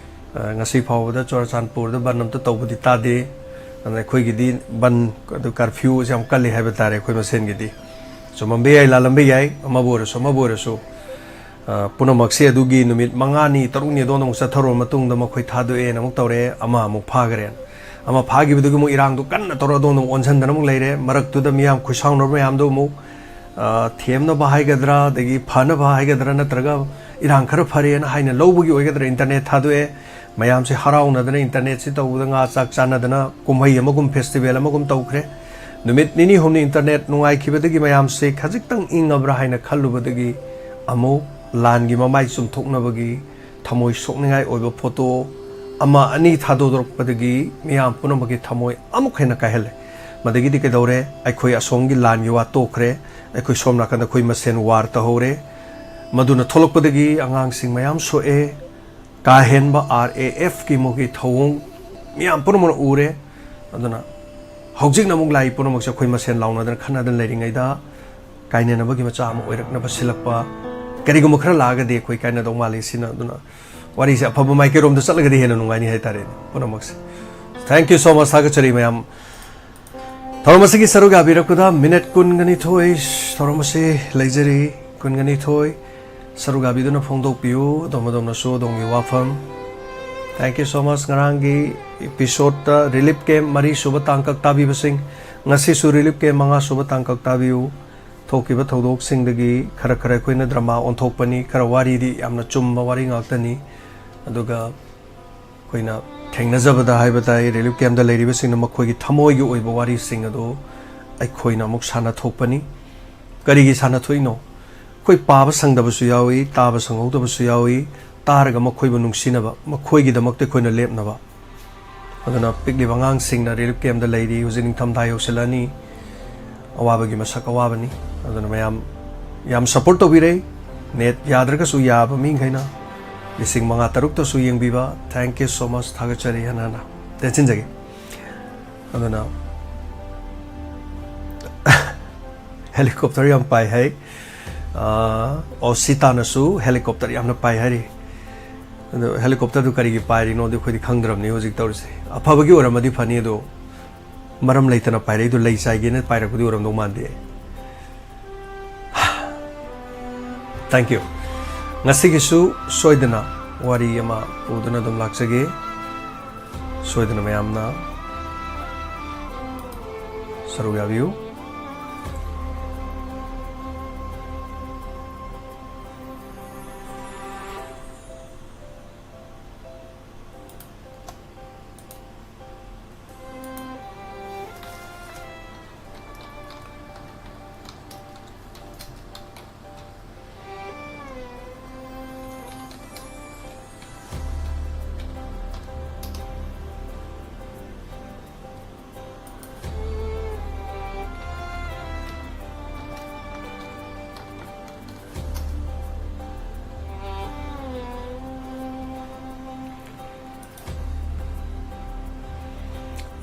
ꯑ, ꯉꯁꯤ ꯐꯥꯎꯕꯗ ꯆꯨꯔꯆꯥꯟꯄꯨꯔꯗ ꯕꯟ ꯑꯝꯇ ꯇꯧꯕꯗꯤ ꯇꯥꯗꯦ꯫ ꯑꯗꯨꯅ ꯑꯩꯈꯣꯏꯒꯤꯗꯤ ꯕꯟ, ꯑꯗꯨ ꯀꯔꯐ꯭ꯌꯨꯁꯦ ꯌꯥꯝ ꯀꯜꯂꯤ ꯍꯥꯏꯕ ꯇꯥꯔꯦ ꯑꯩꯈꯣꯏ ꯃꯁꯦꯟꯒꯤꯗꯤ꯫ ꯆꯨꯝꯃꯝꯕ ꯌꯥꯏ, ꯂꯥꯜꯂꯝꯕ ꯌꯥꯏ, ꯑꯃꯕꯨ ꯑꯣꯏꯔꯁꯨ ꯑꯃꯕꯨ ꯑꯣꯏꯔꯁꯨ꯫ ꯑ, ꯄꯨꯝꯅꯃꯛꯁꯦ ꯑꯗꯨꯒꯤ ꯅꯨꯃꯤꯠ ꯃꯉꯥꯅꯤ, ꯇꯔꯨꯛꯅꯤ ꯑꯗꯣꯝꯗ ꯑꯃꯨꯛ ꯆꯠꯊꯔꯨꯔꯕ ꯃꯇꯨꯡꯗ ꯃꯈꯣꯏ ꯊꯥꯗꯣꯛꯑꯦꯅ ꯑꯃꯨꯛ ꯇꯧꯔꯛꯑꯦ, ꯑꯃ ꯑꯃꯨꯛ ꯐꯥꯈ꯭ꯔꯦꯅ꯫ ꯑꯃ ꯐꯥꯈꯤꯕꯗꯒꯤ ꯑꯃꯨꯛ ꯏꯔꯥꯡꯗꯣ ꯀꯟꯅ ꯇꯧꯔ ꯑꯗꯣꯝꯗ ꯑꯃꯨꯛ ꯑꯣꯟꯁꯤꯟꯗꯅ ꯑꯃꯨꯛ ꯂꯩꯔꯦ꯫ ꯃꯔꯛꯇꯨꯗ ꯃꯤꯌꯥꯝ ꯈꯨꯠꯁꯥꯎꯅꯔꯕ ꯃꯌꯥꯝꯗꯣ ꯑꯃꯨꯛ, ꯑ, ꯊꯦꯝꯅꯕ ꯍꯥꯏꯒꯗ꯭ꯔꯥ, ꯑꯗꯒꯤ ꯐꯅꯕ ꯍꯥꯏꯒꯗ꯭ꯔꯥ, ꯅꯠꯇ꯭ꯔꯒ ꯏꯔꯥꯡ ꯈꯔ ꯐꯔꯦꯅ ꯍꯥꯏꯅ ꯂꯧꯕꯒꯤ ꯑꯣꯏꯒꯗ꯭ꯔꯥ, ꯏꯟꯇꯔꯅꯦꯠ ꯊꯥꯗꯣꯛꯑꯦ꯫ ꯃꯌꯥꯝꯁꯦ ꯍꯔꯥꯎꯅꯗꯅ, ꯏꯟꯇꯔꯅꯦꯠꯁꯤ ꯇꯧꯕꯗ ꯉꯥ ꯆꯥꯛ ꯆꯥꯅꯗꯅ, ꯀꯨꯝꯍꯩ ꯑꯃꯒꯨꯝ, ꯐꯦꯁꯇꯤꯚꯦꯜ ꯑꯃꯒꯨꯝ ꯇꯧꯈ꯭ꯔꯦ꯫ ꯅꯨꯃꯤꯠ ꯅꯤꯅꯤ ꯍꯨꯝꯅꯤ ꯏꯟꯇꯔꯅꯦꯠ ꯅꯨꯡꯉꯥꯏꯈꯤꯕꯗꯒꯤ ꯃꯌꯥꯝꯁꯦ ꯈꯖꯤꯛꯇꯪ ꯏꯪꯉꯕ꯭ꯔꯥ ꯍꯥꯏꯅ ꯈꯜꯂꯨꯕꯗꯒꯤ ꯑꯃꯨꯛ ꯂꯥꯟꯒꯤ ꯃꯃꯥꯏ ꯆꯨꯝꯊꯣꯛꯅꯕꯒꯤ ꯊꯃꯣꯏ ꯁꯣꯛꯅꯤꯡꯉꯥꯏ ꯑꯣꯏꯕ ꯐꯣꯇꯣ ꯑꯃ ꯑꯅꯤ ꯊꯥꯗꯣꯔꯛꯄꯗꯒꯤ ꯃꯤꯌꯥꯝ ꯄꯨꯝꯅꯃꯛꯀꯤ ꯊꯃꯣꯏ ꯑꯃꯨꯛ ꯍꯦꯟꯅ ꯀꯥꯏꯍꯜꯂꯦ꯫ ꯃꯗꯒꯤꯗꯤ ꯀꯩꯗꯧꯔꯦ? ꯑꯩꯈꯣꯏ ꯑꯁꯣꯝꯒꯤ ꯂꯥꯟꯒꯤ ꯋꯥ ꯇꯣꯛꯈ꯭ꯔꯦ꯫ ꯑꯩꯈꯣꯏ ꯁꯣꯝ ꯅꯥꯀꯟꯗ ꯑꯩꯈꯣꯏ ꯃꯁꯦꯟ ꯋꯥꯔ ꯇꯧꯍꯧꯔꯦ꯫ ꯃꯗꯨꯅ ꯊꯣꯛꯂꯛꯄꯗꯒꯤ ꯑꯉꯥꯡꯁꯤꯡ ꯃꯌꯥꯝ ꯁꯣꯛꯑꯦ꯫ ꯀꯥ ꯍꯦꯟꯕ ꯑꯥꯔ ꯑꯦ ꯑꯦꯐꯀꯤ ꯃꯈꯣꯏꯒꯤ ꯊꯧꯑꯣꯡ ꯃꯤꯌꯥꯝ ꯄꯨꯝꯅꯃꯛꯅ ꯎꯔꯦ꯫ ꯑꯗꯨꯅ ꯍꯧꯖꯤꯛꯅ ꯑꯃꯨꯛ ꯂꯥꯛꯏ ꯄꯨꯝꯅꯃꯛꯁꯦ ꯑꯩꯈꯣꯏ ꯃꯁꯦꯟ ꯂꯥꯎꯅꯗꯅ ꯈꯠꯅꯗꯅ ꯂꯩꯔꯤꯉꯩꯗ ꯀꯥꯏꯅꯅꯕꯒꯤ ꯃꯆꯥꯛ ꯑꯃ ꯑꯣꯏꯔꯛꯅꯕ ꯁꯤꯜꯂꯛꯄ꯫ ꯀꯔꯤꯒꯨꯝꯕ ꯈꯔ ꯂꯥꯛꯑꯒꯗꯤ ꯑꯩꯈꯣꯏ ꯀꯥꯏꯅꯗꯧ ꯃꯥꯜꯂꯤ꯫ ꯁꯤꯅ, ꯑꯗꯨꯅ ꯋꯥꯔꯤꯁꯦ ꯑꯐꯕ ꯃꯥꯏꯀꯩꯔꯣꯝꯗ ꯆꯠꯂꯒꯗꯤ ꯍꯦꯟꯅ ꯅꯨꯡꯉꯥꯏꯅꯤ ꯍꯥꯏꯇꯥꯔꯦꯅꯦ ꯄꯨꯝꯅꯃꯛꯁꯦ꯫ Thank you so much, ꯊꯥꯒꯠꯆꯔꯤ ꯃꯌꯥꯝ꯫ ꯊꯧꯔꯝ ꯑꯁꯤꯒꯤ ꯁꯔꯨꯛ ꯌꯥꯕꯤꯔꯛꯄꯗ ꯃꯤꯅꯠ ꯀꯨꯟꯒ ꯅꯤꯊꯣꯏ ꯊꯧꯔꯝ ꯑꯁꯤ ꯂꯩꯖꯔꯤ꯫ ꯀꯨꯟꯒ ꯅꯤꯊꯣꯏ ꯁꯔꯨꯛ ꯌꯥꯕꯤꯗꯨꯅ ꯐꯣꯡꯗꯣꯛꯄꯤꯌꯨ ꯑꯗꯣꯝ ꯑꯗꯣꯝꯅꯁꯨ ꯑꯗꯣꯝꯒꯤ ꯋꯥꯐꯝ꯫ Thank you so much꯫ ꯉꯔꯥꯡꯒꯤ ꯏꯄꯤꯁꯣꯗꯇ ꯔꯤꯂꯤꯐ ꯀꯦꯝꯞ ꯃꯔꯤ ꯁꯨꯕ ꯇꯥꯡꯀꯛ ꯇꯥꯕꯤꯕꯁꯤꯡ, ꯉꯁꯤꯁꯨ ꯔꯤꯂꯤꯐ ꯀꯦꯝꯞ ꯃꯉꯥ ꯁꯨꯕ ꯇꯥꯡꯀꯛ ꯇꯥꯕꯤꯌꯨ꯫ ꯊꯣꯛꯈꯤꯕ ꯊꯧꯗꯣꯛꯁꯤꯡꯗꯒꯤ ꯈꯔ ꯈꯔ ꯑꯩꯈꯣꯏꯅ ꯗ꯭ꯔꯃꯥ ꯑꯣꯟꯊꯣꯛꯄꯅꯤ, ꯈꯔ ꯋꯥꯔꯤꯗꯤ ꯌꯥꯝꯅ ꯆꯨꯝꯕ ꯋꯥꯔꯤ ꯉꯥꯛꯇꯅꯤ꯫ ꯑꯗꯨꯒ ꯑꯩꯈꯣꯏꯅ ꯊꯦꯡꯅꯖꯕꯗ ꯍꯥꯏꯕ ꯇꯥꯏ, ꯔꯤꯂꯤꯐ ꯀꯦꯝꯞꯇ ꯂꯩꯔꯤꯕꯁꯤꯡꯅ ꯃꯈꯣꯏꯒꯤ ꯊꯃꯣꯏꯒꯤ ꯑꯣꯏꯕ ꯋꯥꯔꯤꯁꯤꯡ ꯑꯗꯨ ꯑꯩꯈꯣꯏꯅ ꯑꯃꯨꯛ ꯁꯥꯟꯅꯊꯣꯛꯄꯅꯤ꯫ ꯀꯔꯤꯒꯤ ꯁꯥꯟꯅꯊꯣꯛꯏꯅꯣ? ꯑꯩꯈꯣꯏ ꯄꯥꯕ ꯁꯪꯗꯕꯁꯨ ꯌꯥꯎꯏ, ꯇꯥꯕ ꯁꯪꯍꯧꯗꯕꯁꯨ ꯌꯥꯎꯏ꯫ ꯇꯥꯔꯒ ꯃꯈꯣꯏꯕꯨ ꯅꯨꯡꯁꯤꯅꯕ, ꯃꯈꯣꯏꯒꯤꯗꯃꯛꯇ ꯑꯩꯈꯣꯏꯅ ꯂꯦꯞꯅꯕ꯫ ꯑꯗꯨꯅ ꯄꯤꯛꯂꯤꯕ ꯑꯉꯥꯡꯁꯤꯡꯅ ꯔꯤꯂꯤꯐ ꯀꯦꯝꯞꯇ ꯂꯩꯔꯤ, ꯍꯧꯖꯤꯛ ꯅꯤꯡꯊꯝꯊꯥ ꯌꯧꯁꯤꯜꯂꯛꯑꯅꯤ꯫ ꯑꯋꯥꯕꯒꯤ ꯃꯁꯛ ꯑꯋꯥꯕꯅꯤ꯫ ꯑꯗꯨꯅ ꯃꯌꯥꯝ ꯌꯥꯝ ꯁꯞꯄꯣꯔꯠ ꯇꯧꯕꯤꯔꯦ꯫ ꯅꯦꯠ ꯌꯥꯗ꯭ꯔꯒꯁꯨ ꯌꯥꯕ ꯃꯤꯈꯩꯅ ꯂꯤꯁꯤꯡ ꯃꯉꯥ ꯇꯔꯨꯛꯇꯁꯨ ꯌꯦꯡꯕꯤꯕ, thank you so much, ꯊꯥꯒꯠꯆꯔꯤ ꯍꯟꯅ ꯍꯟꯅ ꯇꯦꯟꯁꯤꯟꯖꯒꯦ꯫ ꯑꯗꯨꯅ ꯍꯦꯂꯤꯀꯣꯞꯇꯔ ꯌꯥꯝ ꯄꯥꯏ ꯍꯥꯏ꯫ ꯑꯥ, ꯑꯣꯁꯤꯇꯥꯅꯁꯨ ꯍꯦꯂꯤꯀꯣꯞꯇꯔ ꯌꯥꯝꯅ ꯄꯥꯏ ꯍꯥꯏꯔꯤ꯫ ꯑꯗꯣ ꯍꯦꯂꯤꯀꯣꯞꯇꯔꯗꯨ ꯀꯔꯤꯒꯤ ꯄꯥꯏꯔꯤꯅꯣꯗꯤ ꯑꯩꯈꯣꯏꯗꯤ ꯈꯪꯗ꯭ꯔꯕꯅꯤ ꯍꯧꯖꯤꯛ ꯇꯧꯔꯤꯁꯦ꯫ ꯑꯐꯕꯒꯤ ꯑꯣꯏꯔꯝꯃꯗꯤ ꯐꯅꯤ, ꯑꯗꯣ ꯃꯔꯝ ꯂꯩꯇꯅ ꯄꯥꯏꯔꯛꯏꯗꯣ ꯂꯩ ꯆꯥꯏꯒꯦꯅ ꯄꯥꯏꯔꯛꯄꯗꯤ ꯑꯣꯏꯔꯝꯗꯧ ꯃꯥꯟꯗꯦ꯫ Thank you꯫ ꯉꯁꯤꯒꯤꯁꯨ ꯁꯣꯏꯗꯅ ꯋꯥꯔꯤ ꯑꯃ ꯄꯨꯗꯨꯅ ꯑꯗꯨꯝ ꯂꯥꯛꯆꯒꯦ꯫ ꯁꯣꯏꯗꯅ ꯃꯌꯥꯝꯅ ꯁꯔꯨꯛ ꯌꯥꯕꯤꯌꯨ꯫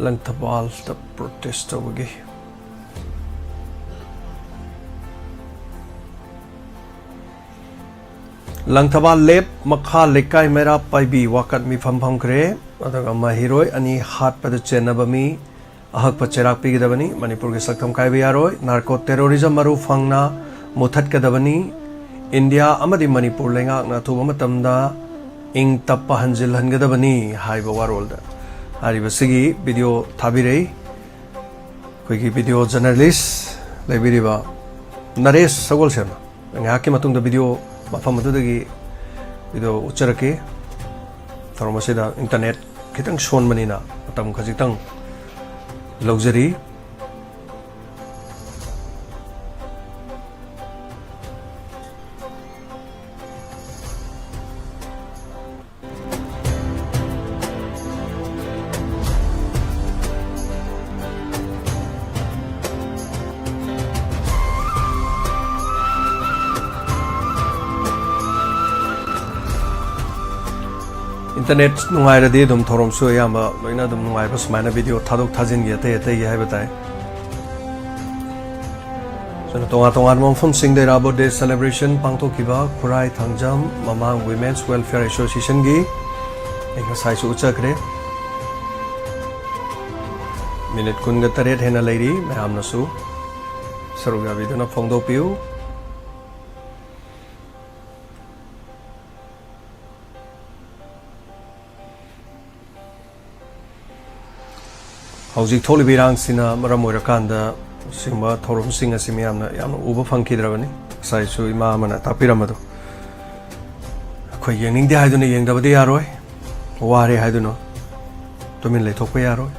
ꯂꯪꯊꯕꯥꯜꯗ protest ꯇꯧꯕꯒꯤ꯫ ꯂꯪꯊꯕꯥꯜ ꯂꯦꯞ ꯃꯈꯥ ꯂꯩꯀꯥꯏ ꯃꯩꯔꯥ ꯄꯥꯏꯕꯤ ꯋꯥꯀꯠ ꯃꯤꯐꯝ ꯐꯝꯈ꯭ꯔꯦ꯫ ꯑꯗꯨꯒ ꯃꯍꯩꯔꯣꯏ ꯑꯅꯤ ꯍꯥꯠꯄꯗ ꯆꯦꯟꯅꯕ ꯃꯤ ꯑꯍꯛꯄ ꯆꯩꯔꯥꯛ ꯄꯤꯒꯗꯕꯅꯤ꯫ ꯃꯅꯤꯄꯨꯔꯒꯤ ꯁꯛꯇꯝ ꯀꯥꯏꯕ ꯌꯥꯔꯣꯏ꯫ Narco terrorism ꯃꯔꯨ ꯐꯪꯅ ꯃꯨꯊꯠꯀꯗꯕꯅꯤ꯫ ꯏꯟꯗꯤꯌꯥ ꯑꯃꯗꯤ ꯃꯅꯤꯄꯨꯔ ꯂꯩꯉꯥꯛꯅ ꯑꯊꯨꯕ ꯃꯇꯝꯗ ꯏꯪ ꯇꯞꯄ ꯍꯟꯖꯤꯜꯍꯟꯒꯗꯕꯅꯤ ꯍꯥꯏꯕ ꯋꯥꯔꯣꯜꯗ ꯍꯥꯏꯔꯤꯕꯁꯤꯒꯤ video ꯊꯥꯕꯤꯔꯛꯏ꯫ ꯑꯩꯈꯣꯏꯒꯤ video journalist ꯂꯩꯕꯤꯔꯤꯕ ꯅꯔꯦꯁ ꯁꯒꯣꯜꯁꯦꯝꯅ ꯉꯥꯏꯍꯥꯛꯀꯤ ꯃꯇꯨꯡꯗ video ꯃꯐꯝ ꯑꯗꯨꯗꯒꯤ video ꯎꯠꯆꯔꯛꯀꯦ꯫ ꯊꯧꯔꯝ ꯑꯁꯤꯗ internet ꯈꯤꯇꯪ ꯁꯣꯟꯕꯅꯤꯅ ꯃꯇꯝ ꯈꯖꯤꯛꯇꯪ ꯂꯧꯖꯔꯤ꯫ Internet ꯅꯨꯡꯉꯥꯏꯔꯗꯤ ꯑꯗꯨꯝ ꯊꯧꯔꯝꯁꯨ ꯑꯌꯥꯝꯕ ꯂꯣꯏꯅ ꯑꯗꯨꯝ ꯅꯨꯡꯉꯥꯏꯕ, ꯁꯨꯃꯥꯏꯅ video ꯊꯥꯗꯣꯛ ꯊꯥꯖꯤꯟꯒꯤ ꯑꯇꯩ ꯑꯇꯩꯒꯤ ꯍꯥꯏꯕ ꯇꯥꯏ꯫ ꯑꯗꯨꯅ ꯇꯣꯉꯥꯟ ꯇꯣꯉꯥꯟꯕ ꯃꯐꯝꯁꯤꯡꯗ ꯏꯔꯥꯕꯣꯠ Day celebration ꯄꯥꯡꯊꯣꯛꯈꯤꯕ ꯈꯨꯔꯥꯏ ꯊꯥꯡꯖꯝ ꯃꯃꯥꯡ Women's Welfare Association ꯒꯤ ꯑꯩ ꯉꯁꯥꯏꯁꯨ ꯎꯠꯆꯈ꯭ꯔꯦ꯫ ꯃꯤꯅꯤꯠ ꯀꯨꯟꯒ ꯇꯔꯦꯠ ꯍꯦꯟꯅ ꯂꯩꯔꯤ꯫ ꯃꯌꯥꯝꯅꯁꯨ ꯁꯔꯨꯛ ꯌꯥꯕꯤꯗꯨꯅ ꯐꯣꯡꯗꯣꯛꯄꯤꯌꯨ꯫ ꯍꯧꯖꯤꯛ ꯊꯣꯛꯂꯤꯕ ꯏꯔꯥꯡꯁꯤꯅ ꯃꯔꯝ ꯑꯣꯏꯔꯀꯥꯟꯗ ꯁꯤꯒꯨꯝꯕ ꯊꯧꯔꯝꯁꯤꯡ ꯑꯁꯤ ꯃꯤꯌꯥꯝꯅ ꯌꯥꯝꯅ ꯎꯕ ꯐꯪꯈꯤꯗ꯭ꯔꯕꯅꯤ꯫ ꯉꯁꯥꯏꯁꯨ ꯏꯃꯥ ꯑꯃꯅ ꯇꯥꯛꯄꯤꯔꯝꯕꯗꯣ, ꯑꯩꯈꯣꯏ ꯌꯦꯡꯅꯤꯡꯗꯦ ꯍꯥꯏꯗꯨꯅ ꯌꯦꯡꯗꯕꯗꯤ ꯌꯥꯔꯣꯏ, ꯋꯥꯔꯦ ꯍꯥꯏꯗꯨꯅ ꯇꯨꯃꯤꯟ ꯂꯩꯊꯣꯛꯄ ꯌꯥꯔꯣꯏ꯫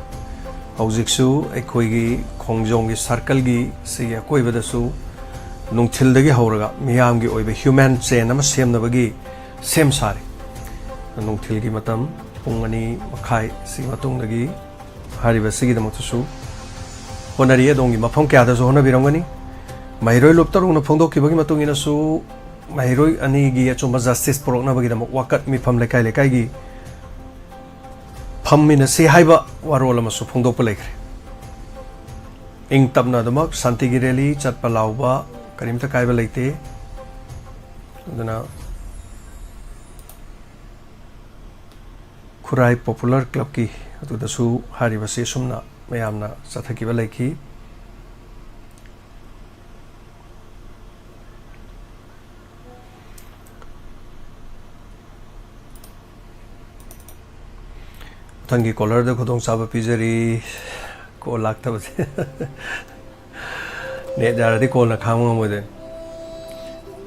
ꯍꯧꯖꯤꯛꯁꯨ ꯑꯩꯈꯣꯏꯒꯤ ꯈꯣꯡꯖꯣꯝꯒꯤ ꯁꯥꯔꯀꯜꯒꯤ ꯁꯤꯒꯤ ꯑꯀꯣꯏꯕꯗꯁꯨ ꯅꯨꯡꯊꯤꯜꯗꯒꯤ ꯍꯧꯔꯒ ꯃꯤꯌꯥꯝꯒꯤ ꯑꯣꯏꯕ ꯍ꯭ꯌꯨꯃꯦꯟ ꯆꯦꯟ ꯑꯃ ꯁꯦꯝꯅꯕꯒꯤ ꯁꯦꯝ ꯁꯥꯔꯤ꯫ ꯅꯨꯡꯊꯤꯜꯒꯤ ꯃꯇꯝ ꯄꯨꯡ ꯑꯅꯤ ꯃꯈꯥꯏ ꯁꯤꯒꯤ ꯃꯇꯨꯡꯗꯒꯤ ꯍꯥꯏꯔꯤꯕ ꯑꯁꯤꯒꯤꯗꯃꯛꯇꯁꯨ ꯍꯣꯠꯅꯔꯤ꯫ ꯑꯗꯣꯝꯒꯤ ꯃꯐꯝ ꯀꯌꯥꯗꯁꯨ ꯍꯣꯠꯅꯕꯤꯔꯝꯒꯅꯤ꯫ ꯃꯍꯩꯔꯣꯏ ꯂꯨꯞ ꯇꯔꯨꯛꯅ ꯐꯣꯡꯗꯣꯛꯈꯤꯕꯒꯤ ꯃꯇꯨꯡ ꯏꯟꯅꯁꯨ ꯃꯍꯩꯔꯣꯏ ꯑꯅꯤꯒꯤ ꯑꯆꯨꯝꯕ ꯖꯁꯇꯤꯁ ꯄꯨꯔꯛꯅꯕꯒꯤꯗꯃꯛ ꯋꯥꯀꯠ ꯃꯤꯐꯝ ꯂꯩꯀꯥꯏ ꯂꯩꯀꯥꯏꯒꯤ ꯐꯝꯃꯤꯟꯅꯁꯤ ꯍꯥꯏꯕ ꯋꯥꯔꯣꯜ ꯑꯃꯁꯨ ꯐꯣꯡꯗꯣꯛꯄ ꯂꯩꯈ꯭ꯔꯦ꯫ ꯏꯪ ꯇꯞꯅ ꯑꯗꯨꯃꯛ ꯁꯥꯟꯇꯤꯒꯤ ꯔꯦꯂꯤ ꯆꯠꯄ ꯂꯥꯎꯕ ꯀꯔꯤꯝꯇ ꯀꯥꯏꯕ ꯂꯩꯇꯦ꯫ ꯑꯗꯨꯅ ꯈꯨꯔꯥꯏ ꯄꯣꯄꯨꯂꯔ ꯀ꯭ꯂꯕꯀꯤ ꯑꯗꯨꯗꯁꯨ ꯍꯥꯏꯔꯤꯕꯁꯤ ꯑꯁꯨꯝꯅ ꯃꯌꯥꯝꯅ ꯆꯠꯊꯈꯤꯕ ꯂꯩꯈꯤ꯫ ꯃꯊꯪꯒꯤ ꯀꯣꯂꯔꯗ ꯈꯨꯗꯣꯡꯆꯥꯕ ꯄꯤꯖꯔꯤ꯫ ꯀꯣꯜ ꯂꯥꯛꯇꯕꯁꯦ꯫ ꯅꯦꯠ ꯌꯥꯔꯗꯤ ꯀꯣꯜꯅ ꯈꯥꯡꯕ ꯉꯝꯃꯣꯏꯗꯣꯏꯅꯤ꯫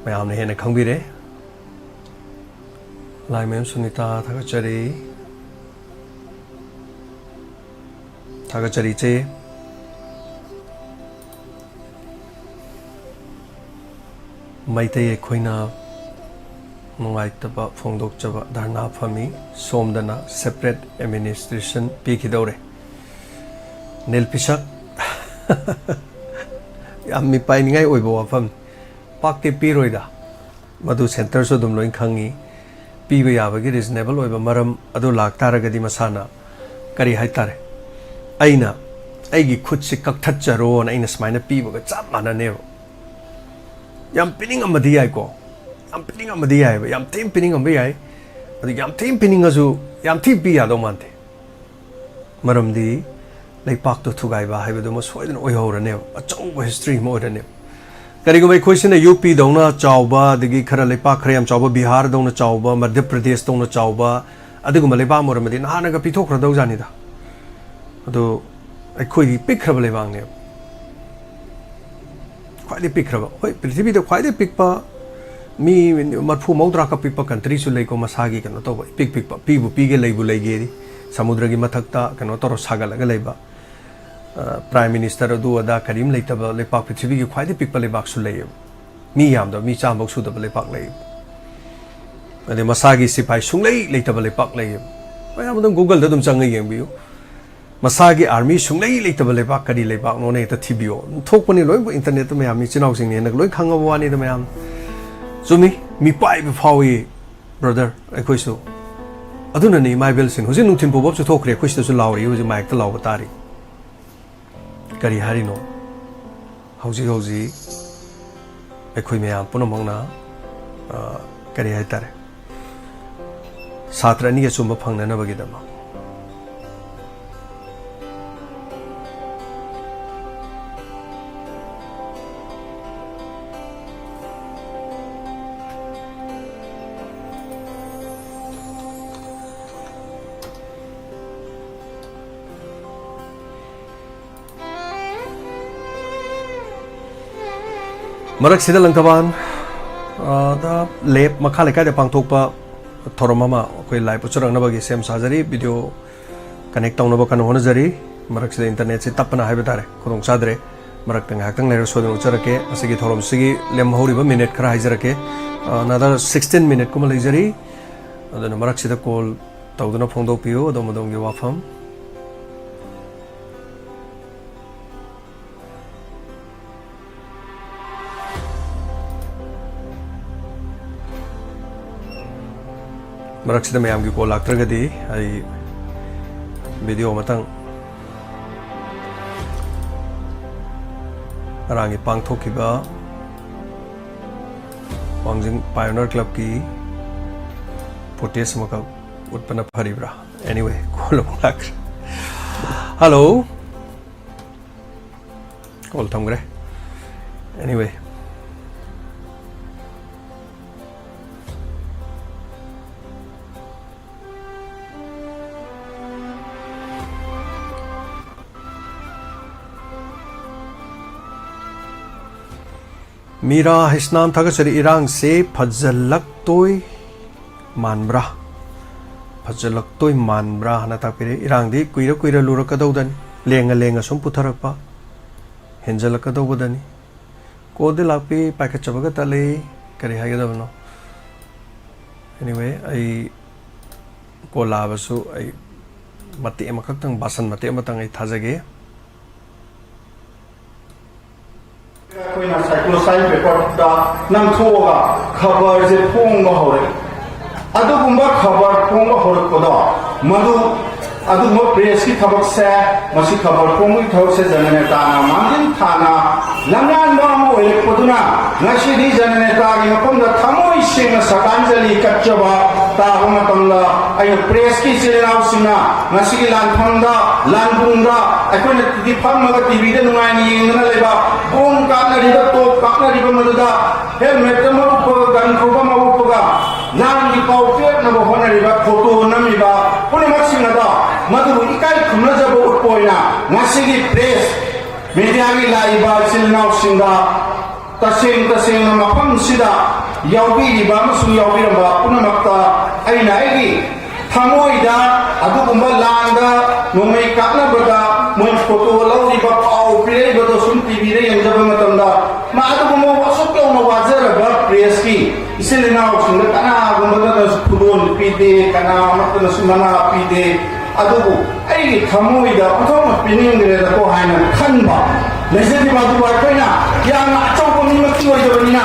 ꯃꯌꯥꯝꯅ ꯍꯦꯟꯅ ꯈꯪꯕꯤꯔꯦ꯫ ꯂꯥꯏꯃꯌꯨꯝ ꯁꯨꯅꯤꯇꯥ, ꯊꯥꯒꯠꯆꯔꯤ꯫ ꯊꯥꯒꯠꯆꯔꯤ, ꯏꯆꯦ꯫ ꯃꯩꯇꯩ ꯑꯩꯈꯣꯏꯅ ꯅꯨꯡꯉꯥꯏꯇꯕ ꯐꯣꯡꯗꯣꯛꯆꯕ ꯙꯔꯅꯥ ꯐꯝꯃꯤ꯫ ꯁꯣꯝꯗꯅ separate administration ꯄꯤꯈꯤꯗꯧꯔꯦ꯫ ꯅꯤꯜ ꯄꯤꯁꯛ꯫ ꯌꯥꯝ ꯃꯤꯄꯥꯏꯅꯤꯡꯉꯥꯏ ꯑꯣꯏꯕ ꯋꯥꯐꯝꯅꯤ꯫ ꯄꯥꯛꯇꯤ ꯄꯤꯔꯣꯏꯗ꯫ ꯃꯗꯨ ꯁꯦꯟꯇꯔꯁꯨ ꯑꯗꯨꯝ ꯂꯣꯏ ꯈꯪꯉꯤ꯫ ꯄꯤꯕ ꯌꯥꯕꯒꯤ ꯔꯤꯖꯅꯦꯕꯜ ꯑꯣꯏꯕ ꯃꯔꯝ ꯑꯗꯨ ꯂꯥꯛꯇꯥꯔꯒꯗꯤ ꯃꯁꯥꯅ, ꯀꯔꯤ ꯍꯥꯏꯇꯥꯔꯦ, ꯑꯩꯅ ꯑꯩꯒꯤ ꯈꯨꯠꯁꯤ ꯀꯛꯊꯠꯆꯔꯣꯅ ꯑꯩꯅ ꯁꯨꯃꯥꯏꯅ ꯄꯤꯕꯒ ꯆꯞ ꯃꯥꯟꯅꯅꯦꯕ꯫ ꯌꯥꯝ ꯄꯤꯅꯤꯡꯉꯝꯃꯗꯤ ꯌꯥꯏꯀꯣ, ꯌꯥꯝ ꯄꯤꯅꯤꯡꯉꯝꯃꯗꯤ ꯌꯥꯏꯑꯕ, ꯌꯥꯝ ꯊꯤꯅ ꯄꯤꯅꯤꯡꯉꯝꯕ ꯌꯥꯏ꯫ ꯑꯗꯨ ꯌꯥꯝ ꯊꯤꯅ ꯄꯤꯅꯤꯡꯉꯁꯨ ꯌꯥꯝ ꯊꯤꯅ ꯄꯤ ꯌꯥꯗꯧ ꯃꯥꯟꯗꯦ꯫ ꯃꯔꯝꯗꯤ ꯂꯩꯄꯥꯛꯇꯣ ꯊꯨꯒꯥꯏꯕ ꯍꯥꯏꯕꯗꯨꯃ ꯁꯣꯏꯗꯅ ꯑꯣꯏꯍꯧꯔꯅꯦꯕ, ꯑꯆꯧꯕ ꯍꯤꯁꯇ꯭ꯔꯤ ꯑꯃ ꯑꯣꯏꯔꯅꯦꯕ꯫ ꯀꯔꯤꯒꯨꯝꯕ ꯑꯩꯈꯣꯏꯁꯤꯅ ꯌꯨ ꯄꯤꯗꯧꯅ ꯆꯥꯎꯕ, ꯑꯗꯒꯤ ꯈꯔ ꯂꯩꯄꯥꯛ ꯈꯔ ꯌꯥꯝ ꯆꯥꯎꯕ, ꯕꯤꯍꯥꯔꯗꯧꯅ ꯆꯥꯎꯕ, ꯃꯙ꯭ꯌ ꯄ꯭ꯔꯗꯦꯁꯇꯧꯅ ꯆꯥꯎꯕ, ꯑꯗꯨꯒꯨꯝꯕ ꯂꯩꯕꯥꯛ ꯑꯃ ꯑꯣꯏꯔꯝꯃꯗꯤ ꯅꯍꯥꯟꯅꯒ ꯄꯤꯊꯣꯛꯈ꯭ꯔꯗꯧꯖꯥꯠꯅꯤꯗ꯫ ꯑꯗꯣ ꯑꯩꯈꯣꯏꯗꯤ ꯄꯤꯛꯈ꯭ꯔꯕ ꯂꯩꯕꯥꯛꯅꯦꯕ, ꯈ꯭ꯋꯥꯏꯗꯒꯤ ꯄꯤꯛꯈ꯭ꯔꯕ, ꯍꯣꯏ, ꯄ꯭ꯔꯤꯊꯤꯕꯤꯗ ꯈ꯭ꯋꯥꯏꯗꯒꯤ ꯄꯤꯛꯄ, ꯃꯤ ꯃꯔꯐꯨ ꯃꯧꯗ꯭ꯔꯥ ꯈꯛ ꯄꯤꯛꯄ ꯀꯟꯇ꯭ꯔꯤꯁꯨ ꯂꯩꯀꯣ, ꯃꯁꯥꯒꯤ ꯀꯩꯅꯣ ꯇꯧꯕ, ꯏꯄꯤꯛ ꯄꯤꯛꯄ, ꯄꯤꯕꯨ ꯄꯤꯒꯦ ꯂꯩꯕꯨ ꯂꯩꯒꯦꯗꯤ, ꯁꯃꯨꯗ꯭ꯔꯒꯤ ꯃꯊꯛꯇ ꯀꯩꯅꯣ ꯇꯧꯔ ꯁꯥꯒꯠꯂꯒ ꯂꯩꯕ, ꯄ꯭ꯔꯥꯏꯝ ꯃꯤꯅꯤꯁꯇꯔ ꯑꯗꯨ ꯑꯗꯥ ꯀꯔꯤꯝ ꯂꯩꯇꯕ ꯂꯩꯄꯥꯛ, ꯄ꯭ꯔꯤꯊꯤꯕꯤꯒꯤ ꯈ꯭ꯋꯥꯏꯗꯒꯤ ꯄꯤꯛꯄ ꯂꯩꯕꯥꯛꯁꯨ ꯂꯩꯌꯦꯕ꯫ ꯃꯤ ꯌꯥꯝꯗꯕ, ꯃꯤ ꯆꯥꯝꯃꯐꯧ ꯁꯨꯗꯕ ꯂꯩꯄꯥꯛ ꯂꯩꯌꯦꯕ꯫ ꯑꯗꯩ ꯃꯁꯥꯒꯤ ꯁꯤꯐꯥꯏ ꯁꯨꯡꯂꯩ ꯂꯩꯇꯕ ꯂꯩꯄꯥꯛ ꯂꯩꯌꯦꯕ꯫ ꯃꯌꯥꯝ ꯑꯗꯨꯝ ꯒꯨꯒꯜꯗ ꯑꯗꯨꯝ ꯆꯪꯉ ꯌꯦꯡꯕꯤꯌꯨ꯫ ꯃꯁꯥꯒꯤ ꯑꯥꯔꯃꯤ ꯁꯨꯡꯂꯩ ꯂꯩꯇꯕ ꯂꯩꯕꯥꯛ ꯀꯔꯤ ꯂꯩꯕꯥꯛꯅꯣꯅ ꯍꯦꯛꯇ ꯊꯤꯕꯤꯌꯣ꯫ ꯊꯣꯛꯄꯅꯤ ꯂꯣꯏꯅꯃꯛ ꯏꯟꯇꯔꯅꯦꯠꯇ, ꯃꯌꯥꯝ ꯏꯆꯤꯟ ꯏꯅꯥꯎꯁꯤꯡꯅ ꯍꯦꯟꯅ ꯂꯣꯏ ꯈꯪꯉꯕ ꯋꯥꯅꯤꯗ ꯃꯌꯥꯝ꯫ ꯆꯨꯝꯃꯤ, ꯃꯤꯄꯥꯏꯕ ꯐꯥꯎꯏ, ꯕ꯭ꯔꯗꯔ, ꯑꯩꯈꯣꯏꯁꯨ꯫ ꯑꯗꯨꯅꯅꯤ ꯏꯃꯥ ꯏꯕꯦꯜꯁꯤꯡ ꯍꯧꯖꯤꯛ ꯅꯨꯡꯊꯤꯟ ꯄꯣꯕꯞꯁꯨ ꯊꯣꯛꯈ꯭ꯔꯦ, ꯑꯩꯈꯣꯏ ꯁꯤꯗꯁꯨ ꯂꯥꯎꯔꯤ, ꯍꯧꯖꯤꯛ ꯃꯥꯏꯛꯇ ꯂꯥꯎꯕ ꯇꯥꯔꯤ꯫ ꯀꯔꯤ ꯍꯥꯏꯔꯤꯅꯣ? ꯍꯧꯖꯤꯛ ꯍꯧꯖꯤꯛ ꯑꯩꯈꯣꯏ ꯃꯌꯥꯝ ꯄꯨꯝꯅꯃꯛꯅ, ꯑ, ꯀꯔꯤ ꯍꯥꯏꯇꯥꯔꯦ, ꯁꯥꯇ꯭ꯔ ꯑꯅꯤꯒꯤ ꯑꯆꯨꯝꯕ ꯐꯪꯅꯅꯕꯒꯤꯗꯃꯛ꯫ ꯃꯔꯛꯁꯤꯗ ꯂꯪꯊꯕꯥꯜ, ꯑ, ꯗ ꯂꯦꯞ ꯃꯈꯥ ꯂꯩꯀꯥꯏꯗ ꯄꯥꯡꯊꯣꯛꯄ ꯊꯧꯔꯝ ꯑꯃ ꯑꯩꯈꯣꯏ ꯂꯥꯏꯚ ꯎꯠꯆꯔꯛꯅꯕꯒꯤ ꯁꯦꯝ ꯁꯥꯖꯔꯤ꯫ ꯚꯤꯗꯤꯑꯣ ꯀꯅꯦꯛ ꯇꯧꯅꯕ ꯀꯟꯅ ꯍꯣꯠꯅꯖꯔꯤ꯫ ꯃꯔꯛꯁꯤꯗ ꯏꯟꯇꯔꯅꯦꯠꯁꯤ ꯇꯞꯄꯅ ꯍꯥꯏꯕ ꯇꯥꯔꯦ, ꯈꯨꯗꯣꯡ ꯆꯥꯗ꯭ꯔꯦ꯫ ꯃꯔꯛꯇ ꯉꯥꯏꯍꯥꯛꯇꯪ ꯂꯩꯔꯒ ꯁꯣꯏꯗꯅ ꯎꯠꯆꯔꯛꯀꯦ꯫ ꯃꯁꯤꯒꯤ ꯊꯧꯔꯝꯁꯤꯒꯤ ꯂꯦꯝꯍꯧꯔꯤꯕ ꯃꯤꯅꯤꯠ ꯈꯔ ꯍꯥꯏꯖꯔꯛꯀꯦ꯫ ꯑ, another sixteen ꯃꯤꯅꯤꯠꯀꯨꯝꯕ ꯂꯩꯖꯔꯤ꯫ ꯑꯗꯨꯅ ꯃꯔꯛꯁꯤꯗ ꯀꯣꯜ ꯇꯧꯗꯨꯅ ꯐꯣꯡꯗꯣꯛꯄꯤꯌꯨ ꯑꯗꯣꯝ ꯑꯗꯣꯝꯒꯤ ꯋꯥꯐꯝ꯫ ꯃꯔꯛꯁꯤꯗ ꯃꯌꯥꯝꯒꯤ ꯀꯣꯜ ꯂꯥꯛꯇ꯭ꯔꯒꯗꯤ ꯑꯩ ꯚꯤꯗꯤꯑꯣ ꯑꯃꯇꯪ, ꯉꯔꯥꯡꯒꯤ ꯄꯥꯡꯊꯣꯛꯈꯤꯕ ꯋꯥꯡꯖꯤꯡ ꯄꯥꯏꯑꯣꯅꯤꯌꯔ ꯀ꯭ꯂꯕꯀꯤ ꯐꯨꯇꯦꯖ ꯑꯃꯈꯛ ꯎꯠꯄꯅ ꯐꯔꯤꯕ꯭ꯔꯥ? Anyway, ꯀꯣꯜ ꯑꯃꯨꯛ ꯂꯥꯛꯈ꯭ꯔꯦ꯫ ꯍꯜꯂꯣ꯫ ꯀꯣꯜ ꯊꯝꯈ꯭ꯔꯦ꯫ Anyway, ꯃꯤꯔꯥ ꯍꯩꯁꯅꯥꯝ ꯊꯥꯒꯠꯆꯔꯤ꯫ ꯏꯔꯥꯡꯁꯦ ꯐꯖꯜꯂꯛꯇꯣꯏ ꯃꯥꯟꯕ꯭ꯔꯥ? ꯐꯖꯜꯂꯛꯇꯣꯏ ꯃꯥꯟꯕ꯭ꯔꯥ ꯍꯥꯏꯅ ꯇꯥꯛꯄꯤꯔꯦ꯫ ꯏꯔꯥꯡꯗꯤ ꯀꯨꯏꯔ ꯀꯨꯏꯔ ꯂꯨꯔꯛꯀꯗꯧꯗꯅꯤ꯫ ꯂꯦꯡꯉ ꯂꯦꯡꯉ ꯁꯨꯝ ꯄꯨꯊꯔꯛꯄ, ꯍꯦꯟꯖꯜꯂꯛꯀꯗꯧꯕꯗꯅꯤ꯫ ꯀꯣꯜꯗꯤ ꯂꯥꯛꯄꯤ, ꯄꯥꯏꯈꯠꯆꯕꯒ ꯇꯠꯂꯤ꯫ ꯀꯔꯤ ꯍꯥꯏꯒꯗꯕꯅꯣ? Anyway, ꯑꯩ ꯀꯣꯜ ꯂꯥꯛꯑꯕꯁꯨ ꯑꯩ ꯃꯇꯦꯛ ꯑꯃꯈꯛꯇꯪ, ꯕꯥꯁꯟ ꯃꯇꯦꯛ ꯑꯃꯇꯪ ꯑꯩ ꯊꯥꯖꯒꯦ꯫ ꯑꯩꯈꯣꯏꯅ ꯁꯥꯏꯀ꯭ꯂꯣꯁꯥꯏꯟ ꯄꯦꯄꯔꯗ ꯅꯝꯊꯣꯛꯑꯒ ꯈꯕꯔꯁꯦ ꯐꯣꯡꯕ ꯍꯧꯔꯛꯏ꯫ ꯑꯗꯨꯒꯨꯝꯕ ꯈꯕꯔ ꯐꯣꯡꯕ ꯍꯧꯔꯛꯄꯗꯣ, ꯃꯗꯨ, ꯑꯗꯨꯒꯨꯝꯕ ꯄ꯭ꯔꯦꯁꯀꯤ ꯊꯕꯛꯁꯦ, ꯃꯁꯤ ꯈꯕꯔ ꯐꯣꯡꯕꯒꯤ ꯊꯕꯛꯁꯦ ꯖꯅꯅꯦꯇꯥꯅ ꯃꯥꯡꯖꯤꯟ ꯊꯥꯅ ꯂꯝꯉꯥꯟꯕ ꯑꯃ ꯑꯣꯏꯔꯛꯄꯗꯨꯅ, ꯉꯁꯤꯗꯤ ꯖꯅꯅꯦꯇꯥꯒꯤ ꯃꯐꯝꯗ ꯊꯃꯣꯏ ꯁꯦꯡꯅ ꯁ꯭ꯔꯗꯥꯟꯖꯂꯤ ꯀꯠꯆꯕ ꯇꯥꯕ ꯃꯇꯝꯗ, ꯑꯩꯅ ꯄ꯭ꯔꯦꯁꯀꯤ ꯏꯆꯤꯜ ꯏꯅꯥꯎꯁꯤꯡꯅ ꯉꯁꯤꯒꯤ ꯂꯥꯟꯐꯝꯗ, ꯂꯥꯟꯕꯨꯡꯗ, ꯑꯩꯈꯣꯏꯅ ꯇꯤ ꯚꯤ ꯐꯝꯃꯒ ꯇꯤ ꯚꯤꯗ ꯅꯨꯡꯉꯥꯏꯅ ꯌꯦꯡꯗꯨꯅ ꯂꯩꯕ, ꯕꯣꯝ ꯀꯥꯞꯅꯔꯤꯕ, ꯇꯣꯞ ꯀꯥꯞꯅꯔꯤꯕ ꯃꯗꯨꯗ ꯍꯦꯜꯃꯦꯠ ꯑꯃ ꯎꯞꯄꯒ, ꯒꯟ ꯈꯨꯕ ꯑꯃ ꯎꯞꯄꯒ ꯂꯥꯟꯒꯤ ꯄꯥꯎ ꯄꯤꯔꯛꯅꯕ ꯍꯣꯠꯅꯔꯤꯕ, ꯐꯣꯇꯣ ꯅꯝꯃꯤꯕ ꯄꯨꯝꯅꯃꯛꯁꯤꯡ ꯑꯗꯣ, ꯃꯗꯨꯕꯨ ꯏꯀꯥꯏ ꯈꯨꯝꯅꯖꯕ ꯎꯠꯄ ꯑꯣꯏꯅ ꯉꯁꯤꯒꯤ ꯄ꯭ꯔꯦꯁ ꯃꯦꯗꯤꯌꯥꯒꯤ ꯂꯥꯛꯏꯕ ꯏꯆꯤꯜ ꯏꯅꯥꯎꯁꯤꯡꯗ, ꯇꯁꯦꯡ ꯇꯁꯦꯡꯅ ꯃꯐꯝꯁꯤꯗ ꯌꯥꯎꯕꯤꯔꯤꯕ ꯑꯃꯁꯨꯡ ꯌꯥꯎꯕꯤꯔꯝꯕ ꯄꯨꯝꯅꯃꯛꯇ ꯑꯩꯅ ꯑꯩꯒꯤ ꯊꯃꯣꯏꯗ ꯑꯗꯨꯒꯨꯝꯕ ꯂꯥꯟꯗ ꯅꯣꯡꯃꯩ ꯀꯥꯞꯅꯕꯗ ꯃꯣꯏ ꯐꯣꯇꯣ ꯂꯧꯔꯤꯕ, ꯄꯥꯎ ꯄꯤꯔꯛꯏꯕꯗꯣ ꯁꯨꯝ ꯇꯤ ꯚꯤꯗ ꯌꯦꯡꯖꯕ ꯃꯇꯝꯗ, ꯃꯥ ꯑꯗꯨꯒꯨꯝꯕ ꯑꯁꯨꯛ ꯌꯧꯅ ꯋꯥꯖꯔꯕ ꯄ꯭ꯔꯦꯁꯀꯤ ꯏꯆꯤꯜ ꯏꯅꯥꯎꯁꯤꯡꯗ ꯀꯅꯥꯒꯨꯝꯕꯗꯅꯁꯨ ꯈꯨꯗꯣꯜ ꯄꯤꯗꯦ, ꯀꯅꯥ ꯑꯃꯠꯇꯅꯁꯨ ꯃꯅꯥ ꯄꯤꯗꯦ꯫ ꯑꯗꯨꯕꯨ ꯑꯩꯒꯤ ꯊꯃꯣꯏꯗ ꯑꯣꯟꯊꯣꯛꯅ ꯄꯤꯅꯤꯡꯈ꯭ꯔꯦꯗꯀꯣ ꯍꯥꯏꯅ ꯈꯟꯕ ꯂꯩꯖꯗ꯭ꯔꯤꯕ ꯑꯗꯨꯕꯨ ꯑꯩꯈꯣꯏꯅ ꯌꯥꯝꯅ ꯑꯆꯧꯕ ꯃꯤꯃꯛꯇꯤ ꯑꯣꯏꯗꯕꯅꯤꯅ,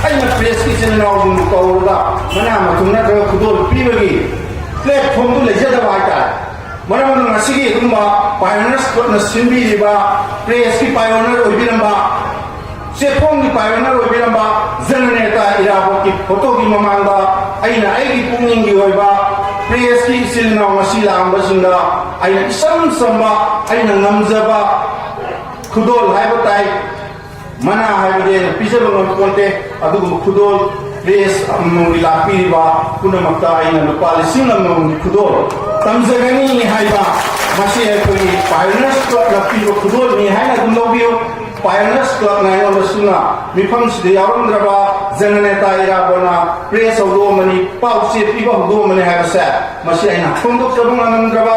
ꯑꯩꯅ ꯄ꯭ꯔꯦꯁꯀꯤ ꯏꯆꯤꯜ ꯏꯅꯥꯎꯁꯤꯡꯕꯨ ꯀꯧꯔꯒ ꯃꯅꯥ ꯃꯊꯨꯝ ꯅꯠꯇ꯭ꯔꯒ ꯈꯨꯗꯣꯜ ꯄꯤꯕꯒꯤ ꯄ꯭ꯂꯦꯠꯐꯣꯝꯗꯨ ꯂꯩꯖꯗꯕ ꯍꯥꯏꯇꯥꯔꯦ꯫ ꯃꯔꯝ ꯑꯗꯨꯅ ꯉꯁꯤꯒꯤ ꯑꯗꯨꯒꯨꯝꯕ ꯄꯥꯏꯑꯣꯅꯤꯌꯔꯁ ꯀ꯭ꯂꯕꯅ ꯁꯤꯟꯕꯤꯔꯤꯕ, ꯄ꯭ꯔꯦꯁꯀꯤ ꯄꯥꯏꯑꯣꯅꯤꯌꯔ ꯑꯣꯏꯕꯤꯔꯝꯕ, ꯆꯦꯐꯣꯡꯒꯤ ꯄꯥꯏꯑꯣꯅꯤꯌꯔ ꯑꯣꯏꯕꯤꯔꯝꯕ ꯖꯅꯅꯦꯇꯥ ꯏꯔꯥꯕꯣꯠꯀꯤ ꯐꯣꯇꯣꯒꯤ ꯃꯃꯥꯡꯗ ꯑꯩꯅ ꯑꯩꯒꯤ ꯄꯨꯛꯅꯤꯡꯒꯤ ꯑꯣꯏꯕ ꯄ꯭ꯔꯦꯁꯀꯤ ꯏꯆꯤꯜ ꯏꯅꯥꯎ ꯉꯁꯤ ꯂꯥꯛꯑꯝꯕꯁꯤꯡꯗ ꯑꯩꯅ ꯏꯆꯝ ꯆꯝꯕ, ꯑꯩꯅ ꯉꯝꯖꯕ ꯈꯨꯗꯣꯜ ꯍꯥꯏꯕ ꯇꯥꯏ꯫ ꯃꯅꯥ ꯍꯥꯏꯕꯗꯤ ꯑꯩꯅ ꯄꯤꯖꯕ ꯉꯝꯄꯣꯟꯇꯦ꯫ ꯑꯗꯨꯒꯨꯝꯕ ꯈꯨꯗꯣꯜ, ꯄ꯭ꯔꯦꯁ ꯑꯃꯃꯝꯒꯤ ꯂꯥꯛꯄꯤꯔꯤꯕ ꯄꯨꯝꯅꯃꯛꯇ ꯑꯩꯅ ꯂꯨꯄꯥ ꯂꯤꯁꯤꯡ ꯑꯃꯃꯝꯒꯤ ꯈꯨꯗꯣꯜ ꯇꯝꯖꯒꯅꯤ ꯍꯥꯏꯕ, ꯃꯁꯤ ꯑꯩꯈꯣꯏꯒꯤ ꯄꯥꯏꯑꯣꯅꯤꯌꯔꯁ ꯀ꯭ꯂꯕꯅ ꯄꯤꯕ ꯈꯨꯗꯣꯜꯅꯤ ꯍꯥꯏꯅ ꯑꯗꯨꯝ ꯂꯧꯕꯤꯌꯨ꯫ ꯄꯥꯏꯑꯣꯅꯤꯌꯔꯁ ꯀ꯭ꯂꯕꯅ ꯑꯩꯉꯣꯟꯗ ꯁꯨꯝꯅ ꯃꯤꯐꯝꯁꯤꯗ ꯌꯥꯎꯔꯝꯗ꯭ꯔꯕ ꯖꯅꯅꯦꯇꯥ ꯏꯔꯥꯕꯣꯠꯅ ꯄ꯭ꯔꯦꯁ ꯍꯧꯗꯣꯛꯑꯝꯕꯅꯤ, ꯄꯥꯎ ꯆꯦ ꯄꯤꯕ ꯍꯧꯗꯣꯛꯑꯝꯕꯅꯤ ꯍꯥꯏꯕꯁꯦ, ꯃꯁꯤ ꯑꯩꯅ ꯐꯣꯡꯗꯣꯛꯆꯕ ꯉꯝꯂꯝꯗ꯭ꯔꯕ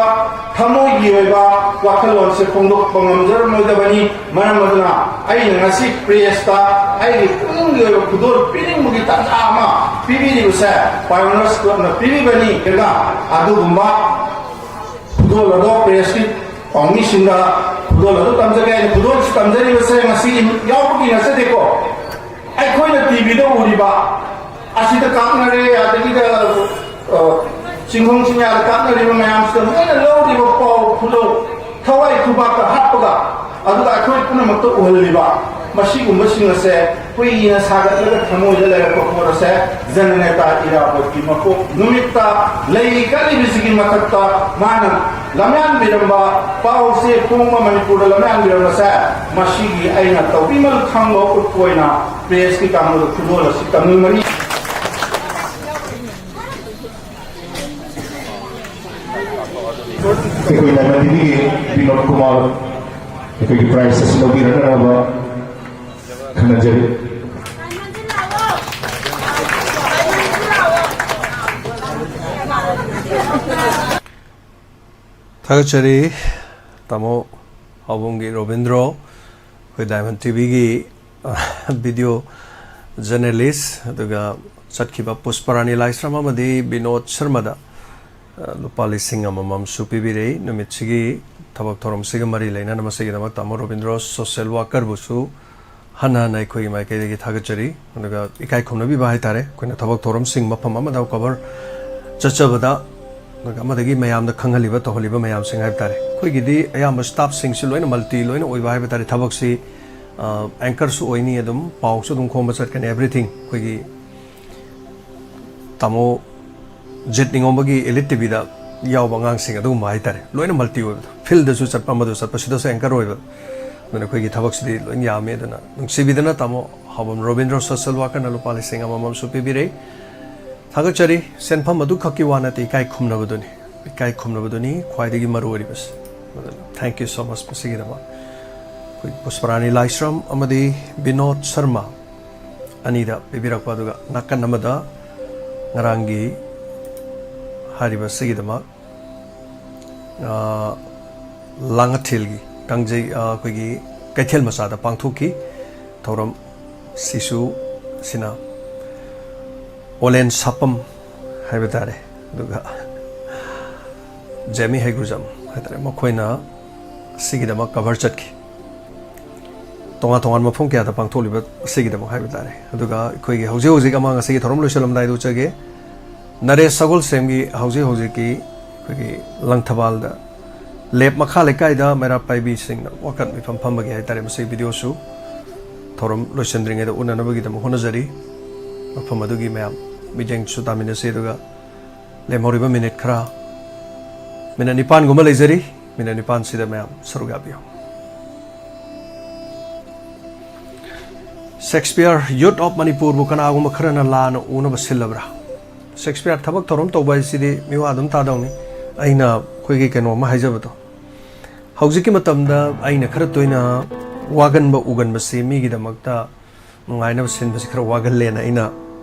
ꯊꯃꯣꯏꯒꯤ ꯑꯣꯏꯕ ꯋꯥꯈꯜꯂꯣꯟꯁꯦ ꯐꯣꯡꯗꯣꯛꯄ ꯉꯝꯖꯔꯝꯂꯣꯏꯗꯕꯅꯤ꯫ ꯃꯔꯝ ꯑꯗꯨꯅ ꯑꯩꯅ ꯉꯁꯤ ꯄ꯭ꯔꯦꯁꯇ ꯑꯩꯒꯤ ꯄꯨꯛꯅꯤꯡꯒꯤ ꯑꯣꯏꯕ ꯈꯨꯗꯣꯜ ꯄꯤꯅꯤꯡꯕꯒꯤ ꯇꯥꯟꯖꯥ ꯑꯃ ꯄꯤꯕꯤꯔꯤꯕꯁꯦ ꯄꯥꯏꯑꯣꯅꯤꯌꯔꯁ ꯀ꯭ꯂꯕꯅ ꯄꯤꯕꯤꯕꯅꯤ꯫ ꯑꯗꯨꯒ ꯑꯗꯨꯒꯨꯝꯕ ꯈꯨꯗꯣꯜ ꯑꯗꯣ ꯄ꯭ꯔꯦꯁꯀꯤ ꯄꯥꯎꯃꯤꯁꯤꯡꯗ ꯈꯨꯗꯣꯜ ꯑꯗꯨ ꯇꯝꯖꯒꯦ꯫ ꯑꯩꯅ ꯈꯨꯗꯣꯜꯁꯤ ꯇꯝꯖꯔꯤꯕꯁꯦ ꯉꯁꯤꯒꯤ ꯌꯥꯎꯕꯒꯤ ꯅꯠꯆꯗꯦꯀꯣ꯫ ꯑꯩꯈꯣꯏꯅ ꯇꯤꯚꯤꯗ ꯎꯔꯤꯕ ꯑꯁꯤꯗ ꯀꯥꯞꯅꯔꯦ, ꯑꯗꯒꯤꯗ, ꯑ, ꯆꯤꯡꯈꯣꯡ ꯆꯤꯡꯌꯥꯗ ꯀꯥꯞꯅꯔꯤꯕ ꯃꯌꯥꯝꯁꯤꯗ ꯃꯣꯏꯅ ꯂꯧꯔꯤꯕ ꯄꯥꯎ ꯈꯨꯗꯣꯜ ꯊꯋꯥꯏ ꯈꯨꯕꯥꯛꯇ ꯍꯥꯞꯄꯒ, ꯑꯗꯨꯒ ꯑꯩꯈꯣꯏ ꯄꯨꯝꯅꯃꯛꯇ ꯎꯍꯜꯂꯤꯕ ꯃꯁꯤꯒꯨꯝꯕꯁꯤꯡ ꯑꯁꯦ ꯀꯨꯏꯅ ꯁꯥꯒꯠꯂꯒ ꯊꯃꯣꯏꯗ ꯂꯩꯔꯛꯄ ꯄꯣꯠ ꯑꯁꯦ ꯖꯅꯅꯦꯇꯥ ꯏꯔꯥꯕꯣꯠꯀꯤ ꯃꯄꯣꯛ ꯅꯨꯃꯤꯠꯇ ꯂꯩꯔꯤ ꯀꯠꯂꯤꯕꯁꯤꯒꯤ ꯃꯊꯛꯇ ꯃꯥꯅ ꯂꯝꯌꯥꯟꯕꯤꯔꯝꯕ, ꯄꯥꯎ ꯆꯦ ꯐꯣꯡꯕ ꯃꯅꯤꯄꯨꯔꯗ ꯂꯝꯌꯥꯟꯕꯤꯔꯝꯕꯁꯦ, ꯃꯁꯤꯒꯤ ꯑꯩꯅ ꯇꯧꯕꯤꯃꯜ ꯈꯪꯕ ꯎꯠꯄ ꯑꯣꯏꯅ ꯄ꯭ꯔꯦꯁꯀꯤ ꯀꯥꯡꯕꯨꯗ ꯈꯨꯗꯣꯜ ꯑꯁꯤ ꯇꯝꯅꯤꯡꯕꯅꯤ꯫ ꯑꯩꯈꯣꯏ ꯗꯥꯏꯃꯟ ꯇꯤꯚꯤꯒꯤ ꯕꯤꯅꯣꯗ ꯀꯨꯃꯥꯔ ꯑꯩꯈꯣꯏꯒꯤ ꯄ꯭ꯔꯥꯏꯖ ꯑꯁꯤ ꯂꯧꯕꯤꯔꯛꯅꯅꯕ ꯈꯪꯍꯟꯖꯔꯤ꯫ ꯊꯥꯒꯠꯆꯔꯤ ꯇꯥꯃꯣ ꯍꯥꯎꯕꯝꯒꯤ ꯔꯣꯕꯤꯟꯗ꯭ꯔꯣ, ꯑꯩꯈꯣꯏ ꯗꯥꯏꯃꯟ ꯇꯤꯚꯤꯒꯤ ꯚꯤꯗꯤꯑꯣ ꯖꯔꯅꯦꯂꯤꯁ, ꯑꯗꯨꯒ ꯆꯠꯈꯤꯕ ꯄꯨꯁꯄꯔꯥꯅꯤ ꯂꯥꯏꯁ꯭ꯔꯝ ꯑꯃꯗꯤ ꯕꯤꯅꯣꯗ ꯁꯔꯃꯗ, ꯑ, ꯂꯨꯄꯥ ꯂꯤꯁꯤꯡ ꯑꯃꯃꯝꯁꯨ ꯄꯤꯕꯤꯔꯛꯏ꯫ ꯅꯨꯃꯤꯠꯁꯤꯒꯤ ꯊꯕꯛ ꯊꯧꯔꯝꯁꯤꯒ ꯃꯔꯤ ꯂꯩꯅꯅ ꯃꯁꯤꯒꯤꯗꯃꯛ ꯇꯥꯃꯣ ꯔꯣꯕꯤꯟꯗ꯭ꯔꯣ ꯁꯣꯁꯦꯜ ꯋꯥꯀꯔꯕꯨꯁꯨ ꯍꯟꯅ ꯍꯟꯅ ꯑꯩꯈꯣꯏꯒꯤ ꯃꯥꯏꯀꯩꯗꯒꯤ ꯊꯥꯒꯠꯆꯔꯤ꯫ ꯑꯗꯨꯒ ꯏꯀꯥꯏ ꯈꯨꯝꯅꯕꯤꯕ ꯍꯥꯏꯇꯥꯔꯦ, ꯑꯩꯈꯣꯏꯅ ꯊꯕꯛ ꯊꯧꯔꯝꯁꯤꯡ ꯃꯐꯝ ꯑꯃꯗ ꯀꯣꯚꯔ ꯆꯠꯆꯕꯗ, ꯑꯗꯨꯒ ꯑꯃꯗꯒꯤ ꯃꯌꯥꯝꯗ ꯈꯪꯍꯜꯂꯤꯕ, ꯇꯧꯍꯜꯂꯤꯕ ꯃꯌꯥꯝꯁꯤꯡ ꯍꯥꯏꯕ ꯇꯥꯔꯦ꯫ ꯑꯩꯈꯣꯏꯒꯤꯗꯤ ꯑꯌꯥꯝꯕ ꯁ꯭ꯇꯥꯐꯁꯤꯡꯁꯨ ꯂꯣꯏꯅ ꯃꯜꯇꯤ ꯂꯣꯏꯅ ꯑꯣꯏꯕ ꯍꯥꯏꯕ ꯇꯥꯔꯦ꯫ ꯊꯕꯛꯁꯤ, ꯑ, ꯑꯦꯡꯀꯔꯁꯨ ꯑꯣꯏꯅꯤ, ꯑꯗꯨꯝ ꯄꯥꯎꯁꯨ ꯑꯗꯨꯝ ꯈꯣꯝꯕ ꯆꯠꯀꯅꯤ, ꯑꯦꯚ꯭ꯔꯤꯊꯤꯡ꯫ ꯑꯩꯈꯣꯏꯒꯤ ꯇꯥꯃꯣ ꯖꯤꯠ ꯅꯤꯉꯣꯝꯕꯒꯤ ꯏꯂꯤꯠ ꯇꯤꯚꯤꯗ ꯌꯥꯎꯕ ꯑꯉꯥꯡꯁꯤꯡ ꯑꯗꯨꯒꯨꯝꯕ ꯍꯥꯏꯇꯥꯔꯦ, ꯂꯣꯏꯅ ꯃꯜꯇꯤ ꯑꯣꯏꯕꯗꯣ, ꯐꯤꯜꯗꯁꯨ ꯆꯠꯄ, ꯑꯃꯗꯁꯨ ꯆꯠꯄ, ꯁꯤꯗꯁꯨ ꯑꯦꯡꯀꯔ ꯑꯣꯏꯕ, ꯑꯩꯈꯣꯏꯒꯤ ꯊꯕꯛꯁꯤꯗꯤ ꯂꯣꯏ ꯌꯥꯝꯃꯦ꯫ ꯑꯗꯨꯅ ꯅꯨꯡꯁꯤꯕꯤꯗꯅ ꯇꯥꯃꯣ ꯍꯥꯎꯕꯝ ꯔꯣꯕꯤꯟꯗ꯭ꯔꯣ ꯁꯣꯁꯦꯜ ꯋꯥꯀꯔꯅ ꯂꯨꯄꯥ ꯂꯤꯁꯤꯡ ꯑꯃꯃꯝꯁꯨ ꯄꯤꯕꯤꯔꯦ꯫ ꯊꯥꯒꯠꯆꯔꯤ꯫ ꯁꯦꯟꯐꯝ ꯑꯗꯨꯈꯛꯀꯤ ꯋꯥ ꯅꯠꯇꯦ, ꯏꯀꯥꯏ ꯈꯨꯝꯅꯕꯗꯨꯅꯤ꯫ ꯏꯀꯥꯏ ꯈꯨꯝꯅꯕꯗꯨꯅꯤ ꯈ꯭ꯋꯥꯏꯗꯒꯤ ꯃꯔꯨ ꯑꯣꯏꯔꯤꯕꯁꯤ꯫ ꯑꯗꯨꯅ thank you so much ꯃꯁꯤꯒꯤꯗꯃꯛ꯫ ꯑꯩꯈꯣꯏ ꯄꯨꯁꯄꯔꯥꯅꯤ ꯂꯥꯏꯁ꯭ꯔꯝ ꯑꯃꯗꯤ ꯕꯤꯅꯣꯗ ꯁꯔꯃ ꯑꯅꯤꯗ ꯄꯤꯕꯤꯔꯛꯄ, ꯑꯗꯨꯒ ꯅꯥꯀꯟ ꯑꯃꯗ ꯉꯔꯥꯡꯒꯤ ꯍꯥꯏꯔꯤꯕ ꯑꯁꯤꯒꯤꯗꯃꯛ, ꯑ, ꯂꯥꯡꯉꯊꯦꯜꯒꯤ ꯀꯥꯡꯖꯩ, ꯑ, ꯑꯩꯈꯣꯏꯒꯤ ꯀꯩꯊꯦꯜ ꯃꯆꯥꯗ ꯄꯥꯡꯊꯣꯛꯈꯤ ꯊꯧꯔꯝ꯫ ꯁꯤꯁꯨ, ꯁꯤꯅ ꯑꯣꯂꯦꯟ ꯁꯥꯄꯝ ꯍꯥꯏꯕ ꯇꯥꯔꯦ, ꯑꯗꯨꯒ ꯖꯦꯃꯤ ꯍꯩꯒ꯭ꯔꯨꯖꯝ ꯍꯥꯏ ꯇꯥꯔꯦ, ꯃꯈꯣꯏꯅ ꯁꯤꯒꯤꯗꯃꯛ ꯀꯚꯔ ꯆꯠꯈꯤ꯫ ꯇꯣꯉꯥꯟ ꯇꯣꯉꯥꯟꯕ ꯃꯐꯝ ꯀꯌꯥꯗ ꯄꯥꯡꯊꯣꯛꯂꯤꯕ ꯑꯁꯤꯒꯤꯗꯃꯛ ꯍꯥꯏꯕ ꯇꯥꯔꯦ꯫ ꯑꯗꯨꯒ ꯑꯩꯈꯣꯏꯒꯤ ꯍꯧꯖꯤꯛ ꯍꯧꯖꯤꯛ ꯑꯃ ꯉꯁꯤꯒꯤ ꯊꯧꯔꯝ ꯂꯣꯏꯁꯤꯜꯂꯝꯗꯥꯏꯗ ꯎꯠꯆꯒꯦ꯫ ꯅꯔꯦꯁ ꯁꯒꯣꯜꯁꯦꯝꯒꯤ ꯍꯧꯖꯤꯛ ꯍꯧꯖꯤꯛꯀꯤ ꯑꯩꯈꯣꯏꯒꯤ ꯂꯪꯊꯕꯥꯜꯗ ꯂꯦꯞ ꯃꯈꯥ ꯂꯩꯀꯥꯏꯗ ꯃꯩꯔꯥ ꯄꯥꯏꯕꯤꯁꯤꯡꯅ ꯋꯥꯀꯠ ꯃꯤꯐꯝ ꯐꯝꯕꯒꯤ ꯍꯥꯏ ꯇꯥꯔꯦ, ꯃꯁꯤꯒꯤ ꯚꯤꯗꯤꯑꯣꯁꯨ ꯊꯧꯔꯝ ꯂꯣꯏꯁꯤꯟꯗ꯭ꯔꯤꯉꯩꯗ ꯎꯠꯅꯅꯕꯒꯤꯗꯃꯛ ꯍꯣꯠꯅꯖꯔꯤ꯫ ꯃꯐꯝ ꯑꯗꯨꯒꯤ ꯃꯌꯥꯝ ꯃꯤꯠꯌꯦꯡꯁꯨ ꯇꯥꯃꯤꯟꯅꯁꯤ, ꯑꯗꯨꯒ ꯂꯦꯝꯍꯧꯔꯤꯕ ꯃꯤꯅꯤꯠ ꯈꯔ, ꯃꯤꯅꯠ ꯅꯤꯄꯥꯟꯒꯨꯝꯕ ꯂꯩꯖꯔꯤ꯫ ꯃꯤꯅꯠ ꯅꯤꯄꯥꯟꯁꯤꯗ ꯃꯌꯥꯝ ꯁꯔꯨꯛ ꯌꯥꯕꯤꯌꯨ꯫ ꯁꯦꯛꯁꯄꯤꯌꯔ, Youth of ꯃꯅꯤꯄꯨꯔꯕꯨ ꯀꯅꯥꯒꯨꯝꯕ ꯈꯔꯅ ꯂꯥꯟꯅ ꯎꯅꯕ ꯁꯤꯜꯂꯕ꯭ꯔꯥ? ꯁꯦꯛꯁꯄꯤꯌꯔ ꯊꯕꯛ ꯊꯧꯔꯝ ꯇꯧꯕ ꯍꯥꯏꯁꯤꯗꯤ ꯃꯤꯋꯥ ꯑꯗꯨꯝ ꯇꯥꯗꯧꯅꯤ꯫ ꯑꯩꯅ ꯑꯩꯈꯣꯏꯒꯤ ꯀꯩꯅꯣꯝꯃ ꯍꯥꯏꯖꯕꯗꯣ, ꯍꯧꯖꯤꯛꯀꯤ ꯃꯇꯝꯗ ꯑꯩꯅ ꯈꯔ ꯇꯣꯏꯅ ꯋꯥꯒꯟꯕ ꯎꯒꯟꯕꯁꯤ ꯃꯤꯒꯤꯗꯃꯛꯇ ꯅꯨꯡꯉꯥꯏꯅꯕ ꯁꯤꯟꯕꯁꯤ ꯈꯔ ꯋꯥꯒꯜꯂꯦꯅ ꯑꯩꯅ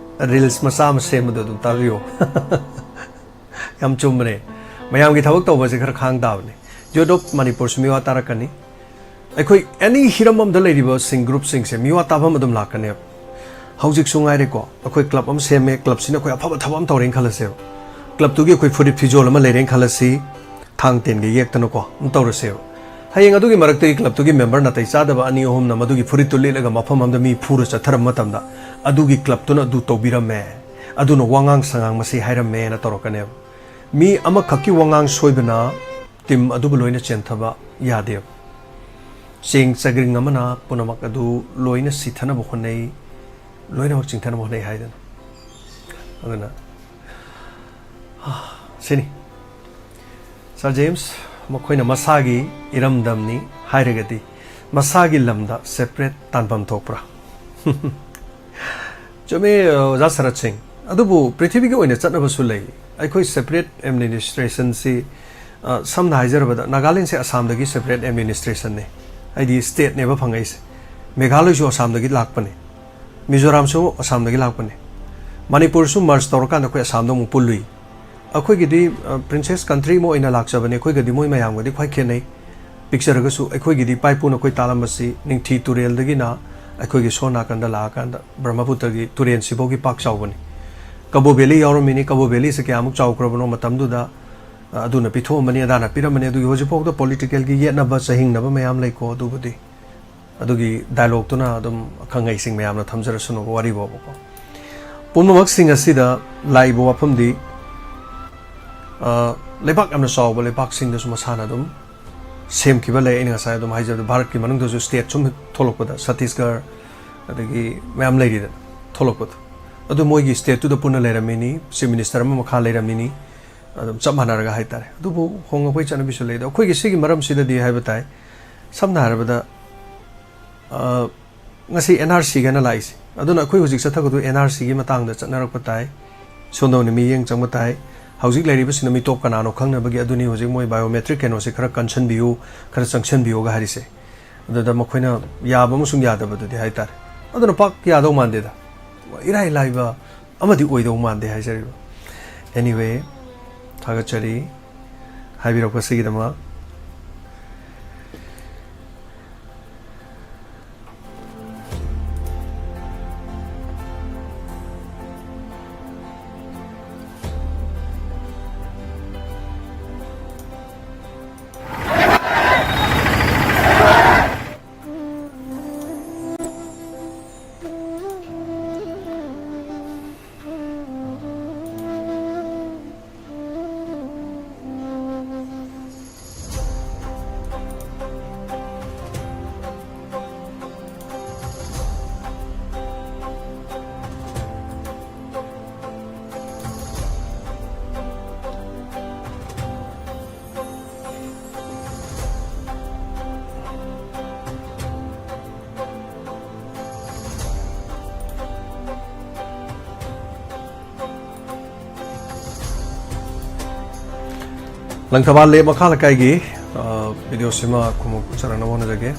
ꯔꯤꯜꯁ ꯃꯆꯥ ꯑꯃ ꯁꯦꯝꯕꯗꯣ ꯑꯗꯨꯝ ꯇꯥꯕꯤꯌꯨ꯫ ꯌꯥꯝ ꯆꯨꯝꯕꯅꯦ꯫ ꯃꯌꯥꯝꯒꯤ ꯊꯕꯛ ꯇꯧꯕꯁꯦ ꯈꯔ ꯈꯥꯡ ꯇꯥꯕꯅꯦ꯫ Youth of ꯃꯅꯤꯄꯨꯔꯁꯨ ꯃꯤꯋꯥ ꯇꯥꯔꯛꯀꯅꯤ꯫ ꯑꯩꯈꯣꯏ ꯑꯦꯅꯤ ꯍꯤꯔꯝ ꯑꯃꯗ ꯂꯩꯔꯤꯕꯁꯤꯡ, ꯒ꯭ꯔꯨꯞꯁꯤꯡꯁꯦ ꯃꯤꯋꯥ ꯇꯥꯐꯝ ꯑꯗꯨꯝ ꯂꯥꯛꯀꯅꯦꯕ꯫ ꯍꯧꯖꯤꯛꯁꯨ ꯉꯥꯏꯔꯦꯀꯣ, ꯑꯩꯈꯣꯏ ꯀ꯭ꯂꯕ ꯑꯃ ꯁꯦꯝꯃꯦ, ꯀ꯭ꯂꯕꯁꯤꯅ ꯑꯩꯈꯣꯏ ꯑꯐꯕ ꯊꯕꯛ ꯑꯃ ꯇꯧꯔꯦꯅ ꯈꯜꯂꯁꯦꯕ꯫ ꯀ꯭ꯂꯕꯇꯨꯒꯤ ꯑꯩꯈꯣꯏ ꯐꯨꯔꯤꯠ ꯐꯤꯖꯣꯜ ꯑꯃ ꯂꯩꯔꯦꯅ ꯈꯜꯂꯁꯤ, ꯊꯥꯡ ꯇꯦꯟꯒ ꯌꯦꯛꯇꯅꯀꯣ ꯑꯗꯨꯝ ꯇꯧꯔꯁꯦꯕ꯫ ꯍꯌꯦꯡ ꯑꯗꯨꯒꯤ ꯃꯔꯛꯇꯒꯤ ꯀ꯭ꯂꯕꯇꯨꯒꯤ ꯃꯦꯝꯕꯔ ꯅꯥꯇꯩ ꯆꯥꯗꯕ ꯑꯅꯤ ꯑꯍꯨꯝꯅ ꯃꯗꯨꯒꯤ ꯐꯨꯔꯤꯠꯇꯨ ꯂꯤꯠꯂꯒ ꯃꯐꯝ ꯑꯃꯗ ꯃꯤ ꯐꯨꯔ ꯆꯠꯊꯔꯝꯕ ꯃꯇꯝꯗ, ꯑꯗꯨꯒꯤ ꯀ꯭ꯂꯕꯇꯨꯅ ꯑꯗꯨ ꯇꯧꯕꯤꯔꯝꯃꯦ, ꯑꯗꯨꯅ ꯋꯥꯉꯥꯡ ꯁꯉꯥꯡ ꯃꯁꯤ ꯍꯥꯏꯔꯝꯃꯦꯅ ꯇꯧꯔꯛꯀꯅꯦꯕ꯫ ꯃꯤ ꯑꯃꯈꯛꯀꯤ ꯋꯥꯉꯥꯡ ꯁꯣꯏꯕꯅ ꯇꯤꯝ ꯑꯗꯨꯕꯨ ꯂꯣꯏꯅ ꯆꯦꯟꯊꯕ ꯌꯥꯗꯦꯕ꯫ ꯆꯦꯡ ꯆꯒ꯭ꯔꯤꯡ ꯑꯃꯅ ꯄꯨꯝꯅꯃꯛ ꯑꯗꯨ ꯂꯣꯏꯅ ꯁꯤꯊꯅꯕ ꯍꯣꯠꯅꯩ, ꯂꯣꯏꯅꯃꯛ ꯆꯤꯡꯊꯅꯕ ꯍꯣꯠꯅꯩ ꯍꯥꯏꯗꯅ꯫ ꯑꯗꯨꯅ, ꯁꯤꯅꯤ꯫ ꯁꯥꯔ ꯖꯦꯝꯁ, ꯃꯈꯣꯏꯅ ꯃꯁꯥꯒꯤ ꯏꯔꯝꯗꯝꯅꯤ ꯍꯥꯏꯔꯒꯗꯤ, ꯃꯁꯥꯒꯤ ꯂꯝꯗ separate ꯇꯥꯟꯐꯝ ꯊꯣꯛꯄ꯭ꯔꯥ? ꯆꯨꯝꯃꯦ, ꯑꯣꯖꯥ ꯁꯔꯠ ꯁꯤꯡ꯫ ꯑꯗꯨꯕꯨ ꯄ꯭ꯔꯤꯊꯤꯕꯤꯒꯤ ꯑꯣꯏꯅ ꯆꯠꯅꯕꯁꯨ ꯂꯩ꯫ ꯑꯩꯈꯣꯏ separate administrationꯁꯤ, ꯑ, ꯁꯝꯅ ꯍꯥꯏꯖꯔꯕꯗ, ꯅꯥꯒꯥꯂꯦꯟꯁꯦ ꯑꯁꯥꯝꯗꯒꯤ separate administrationꯅꯤ, ꯍꯥꯏꯗꯤ stateꯅꯦꯕ ꯐꯪꯉꯛꯏꯁꯦ꯫ ꯃꯦꯘꯥꯂꯌꯁꯨ ꯑꯁꯥꯝꯗꯒꯤ ꯂꯥꯛꯄꯅꯤ, ꯃꯤꯖꯣꯔꯥꯝꯁꯨ ꯑꯁꯥꯝꯗꯒꯤ ꯂꯥꯛꯄꯅꯤ, ꯃꯅꯤꯄꯨꯔꯁꯨ merge ꯇꯧꯔꯀꯥꯟꯗ ꯑꯩꯈꯣꯏ ꯑꯁꯥꯝꯗ ꯑꯃꯨꯛ ꯄꯨꯜꯂꯨꯏ꯫ ꯑꯩꯈꯣꯏꯒꯤꯗꯤ, ꯑ, princess country ꯑꯃ ꯑꯣꯏꯅ ꯂꯥꯛꯆꯕꯅꯤ꯫ ꯑꯩꯈꯣꯏꯒꯗꯤ ꯃꯣꯏ ꯃꯌꯥꯝꯒꯗꯤ ꯈ꯭ꯋꯥꯏ ꯈꯦꯠꯅꯩ꯫ ꯄꯤꯛꯆꯔꯒꯁꯨ ꯑꯩꯈꯣꯏꯒꯤꯗꯤ ꯏꯄꯥ ꯏꯄꯨꯅ ꯑꯩꯈꯣꯏ ꯇꯥꯛꯂꯝꯕꯁꯤ ꯅꯤꯡꯊꯤ ꯇꯨꯔꯦꯜꯗꯒꯤꯅ ꯑꯩꯈꯣꯏꯒꯤ ꯁꯣꯝ ꯅꯥꯀꯟꯗ ꯂꯥꯛꯑꯀꯥꯟꯗ ꯕ꯭ꯔꯍ꯭ꯃꯄꯨꯇ꯭ꯔꯒꯤ ꯇꯨꯔꯦꯜꯁꯤꯐꯥꯎꯒꯤ ꯄꯥꯛ ꯆꯥꯎꯕꯅꯤ꯫ ꯀꯕꯣ valley ꯌꯥꯎꯔꯝꯃꯤꯅꯤ꯫ ꯀꯕꯣ valleyꯁꯦ ꯀꯌꯥꯃꯨꯛ ꯆꯥꯎꯈ꯭ꯔꯕꯅꯣ ꯃꯇꯝꯗꯨꯗ, ꯑ, ꯑꯗꯨꯅ ꯄꯤꯊꯣꯛꯑꯝꯕꯅꯤ, ꯑꯗꯥꯅ ꯄꯤꯔꯝꯕꯅꯤ꯫ ꯑꯗꯨꯒꯤ ꯍꯧꯖꯤꯛꯐꯥꯎꯗ politicalꯒꯤ ꯌꯦꯠꯅꯕ, ꯆꯍꯤꯡꯅꯕ ꯃꯌꯥꯝ ꯂꯩꯀꯣ꯫ ꯑꯗꯨꯕꯨꯗꯤ ꯑꯗꯨꯒꯤ dialogueꯇꯨꯅ ꯑꯗꯨꯝ ꯑꯈꯪ ꯑꯍꯩꯁꯤꯡ ꯃꯌꯥꯝꯅ ꯊꯝꯖꯔꯁꯅꯨꯕ ꯋꯥꯔꯤ ꯐꯥꯎꯕꯀꯣ꯫ ꯄꯨꯝꯅꯃꯛꯁꯤꯡ ꯑꯁꯤꯗ ꯂꯥꯛꯏꯕ ꯋꯥꯐꯝꯗꯤ, ꯑ, ꯂꯩꯕꯥꯛ ꯌꯥꯝꯅ ꯆꯥꯎꯕ ꯂꯩꯕꯥꯛꯁꯤꯡꯗꯁꯨ ꯃꯁꯥꯅ ꯑꯗꯨꯝ ꯁꯦꯝꯈꯤꯕ ꯂꯩ꯫ ꯑꯩꯅ ꯉꯁꯥꯏ ꯑꯗꯨꯝ ꯍꯥꯏꯖꯕꯗ, ꯚꯥꯔꯠꯀꯤ ꯃꯅꯨꯡꯗꯁꯨ state ꯁꯨꯝ ꯊꯣꯛꯂꯛꯄꯗ, ꯁꯠꯇꯤꯁꯒꯔ, ꯑꯗꯒꯤ ꯃꯌꯥꯝ ꯂꯩꯔꯤꯗꯅ, ꯊꯣꯛꯂꯛꯄꯗꯣ, ꯑꯗꯨ ꯃꯣꯏꯒꯤ stateꯇꯨꯗ ꯄꯨꯟꯅ ꯂꯩꯔꯝꯃꯤꯅꯤ, chief minister ꯑꯃ ꯃꯈꯥ ꯂꯩꯔꯝꯃꯤꯅꯤ, ꯑꯗꯨꯝ ꯆꯞ ꯃꯥꯟꯅꯔꯒ ꯍꯥꯏꯇꯥꯔꯦ꯫ ꯑꯗꯨꯕꯨ ꯍꯣꯡꯉꯛꯄꯒꯤ ꯆꯠꯅꯕꯤꯁꯨ ꯂꯩ꯫ ꯑꯗꯣ ꯑꯩꯈꯣꯏꯒꯤ ꯁꯤꯒꯤ ꯃꯔꯝꯁꯤꯗꯗꯤ ꯍꯥꯏꯕ ꯇꯥꯏ, ꯁꯝꯅ ꯍꯥꯏꯔꯕꯗ, ꯑ, ꯉꯁꯤ NRCꯒꯅ ꯂꯥꯛꯏꯁꯦ꯫ ꯑꯗꯨꯅ ꯑꯩꯈꯣꯏ ꯍꯧꯖꯤꯛ ꯆꯠꯊꯒꯗꯣꯏ NRCꯒꯤ ꯃꯇꯥꯡꯗ ꯆꯠꯅꯔꯛꯄ ꯇꯥꯏ꯫ ꯁꯣꯝꯗ ꯑꯣꯏꯅ ꯃꯤꯠꯌꯦꯡ ꯆꯪꯕ ꯇꯥꯏ꯫ ꯍꯧꯖꯤꯛ ꯂꯩꯔꯤꯕꯁꯤꯅ ꯃꯤꯇꯣꯞ ꯀꯅꯥꯅꯣ ꯈꯪꯅꯕꯒꯤ, ꯑꯗꯨꯅꯤ ꯍꯧꯖꯤꯛ ꯃꯣꯏ biometric ꯀꯩꯅꯣꯁꯦ ꯈꯔ ꯀꯟꯁꯟꯕꯤꯌꯨ, ꯈꯔ ꯆꯪꯁꯟꯕꯤꯌꯨꯒ ꯍꯥꯏꯔꯤꯁꯦ꯫ ꯑꯗꯨꯗ ꯃꯈꯣꯏꯅ ꯌꯥꯕ ꯑꯃꯁꯨꯡ ꯌꯥꯗꯕꯗꯨꯗꯤ ꯍꯥꯏꯇꯥꯔꯦ꯫ ꯑꯗꯨꯅ ꯄꯥꯛ ꯌꯥꯗꯧ ꯃꯥꯟꯗꯦꯗ꯫ ꯏꯔꯥꯏ ꯂꯥꯏꯕ ꯑꯃꯗꯤ ꯑꯣꯏꯗꯧ ꯃꯥꯟꯗꯦ ꯍꯥꯏꯖꯔꯤꯕ꯫ Anyway, ꯊꯥꯒꯠꯆꯔꯤ ꯍꯥꯏꯕꯤꯔꯛꯄꯁꯤꯒꯤꯗꯃꯛ꯫ ꯂꯪꯊꯕꯥꯜ ꯂꯦꯛ ꯃꯈꯥ ꯂꯩꯀꯥꯏꯒꯤ, ꯑ, ꯚꯤꯗꯤꯑꯣꯁꯤꯃ ꯈꯨꯝꯃꯨꯛ ꯆꯠꯅꯅꯕ ꯍꯣꯠꯅꯖꯒꯦ꯫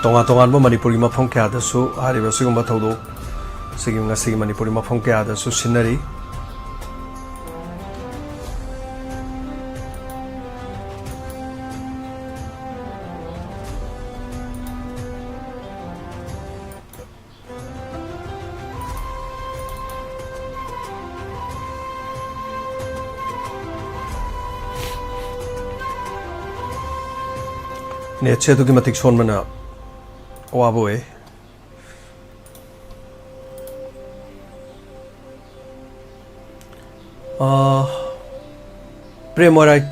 ꯇꯣꯉꯥꯟ ꯇꯣꯉꯥꯟꯕ ꯃꯅꯤꯄꯨꯔꯒꯤ ꯃꯐꯝ ꯀꯌꯥꯗꯁꯨ ꯍꯥꯏꯔꯤꯕ ꯑꯁꯤꯒꯨꯝꯕ ꯊꯧꯗꯣꯛ ꯁꯤꯒꯤ ꯉꯁꯤꯒꯤ ꯃꯅꯤꯄꯨꯔꯒꯤ ꯃꯐꯝ ꯀꯌꯥꯗꯁꯨ ꯁꯤꯟꯅꯔꯤ꯫ ꯅꯦꯠꯁꯦ ꯑꯗꯨꯛꯀꯤ ꯃꯇꯤꯛ ꯁꯣꯟꯕꯅ ꯑꯋꯥꯕ ꯑꯣꯏ꯫ ꯑꯥ, ꯄ꯭ꯔꯦꯝ ꯃꯣꯏꯔꯥꯡ,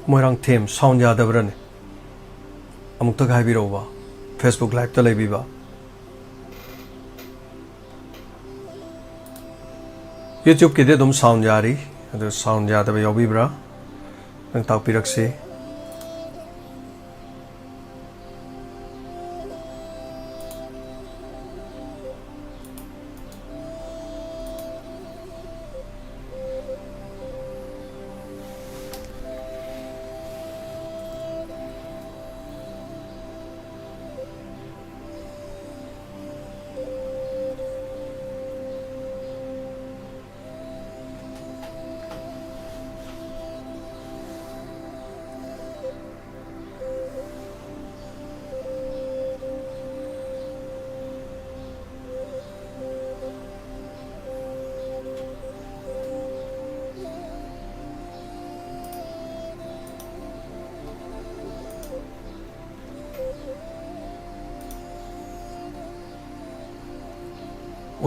ꯃꯣꯏꯔꯥꯡꯊꯦꯝ, sound ꯌꯥꯗꯕ꯭ꯔꯅꯦ? ꯑꯃꯨꯛꯇꯒ ꯍꯥꯏꯕꯤꯔꯛꯎꯕ, Facebook liveꯇ ꯂꯩꯕꯤꯕ꯫ YouTubeꯀꯤꯗꯤ ꯑꯗꯨꯝ sound ꯌꯥꯔꯤ, ꯑꯗꯨ sound ꯌꯥꯗꯕ ꯌꯥꯎꯕꯤꯕ꯭ꯔꯥ? ꯅꯪ ꯇꯥꯛꯄꯤꯔꯛꯁꯤ꯫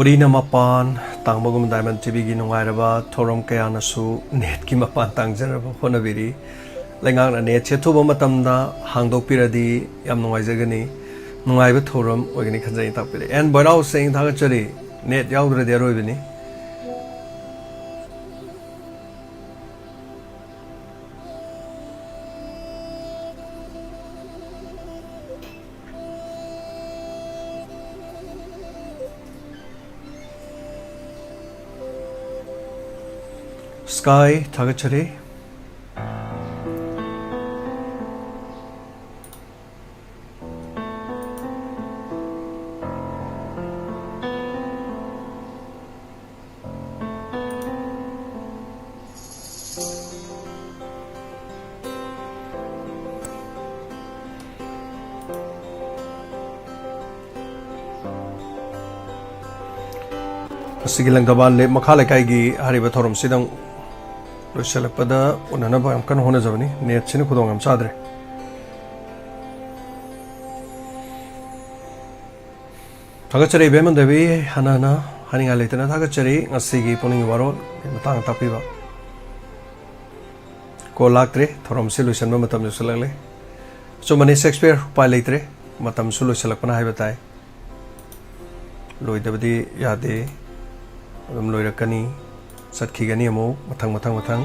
ꯎꯔꯤꯅ ꯃꯄꯥꯟ, ꯇꯥꯡꯕꯒꯨꯝ Diamond TVꯒꯤ ꯅꯨꯡꯉꯥꯏꯔꯕ ꯊꯧꯔꯝ ꯀꯌꯥꯅꯁꯨ netꯀꯤ ꯃꯄꯥꯟ ꯇꯥꯡꯖꯅꯕ ꯍꯣꯠꯅꯕꯤꯔꯤ꯫ ꯂꯩꯉꯥꯛꯅ netꯁꯦ ꯑꯊꯨꯕ ꯃꯇꯝꯗ ꯍꯥꯡꯗꯣꯛꯄꯤꯔꯗꯤ ꯌꯥꯝ ꯅꯨꯡꯉꯥꯏꯖꯒꯅꯤ꯫ ꯅꯨꯡꯉꯥꯏꯕ ꯊꯧꯔꯝ ꯑꯣꯏꯒꯅꯤ ꯈꯟꯖꯩ, ꯇꯥꯛꯄꯤꯔꯦ꯫ ꯑꯦꯟ ꯕꯣꯏꯔꯥꯎ ꯁꯦꯡ ꯊꯥꯒꯠꯆꯔꯤ꯫ Net ꯌꯥꯎꯗ꯭ꯔꯗꯤ ꯑꯔꯣꯏꯕꯅꯤ꯫ ꯁ꯭ꯀꯥꯏ, ꯊꯥꯒꯠꯆꯔꯤ꯫ ꯑꯁꯤꯒꯤ ꯂꯪꯊꯕꯥꯜ ꯂꯩ-, ꯃꯈꯥ ꯂꯩꯀꯥꯏꯒꯤ ꯍꯥꯏꯔꯤꯕ ꯊꯧꯔꯝꯁꯤꯗꯪ ꯂꯣꯏꯁꯤꯜꯂꯛꯄꯗ ꯎꯅꯅꯕ ꯌꯥꯝ ꯀꯟꯅ ꯍꯣꯠꯅꯖꯕꯅꯤ꯫ ꯅꯦꯠꯁꯤꯅ ꯈꯨꯗꯣꯡ ꯌꯥꯝ ꯆꯥꯗ꯭ꯔꯦ꯫ ꯊꯥꯒꯠꯆꯔꯤ ꯏꯕꯦꯝꯃ ꯗꯦꯕꯤ, ꯍꯟꯅ ꯍꯟꯅ ꯍꯥꯏꯅꯤꯡꯉꯥꯏ ꯂꯩꯇꯅ ꯊꯥꯒꯠꯆꯔꯤ꯫ ꯉꯁꯤꯒꯤ ꯄꯨꯛꯅꯤꯡꯒꯤ ꯋꯥꯔꯣꯜ ꯃꯇꯥꯡ ꯇꯥꯛꯄꯤꯕ꯫ ꯀꯣꯜ ꯂꯥꯛꯇ꯭ꯔꯦ, ꯊꯧꯔꯝꯁꯤ ꯂꯣꯏꯁꯤꯟꯕ ꯃꯇꯝ ꯌꯧꯁꯤꯜꯂꯛꯂꯦ꯫ ꯑꯆꯨꯝꯕꯅꯤ, ꯁꯦꯛꯁꯄꯤꯌꯔ, ꯎꯄꯥꯏ ꯂꯩꯇ꯭ꯔꯦ, ꯃꯇꯝꯁꯨ ꯂꯣꯏꯁꯤꯜꯂꯛꯄꯅ ꯍꯥꯏꯕ ꯇꯥꯏ꯫ ꯂꯣꯏꯗꯕꯗꯤ ꯌꯥꯗꯦ, ꯑꯗꯨꯝ ꯂꯣꯏꯔꯛꯀꯅꯤ, ꯆꯠꯈꯤꯒꯅꯤ ꯑꯃꯨꯛ ꯃꯊꯪ, ꯃꯊꯪ, ꯃꯊꯪ꯫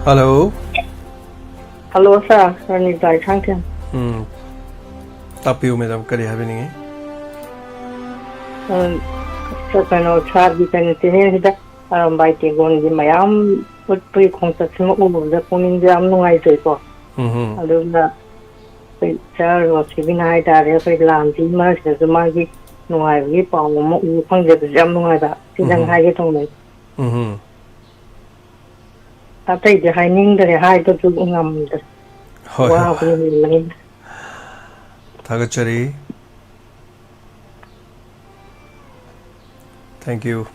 Hello. Hello, sir. ꯔꯥꯅꯤ ꯇꯥꯏ ꯁꯥꯡꯊꯦꯝ꯫ ꯎꯝ꯫ ꯇꯥꯛꯄꯤꯌꯨ, madam, ꯀꯔꯤ ꯍꯥꯏꯕꯤꯅꯤꯡꯉꯤ? ꯎꯝ, ꯀꯩꯅꯣ, ꯁꯥꯔꯒꯤ ꯀꯩꯅꯣ, channel ꯁꯤꯗ ꯑꯔꯥꯝꯕꯥꯏ ꯇꯦꯒꯣꯟꯒꯤ ꯃꯌꯥꯝ ꯎꯠꯄꯒꯤ ꯈꯣꯡꯆꯠꯁꯤꯃ ꯎꯕꯗ ꯄꯨꯛꯅꯤꯡꯁꯦ ꯌꯥꯝ ꯅꯨꯡꯉꯥꯏꯖꯩꯀꯣ꯫ ꯎꯝ ꯍꯨꯝ꯫ ꯑꯗꯨꯅ ꯑꯩꯈꯣꯏ ꯁꯥꯔ ꯔꯣꯁꯤꯕꯤꯅ ꯍꯥꯏꯇꯥꯔꯦ, ꯑꯩꯈꯣꯏ ꯂꯥꯟꯁꯤꯒꯤ ꯃꯔꯛꯁꯤꯗꯁꯨ ꯃꯥꯒꯤ ꯅꯨꯡꯉꯥꯏꯕꯒꯤ ꯄꯥꯎ ꯑꯃ ꯎꯕ ꯐꯪꯖꯕꯁꯦ ꯌꯥꯝ ꯅꯨꯡꯉꯥꯏꯕ꯫ ꯁꯤꯗꯪ ꯎꯝ ꯍꯨꯝ꯫ ꯍꯥꯏꯒꯦ ꯇꯧꯅꯤ꯫ ꯎꯝ ꯍꯨꯝ꯫ ꯑꯇꯩꯗꯤ ꯍꯥꯏꯅꯤꯡꯗ꯭ꯔꯦ, ꯍꯥꯏꯕꯁꯨ ꯉꯝꯗ꯭ꯔꯦ꯫ ꯍꯣꯏ, ꯍꯣꯏ꯫ ꯋꯥꯕꯅ ꯍꯦꯟꯕꯅꯤꯅ꯫ ꯊꯥꯒꯠꯆꯔꯤ꯫ Thank you꯫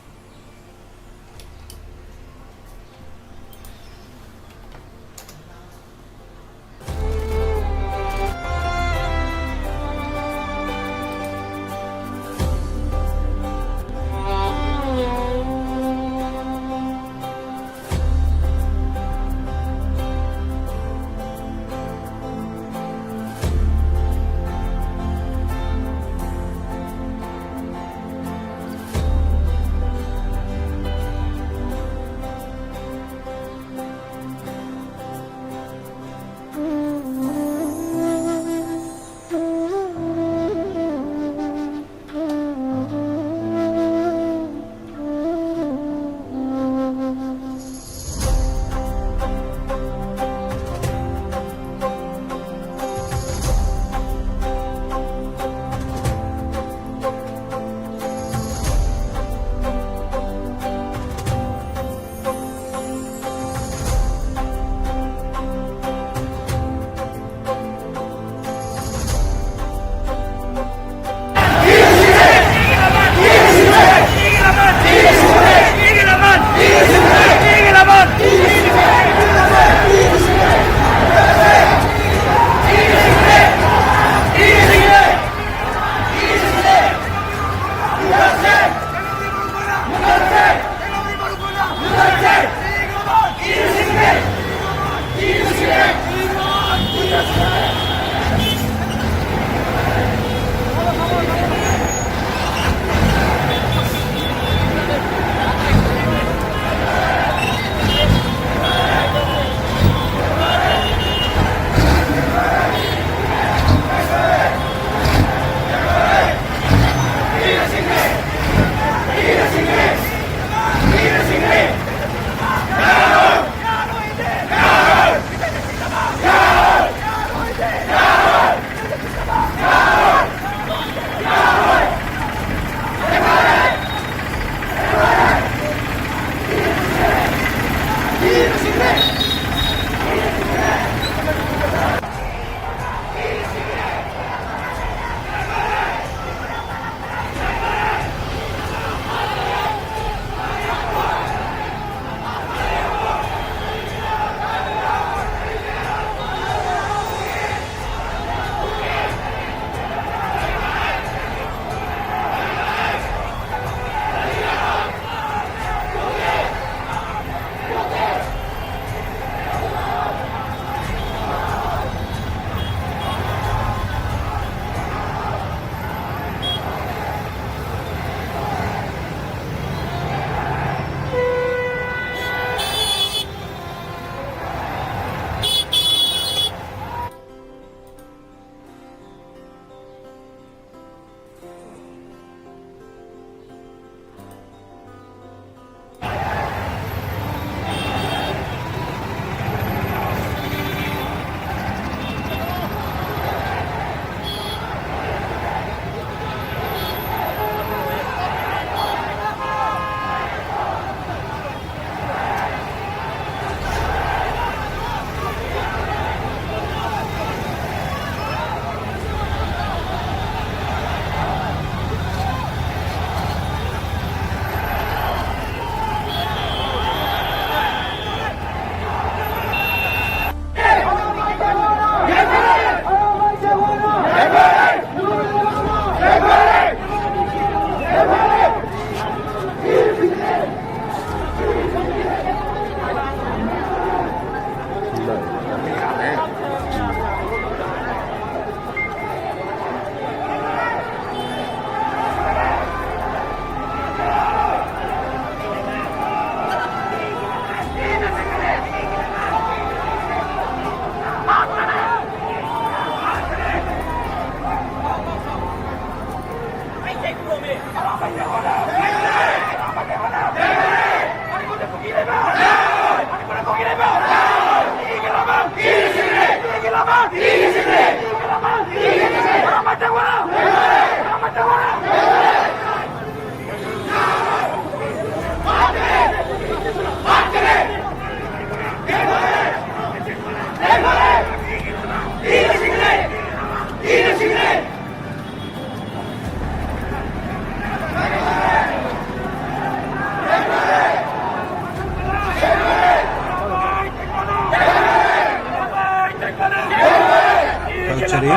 ꯊꯥꯒꯠꯆꯔꯤ꯫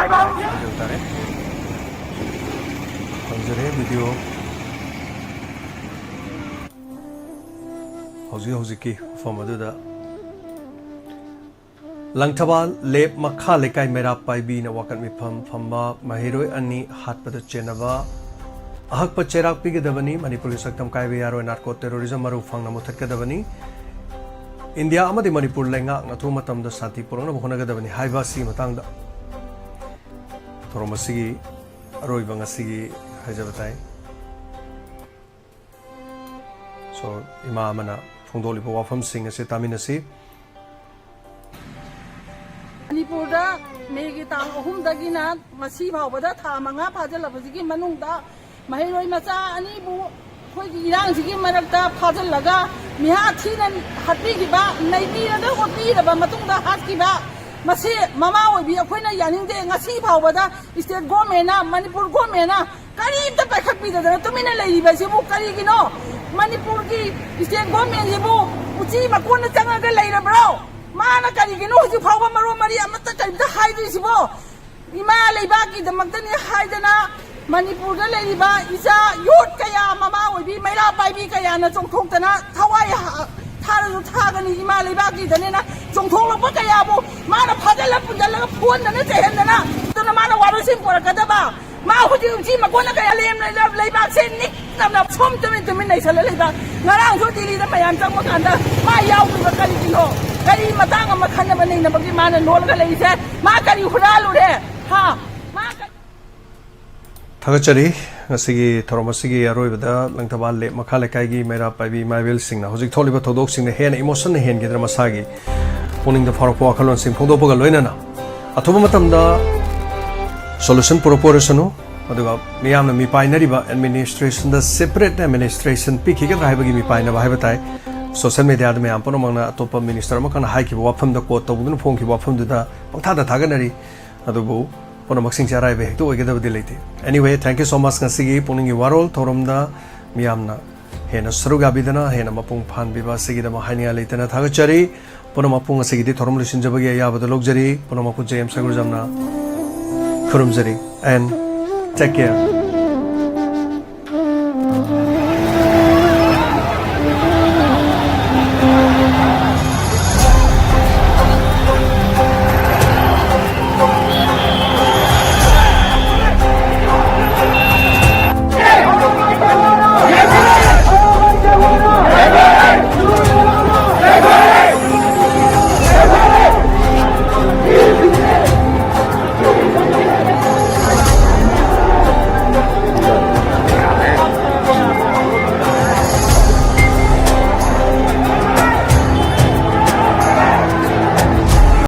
ꯍꯥꯏꯕ ꯇꯥꯔꯦ꯫ ꯐꯪꯖꯔꯦ ꯚꯤꯗꯤꯑꯣ꯫ ꯍꯧꯖꯤꯛ ꯍꯧꯖꯤꯛꯀꯤ ꯃꯐꯝ ꯑꯗꯨꯗ ꯂꯪꯊꯕꯥꯜ ꯂꯦꯞ ꯃꯈꯥ ꯂꯩꯀꯥꯏ ꯃꯩꯔꯥ ꯄꯥꯏꯕꯤꯅ ꯋꯥꯀꯠ ꯃꯤꯐꯝ ꯐꯝꯕ ꯃꯍꯩꯔꯣꯏ ꯑꯅꯤ ꯍꯥꯠꯄꯗ ꯆꯦꯟꯅꯕ ꯑꯍꯛꯄ ꯆꯩꯔꯥꯛ ꯄꯤꯒꯗꯕꯅꯤ꯫ ꯃꯅꯤꯄꯨꯔꯒꯤ ꯁꯛꯇꯝ ꯀꯥꯏꯕ ꯌꯥꯔꯣꯏ꯫ ꯅꯥꯔꯀꯣ ꯇꯦꯔꯣꯔꯤꯖꯝ ꯃꯔꯨ ꯐꯪꯅ ꯃꯨꯊꯠꯀꯗꯕꯅꯤ꯫ ꯏꯟꯗꯤꯌꯥ ꯑꯃꯗꯤ ꯃꯅꯤꯄꯨꯔ ꯂꯩꯉꯥꯛꯅ ꯑꯊꯨꯕ ꯃꯇꯝꯗ ꯁꯥꯟꯇꯤ ꯄꯨꯔꯛꯅꯕ ꯍꯣꯠꯅꯒꯗꯕꯅꯤ ꯍꯥꯏꯕ ꯑꯁꯤꯒꯤ ꯃꯇꯥꯡꯗ ꯊꯧꯔꯝ ꯑꯁꯤꯒꯤ ꯑꯔꯣꯏꯕ ꯉꯁꯤꯒꯤ ꯍꯥꯏꯖꯕ ꯇꯥꯏ꯫ So, ꯏꯃꯥ ꯑꯃꯅ ꯐꯣꯡꯗꯣꯛꯂꯤꯕ ꯋꯥꯐꯝꯁꯤꯡ ꯑꯁꯤ ꯇꯥꯃꯤꯟꯅꯁꯤ꯫ ꯃꯅꯤꯄꯨꯔꯗ ꯃꯦꯒꯤ ꯇꯥꯡ ꯑꯍꯨꯝꯗꯒꯤꯅ ꯉꯁꯤ ꯐꯥꯎꯕꯗ ꯊꯥ ꯃꯉꯥ ꯐꯥꯖꯤꯜꯂꯕꯁꯤꯒꯤ ꯃꯅꯨꯡꯗ ꯃꯍꯩꯔꯣꯏ ꯃꯆꯥ ꯑꯅꯤꯕꯨ ꯑꯩꯈꯣꯏꯒꯤ ꯏꯔꯥꯡꯁꯤꯒꯤ ꯃꯔꯛꯇ ꯐꯥꯖꯤꯜꯂꯒ ꯃꯤꯍꯥꯠ ꯊꯤꯅ ꯍꯥꯠꯄꯤꯈꯤꯕ, ꯅꯩꯕꯤꯔꯒ ꯑꯣꯠꯄꯤꯔꯕ ꯃꯇꯨꯡꯗ ꯍꯥꯠꯈꯤꯕ, ꯃꯁꯤ ꯃꯃꯥ ꯑꯣꯏꯕꯤ ꯑꯩꯈꯣꯏꯅ ꯌꯥꯅꯤꯡꯗꯦ꯫ ꯉꯁꯤ ꯐꯥꯎꯕꯗ ꯁ꯭ꯇꯦꯠ ꯒꯣꯔꯃꯦꯟꯅ, ꯃꯅꯤꯄꯨꯔ ꯒꯣꯔꯃꯦꯟꯅ ꯀꯔꯤꯝꯇ ꯄꯥꯏꯈꯠꯄꯤꯗꯗꯅ ꯇꯨꯃꯤꯟꯅ ꯂꯩꯔꯤꯕꯁꯤꯕꯨ ꯀꯔꯤꯒꯤꯅꯣ? ꯃꯅꯤꯄꯨꯔꯒꯤ ꯁ꯭ꯇꯦꯠ ꯒꯣꯔꯃꯦꯟꯁꯤꯕꯨ ꯎꯆꯤ ꯃꯀꯣꯟꯗ ꯆꯪꯉꯒ ꯂꯩꯔꯕ꯭ꯔꯣ? ꯃꯥꯅ ꯀꯔꯤꯒꯤꯅꯣ ꯍꯧꯖꯤꯛ ꯐꯥꯎꯕ ꯃꯔꯣꯟ ꯃꯔꯤ ꯑꯃꯠꯇ ꯀꯔꯤꯝꯇ ꯍꯥꯏꯗ꯭ꯔꯤꯁꯤꯕꯣ? ꯏꯃꯥ ꯂꯩꯕꯥꯛꯀꯤꯗꯃꯛꯇꯅꯤ ꯍꯥꯏꯗꯅ ꯃꯅꯤꯄꯨꯔꯗ ꯂꯩꯔꯤꯕ ꯏꯆꯥ ꯌꯨꯠ ꯀꯌꯥ, ꯃꯃꯥ ꯑꯣꯏꯕꯤ ꯃꯩꯔꯥ ꯄꯥꯏꯕꯤ ꯀꯌꯥꯅ ꯆꯣꯡꯊꯣꯛꯇꯅ ꯊꯋꯥꯏ ꯍ-, ꯊꯥꯔꯁꯨ ꯊꯥꯒꯅꯤ, ꯏꯃꯥ ꯂꯩꯕꯥꯛꯀꯤꯗꯅꯦꯅ ꯆꯣꯡꯊꯣꯛꯂꯛꯄ ꯀꯌꯥꯕꯨ ꯃꯥꯅ ꯐꯥꯖꯤꯜꯂ ꯄꯨꯟꯁꯤꯜꯂꯒ ꯐꯨꯍꯟꯗꯅ ꯆꯩꯍꯟꯗꯅ ꯑꯗꯨꯅ ꯃꯥꯅ ꯋꯥꯔꯣꯏꯁꯤꯟ ꯄꯨꯔꯛꯀꯗꯕ꯫ ꯃꯥ ꯍꯧꯖꯤꯛ ꯎꯆꯤ ꯃꯀꯣꯟꯅ ꯀꯌꯥ ꯂꯦꯝ ꯂꯩ-, ꯂꯩꯕꯥꯛꯁꯦ ꯅꯤꯛ ꯅꯝꯅ ꯁꯨꯝ ꯇꯨꯃꯤꯟ ꯇꯨꯃꯤꯟ ꯂꯩꯁꯜꯂ ꯂꯩꯕ꯫ ꯉꯔꯥꯡꯁꯨ ꯗꯤꯜꯂꯤꯗ ꯃꯌꯥꯝ ꯆꯪꯕ ꯀꯥꯟꯗ ꯃꯥ ꯌꯥꯎꯗ꯭ꯔꯤꯕ ꯀꯔꯤꯒꯤꯅꯣ? ꯀꯔꯤ ꯃꯇꯥꯡ ꯑꯃ ꯈꯟꯅꯕ ꯅꯩꯅꯕꯒꯤ ꯃꯥꯅ ꯅꯣꯜꯂꯒ ꯂꯩꯔꯤꯁꯦ? ꯃꯥ ꯀꯔꯤ ꯍꯨꯔꯥꯜꯂꯨꯔꯦ? ꯍꯥ? ꯃꯥ ꯀꯔꯤ ꯊꯥꯒꯠꯆꯔꯤ꯫ ꯉꯁꯤꯒꯤ ꯊꯧꯔꯝ ꯑꯁꯤꯒꯤ ꯑꯔꯣꯏꯕꯗ ꯂꯪꯊꯕꯥꯜ ꯂꯦꯛ ꯃꯈꯥ ꯂꯩꯀꯥꯏꯒꯤ ꯃꯩꯔꯥ ꯄꯥꯏꯕꯤ ꯏꯃꯥ ꯏꯕꯦꯜꯁꯤꯡꯅ ꯍꯧꯖꯤꯛ ꯊꯣꯛꯂꯤꯕ ꯊꯧꯗꯣꯛꯁꯤꯡꯅ ꯍꯦꯟꯅ ꯏꯃꯣꯁꯟꯅ ꯍꯦꯟꯈꯤꯗꯅ ꯃꯁꯥꯒꯤ ꯄꯨꯛꯅꯤꯡꯗ ꯐꯥꯎꯔꯛꯄ ꯋꯥꯈꯜꯂꯣꯟꯁꯤꯡ ꯐꯣꯡꯗꯣꯛꯄꯒ ꯂꯣꯏꯅꯅ ꯑꯊꯨꯕ ꯃꯇꯝꯗ ꯁꯣꯂꯨꯁꯟ ꯄꯨꯔꯛꯄ ꯑꯣꯏꯔꯁꯅꯨ, ꯑꯗꯨꯒ ꯃꯤꯌꯥꯝꯅ ꯃꯤꯄꯥꯏꯅꯔꯤꯕ ꯑꯦꯗꯃꯤꯅꯤꯁꯇ꯭ꯔꯦꯁꯟꯗ ꯁꯦꯄꯔꯦꯠ ꯑꯦꯗꯃꯤꯅꯤꯁꯇ꯭ꯔꯦꯁꯟ ꯄꯤꯈꯤꯒꯗ꯭ꯔꯥ ꯍꯥꯏꯕꯒꯤ ꯃꯤꯄꯥꯏꯅꯕ ꯍꯥꯏꯕ ꯇꯥꯏ꯫ ꯁꯣꯁꯤꯌꯦꯜ ꯃꯦꯗꯤꯌꯥꯗ ꯃꯌꯥꯝ ꯄꯨꯝꯅꯃꯛꯅ ꯑꯇꯣꯞꯄ ꯃꯤꯅꯤꯁꯇꯔ ꯑꯃꯈꯛꯅ ꯍꯥꯏꯈꯤꯕ ꯋꯥꯐꯝꯗ ꯀꯣꯠ ꯇꯧꯗꯨꯅ ꯐꯣꯡꯈꯤꯕ ꯋꯥꯐꯝꯗꯨꯗ ꯄꯪꯊꯥꯗ ꯊꯥꯒꯠꯅꯔꯤ꯫ ꯑꯗꯨꯕꯨ ꯄꯨꯝꯅꯃꯛꯁꯤꯡꯁꯦ ꯑꯔꯥꯏꯕ ꯍꯦꯛꯇ ꯑꯣꯏꯒꯗꯕꯗꯤ ꯂꯩꯇꯦ꯫ Anyway, thank you so much꯫ ꯉꯁꯤꯒꯤ ꯄꯨꯛꯅꯤꯡꯒꯤ ꯋꯥꯔꯣꯜ ꯊꯧꯔꯝꯗ ꯃꯤꯌꯥꯝꯅ ꯍꯦꯟꯅ ꯁꯔꯨꯛ ꯌꯥꯕꯤꯗꯅ ꯍꯦꯟꯅ ꯃꯄꯨꯡ ꯐꯥꯍꯟꯕꯤꯕ ꯑꯁꯤꯒꯤꯗꯃꯛ ꯍꯥꯏꯅꯤꯡꯉꯥꯏ ꯂꯩꯇꯅ ꯊꯥꯒꯠꯆꯔꯤ꯫ ꯄꯨꯝꯅꯃꯛꯄꯨ ꯉꯁꯤꯒꯤꯗꯤ ꯊꯧꯔꯝ ꯂꯣꯏꯁꯤꯟꯖꯕꯒꯤ ꯑꯌꯥꯕꯗ ꯂꯧꯖꯔꯤ꯫ ꯄꯨꯝꯅꯃꯛꯄꯨ J M ꯁꯒꯨꯔꯖꯝꯅ ꯈꯨꯔꯨꯝꯖꯔꯤ꯫ And take care꯫